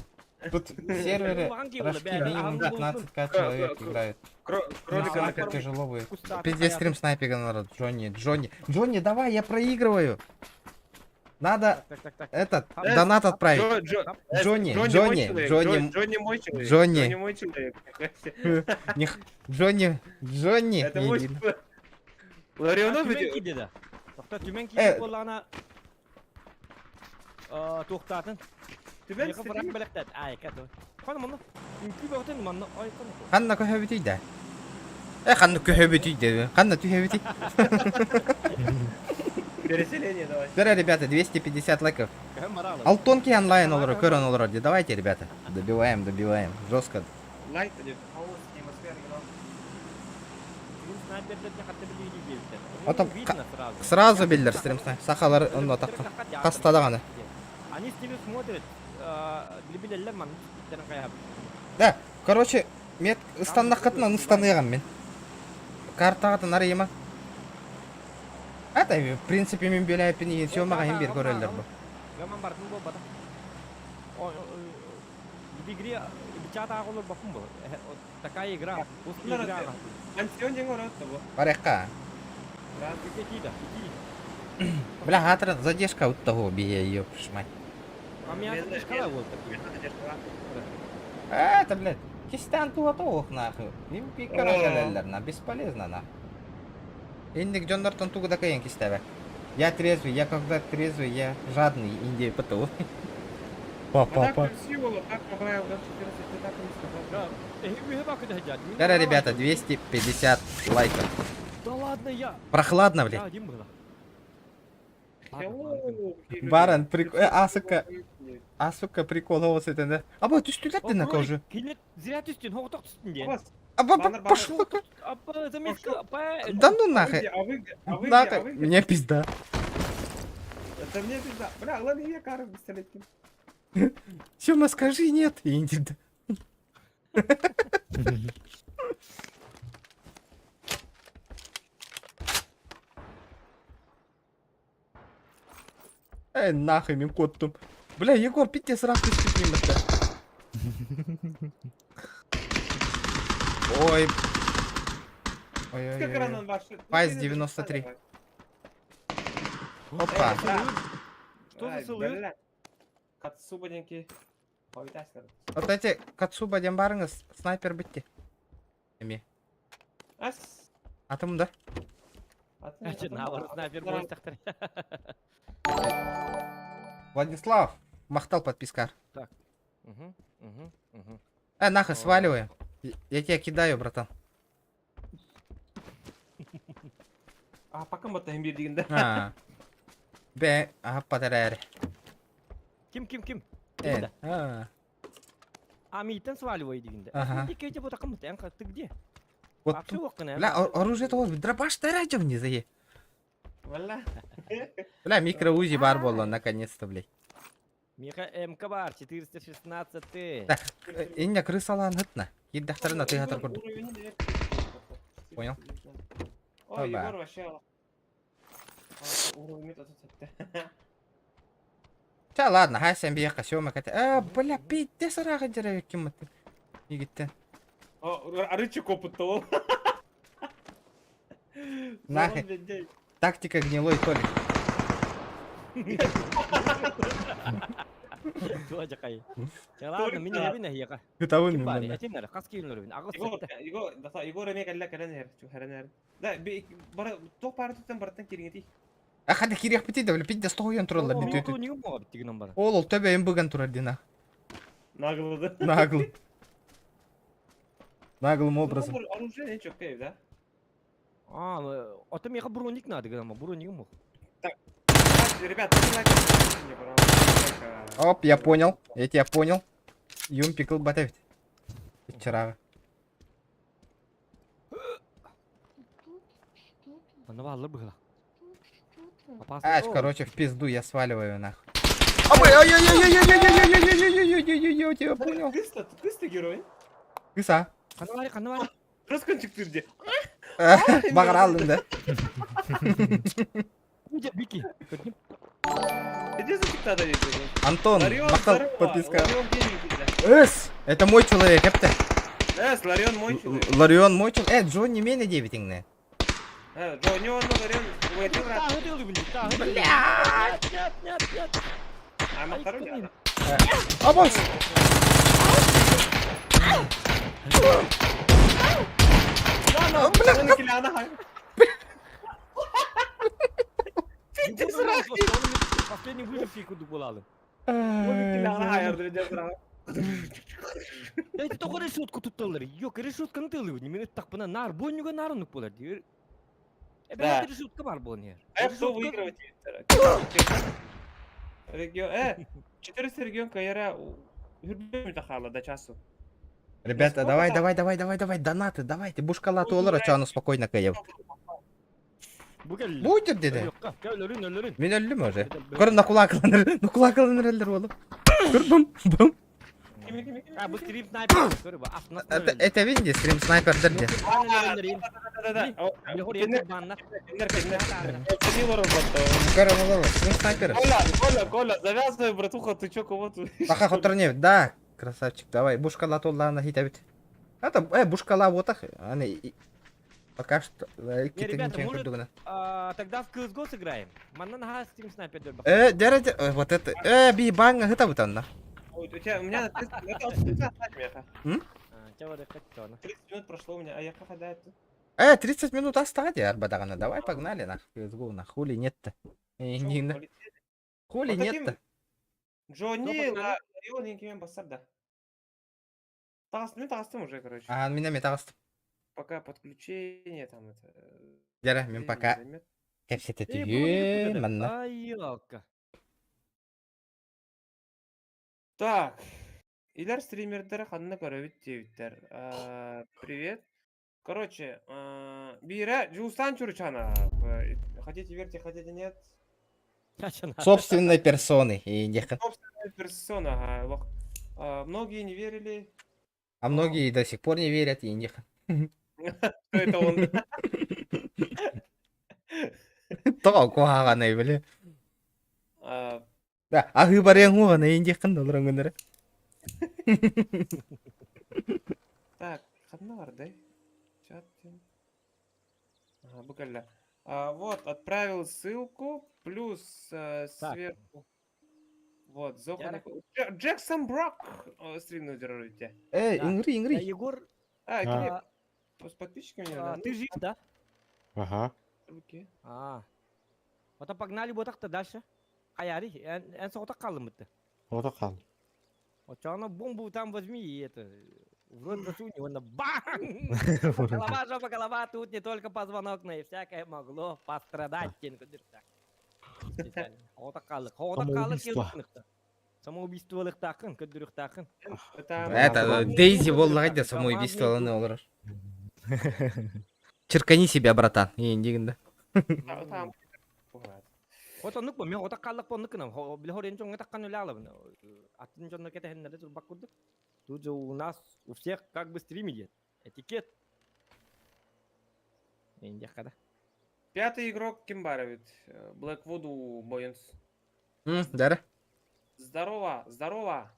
Тут серверы Ланги было, рожки бля, минимум а, 15к человек играют. Кролика Снайпер накормить. тяжело будет. Куста Пиздец, стрим снайпера народ. Джонни, Джонни. Джонни, давай, я проигрываю. Надо Так, так, так. этот, Э, донат отправить. Джо, Джо, э, Джонни, мой Джонни, человек, Джонни, Джо- Джонни мой человек. Джонни. Джонни мой человек. Не х- Джонни, Джонни. Это не мой видно. человек. Ларионов Түмэн ведь- киирдэ да. Тохто түмэн Э. киирдэ буоллаҕына туохтаатын. Түмэн Миэхэ бырах бэлэхтэт. Ай, кэтэ. Хана манна. Үҥкүү бөҕөтүн манна. Ай, хана. Ханна көһөбүтүй да? Э, ханна көһөбүтүй да? Ханна түһөбүтүй? Переселение давай. Бера, ребята, 250 лайков. Көһөн бараалы. Алтонки онлайн олорор, көрөн олорор. Давайте, ребята. Добиваем, добиваем. Жестко. Лайк или хаос, атмосфера, игра. Стрим снайпердер хатта билиги диэбиттэр. А там Видно сразу. Сразу биллэр стрим снайп. Сахалар онно тахха. Хаста даҕаны. Они с ними смотрят. Билбилеллер манна. Да, короче, мет ыстаннаххытынан ыстаныаҕым мин. Картаҕытын арыйыма. Это, в принципе, мин бөләппин иһин сёмаҕа иһин биир көрөллөр бу. Гаман бардын буолбата. В игре Чат ааҕылар бакым bu. Такая игра. Узкая игра. Ансион диэн орот бу. Барыахха. Ити да, ити. Бля, хатыр задержка от того бие, ёпш мать. А меня задержка вот такие. А, это, блядь, кистан туа нахуй. Им пикара кэлэллэр, на, бесполезно, на. Инник дьоннортон тугу да кыайан кистээбэ. Я трезвый, я когда трезвый, я жадный, Индия ПТУ. Па, па, па. Да, ребята, 250 лайков. Да ладно я. Прохладно, блядь. Я один был. Баран, прикол. А, сука. А, сука, прикол, голос это, да? А, вот, түстүлэр да на кожу. Килет зря түстүн, хоғытақ түстүн диэн. А, пошло. Апа, заметка, апа. Да ну нахуй. А вы где? А вы где? Нахуй, А вы где? мне пизда. Это мне пизда. Бля, ладно, я кары пистолет. Сёма, скажи нет. Инди, да. Эй, нахуй, мим кот там. Бля, Егор, пиздец, раз ты с ним это. Ой. Ой, ой, Как ой. рано ваш? Пайс 93. Опа. Что за сылы? Катсубаненький. Вот эти Кацуба диэн барыңыз снайпер битти. Эми. Ас. Атым да. Навар снайпер бойстақтар. Владислав, махтал подпискар. Так. Угу, угу, угу. Нахуй, сваливаем. Я тебя кидаю, братан. А, пока мы там бир да. А. Бе, ага, подаряри. Ким, ким, ким? А. А мийтен сваливай дегенде. Ага. Икки бу такым эн ты где? Вот. Бля, оружие то дробаш тарадем не зае. Валла. Бля, микро-узи бар было, наконец-то, блядь. Миха МК бар 416. Да, инне крысалан хытна. Киддахтарына ты хатар курдук. Понял? Ой, Егор вообще. Уровень тут Та ладно, хай сен бияка сёма ката. А, бля, пиздец рага деревья ким ты. Игитте. О, арычык опыт ол. Нахуй. Тактика гнилой Толик. Туа жакай. Ладно, мин эбин яка. Кытабын Ким бар? мен. Этинер, кас кийинлер бин. Агыс Егор, Егор, да, Егор эме кэллэ кэлэн эр, чухаран эр. Да, би бара тоқ пары туттан бараттан кириңети. А хада кириэх бити да, бля, пиздец тоһуйан туралла бити. Мен нигем боо бит бар. Ол ол төбө эм быган турар дина. Наглыды. Нагло. Наглым образом. Оружие не чөккей, да? А, ата меха броник надо, гама, броник мог. Так, ребят, лайк. Оп, я понял. Я тебя понял. Юмпик батавит. Вчера. Аны баллар быгла. Опасно. Ать, короче, в пизду я сваливаю нахуй. Ой-ой-ой-ой-ой-ой-ой-ой-ой-ой-ой-ой-ой, я тебя понял. Кыста, кыста герой. Кыса. Каны бар, каны бар. Раскончик түрде. Бағыр да. Бики. Иди за тиктада Антон, мақтал подписка. Эс, это мой человек, эпте. Эс, Ларион мой человек. Ларион мой человек. Джонни меня 9 ингне. Джонни он, Ларион. Бля! Нет, нет, нет. А, мақтару Абас! Бля, Последний выживший куду булалы. Эти тоҕо решетку тутталлар. Yok, решетканы тылы. Немене тақпына нар бойнуга нарынук болар. Да. решетка бар болон А кто выигрывать? Регион, 400 регион Кайра хүрбөмү до часу. Ребята, давай, давай, давай, давай, давай, донаты, давайте. Бушкалаты олар, а оно спокойно каяв. Будет деди. Мен өллүм уже. Көр на кулакланыр, на кулакланыр эллер болу. Көр бум, бум. А, бу стрим снайпер. Көр бу, астына. Это видите, стрим снайпер дерде. Да-да-да. Көр олар, стрим снайпер. Коля, Коля, Коля, завязывай, братуха, ты чё, кого тут? Пока хотор не, да. Красавчик, давай, бушкала толлаана хитэбит. Это, бушкала вот так, аны, пока что, Не, ребята, китин может, курдугuna. тогда в CSGO сыграем? Манна наһаа стрим снайпер Дәрә, вот это, би банга хыта бутанна. Ой, у тебя, у меня на 30 это вот специально меха. 30 минут прошло у меня, а я как это? 30 минут осталось, арбадагана, давай погнали, нах, CSGO, на хули нет-то. Не, на- Хули Вот таким- нет-то. Джонни, погнали. Ларион, Инкимен, Бассарда. Тағастым, тағастым уже, короче. А, меня метагаст. Пока подключение там это. Дәрә, мен время пока займет. кепсете манна. Ай, елка. Так. Илер стримердер ханна көрөбүт диэбиттэр. Привет. Короче, Бира Джулстан Чурчана. Хотите верьте, хотите нет. Собственной персоны. И не Собственная персона. Ага, лох. Многие не верили, А многие до сих пор не верят и не что это он. То куһаҕанай били. Да, аһыы барыаҥ уоҕана индиэххин да олорон гыннара. Так, ханна бардай? Чат. Ага, бу кэллэ. Вот, отправил ссылку, плюс сверху. Вот, Зохан. Джексон Брок стрим удержите. Эй, Да. ыҥырый, ыҥырый. Егор, А, А. Кирилл, с подписчиками, наверное, ты жив, да? Ага. Руки. А. Потом погнали вот так-то дальше. Аяри, эн соғыта қалым бітті. Ота кал. Вот она бомбу там возьми и это, в рот засунь, и он на бам! Голова, жопа, голова, тут не только позвонок, но и всякое могло пострадать. Хота қалық, хота қалық Самоубийство. Самоубийство лықтақын, көдіріқтақын. Это, Это Дейзи боллаҕай да самоубийство аны олорор. Черкани себя, братан. Индигин да. Там. Вот оннук бу, мен хота қалық бу оннук биле хорен жоңга таққан өле алабын. Атын жонно кетехиннере турбак курдук. Тут же у нас у всех как бы стрим идет. Этикет. Инде қада. Пятый игрок Кимбаровит. Блэквуду Боинс. Дара. Здорово, здорово.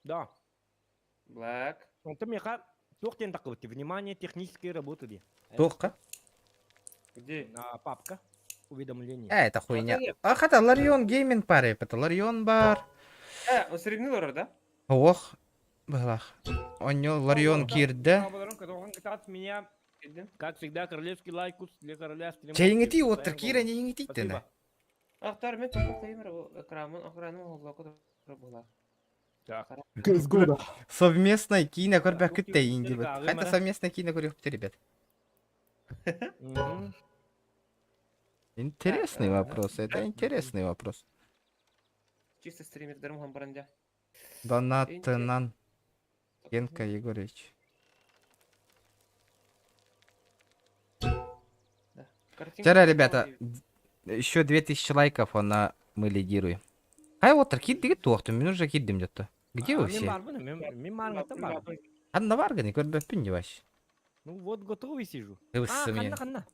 Да. Блэк. Онто меха туох диэн тақыбыт. Внимание, технические работы ди. Туохха? Где? А, папка. Уведомление. Это хуйня. А хата Ларион Гейминг пары, это Ларион бар. Он стримнул, да? Ох, былах. Онньо Ларион киирдэ. Меня, как всегда, королевский лайкус для короля стримов. Чэйиҥитии уоттар киирэн иһиҥитииттэнэ. Ахтар, мен тоқтаймыр, экранын, экранын оглаку була. Так. CSGO, Совместная киинэ көрбөккүт инди бит. Хайта совместная киинэ көрүөхпүт, ребят. Интересный вопрос, это интересный вопрос. Чисто стример дырым барандя. Донатынан Генка Егорович. Вчера, ребята, еще 2000 лайков, она мы лидируем. Ай, вот кирдиги туохтум, мен уже кирдим где-то. Где вы все? Анна Варганы, көрбөппүн дебаш. Ну вот, готовый сижу. А, ханна, ханна.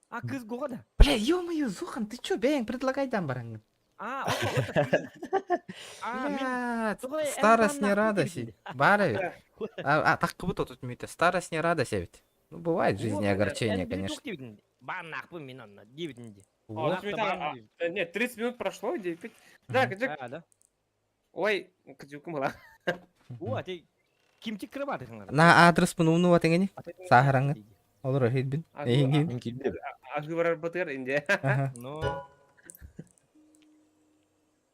А, кыз года. Бля, ё-моё, Зухан, ты чё, бэйң, предлагай дам бараңын. А, Бля, старость не радость. Бара А, так как будто тут мюте. Старость не радость ведь. Ну, бывает в жизни огорчение, конечно. Нет, 30 минут прошло, 9. Да, где? Ой, кадюка была. О, ты кимчик кроваты. На адрес пунуну ватыңыни? Сахараңы. Олор хитбин. Эйгин. Агыбар батыр инде. Но.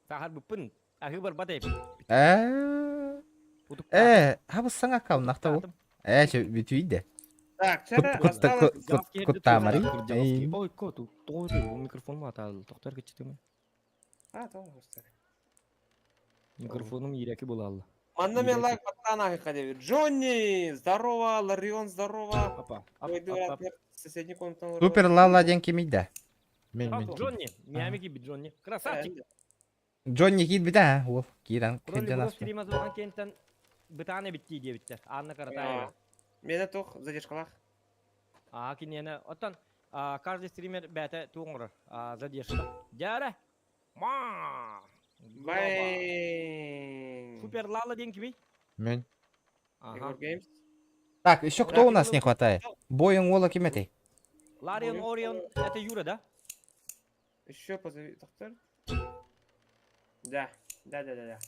Сахар бупын. Агыбар батай. Хабыс саңа аккаунт нахта бу. Чө бүтүйдө. Так, вчера осталось... Куттамари. Ой, кот, тоже микрофон матал. Токтор кетчитеме. А, тоже поставь. Микрофоном иреки була. Манна мен лайк пацана хади. Джонни, здорово, Ларион, здорово. Опа. Соседний комнатан. Супер лала ден кимиде. Мен мен. Джонни, Миами киби Джонни. Красавчик. Джонни кит бита, ол киран кенжанас. Стрима кентен бытаны битти дебиттер. Анна Каратаева. Мені тоқ задержкалах. А, кинені. Оттан каждый стример бәті туңыр задержка. Дәрі. Ма! Бай. Супер Лала диэн кимий? Мен. Ага. Егор Геймс. Так, еще кто у нас не хватает? Боин Уолла ким этэй? Ларион Орион, это Юра, да? Еще позови, доктор. Да, да, да, да, да.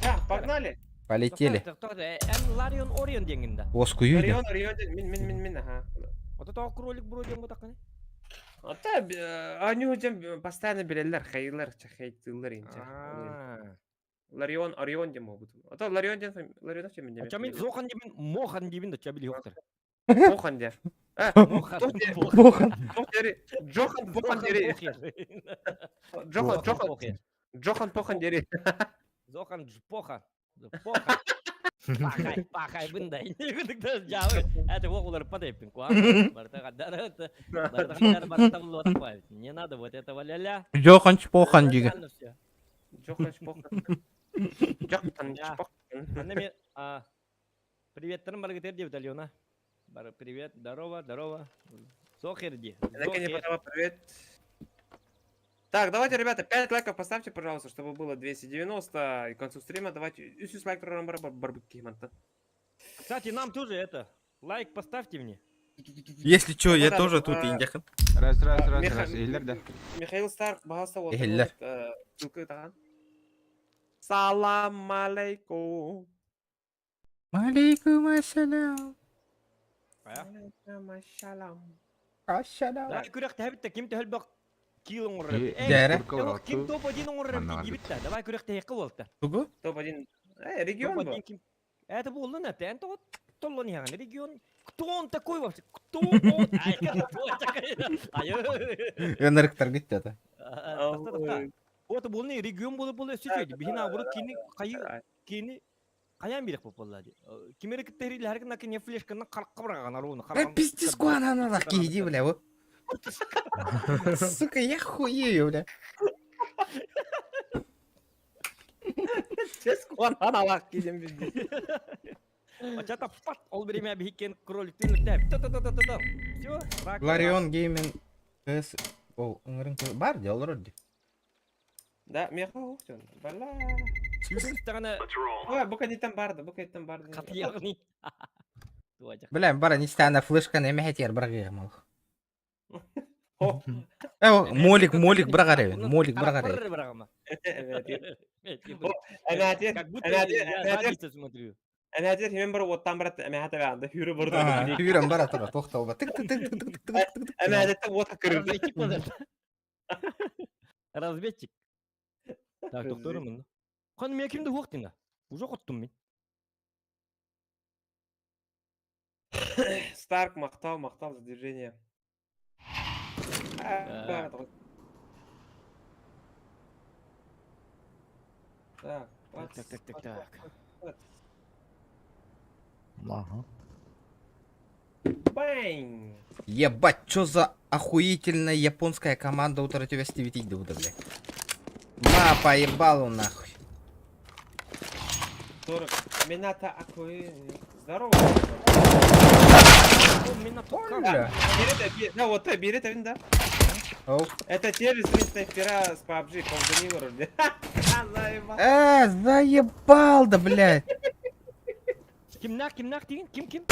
Так, погнали. Полетели. Эн Ларион Орион диэҥҥин да? Оскую Орион, Орион, мин, мин, мин, мин, ага. Ото тоҕо кролик бро диэн бутаххыный? Ата, они уже постоянно билэллэр, хейлер, хейтыллар инче. Ларион, Орион диэн буолбут. Ото Ларион диэн, Ларионов диэн Ача мин Зохан диэбин, Мохан диэбин да ча били хоктор. Мохан диэн. Мохан. Мохан. Джохан Похан диэри. Джохан, Джохан. Джохан Похан диэри. Зохан Джпоха. Поха. Пахай, пахай бындай. Жабы. Это оҕолор падайпын куа. Барта гадар, барта гадар, барта лот Не надо вот этого ля-ля. Джохан Чпохан дигэ. Джохан Чпохан. Джохан Чпохан. Анна мен Приветтерим баргытер диэбит Алена. Бар привет, здорово, здорово. Сохерди. Привет. Так, давайте, ребята, 5 лайков поставьте, пожалуйста, чтобы было 290. И к концу стрима давайте... Үс лайк Кстати, нам тоже это... Лайк поставьте мне. Если что, я тоже тут индяхын. Раз, раз, раз, раз. Иһиллэр да. Михаил Старк, баҕаста Иһиллэр. Салам алейкум. Алейкум ассалам. Алейкум ассалам. Ассалам. Да, күрэхтэһэбит да ким төһөлбөх киил оҥорор. Дээрэ. Ким топ-1 оҥорор диэбит да. Давай күрэхтэһиэххэ буолта. Тугу? Топ-1. Э, регион бу. Это буоллун это. Эн тоҕо толлон иһэҕин регион. Кто он такой вообще? Кто он? Ай, Ынырыктар бүттэ это. Вот буолны регион буолу буолу өссө үчүгэй. Биһин наоборот кини хайы кини Хайаан биирэх буолла дии. Ким эрэ кытта иһиллэһэр гына киниэ флешканан харахха быраҕан аруна. Э, пиздец, куана на иди, бля, вот. Сука, я хуею, бля. Чес куана кидем пиздец. Ачата пат, ол время биһиккен кроликтын лүктэ. Та-та-та-та-та. Все, рак. Ларион Гейминг КС. Ол, ыҥырын бар дии, олорор дии. Да, миэхэ уһуктун. Бала. Даҕаны Ой, бу кэнниттэн барды, бу кэнниттэн барды. хатыйаҕыный. Бля, бара нистана флешканы эмэһэтиэр бырагыам ол. Э, молик, молик быраҕар эбин, молик быраҕар эбин. Быраҕама. Эмээтир, Как будто я задницу смотрю. Эмээтир химен бар уоттан барат эмэхэ табаанда хүрү бурду. Хүрэн бара тура тохтолба. Тык тык тык тык тык тык тык. Эмээтиттэн уот кырырды. Разведчик болар. Разведчик. Так, докторым мында. Хан мен кимди хуак дина. Уже коттум мен. Старк махтал, махтал за движение. Так, так, так, так, так, так. Ага. Бэнь! Ебать, что за охуительная японская команда утро тебя стивитить да бля. Ма, поебалу нахуй. 40. Мината Акуи. Здорово. Бля. Да, вот это, бери это, да. Это те же снайпера с PUBG, ползанило вроде. Заебал. Э, заебал, да, блядь. Кимнах, кимнах деген? Ким, ким?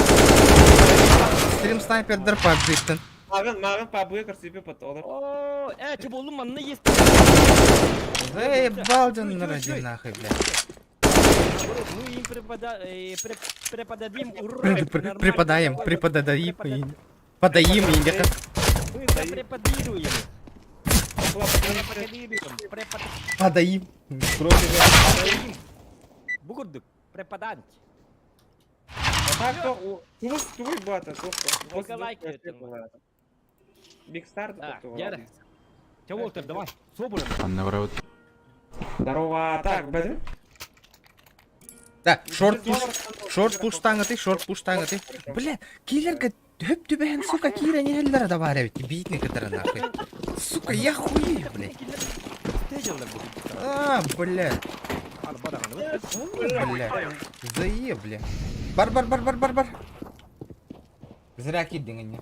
Стрим снайпер дыр PUBG-тен. Маған, маған PUBG көрсөпе пот, олар. О, э, че болдум, манна есть. Заебал, да, наради нахуй, блядь. Мы им преподадим урок. Преподаем, преподадаим. Подаим, или как? Мы преподируем. Подаим. Подаим. Бугурдук, преподант. Так, то, тугуй бата, Только лайки это. Биг Стар. Яра. Че, Уолтер, давай, собран. Анна Враут. Здорово, так, бәдім. Да, шорт пуш, шорт пуш таңыты, шорт пуш таңыты. Бля, киллерга хөп түбэһэн, сука, киирэн иһэллэрэ да баар эбит, биитни кытары нахуй. Сука, я хуею, блядь. А, бля. Бля. Заеб, бля. Бар, бар, бар, бар, бар, бар. Зря киирдиҥ инньэ.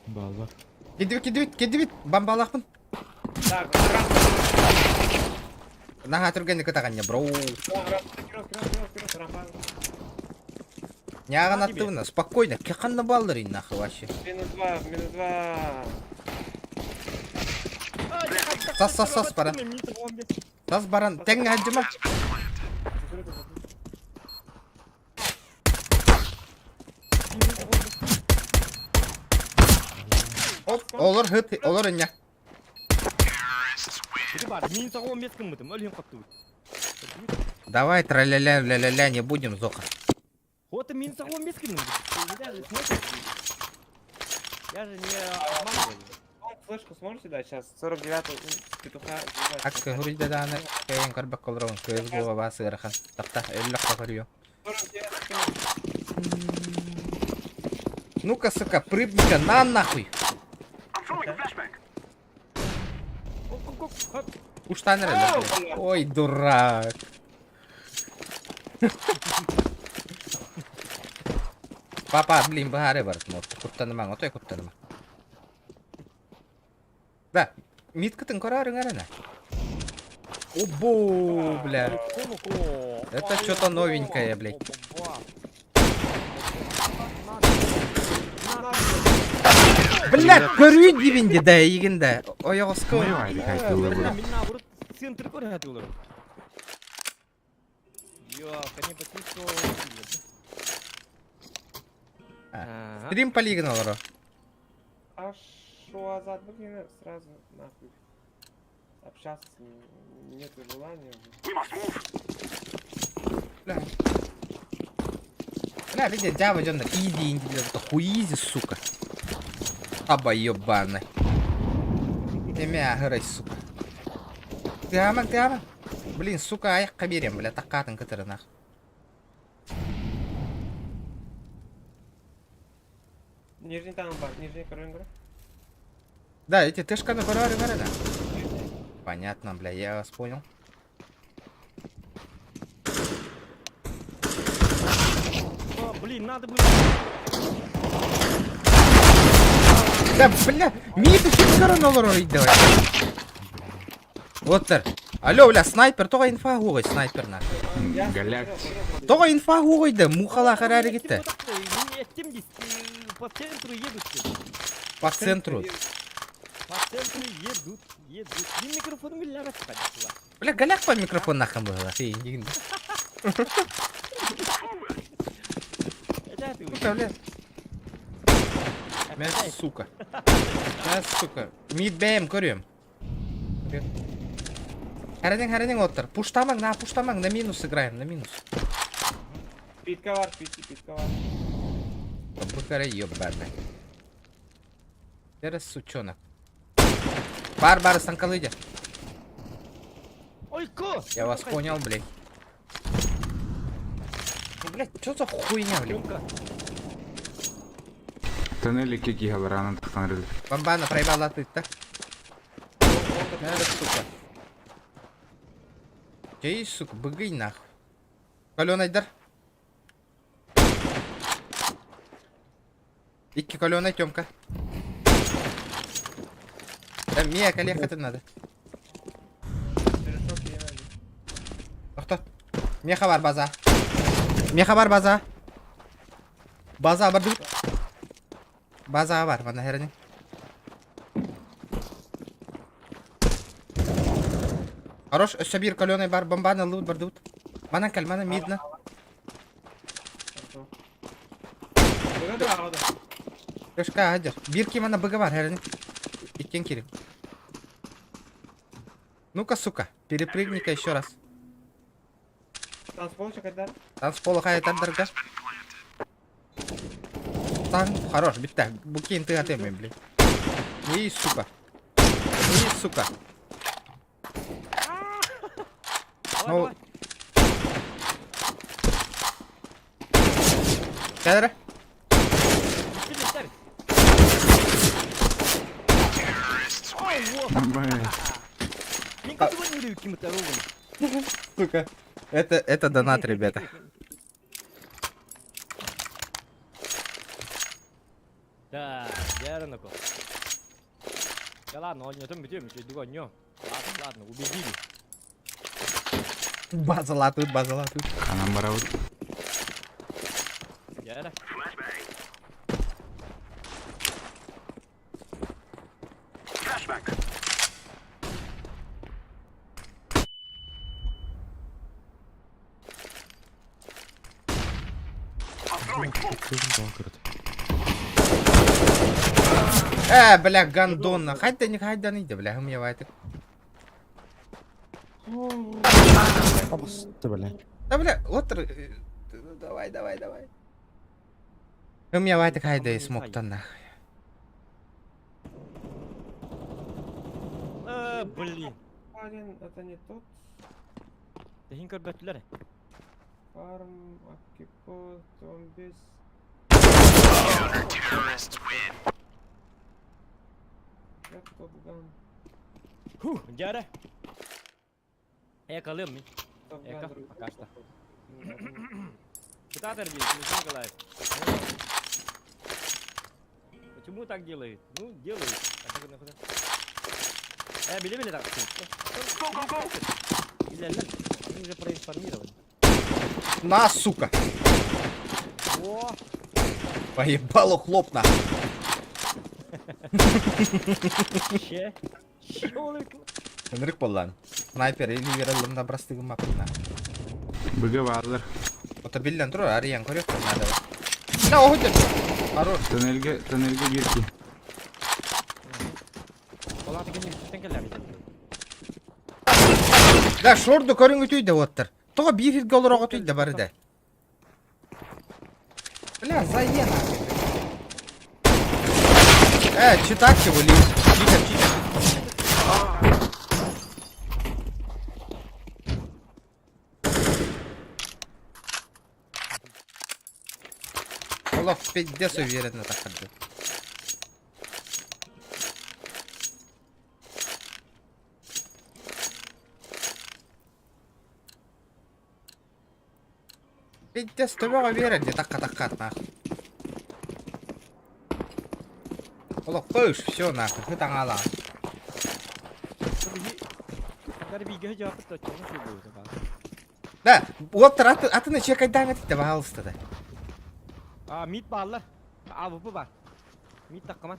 Баллар. Кидибит, кидибит, кидибит. Бамбалаахпын. Так, рампа. Наһаа түргэнник ытаҕанньа, бро. Рампа, кирос, кирос, кирос, кирос, рампа. Ньааҕын На тебе. аттыбына, спокойно, кеханна баллар нахуй вообще. Минус два, минус два. Сас, сас, сас, баран. Сас баран, тэҥҥэ сылдьыма. Оп, олор хыт, олор инньэ. Ити бар, мин саҕа 15 гыммытым, өлүһүн хоттубут. Давай траля-ля, ля-ля-ля, не будем, Зоха. Вот мин саҕа 15 гынным. Я же не обманываю. Флешку сможете дать сейчас? 49-й петуха. Ак көһүрүйдэ даҕаны кэйэн көрбөккө олоробун көс буоба сыарахан тахта өллөххө көрүө. Ну-ка, сука, прыгни-ка на нахуй! Уштан эрэллэр, блядь. Ой, дурак. Папа, блин, баары бар. Куттанымаҥ, отой куттаныма. Да, миткытын көрөөрүҥ эрэнэ. Обо, бля. Это что-то новенькое, блядь. Бля, көрүү дибинди да эйигин да. Ойоҕоско. Центр көрө олорор. Йо, не почувствовал. Стрим полигон олоро. А шо азат блин, сразу нахуй. Общаться с ним нету желания. Бля. Бля, видя, дява дьоннор иди инди это хуизи, сука. Аба ебаный. Эмэ аһырай, сука. Тыаман, тыаман. Блин, сука, айахха биэриэм, бля, таккаатын кытарынах. Нижний там бар, нижний король Да, эти тышканы көрөөрү да. Понятно, бля, я вас понял. О, блин, надо было... Да, бля, миит үчүн көрөн олорор давай. Вот тар. Алло, бля, снайпер, тоҕо инфа хугай, снайпер на. Голяк. Тоҕо инфа хугай да, мухала харары гитте. По центру едут. По центру. По центру едут, едут. Мин микрофоным үлләбәт Бля, голяк по микрофон нахам было. Сука, бля. Мә, сука. Мә, сука. Мид бэм көрүөм. Харанең, харанең оттар. Пуштамаң, на, пуштамаң, на минус играем, на минус. Питка бар, питки, питка бар. Бухара ебаный. Терес сучонок. Бар, бар, станкалыдя. Ойко! Я вас понял, блядь. Ну, блядь, что за хуйня, блядь? Тоннели кики галарана тахтанрыл. Бомбана проебала ты, так? Надо, сука. Чей, сука, быгый нахуй. Каленый дар. Икки каленый Тёмка. Да, Мия, коллега, это надо. Тохто. Меха бар база. Меха бар база. База бар База бар, мана херени. Хорош, өссө биир каленый бар, бомбаны лут бар дут. Манан кэл, мана мидно. Кышка адер. Биир ки мана быга бар, херени. Иккен кирим. Ну-ка, сука, перепрыгни-ка еще раз. Танцполчик айдар. Танцпола хайатардарга. Тан, хорош, битта. Букин ты атемин, блин. И, сука. И, сука. Ну. Кадра. Сука. Это донат, ребята. Да, я Да ладно, оонньотон бүтүөм, үчүгэйдик оонньуом. Ладно, ладно, убедили. Базалатыт, базалатыт. Анан барабыт. Дьэ Э, бля, гандон. Хайда не хайда не бля, хым Абасты, бля. Да, бля, вот давай, давай, давай. Хым хайда смоктан нах. Блин. Блин, это не тот. Тэһин көрбөттүлэр. Фарм, Акипо, Томбис. Как тот ган? Фух, дьэ Эк алыам мин. Топ Эка, ган пока что. Цитатор здесь, Михаил Николаев. Почему так делают? Ну, делают. А так нахуй. Били били так. Go, go, go! Или Они уже проинформированы. На, сука! О! Поебало хлопна. Ще. Ще Ынырык боллан. Снайпер или вералымда брастыгым мапына. Быга баалар. Ото биллен тур, ариян көрөк надо. На, охотен. Хорош. Тоннельге, тоннельге бирки. Да, шорду көрүңү түйдө оттар. Того бир хирге олорого түйдө бары да. Бля, заена. Э, читать его ли? Читер, читер. Олох пиздец уверенно так ходил. Пиздец, төбөҕө уверен, такка такка нахуй. Олох пыш, все нахуй, хытаңала. Да, уоттар аты атыны чекайдаҥа титте баһалыста да. А, мид бааллар. АВП бар. Мид таккаман.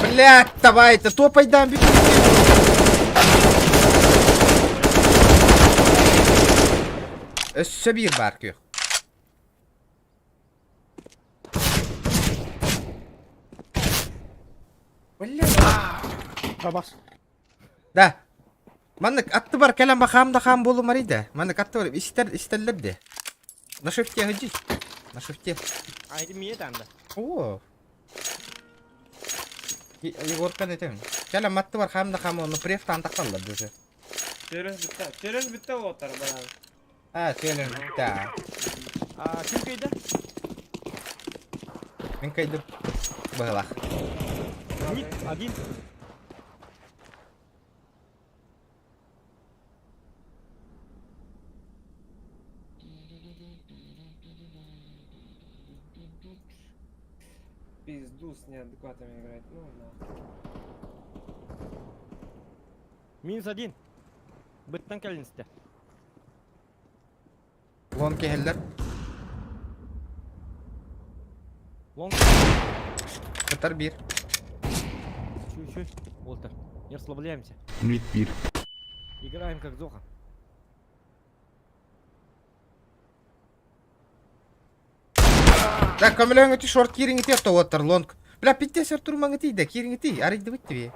Блядь, давай, это топайдан бүтүн. Өссө бир бар күөх. Блядь. Абас. Да. Маннык атты бар кэлэн бахаам да хаам болу марида. Маннык атты бар истер истеллер де. На шифте ходи. На шифте. А, это мид анда. О. Егоркан этем. Кэлэн матты бар хаам да хаам оны преф тантакаллар даже. Челлендж битте. Челлендж битте оттар бана. А, челлендж да. А, ким кайда? Мен кайдым. Балах. Мид один. Пизду с неадекватами играть. Ну нахуй. Минус один. Быттан кэлинсте. Лон кехеллер. Лонг. Кытар бир. Чуй, чуй. Уолтер. Не расслабляемся. Мид бир. Играем как Зоха. Да, көмөлөңү ти шорт кириңи ти оттар лонг. Бля, питтес турмаңы ти да кириңи ти. Арыйды бит тебе.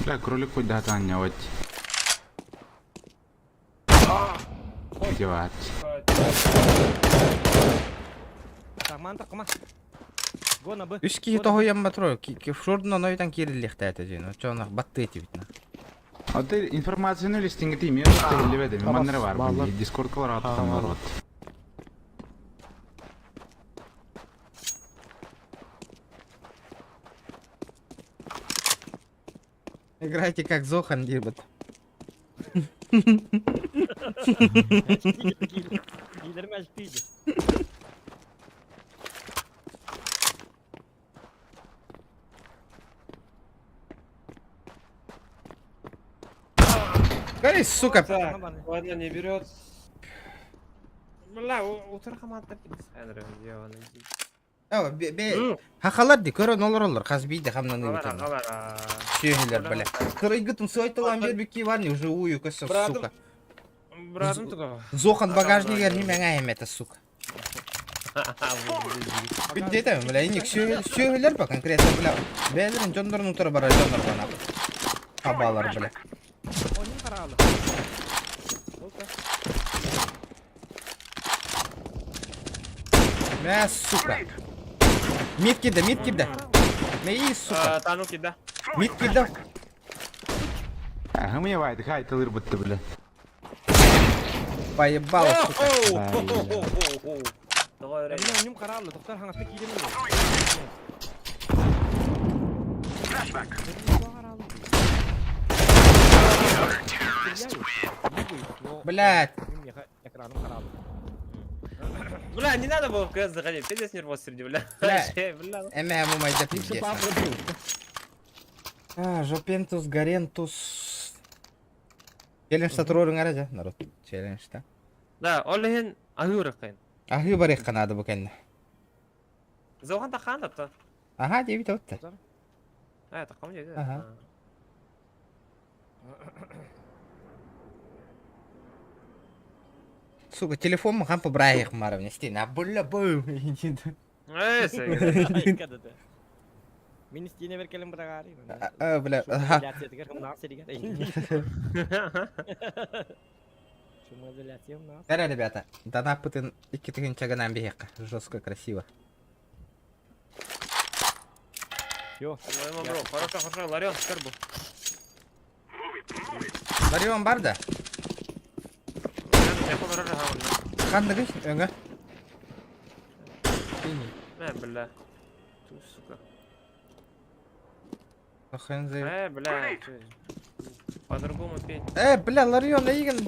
Бля, кролик хоть дата вот. Девать. Так, таккама. Гона Б. Үс киһи тоһуйан батро. Шордун онойтан кириллихтэ это жин. Очона батты эти бит. А ты информацияны листингти мен телебеде. Маннер бар. Дискорд калар аттан бар вот. Играйте как Зохан дебет. Гори, сука. Так, ладно, не берет. Бля, утро команда Хахалар ди көрөн олороллор хас биирде хамнаныы бүтэн. Сүөһүлэр бля. Кырайгытын суайталаан биэрбикки бар не уже ую көссө сука. Братым туга. Зохан багажнигер не меңа эмете сука. Бүттетем, бля, иник сүөһүлэр ба конкретно, бля. Бээлерин дьоннорун утары барар дьоннор бана. Хабалар, бля. Мә, сука. Мид кирде, мид кирде. Мә, сука. Тану кирде. Мид кирде. Ахым ебайды, хай тылыр бытты, бля. Поебало, сука. Блядь. Бля, не надо было в КС заходить, пиздец нервоз среди, бля. Бля. Бля. Эмэ, майда пиздец. А, Жопентус, Гарентус. Челлендж татурорун аража, народ. Челлендж та. Да, ол иһин аһыыр кын. Аһыы барыахха наада бу кэннэ. Зохан тахан да. Аха, диэбит отта. А, таком не. Ага. Сука, телефон махан побраих маровне стена. Бля, бу. Мин истине бер келем брагари. А, бля. Аха. Дара, ребята, дана пытын икки тыгын чагынан биһиэхэ. Жестко, красиво. Хорошо, хорошо, Ларион, скорбу. Ларион бар да? Ханныгы, өңө. Э, бля. Ту, сука. Хэнзэ. Э, бля. По-другому петь. Э, бля, Ларион, эйигин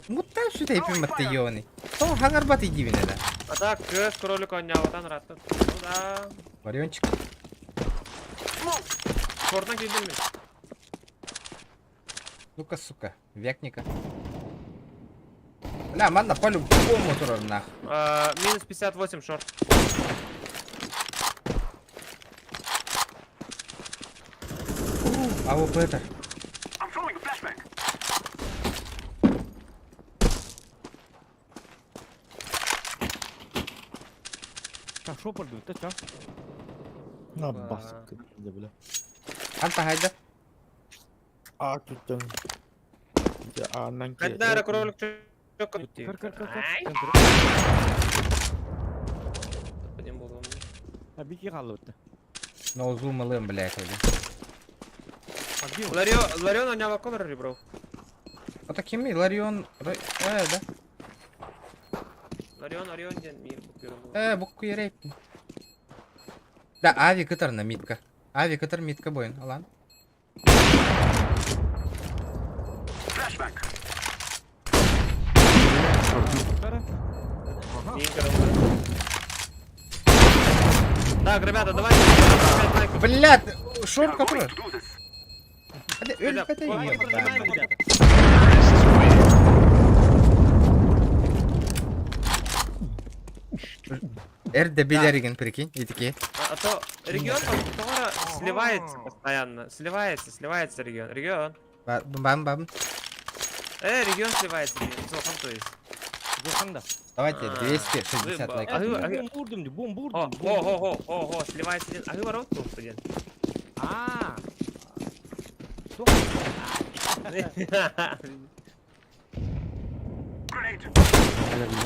мутта сүтэй пимматты ёны. То хаңарбат идибин это. А так, көс кролик онняватан раттын. Ну да. Лариончик. Шортан кидим мен. Ну-ка, сука, векника. Бля, манна по-любому турар нах. Минус 58 шорт. А вот это. Шо порду, ты чё? На бас, бля. Анта хайда. А, тут там. А, нанки. Каднара кролик Кыр, кыр, кыр, кыр. Бики қалды бітті. Но зум ылым, блядь, öyle. Ларион, Ларион онява колор бро. А такими Ларион... Э, да. Ларион, Орион ден мир Э, букку ерей. Да, ави кытар на митка. Ави кытар митка бойын, алан. Так, ребята, давайте. Блядь, шорт который. Өліп Эр дебилеригин, прикинь, и такие. А то регион там сливается постоянно. Сливается, сливается регион. Регион. Бам-бам. Регион сливается. Зохан, то есть. Зохан да. Давайте 260 лайков. Бум бум бурдум. О, о, о, о, сливается один. А вы ворот тут один. А.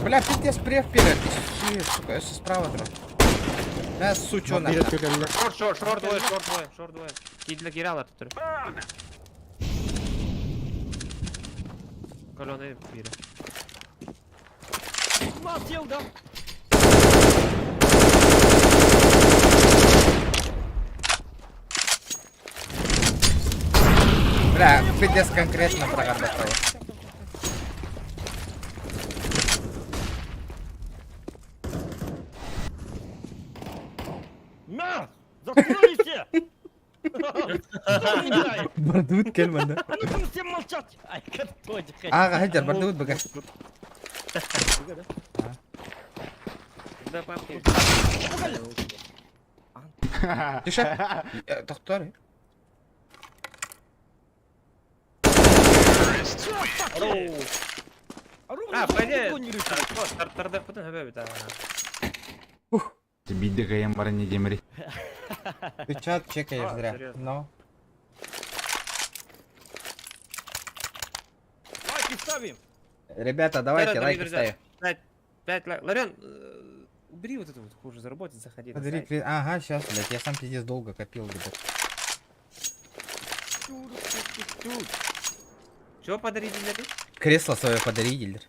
Бля, пиздец, прев вперед. Сука, я справа тру. Э, сучонок. Шорт, шорт, шорт двое, шорт двое, шорт двое. Кидле киралар тут. Колёны бире. Сел, да. Бля, пиздец конкретно прогадал. На! Закройся! Бардыбыт кел манна. А ну всем молчать! Ай, каточка. Ага, хадер, бардыбыт быга. Да, папки. Тише. Тохтор. А, пойди. Тардах потом Бидде кайын бар не демери. Ты чат чекаешь А, зря. серьезно? Но. Лайки ставим. Ребята, давайте дорогие лайки друзья. ставим. Пять лайк. Ларен, убери вот это вот хуже заработать, заходи на Подари сайт. Ага, сейчас, блядь, я сам пиздец долго копил, ребят. Чего подарить, дилер? Кресло свое подари, дилер.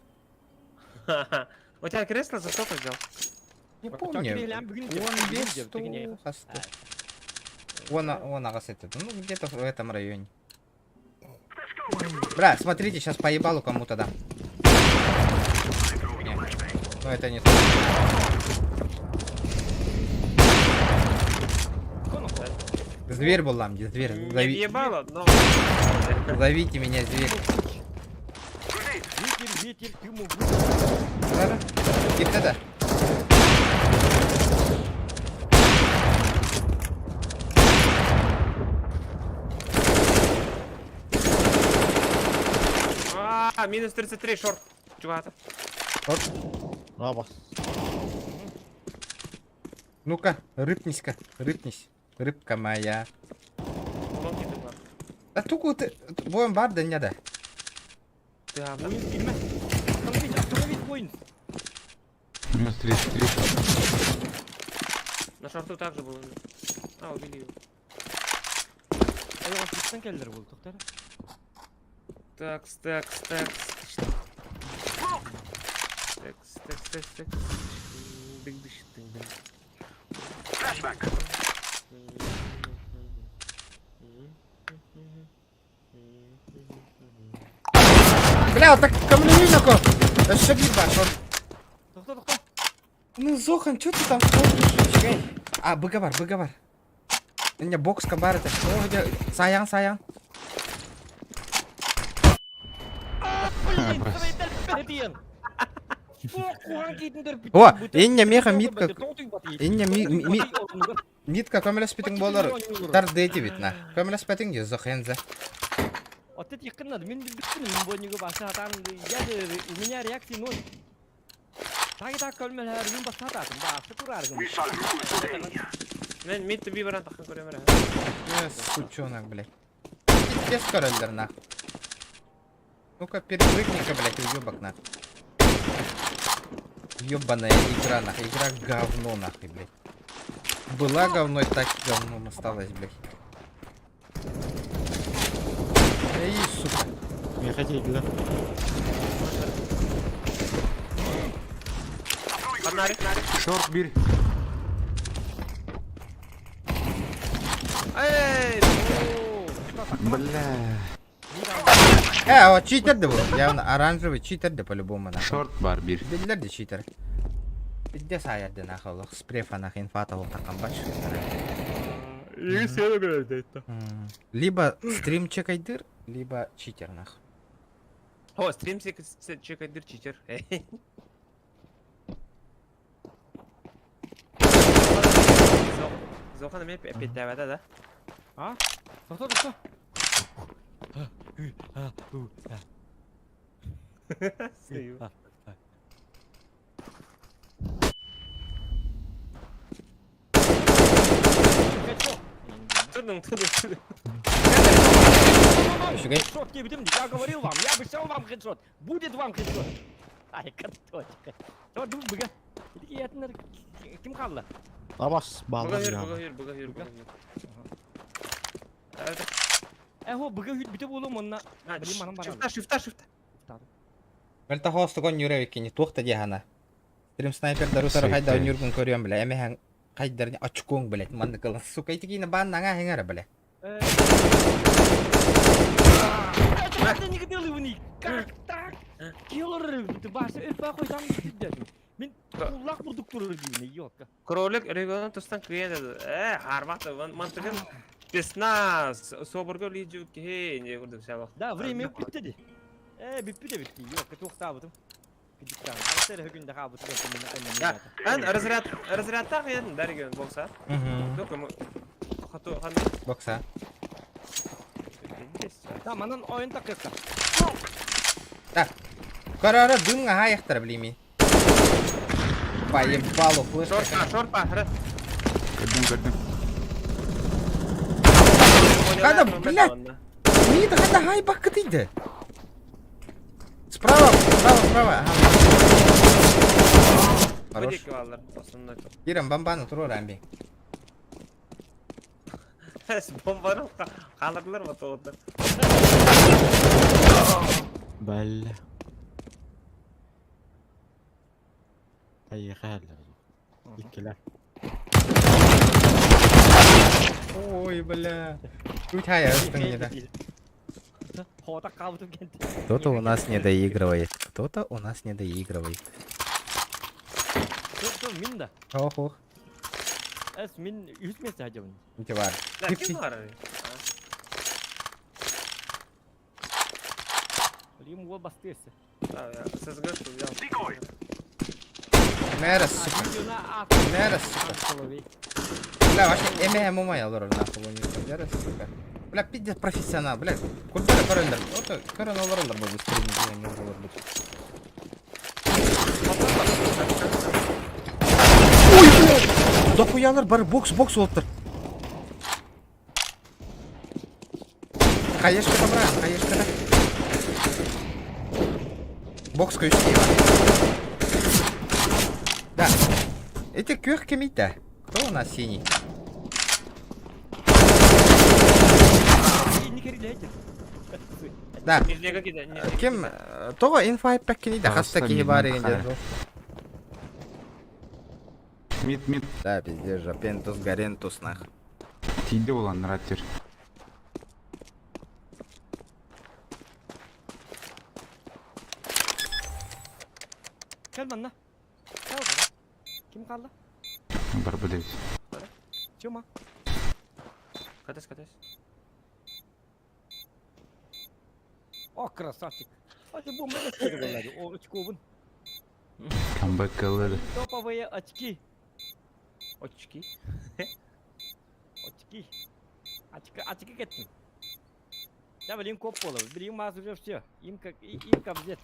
У тебя кресло за сколько взял? Не помню. Он без сто. Он, агас этот, ну где-то в этом районе. Бля, смотрите, сейчас поебалу кому-то дам. Не. Ну это не то. Зверь был там, где зверь. Не Зови... въебало, но... Зовите меня, зверь. Ветер, ветер, ты мог. Да-да. Кип да. А, минус 33, шорт. Чувак. Абас. Ну-ка, рыпнись-ка, рыпнись. Рыбка моя. Да туку ты, будем бар да не да. Да, да. Остановить, Минус 33. На шорту также был. А, убили его. Такс, такс, такс. Такс, такс, такс, такс. Дык, дык, дык, дык. Бля, вот так камлюинако. Еще баш, он. Ну, Зохан, что ты там смотришь? А, быговар, быговар. У меня бокс кабар это. О, где? Саян, саян. О, иння меха митка. Иння ми ми митка камера спитинг болар. Тар дети бит на. Камера спитинг же Зохенза. Вот это их надо, мен бүттүм, мен бойнуга баса атам, я у меня реакции ноль. Так и так көлмөлөр, мен баса атам, басы тураргым. Мен мид би баран тахын көрөм Сучонок, блядь. Пиздец, король нах. Ну-ка, перепрыгни-ка, блядь, уёбок нах. Ёбаная игра, нах. Игра говно, нахуй, блядь. Была говно, и так говном осталась, блядь. Эй, сука. Не хотели, да? Шорт бир. Эй, Бля. Вот читер да был. Явно оранжевый читер да по-любому, нахуй. Шорт бар бир. Биллер де читер. Пиздец аярды нахуй, лох спрефа нахуй инфата ол такан бач. Либо стрим чекайдыр, либо читер нахуй. О, стрим чекайдыр читер. Зохан эме опять да, да? А? Тоқта, тоқта. Тудың, тудың, тудың. Хедшот тебе, я говорил вам, я обещал вам хедшот. Будет вам хедшот. Ай, каточка. Быга. Ким қалды? Абас, Быга балдар хүр, я. быга хүр, быга хүр, быга хүр. Эхо, быга хүр бите болу мұнна. Шифта, шифта, шифта. Мөлті хостугон юревикини туохта диэхана. Стрим снайпер дарутара хайда нюргун көрүөн бля. Эмэхэн хайдар очкоң блядь. Манны кылын сука итигине баан наңа хеңere бля. Это не делаю Как так? Киллер, ты башы өппа койсам дедим. Мен кулак бурдук турur деймин, ёлка. Кролик регионын тустан кыйын деді. Э, харбаты, мантыгын. Спецназ, соборго лидию киһи, не курдук сабах. Да, время бүттэ ди. Э, бүппүт эбит дии. Yok, туохтаабытым. Кидиктаан. Алта эрэ күндэ хаабытым Да, эн разряд, разрядтаах ен бәрген болса. Только мы хату хан. Бокса. Да, манан ойын такыкка. Так. Карара дымга хаяқтар билими. Поебалу флешка. Шорпа, шорпа, раз. Көрдүм, көрдүм. Хада, блядь! Мида, хада хай бакытыйды. Справа, справа, справа. Ага. Хорош. Кирам бомбаны турур амби. Бомбаны қалырлар ма тоғыта. Бля. Поехали. Иккилэр. Ой, бля. Тут хая да. Кто-то у нас не доигрывает. Кто-то у нас не доигрывает. Кто мин да? Ох, ох. Эс мин үс месте хадьабын. Бар. Да, ким бар? Лим уол бастыысы. Да, я ССГ взял. Мэра, сука. Мэра, сука. Бля, вообще эме мумай алыр нахуй не Мэра, сука. Бля, пиздец профессионал, бля. Курдара көрөндөр. Ото көрөн олоролор бу стрим не болор бу. Ой, бля. Дохуялар бар бокс бокс олуптур. Хаешка брат, хаешка да. Бокс көйүстей бар. Да. Эти күөх кемейті. Кто у нас синий? Да. Ким того инфа пәккини да хаста киһи бар деген Мид, мид. Да, пиздец же, пентус, гарентус, нах. Тиийдэ буолан ратер. Кэл манна. Кэл. Ким хаалла? Бар билэбит. Тёма. Катась, катась. О, красавчик. А ты бомба не О, очковын. Камбэк кэллэ. Топовые очки. Очки. Очки. Очки, очки кеттим. Да, блин, коп пола. Блин, маз уже все. Им как, им кобзец.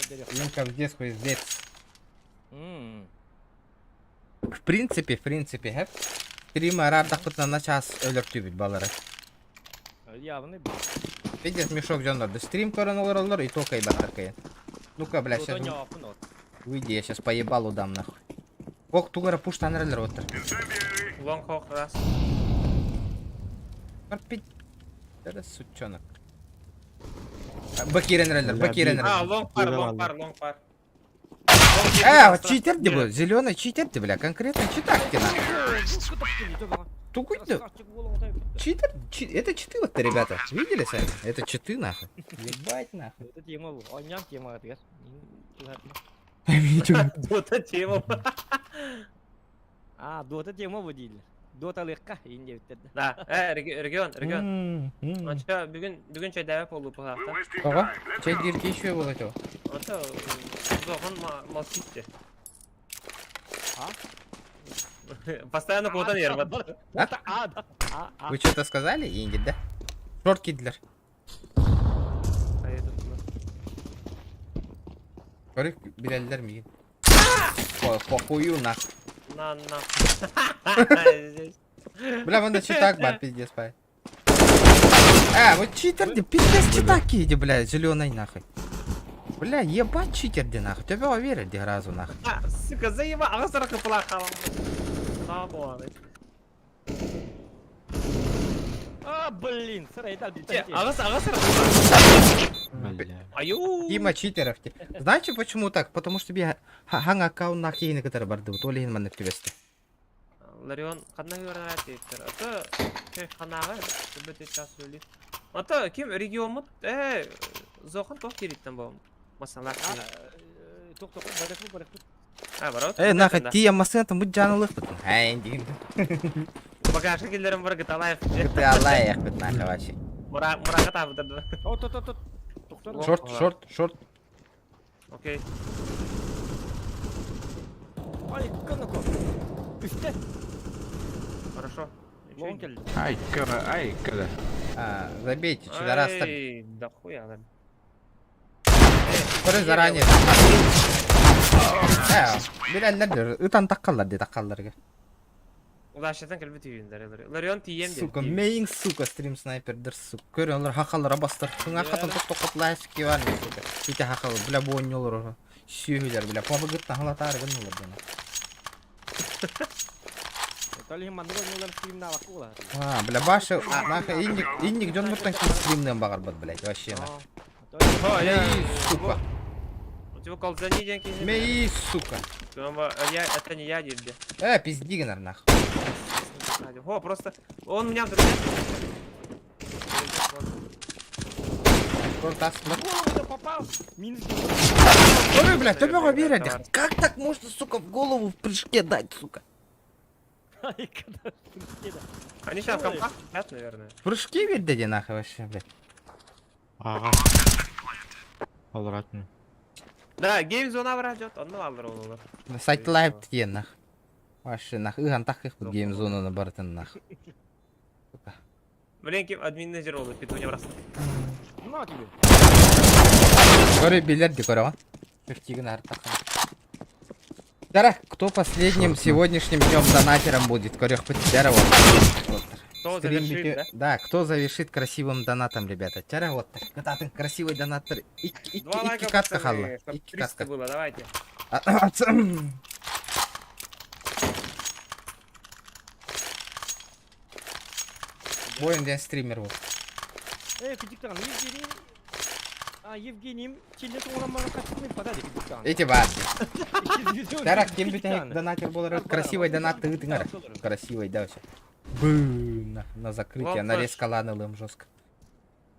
Им кобздец, хуездец. В принципе, в принципе, хэп. Стрима рардахпытна на час өлөртүбүт балары. Явный. Пиздец мешок дьоннорду. Стрим көрөн олороллор и только ебаттар кайын. Ну-ка, бля, сейчас выйди, я сейчас поебалу дам нахуй. Ох, тугара пуштан релер оттыр. Лонг хок раз. Пить. Это сучонок. Бакирен релер, бакирен А, релер. лонг пар, лонг пар, лонг пар. Э, читер ты был, зеленый читер ты, бля, конкретно читак ты нахуй. Тугуй ты. Читер, это читы вот ребята. Видели сами? Это читы нахуй. Ебать нахуй. Это тема, он тема, Дота тема. А, дота тема водили. Дота легка, инде Да, э, регион, регион. Анча бүгүн бүгүн чайдабы болду пахта. Ага, чай дирки еще было то. Ата, зохон молчите. А? Постоянно куда-то нерват. А, да. Вы что-то сказали, Инги, да? Шорт кидлер. Көрүк билеллер мигин. Похую нах. На, на. Бля, вон читак бар, пиздец, пай. А, вот читер, де, пиздец читак иди, бля, зеленый нахуй. Бля, ебать читер, де нахуй. Тебя уверен, де разу нахуй. А, сука, заеба, ағасыра қыпыла қалам. А, блин, сырай дал. Ағас, ағасыра Бля. Аю. Дима читеров. Знаете почему так? Потому что тебе ханг аккаунт на кейны, который барды, вот олейн маннык түбесті. Ларион, қандай көрінер әттейттер. Аты, кей қанағы, түбі час өлі. Аты, ким регион э, зохан тоқ кереттен болым. Масалар. Тоқ, тоқ, барақ, барақ. А, барау. Э, нахуй, тия масына там будь жанылық бітін. Ай, деген. Багажка киллэрэн бар гыталаев. Гыталаев бит нахуй вообще. Мурака табыта. От от от от. Шорт, шорт, шорт. Окей. Ай, канако. Үстэ. Хорошо. Ай, кара, ай, кара. А, забейте, чудорас-то. Ай, да хуя, да. Көрө заранее. Э, билэллэр ытан таккаллар дии таккалларга. Удачатан кэлбит үйүннэр. Ларион тиийэн диэн. Сука, мейин сука стрим снайпердер сука. Көрөн олор хахаллара бастар. Хыңахатын тоқтоқот лайски бар сука. Ити хахал бля буонньолор. Сүүһүлэр бля пабыгыт тахалатаар гыннылар дана. А, бля, баша, нахуй, инник, инник дьоннортон ким стримныан баҕарбат, блядь, вообще нахуй. Мэй, сука. У тебя колзани диэн киһи. Мэй, сука. Я, это не я, диде. Э, пизди гынар нахуй. О, просто, он меня вдруг... попал. Минус. Ой, блядь, төбөҕө биэрэр. Как так можно, сука, в голову в прыжке дать, сука? Они сейчас в компах сидят, наверное. В прыжке биэрдэ нахуй вообще, блядь. Ага. Олоратны. Да, геймзона врать, онно алыр олар. Сайт лайв тиен нах. Вообще нах, ыган такых вот геймзонаны бартын нах. Блин, ким админ незер олар, петуня врас. На тебе. Көрө билер ди көрө. Фифтигин артахан. Дара, кто последним сегодняшним днем донатером будет? Көрөх Дара вот. Вот. Кто Стрим завершит, бити- да? Да, кто завершит красивым донатом, ребята? Тяра вот так. Кататын красивый донатор. Икки, икки, Два икки лайка, катка пацаны, халла. чтоб Икки 300 катка. было, давайте. Воин ден стример вот. Э, кыдыктан, Евгений. А, Евгений, челлет оңороммага качып падады кыдыктан. Эти барды. Тара, кем бүтәһик донатер болар? Красивый донат тыгытыңар. Красивый, да, все. Бым, на, на закрытие, Вам нарезка ланылым жестко.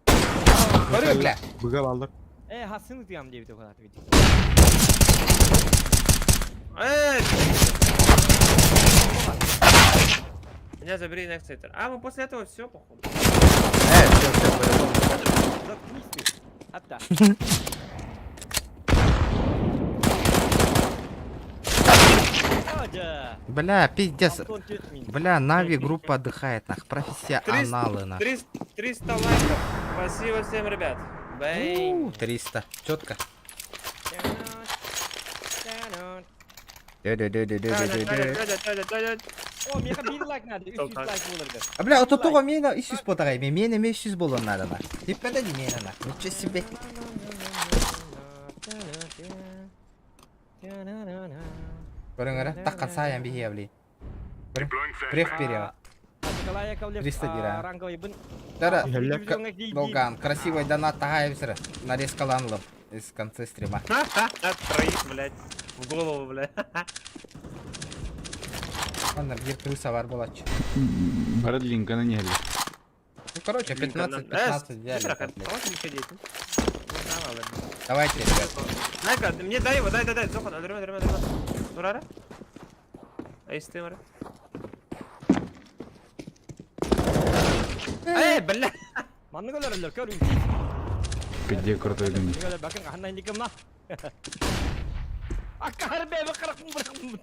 Көрө, бля. Быга балдыр. Э, хасын тыям деп өтө кадат. Эй! Меня забери на центр. А, мы после этого все, походу. Э, все, все, по-любому. Заткнись ты. Атта. Бля, пиздец. Бля, Нави группа отдыхает, нах. Профессионалы, нах. 300, 300 лайков. Спасибо всем, ребят. Бэй. 300. Четко. О, меха бир лайк надо, 300 лайк болар. А бля, вот того мена 300 потагай, мене 500 болон надо нах. Типа да не мена нах. Ничего себе. Көрүңөрө, таккан саян бихи бли. Прех перева. Николай Яковлев, 300 дира. ранговый бын. Дара, Долган, красивый донат тагайбсыр. Нарезка ланлым из конца стрима. Троих, блядь. В голову, блядь. Ладно, бир крыса бар болачы. Бары Линкона не Ну, короче, 15-15 взяли. Давайте, ребят. Дай-ка, мне дай его, дай, дай, дай, Зохан, өлөрмө, өлөрмө, өлөрмө. Турара. Ай, мара. Эй, бля. Манны көрөлөр, көрүң. Где крутой гүн. Бакын ханна индикемна. Аккар бе бакырак бырак.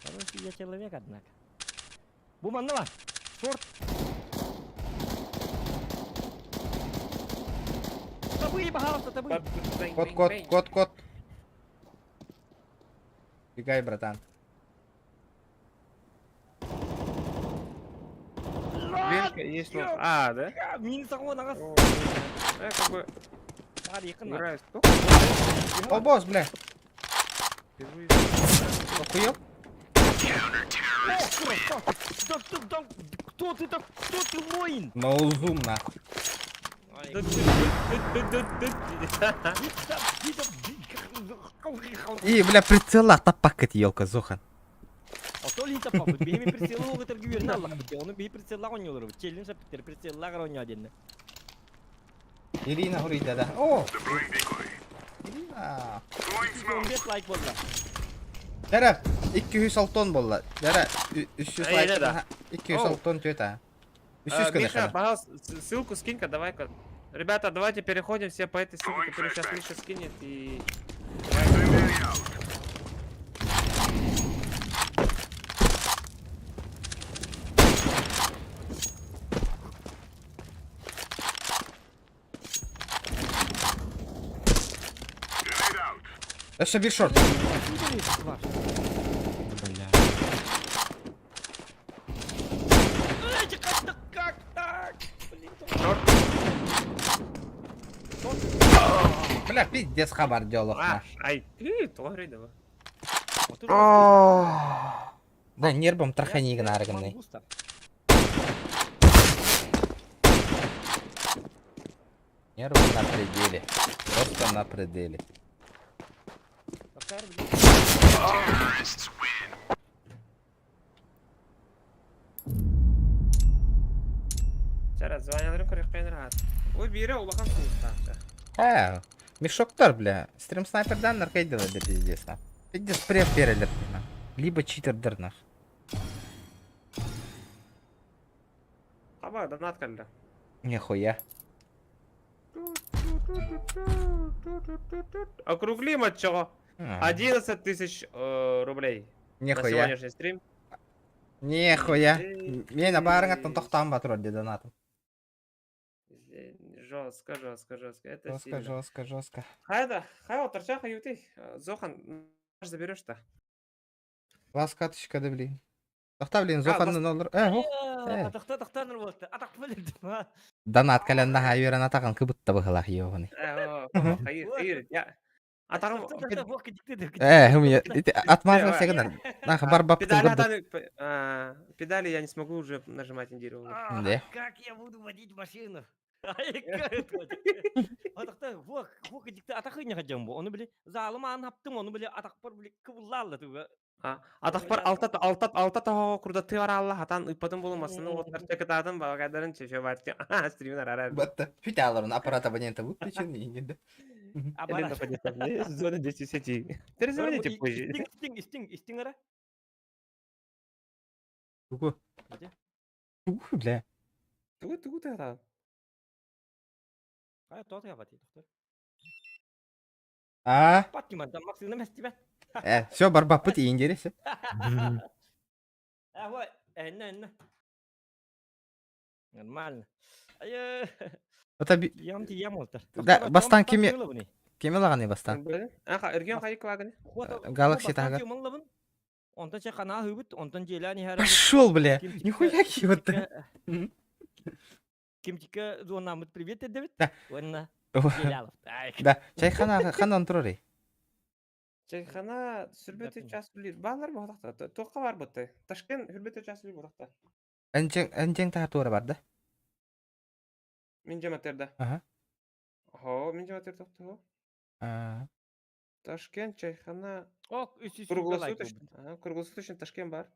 Хороший я человек, однако. Бу манны бар. Шорт. Табы, пожалуйста, табы. Кот, кот, кот, кот. Бегай, братан. Венка есть лох. А, да? Минус огонь, ага. Я как бы играю столько. О, босс, бля. Охуел? Кто ты так? Кто ты воин? Ноузум, нахуй. И, бля, прицела таппакет, елка, Зохан. А то ли таппакет, бейми прицелы оғытыр гүйерін Аллах бітте, оны бей прицелла ойнолыр. Челін сәпіттер прицелла ойна дені. Ирина говорит, да, да. О! Ирина. 15 лайк болды. Дара, 200 алтон буолла. Дара, 300 Эй, лайк. да. 200 алтон түөта. 300 Миша, кына. пожалуйста, ссылку скинь-ка, давай-ка. Ребята, давайте переходим все по этой ссылке, которую сейчас Миша скинет и... Өссө биир short. Бля. Как так? Блин, Бля, пиздец хабар диалог. А, ай, ты, тоже давай. Да, нервом трахани гынарыгынный. Мангуста. Нервы на пределе. Просто на пределе. Какая, блин? Сейчас, звонят, рахат. Ой, бери, улахан суустаахта. Э, мешоктар, бля. Стрим снайпердан наркайдела да пиздец, на. Пиздец преф берелер, на. Либо читердер, нах. Хаба, донат кэллэ. Нихуя. Округлим от чего? 11 тысяч рублей на Нихуя. сегодняшний стрим. Нихуя. Мен барыңаттан тоқтан батыр деді донатым. Жестко, жестко, жестко. Это Жестко, сильно. жестко, жестко. Хайда, хай оторча, хаюты. Зохан, заберешь-то. Лас карточка да, блин. Тохта, блин, Зоханны олар. Э, ох. Э. Атахта тахтаныр болду. Атах билдим. Донат кэлэн наһаа үөрэн атаҕын кыбытта быһылах ёбаный. Хайыр, хайыр. Я. А там... Э, хум я отмазал всегда. Нах барбап Педали, педали я не смогу уже нажимать индиру. Да. Как я буду водить машину? Атахта вок вок дикте атахы не хотим бу. Оны били залым хаптым, оны били атах бар били кыбыллалла туга. Атахпар алта алта алта того курда ты аралла хатан ыппатын болумасын оттар чекетадын багадарын чече бар. Стримин арара. Батта. Хүтә аларын аппарат абонента выключен и не да. Зона 10 сети. Перезвоните позже. Истиң истиң истиң ара. Тугу. Тугу, бля. Тугу тугу та. Кая тот бати доктор. А? Паттиман там максимум местибе. Э, все, барбапыт и интересы. А вот, энне энне. Нормально. Ай, Это би... ям ти ям олтар. Да, бастан кеме кеме лаганы бастан. Аха, эрген хайык лаганы. Galaxy тага. Онтон че хана хыбыт, онтон желани хара. Пошел, бля. Нихуя киота. Кимчика зонамыт привет дебит. Да. Онна. Да, чайхана ханан турары. Чайхана сүрбөтө час билир. Балар бу Тоққа бар бутты. Ташкент хүрбөтө час билир бутакта. Энчең энчең таа тура бар да. Мин жаматерда. Ага. Хо, мин жаматер тохто. А. Ташкент чайхана. Ок, Круглосуточно. Круглосуточно Ташкент бар.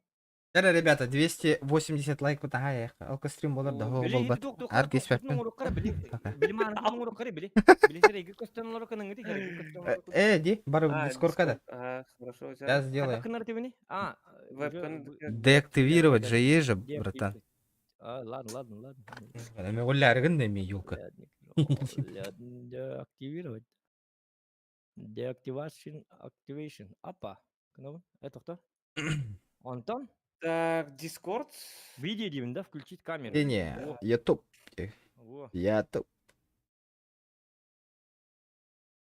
Дара, ребята, 280 лайк ага, алка стрим болар да хол болбат. Аргис пеппин. Э, ди, бар Дискордка да. А, хорошо. Сейчас сделаю. Деактивировать же есть же, братан. А, ладно, ладно, ладно. Эме оллярыгын неме юлка. Деактивировать. Деактивation, activation. Апа. Кнопка. Это кто? Антон? Так, Discord. Видео деймін да, включить камеру. Не, не, YouTube. YouTube.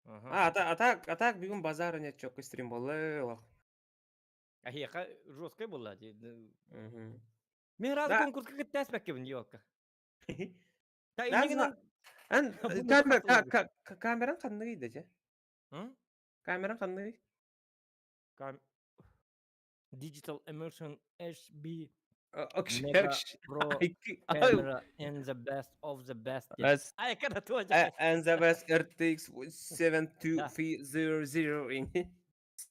А, а так, а так, бүгін базар нет, чокко стрим болды. А я жесткая была. Мен раз конкурска кыттас бәккебин ёлка. Ан камера камеран қандай дейді же? Камеран қандай? Digital Immersion HB Mega Pro camera and the best of the best. Ай, когда тоже. And the best RTX 7200.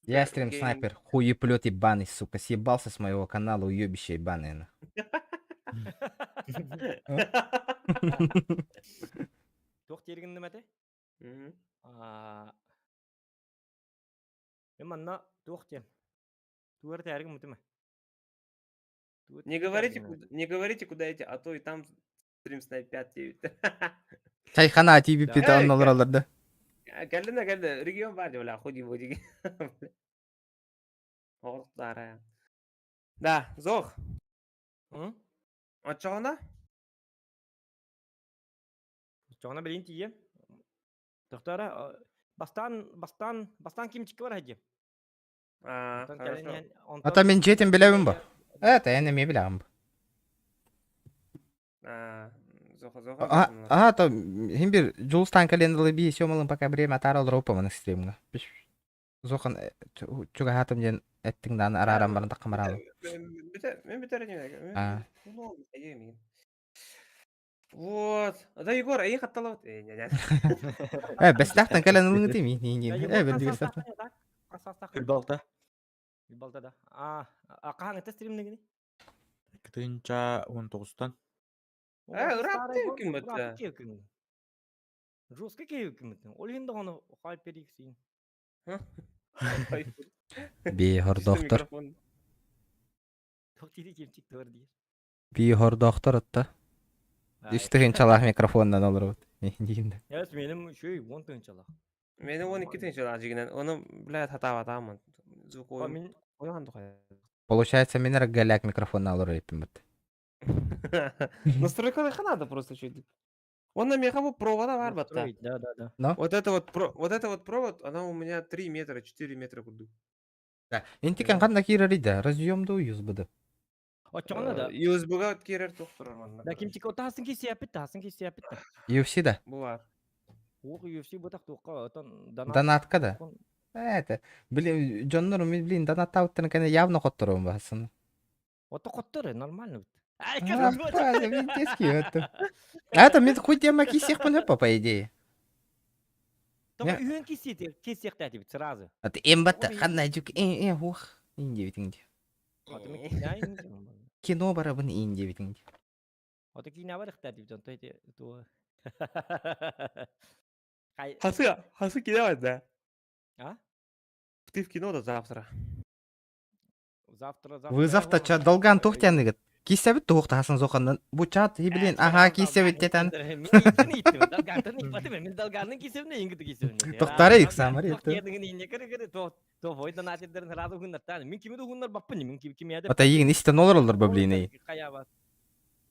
Я стрим снайпер, хуеплет ебаный, сука, съебался с моего канала, уебище ебаное. Туох тергин немете? Мен манна туох тем. Тугар тээргин мутума. Не говорите, куда, не говорите, куда идти, а то и там стрим снайпят диэбит. Чайхана тиийбиппит Эй, онно олороллор да. Кэллинэ кэллэ, регион бар бля, худи буди. Оҕуттара. Да, Зох. Оччоҕуна? Оччоҕуна билин тиийэ. Тохтора бастаан бастаан бастаан кимчикке бар хадьы. А, хорошо. Ата мин дьиэтин билэбин бу. Это эн эмиэ билэҕин бу. А, Зоха, Зоха. Ага, то хим бир Жулстан календары би сёмалын пока время атара олороппа маны стримга. Зохан чугаһаатым диэн эттиҥ дааны арааран баран таххамараабын. Мен бүтэр А. Вот. Да, Егор, эйи хатталабыт. Э, бэстээхтэн кэлэн ылыҥытым Э, бэрдигэр Күлбалта. Күлбалта да. А, хаһаҥыта стримнигини? Кытынча 19-тан. Э, ыраатты күн бытта. Жестко киһи күн Ол иһин даҕаны HyperX Би хордоохтор. Туох дири кимчик туор диир. Би хордоохтор отта. Үс тыһыынчалаах микрофоннан олоробут. Диин да. Яс меним үчүгэй 10 тыһыынчалаах. Мени 12 тыһыынчалаах дьигинэн. Ону, блядь, хатаабатаамын. Звук Мин Получается, мен голяк микрофонна олорор эппин бут. Настройка надо просто чуть. Он на мехову провода бар батта. Да, да, да. Но? Вот это вот, про, вот это вот провод, она у меня 3 метра, 4 метра курдук. Да. Интикен ханна киирэр да, разъем да USB да. Оччоҕуна да. USB-га киирэр тохторор манна. Да кимчик отаһасын кисиэппит таһасын кисиэппит да. UFC да. Булар. Уох UFC бутах туохха отон донат. Донатка да. Это, блин, дьоннор, блин, донаттаабыттарын кэнэ явно хотторуом баһасын. Ото хоттору, нормально бит. А, блин, детский это. А это мен хуй тема кисиэхпин хөппө, по идее. Тоҕо үһүөн кисиэхтээтибит сразу. А ты эмбатта ханна дьүк э э ух индиэбитиҥ дии. Кино барабын индиэбитиҥ дии. Ото киинэ барыхтаатибит онто ити туо. Хасы, хасы кино да. А? Ты в кино до завтра. Завтра, завтра. Вызов та долган тухтяныгыт. Киссэбит туохтаһасын зоханнан бу чат и блин ага киссэбит тетан. Мен долганның кисебне иңгити кисебне. Тохтары иксамар это. Ата игин истен олор олор ба блин эй.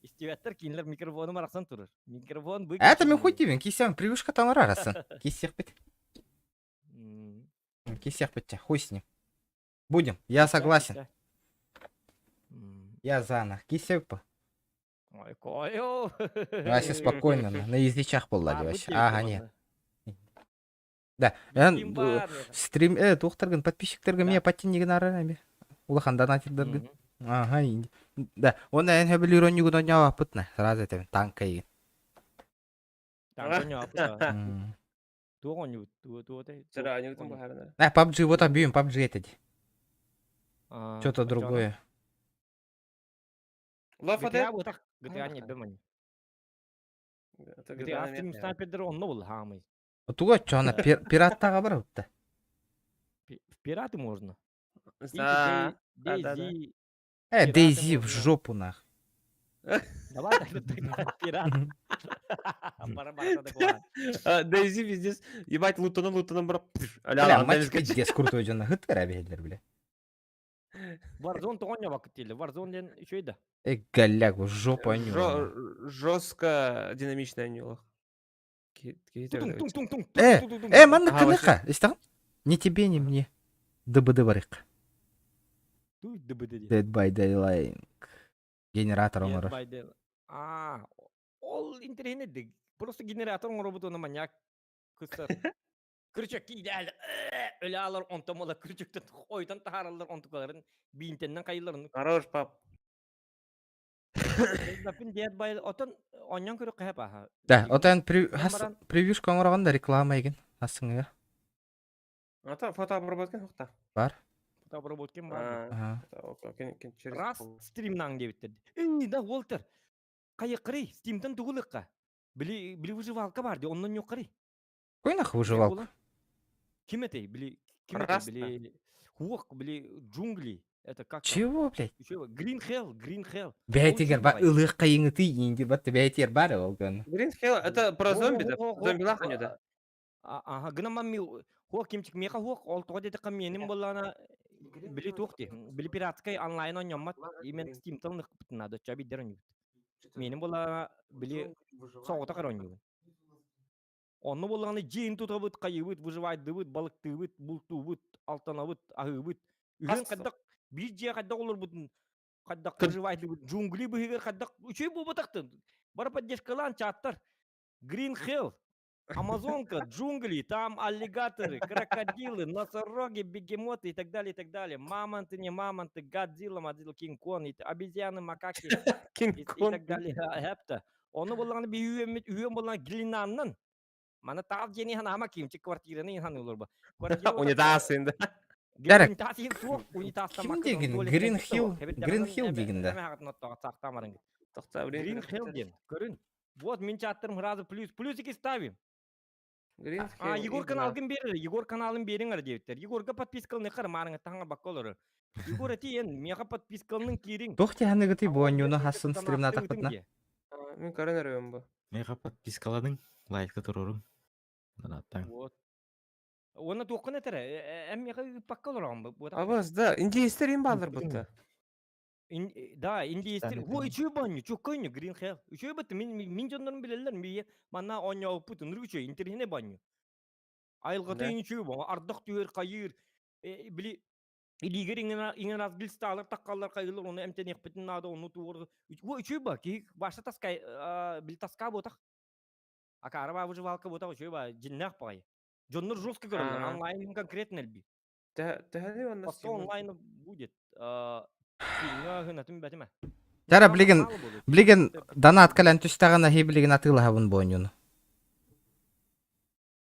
Истибеттер кинилер микрофону марахсан турар. Микрофон бы. Это мен хуй дибин киссем привычка тамар арасын. Киссехпит. Киссехпит хуй с ним. Будем. Я согласен. Я за нах. Кисеппа. Ой, кой. Вася спокойно, на язычах буолла вообще. Ага, нет. Да, эн стрим э туохтаргын подписчиктарга мне подтиннигин арар эми. Улахан донатердаргын. Ага, да. Он эн хөбүлүүр онньугун онньообаппыт на. Сразу этем танка игин. Танка онньообаппыт. Туох онньубут? Туо туо Вчера они там бахарна. Э, PUBG, вот объем, PUBG это. Что-то другое. Left 4 GTA бутах GTA не бемани. GTA стрим снайпердер онно был хаамый. Туга чона пираттага бар бутта. В пираты можно. Да. DayZ. Э, DayZ в жопу нах. Давай тогда пират. DayZ везде, ебать, лутаным, лутаным, брат. Бля, мать пиздец крутой жана. Хыттара беһэллэр, бля. Warzone тоҕонньо бакыт Warzone диэн үчүгэй да. Э, голяк, в жопу они. Жестко динамичная нюлах. Э, э, манна кыныха, истаҕын? Не тебе, не мне. ДБД барык. Туй ДБД Dead by Daylight. Генератор оҥорор. А, ол интэриэһинэй Просто генератор оҥоробут уонна маньяк кыстар. Күрүчэк киидэл өлө алар онтон мола күрүчөктөн ойдон таһаараллар онтукаларын биинтэннэн хайылларын. Хорош, пап. Лапин Dead by отон онньон көрө кэһэп аха. Да, отон превьюшка оҥороҕун да реклама эгин ассыҥыгар. Ата фотообработка хохта. Бар. Фотообработка бар. Раз стримнаң диэбиттэр. Эй, да Уолтер. Хайыккырый, Стимтен тугулыкка. Били били выживалка бар ди, оннон юккырый. Какой нахуй выживалка? Ким этэй? Били ким этэй? Били хуок, били джунгли. Это как там? Чего, блядь? Еще Green Hell, Green Hell. Бэйтигер ба Очень ылыах хайыҥытый инди батта бэйтигер бар ол гын. Green Hell, это про зомби, да? Зомбилах они, да? Ага, гына ми хуох кимчик меха хуох ол тоҕо диэтэххэ миэним буоллаҕына били туох дии били пиратскай онлайн оонньоммот именно Steamтан ылыахпытын наада оччо биирдэр оонньуубут миэним буоллаҕына били соҕотох эрэ оонньуубун онно буоллаҕына дьиэни тутабыт хайыыбыт выживайдыыбыт балыктыыбыт бултуубут алтанабыт аһыыбыт үһүн хайдах биир дьиэ хайдах олорбутун хайдах выживайдыыбыт джунгли быһыгар хайдах үчүгэй буолбатахтын бары поддержкалаан чаттар Green Hell Амазонка, джунгли, там аллигаторы, крокодилы, носороги, бегемоты и так далее, и так далее. Мамонты, не мамонты, Годзилла, Мадзилла, Кинг-Конг, обезьяны, макаки и так далее. Хепта. Оны болланы би үйөммит, үйөм болланы глинаннан. Мана тал дени хана кимчик квартираны ханы олор ба. Унитаз енді. Дәрек. Ким деген? Green Hill, Green Hill деген да. Green Hill деген. Көрүн. Вот мин чаттырым сразу плюс, плюсики ставим. Green А, Hill Егор игра. каналгын берер, Егор каналын бериңер диэбиттэр. Егорга подпискалны хар марыңа таңа бакка олорор. Егор этиен, меха подпискалның кириң. Туох тиһаныгыты буонньуну хассын стримна тахпытна. Мин көрөн өрөм бу. Меха подпискаладың, лайкта турорум. Донаттан. Вот. Оны туохкун этере, эм меха бакка олорон бу. Абас, да, индейстер им балыр бутта. Да, индейстер. Во, үчүй баню, чөккөйнү, Green Hell. Үчүй бытты, мин мин жоннорун билелер, ми манна оонньооппут, ынырык үчүй, интернет баню. Айылгата үчүй бу, ардах түһэр хайыр, били илигер иңен аз билсталар таккаллар хайылар, оны эмтенехпитин надо, оны туор. Во, үчүй ба, ки башта таскай, бил таска ботах. Акара ба выживалка ботах, үчүй ба, жиннах бай. Жоннор жестко көрөлөр, онлайн конкретно элби. Төһөнү онна Пока онлайн будет. Тара билигин билигин донат кэлэн түстэҕинэ хи билигин атыылаһабын буонньуну.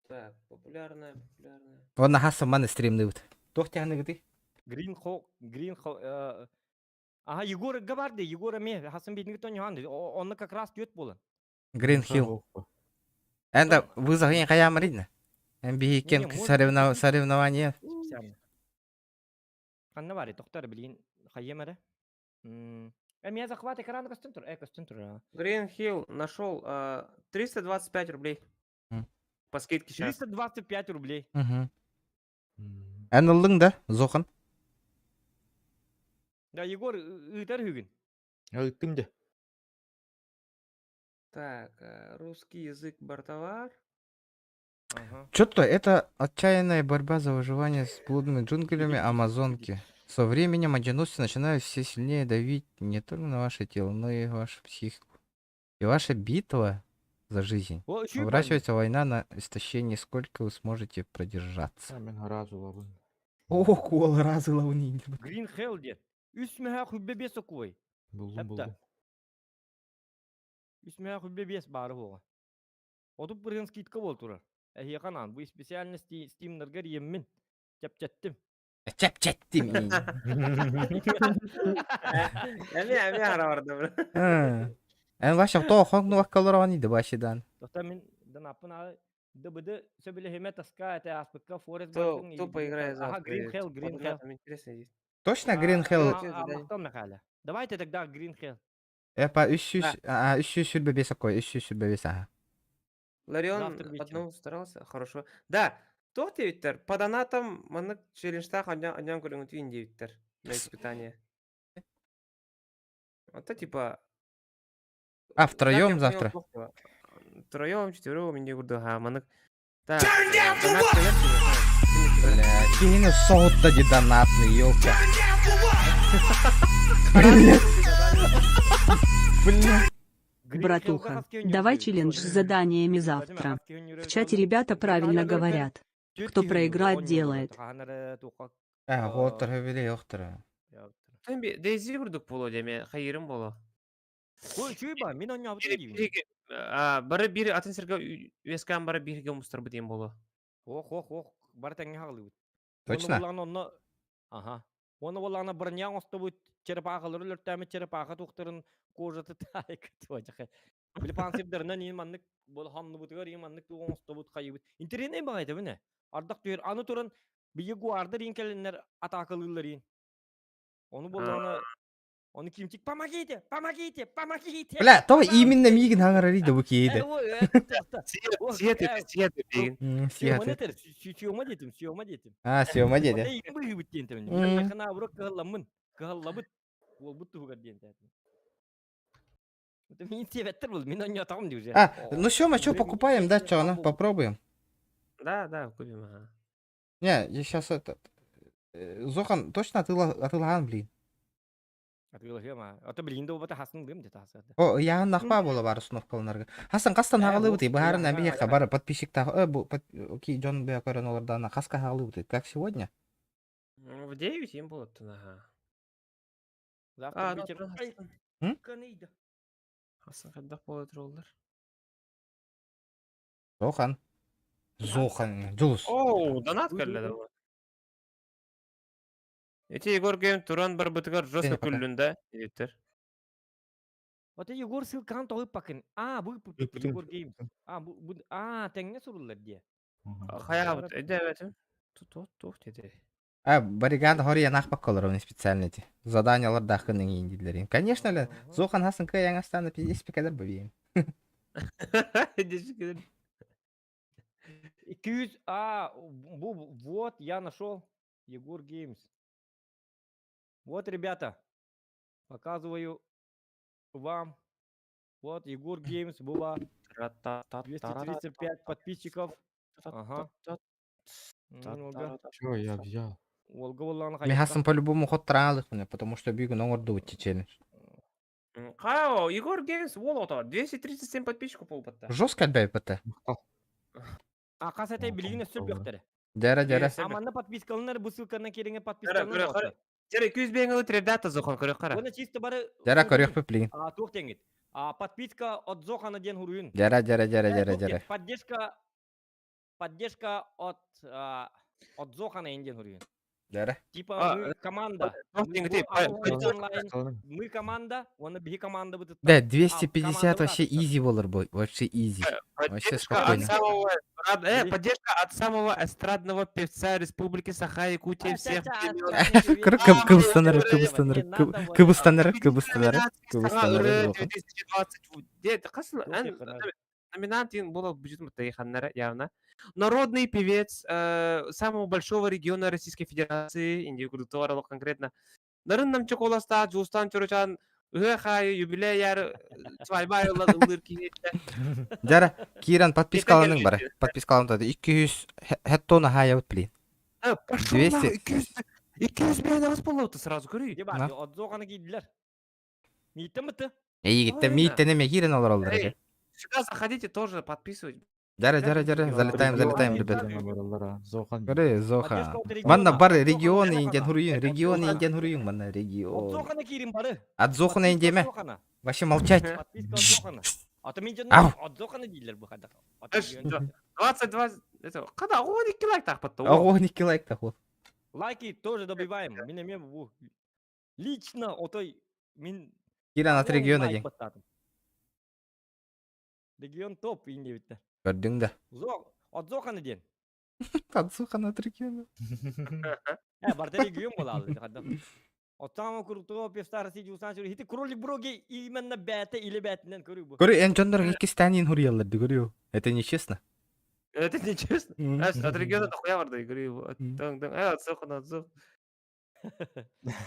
Так, популярная, популярная. Уонна хассын маны стримныыбыт. Туох тиһаныгытый? Green Hawk, Green Hawk, Ага, Егор Габарды, Егор ме, Хасан битинги тони ханды, онны как раз түйет болан. Green Hill. Энда вызов ең хаямаридна. Эн биһиккен соревнование. Специально. Ханна бар, тоқтар билин хайемаре. Э, меня захват экрана көстөн тур, э, көстөн тур. Green Hill нашел 325 рублей. По скидке сейчас. 325 рублей. Угу. Эн ыллың да, Зохан? Да, Егор, ыытар хүгін. Ыыттым де. Так, русский язык бортовар. Ага. Что-то это отчаянная борьба за выживание с блудными джунглями Амазонки. Со временем одиночество начинает все сильнее давить не только на ваше тело, но и вашу психику. И ваша битва за жизнь. Оборачивается война на истощение, сколько вы сможете продержаться. Мен разу лабын. О, кол разы лауни. Green Hell дед. Үс мөһә хүббе бес окуй. Булдум, булдум. Үс мөһә хүббе бес бары хоға. Отуп бирген скидка бол турар. Эхе канан, бу специально стимнерге еммин. Чепчеттим. Чепчеттим. Эми эми ара барды. Эн ваша то хон ну ваккалорани да башидан. Тоқта мен дан апын а ДБД сөбіле таска это аспыкка Форест Кто, кто поиграет Ага, завтра? Green Hell, Green Hell. Там интересно здесь. Точно Green Hell? Давайте тогда Green Hell. Эпа, үш а, үш сүрбе бес акой, үш сүрбе бес, ага. Ларион одну старался, хорошо. Да, то девиттер, по донатам маннык челленджтах анян көрүңүтүйін девиттер на испытание. Это типа... А, втроем завтра? Втроем, четвером, не буду, ха, маннык. Так, Бля, кихини соһутта ди донатный, елка. Бля. Бля. Братуха, давай челлендж с заданиями завтра. В чате ребята правильно говорят. Кто проиграет, делает. А, хоттар хөбүлэ йохтар. Дейзи курдук боло деме, хайырым боло. Ой, чуйба, мен оны абыты деймін. Бары бир атын сирге үескан бары бирге мустар битен боло. Ох, ох, ох, бар тәңге хағылы. Точно? Оны Ага. Оны болағына броняң осты будет черепахалар өлөртәме черепаха тухтарын кожаты тайк туажака. Били пансибдеринен ин маннык бол ханны бутыгар ин маннык тугон осты бут хайыбыт. Интернет багайты бүне. Ардак түйер аны туран бии гуардыр ин келеннер атакылыылар ин. Ону буоллаҕына Ону Кимчик помогите, помогите, помогите. Бля, то именно миигин хаҥарарый да бу киһи Сиэти, сиэти бигин. Сиэти. Сиома диэтим, Сиома диэтим. А, Сиома диэти. Быһыыбыт диэн тэбин. Мен наоборот кыһалламмын, кыһаллабыт. Уолбут туһугар диэн тээтим. Мин сиэбэттэр был, мин онньоотоҕум дии уже. А, ну Сёма, что покупаем, да, что, ну, попробуем. Да, да, купим, ага. Не, я сейчас этот... Зохан точно атылахан, блин. Атыылаһыам аа. Ото билигин да буолбата хасын ылыам дии тахсыата. О, ыйааһын нахпаа буола баар установкаланарга. Хасан хастан хаҕалыыбытый? Быһаарына биһиэхэ бары подписчиктаах э бу ки дьон бэйэ көрөн олордаана хаска хаҕалыыбытый? Как сегодня? В 9 им было ага. Завтра А, вечером. М? Хасан хайдах буола тураллар? Зохан. Зохан. Дьулус. Оу, донат кэллэ да. Эти Егор Гейм туран барбытыгар жестко күллүн да, диэбиттэр. Вот Егор ссылкаҕын тоҕо ыппаккын? А, бу ыппыт Егор Геймс. А, бу, бу, а, тэҥҥэ суруллар диэ. Хайаабыт, өйдөөбөтүм. Туох туох диэтэй? А, бригада хоруйан аахпакка олоробун специально эти. Заданиялардааххын эҥин дииллэрин. Конечно ли, Зохан хасын кыайан астаана пиздец пикалар бабием. 200, а, бу, вот, я нашел Егор Геймс. Вот, ребята, показываю вам. Вот, Егор Геймс, была 235 подписчиков. Ага. Много. Чё я взял? Олга боллааны Мен хасын по-любому хот тараалык потому что бүгүн оҥордубут челлендж. Хао, Егор Геймс, уол ото, 237 подписчиков буолбатта. Жестко альбэйпэтэ. А хас этэй билигин өссө бөхтөрө. Дьэрэ дьэрэ. А манна подпискаланар бу ссылканан кириҥэ подпискаланар. Дьэрэ 200 бэҥ ылыт ребята Зохан көрөх хара. Уонна чисто бары Дьэрэ көрүөхпүт билигин. А туох диэҥҥит? А подписка от Зохана диэн хуруйун. Дьэрэ дьэрэ дьэрэ дьэрэ дьэрэ. Поддержка поддержка от от Зохана диэн хуруйун. Дьэрэ. Типа мы команда. Мы команда, он биһи команда бытыттан. Да, 250 вообще изи болар бой, вообще изи. Вообще спокойно. От самого, э, поддержка от самого эстрадного певца Республики Саха-Якутия всех Кыбыстанар, кыбыстанар, кыбыстанар, кыбыстанар, кыбыстанар. 2020 номинант было бюджет явно. Народный певец э, самого большого региона Российской Федерации, Индия конкретно. Нарын намчы коласта, Жустан Чорочан, ыһыах юбилей свадьба ыллыр киһиэтэ. Дьара, Киран подпискаланың бары. Подпискаланың тады. 200 хеттона хаябыт, блин. 200. 200 бэйэн боллоута сразу көрүй. Отзоғаны кийдилер. Мииттен бытты. Эйигиттен мииттен эме киирен олороллор. Сюда заходите тоже подписывать. Дьара, дьара, дьара, залетаем, залетаем, ребята. Зохан. Көрө, Зоха. Манна бар регион инден хуруйун, регион инден хуруйун, манна регион. Зохана киирин бары. От Зохана индеме. Вообще молчать. Подписка от Зохана. А то мен Ау. от Зохана дииллэр бу хадах. 22, это, когда 12 лайк так потом. 12 лайк так вот. Лайки тоже добиваем. Мин эме бу лично отой мин Киран от региона ден. Регион топ инде Көрдүң да. Зох, от Зохана диэн. От Зохана от региона. Э, барда регион буолаалы хадда. Оттама курутуга певца России Жусан Хити кролик броги именно бәте или бәтинен көрүү бу. Көрү, эн дьоннорун иккистээниин хуруйаллар көрү. Это нечестно. Это нечестно. От региона дохуя барда, говорю. Э, от Зохана, от Зохана.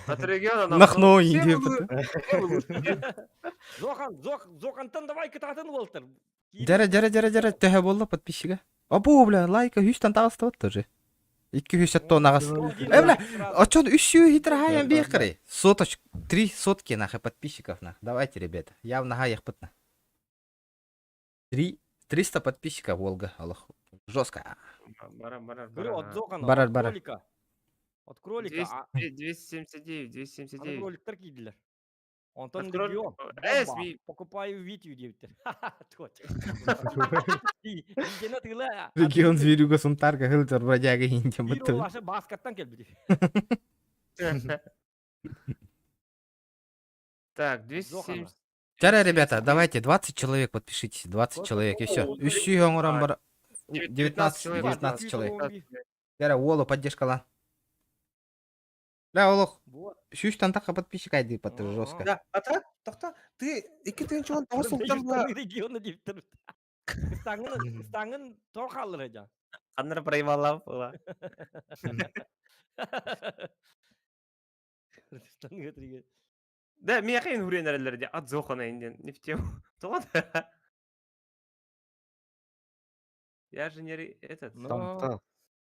От региона Нахно инде. Зохан, Зох, Зохантан давай кытаатын болтыр. Дьэрэ, дьэрэ, дьэрэ, дьэрэ, төһө буолла подписчига? Абу, бля, лайка үстэн таҕыстыбыт тоже. 200 тоннаҕас. Э, бля, очон үс хитр хайан биэхкэрэй. Соточ, три сотки нахуй подписчиков нах. Давайте, ребята, явно хаяхпытна. Три, 300 подписчиков, Волга, Аллах. Жестко. Барар, барар, барар. Барар, барар. От кролика. 279, 279. Кроликтар кийдилер. Онтон регион. Покупаю Витю диэбиттэр. Регион зверюга сунтарга хылдыр бродяга индия бытты. Бир баскаттан келбити. Так, 270. Вчера, ребята, давайте 20 человек подпишитесь, 20 человек, и все. Үс бар 19, 19 человек. Вера, Уолу, поддержка лан. Бля, Олох. Сүүс тантаха подписчик айды паттыр жестко. Да, а так, тохто, ты 2019 сылтан була Региона диптер. Ыстаңын, ыстаңын тор қалыр эжа. Ханнар проебалап была. Ыстаңы өтірге. Да, мияқайын хүрен әрелерде ат зохана инден, не в тему. Тоға да. Я же не этот. Но...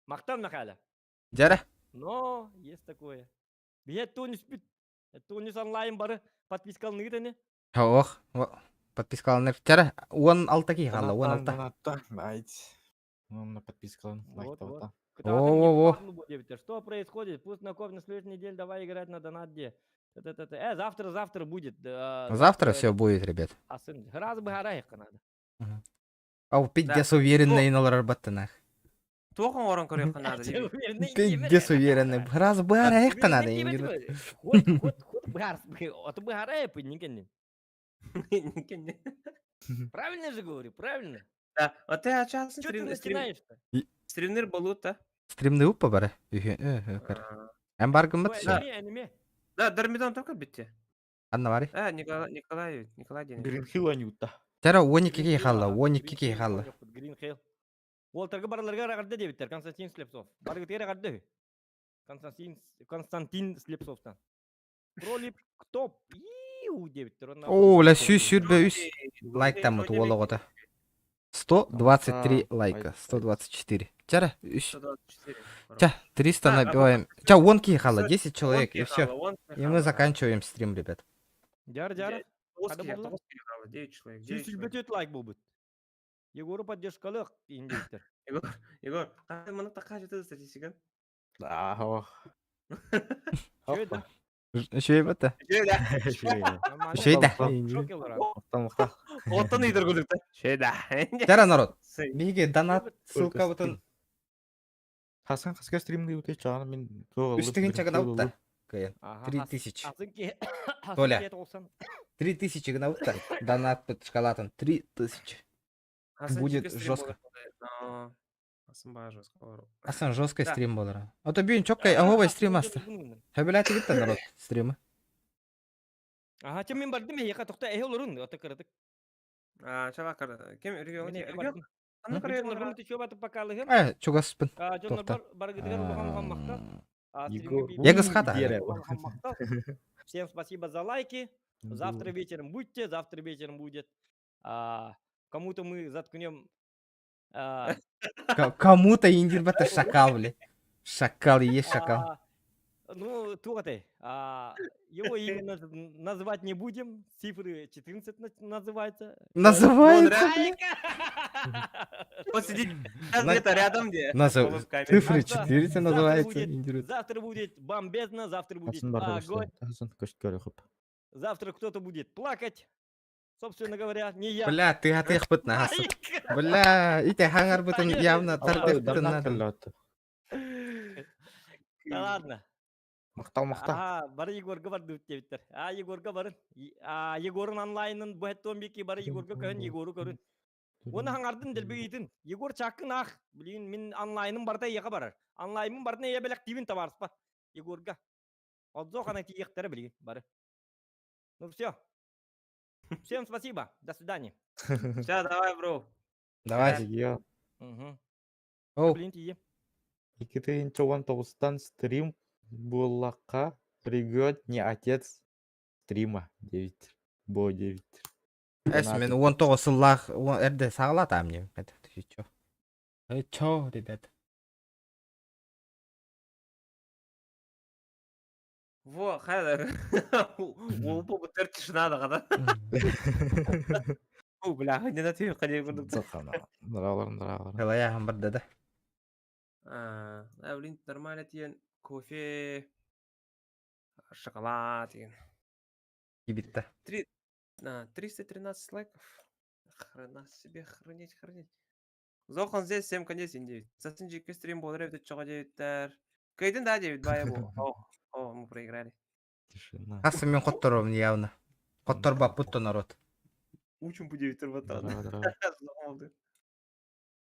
Мақтан Михаила. Жара. Но, есть такое. Бие Тунис бит. Тунис онлайн бары подпискалны гитене. Ох, подпискаланыр. Жара, 16 ки хала, 16. Айт. Ну, на подпискалан. Вот, вот. О-о-о. Что происходит? Пусть на на следующей неделе давай играть на донат где. Завтра, завтра будет. Завтра все будет, ребят. А сын, раз бы надо. Ау, пиздец уверенный налар баттынах. Тохон орон көрөккө надо. Пиздец уверенный. Раз бы арайыққа надо. Хоть, хоть, хоть бы арай, Правильно же говорю, правильно? Да, а ты а час Что ты начинаешь-то? Стримнер болута. Стримны упа бары. Эмбаргым бат. Да, Дармидон только битте. Анна бары. А, Николай, Николай, Николай Денис. Гринхилл анюта. Тара 12 халла, 12 халла. Гринхилл. Уолтарга бараларга рагарды дебиттер Константин Слепцов. Баргытыра рагарды. Константин Константин Слепцовтан. Пролип кто? Иу дебиттер. О, ля сүй сүрбе үс лайк там вот уологота. 123 лайка, 124. Чара, үс. Ча, 300 набиваем. Ча, вон ки хала, 10 человек, и все. И мы заканчиваем стрим, ребят. Дяр, дяр. 9 человек. 9 лайк был бы. Егору поддержкалык индиктер. Егор, Егор, а мына такая же статистика. Да, ох. Опа. Үшей бата. Үшей да. Оттан идер күлүк Үшей да. Жара народ. Биге донат ссылка бутын. Хасан хаска стримди өте чағын мен Үстігін чагын аутта. Кыйын. 3000. Толя. 3000 гына аутта. Донат под шоколадом. 3000. Будет жестко. Асан жесткий стрим болар. А то бүйін чоккай аговай стрим асты. Хөбіләті кетті народ стримы. Ага, чем мен бардым, яка тохта эхе олорун, ата кырдык. А, чала кырды. Кем регион? Регион? Э, чугаспын. Тохта. Егіз хата. Всем спасибо за лайки. Завтра вечером будьте, завтра вечером будет. Кому-то мы заткнем. Кому-то индирбата шакал, бля. Шакал и есть шакал. Ну, тугаты. Его имя назвать не будем. Цифры 14 называются. Называется? Он сидит где-то рядом, где? Цифры 14 называется. Завтра будет бомбезно, завтра будет огонь. Завтра кто-то будет плакать. Собственно говоря, не я. Бля, ты атых быт нахасы. Бля, ите хаңар бытын явно тардых бытын надо. Да ладно. Мақтал, мақтал. Ага, бары Егорга барды өттебіттер. А, Егорга барын. А, Егорын онлайнын бұхеттон беки бары Егорга көрін, Егору көрін. Оны хаңардын дәлбейтін. Егор чакын ах. Блин, мен онлайным барда еға барар. Онлайным бардына е белек тибин табарыспа. Егорга. Отзо қана тиектері білген, бары. Ну все. Всем спасибо. До свидания. Все, давай, бро. Давай. Угу. Оу. Блин, тие. 2019-тан стрим Булака пригет не отец стрима 9. Бо 9. Эс мен 19 сыллах эрде сағалатам не. Это ты чё? Э чё, ребят? Во, хайда. Ол бу төр тишина да гада. О, бля, не на тебе қане көрдік. Ныралар, ныралар. Халая хамбарда да. А, блин, нормально тиен кофе, шоколад деген. Кибитта. 313 лайков. Хрена себе, хранить, хранить. Зохан здесь 7 конец 9. Засын жеке стрим болар еді чоға девиттер. Кейден да 9 бая бу. О, о, мы проиграли. Тишина. Асы мен коттором явно. Коттор баппутто народ. Учим бу девиттер батады. Здорово, здорово.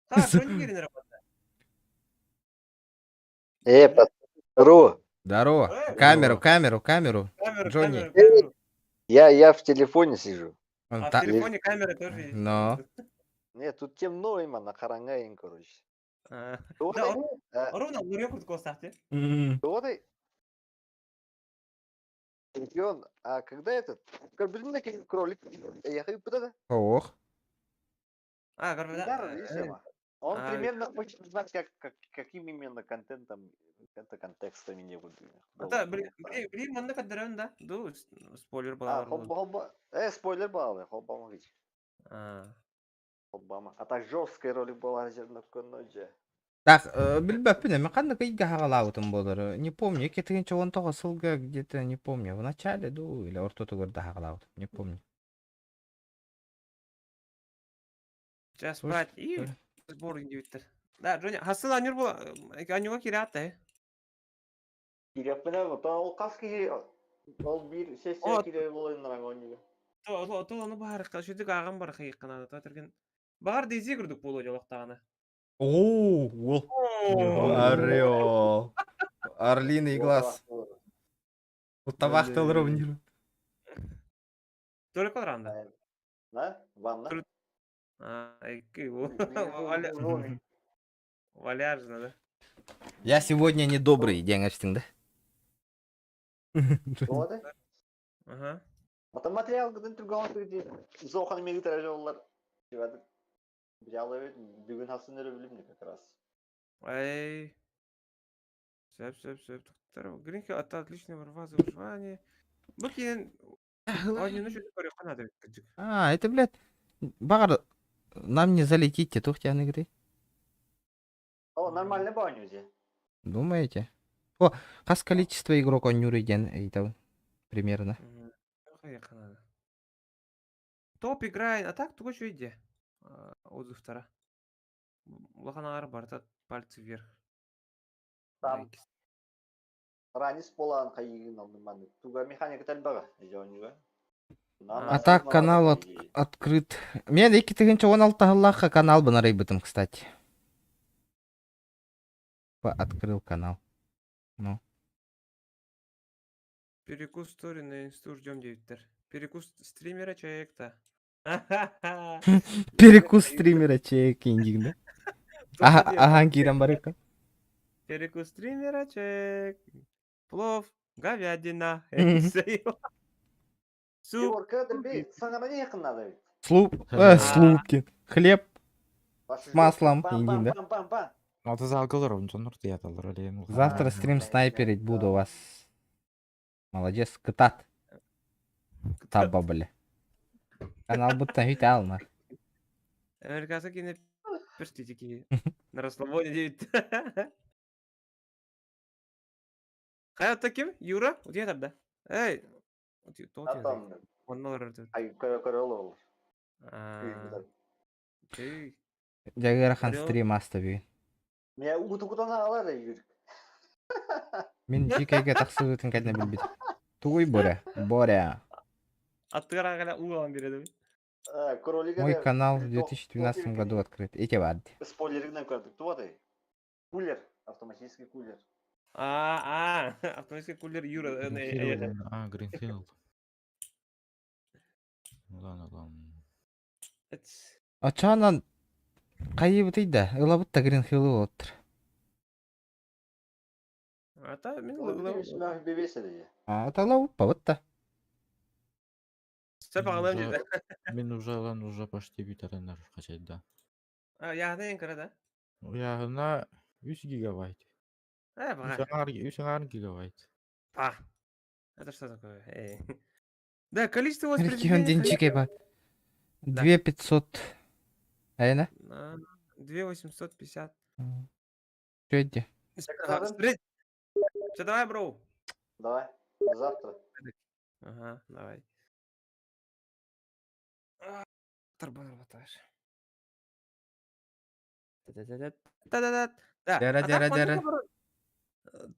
Ха, что не работает? Э, пацаны, здорово. Здорово. Э, Камеру, камеру, камеру. Камеру, Джонни. камеру, камеру. Я, я в телефоне сижу. Он А в та- телефоне камера тоже есть. Но. Нет, тут темно именно, харангаин, короче. А. Туодай, Да, Ру- Руна, Лурьё куртку оставьте. туодай. Чемпион, а когда этот? Блин, кролик. Я хочу куда-то. Ох. А, короче, Да, да. видишь, Он А, примерно хочет знать, как, как, каким именно контентом, это контекстами не буду. Да, блин, блин, блин, манна кадырын да. Ду, спойлер А, балар. хоба, хоба. Спойлер баллы, хоба могить. А. Обама. А так жесткая ролик была на Так, билбэппин эми ханнык ыйга хаҕалаабытым буолар. Не помню, 2019 сылга где-то, не помню, в начале дуу или ортотугар да хаҕалаабытым, не помню. Сейчас Слушай, спать и сбор индивидтер. Да, Джонни, хасыл анюр был, анюга кирят, Киреппинэ, ол хас киһи ол биир сессия О. киирэр буолан оонньууга. То, то, то, ону баһар, шүтүк ааҕан бар хайыкканада, то терген. Баҕар DayZ курдук буолуо дьолохтаҕына. Оо, уол. Орел. Орлиный глаз. Табахтал ровнир. Только ранда. Да? Ванна? А, икки, Валяжно, да? Я сегодня недобрый, диэн эстиҥ да? Туодай? Ага. Ата материал гытын түргөн түргү зохан меги тәрәжә Билялы бүгүн хасын өрө билим как раз. Эй. Сөп, сөп, сөп. Гринхилл это отличная борьба за выживание. Бу киэн оонньууну шүтүк көрүөххэ наада эбит кырдьык. А, это, блядь, баҕар, нам не залетите, туох диэни О, нормально баоню же. Думаете? О, хас количество игрок оонньуур диэн ыйытабын примерно. Хайыахха наада. Топ играет, а так туга үчүгэй отзывтара. Улахан аҕар барыта пальцы вверх. Там ранис болан хайыгын алдым Туга механика тэлбэҕэ жонюга. А так канал открыт. Мен 2016 сыллаахха канал арыйбытым, кстати. Открыл канал. Ну. Перекус стори на инсту ждем девяттер. Перекус стримера человек-то. Перекус стримера чек индиг, да? Ага, ага, киирэн барыка. Перекус стримера чек. Плов, говядина. Суп. Егорка, би саҥаран якыннады ведь. Слуп, слупки. Хлеб с маслом индиг, да? Пам-пам-пам. Аты залгылар, ончоннор тыяталар олен. Завтра стрим снайперить буду вас. Молодец, кытаат. Таба, бля. Канал будто үтә алма. Американцы кине перститики. На расслабоне девять. Хайа таким, Юра, утуйа тарда. Эй, Атам. Онно Ай, көрө көрө ол. Дьэ ыарахан стрим ааста бүгүн. Мен утукутан алар юр. Мин дьиикэйгэ тахсыбытын кэннэ билбит. Тугуй Боря? Боря. Аттыгар ағала уолан береді. Кролик Мой канал в 2012 году открыт. Эти барды. Спойлеринен көрдүк. Туодай. Кулер, автоматический кулер. А, а, автоматический кулер Юра. А, Гринфилд. Ну да, ну да. Очоонон хайыбытый да, ылабыт да Гринхиллы оттыр. Ата мен А, талау да. Сөп ағалам деді. Мен уже лан уже почти бүтәреннәр качайды да. А, яғны ең кіре да? Ягына 3 гигабайт. Э, баға. 3 гигабайт. Па. Это что такое? Эй. Да, количество Регион воспроизведений... денчик ба. 2500. Айна? 2850. Что это? Все, давай, бро. Давай, до завтра. Ага, давай. Тарбан работаешь. Да-да-да. Да. Дара, дара, дара.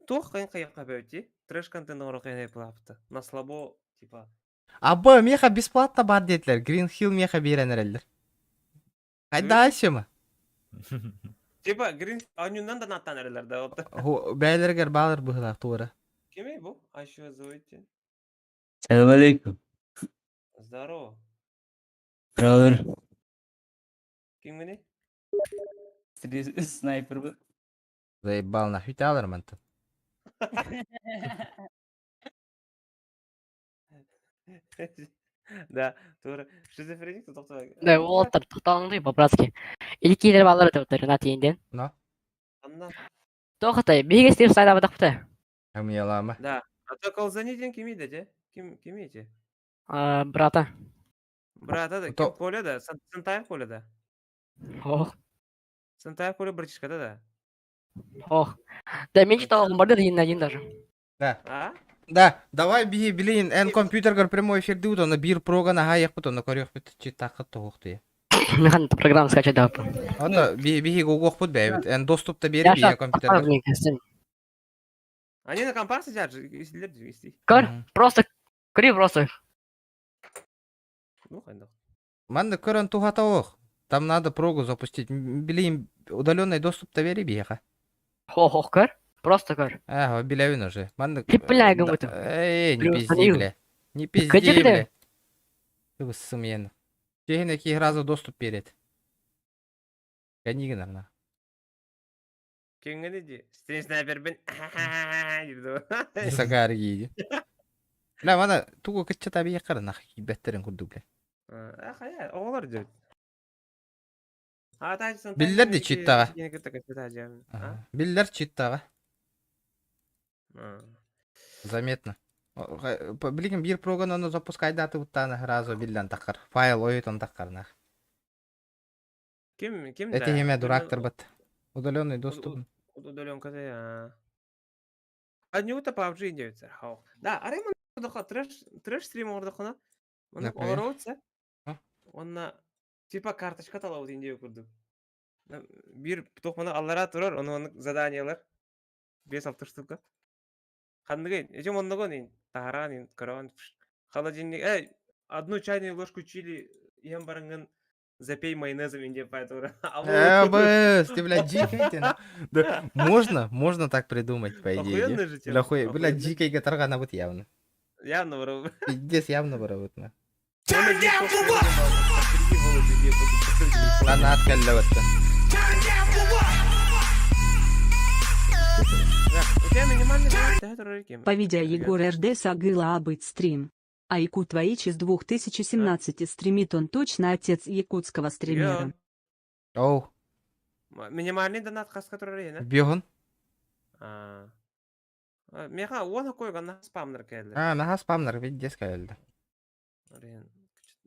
Туох хайын хайыққа бәути. Трэш контент оңоро хайын плапты. На слабо, типа. Аба, меха бесплатно бар диэтилэр. Green Hill меха биэрэн эрэллэр. Хайда ма? Типа, Green оонньуунан да наттан эрэллэр да. Бэйэлэригэр баалар быһыылаах туора. Кимий бу? Айшуа Зоити. Салам алейкум. Здорово. Brother. Кимҥиний? Снайпер бу. Заебал нахуй талар мантан. Да, тура. Шизофреник тохтоо. Да, уолаттар тохтооҥ по-братски. Или киилэр бааллар этэ на тиийдин. Но. Анна. Тоохотой, биһиги стрим сайдаабатахпыта. Хамыялаама. Да. А то колзани диэн кимий да дьэ? Ким кимий ити? Брата. Брата да, ким Коля да? Сантаев Коля да? Ох. Сантаев Коля братишката да? Ох. Да, мен читал барды один на один даже. Да. А? Да, давай биһи билин эн компьютергар прямой эфирдии онно биир проган аһаайахпыт онно көрүөхпүт читааххыт тоһуохтуйа. Механ программа скачать дап. Онно биһи гугуохпут бэйэбит эн доступ та биэри биһи компьютерга. Они на компах сидят же, истилер же, исти. Көр, просто, көрүй просто. Ну, хайдах. Манна көрөн туһата ох. Там надо прогу запустить. Билин удаленный доступ та биэри биһиэхэ. Хо-хо, көр. Просто көр. Ага, билэбин уже. Манна... Бля, гымытым. Эй, не пизди, бля. Не пизди, бля. Сымьен. Киһине киһи разу доступ берет. Кәнигин арна. Киҥҥини дии? Стрим снайпербин. Сагаар гииди. Бля, мана тугу кыччата биэххэр нах киирбэттерин курдук бля. А хайа, оҕолор дьэ. Биллэр ди читтаҕа. Биллэр читтаҕа. Заметно. Билигин биир проган ону запускайдаатыбыттаана сразу биллэн таххар. Файл ойутан таххарнах. Ким ким да? Этиһимэ дурактарбыт. Удаленный доступ. Удаленка да. А не PUBG диэбиттэр. Да, арай манна трэш трэш стрим оҥордоххуна Онно Например? олороутся. Онно типа карточка талабыт индия курдук. Биир туох аллара турар, ону оннук заданиялар. 5-6 штука. Ханныгын, этим оннугун ин таһараан ин көрөҕүн холодильник, эй, одну чайную ложку чили иһэн бараҥҥын запей майонезом индия пай тура. Э, быс, ты, блядь, дикий ты, на. Да, можно, можно так придумать, по идее. Охуенная же тема. Бля, хуй, бля, Охуенная. дикий таргана вот явно. Явно воровы. Пиздец, явно воровыт, на. Turn down for what? Фанат кэллэбэтта. Turn down for what? У тебя минимальный донат, да, турар кем? По видео Егор РД сагыла абыт стрим. А Якут Ваич из 2017 стримит он точно отец якутского стримера. Оу, Минимальный донат хаска турар иһинэ. бьёһун. А. Меха уон койгон спамнер кэллэ. А, наха спамнер, пиздец кэллэ.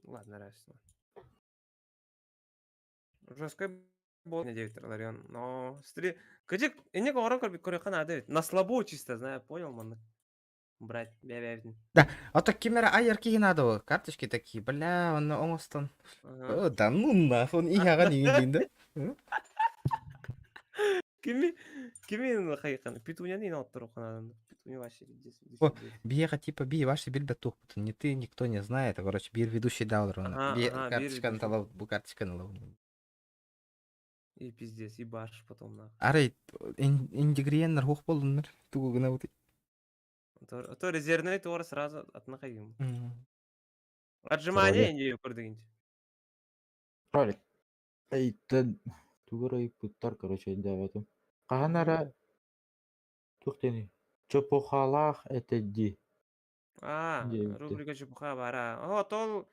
Ладно, раз. Жесткой бол не директор Ларион, но стри... Кыдьык, инник оҕоро көрүөххэ наада эбит. На слабо чисто, знаю, понял, маннык. Брать, бя-бя Да, а то кимера айар киһи надо было. Карточки такие, бля, он оҥостон. О, да ну нахуй, он иһэҕин иҥин да. Кими, кими хайхан? Петуняны ин оттуруохха наада. Петуня вообще пиздец. О, биэхэ типа би ваши билбэт туохпутун, ни ты, никто не знает. Короче, биир ведущий дал Ага, ровно. Би ага, биир карточканы ведущий. талабыт, бу карточканы ылабын. И пиздец, и баш потом нахуй. Арай индигриеннер хуох буоллуннар тугу гынабыт. То, то резервный туора сразу атнахайым. Отжимание не көрдүгүнч. Ролик. Эйтен тугура ыйпыттар, короче, диэбэтим. Хаһан эрэ туох диэний чопухалаах этэ дии А, диэбиттэр. рубрика чепуха бара. О, тол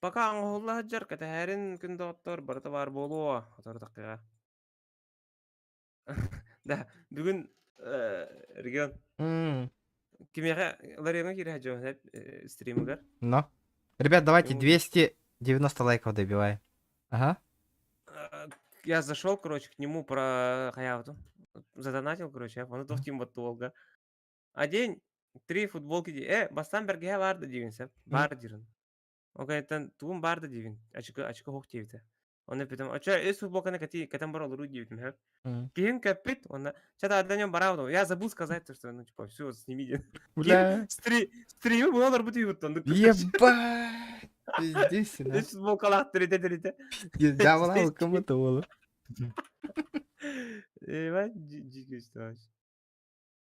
пока оҥоһулла сылдьар кэтэһэрин күн доҕоттор барыта баар буолуо отору такыга. Да, бүгүн регион кимиэхэ Ларионҥа киирэ сылдьыам стримыгар. Но. Ребят, давайте Ну. 290 лайков добиваем. Ага. Я зашел, короче, к нему про хаявту. Задонатил, короче, ону туох тиим долго. А день три футболки дии. Э, бастан бэргэһэ баар да диибин сөп. Баар диирин. Ол кэнниттэн тугум баар да диибин. Ачыкы ачыкы суох диэбитэ. Онно эппитим, оччо үс футболканы кэти кэтэн баран олоруу диэбитим сөп. Киһим кэппит, уонна чэ да бараабытым. Я забыл сказать, то, что ну типа все, сними диэн. Бля. Стри стримы була олорбут үһү оннук. Ебать! Пиздец, на. Үс футболкалаах тиритэ тиритэ. Дьявола кому-то было. Ебать, дикий вообще.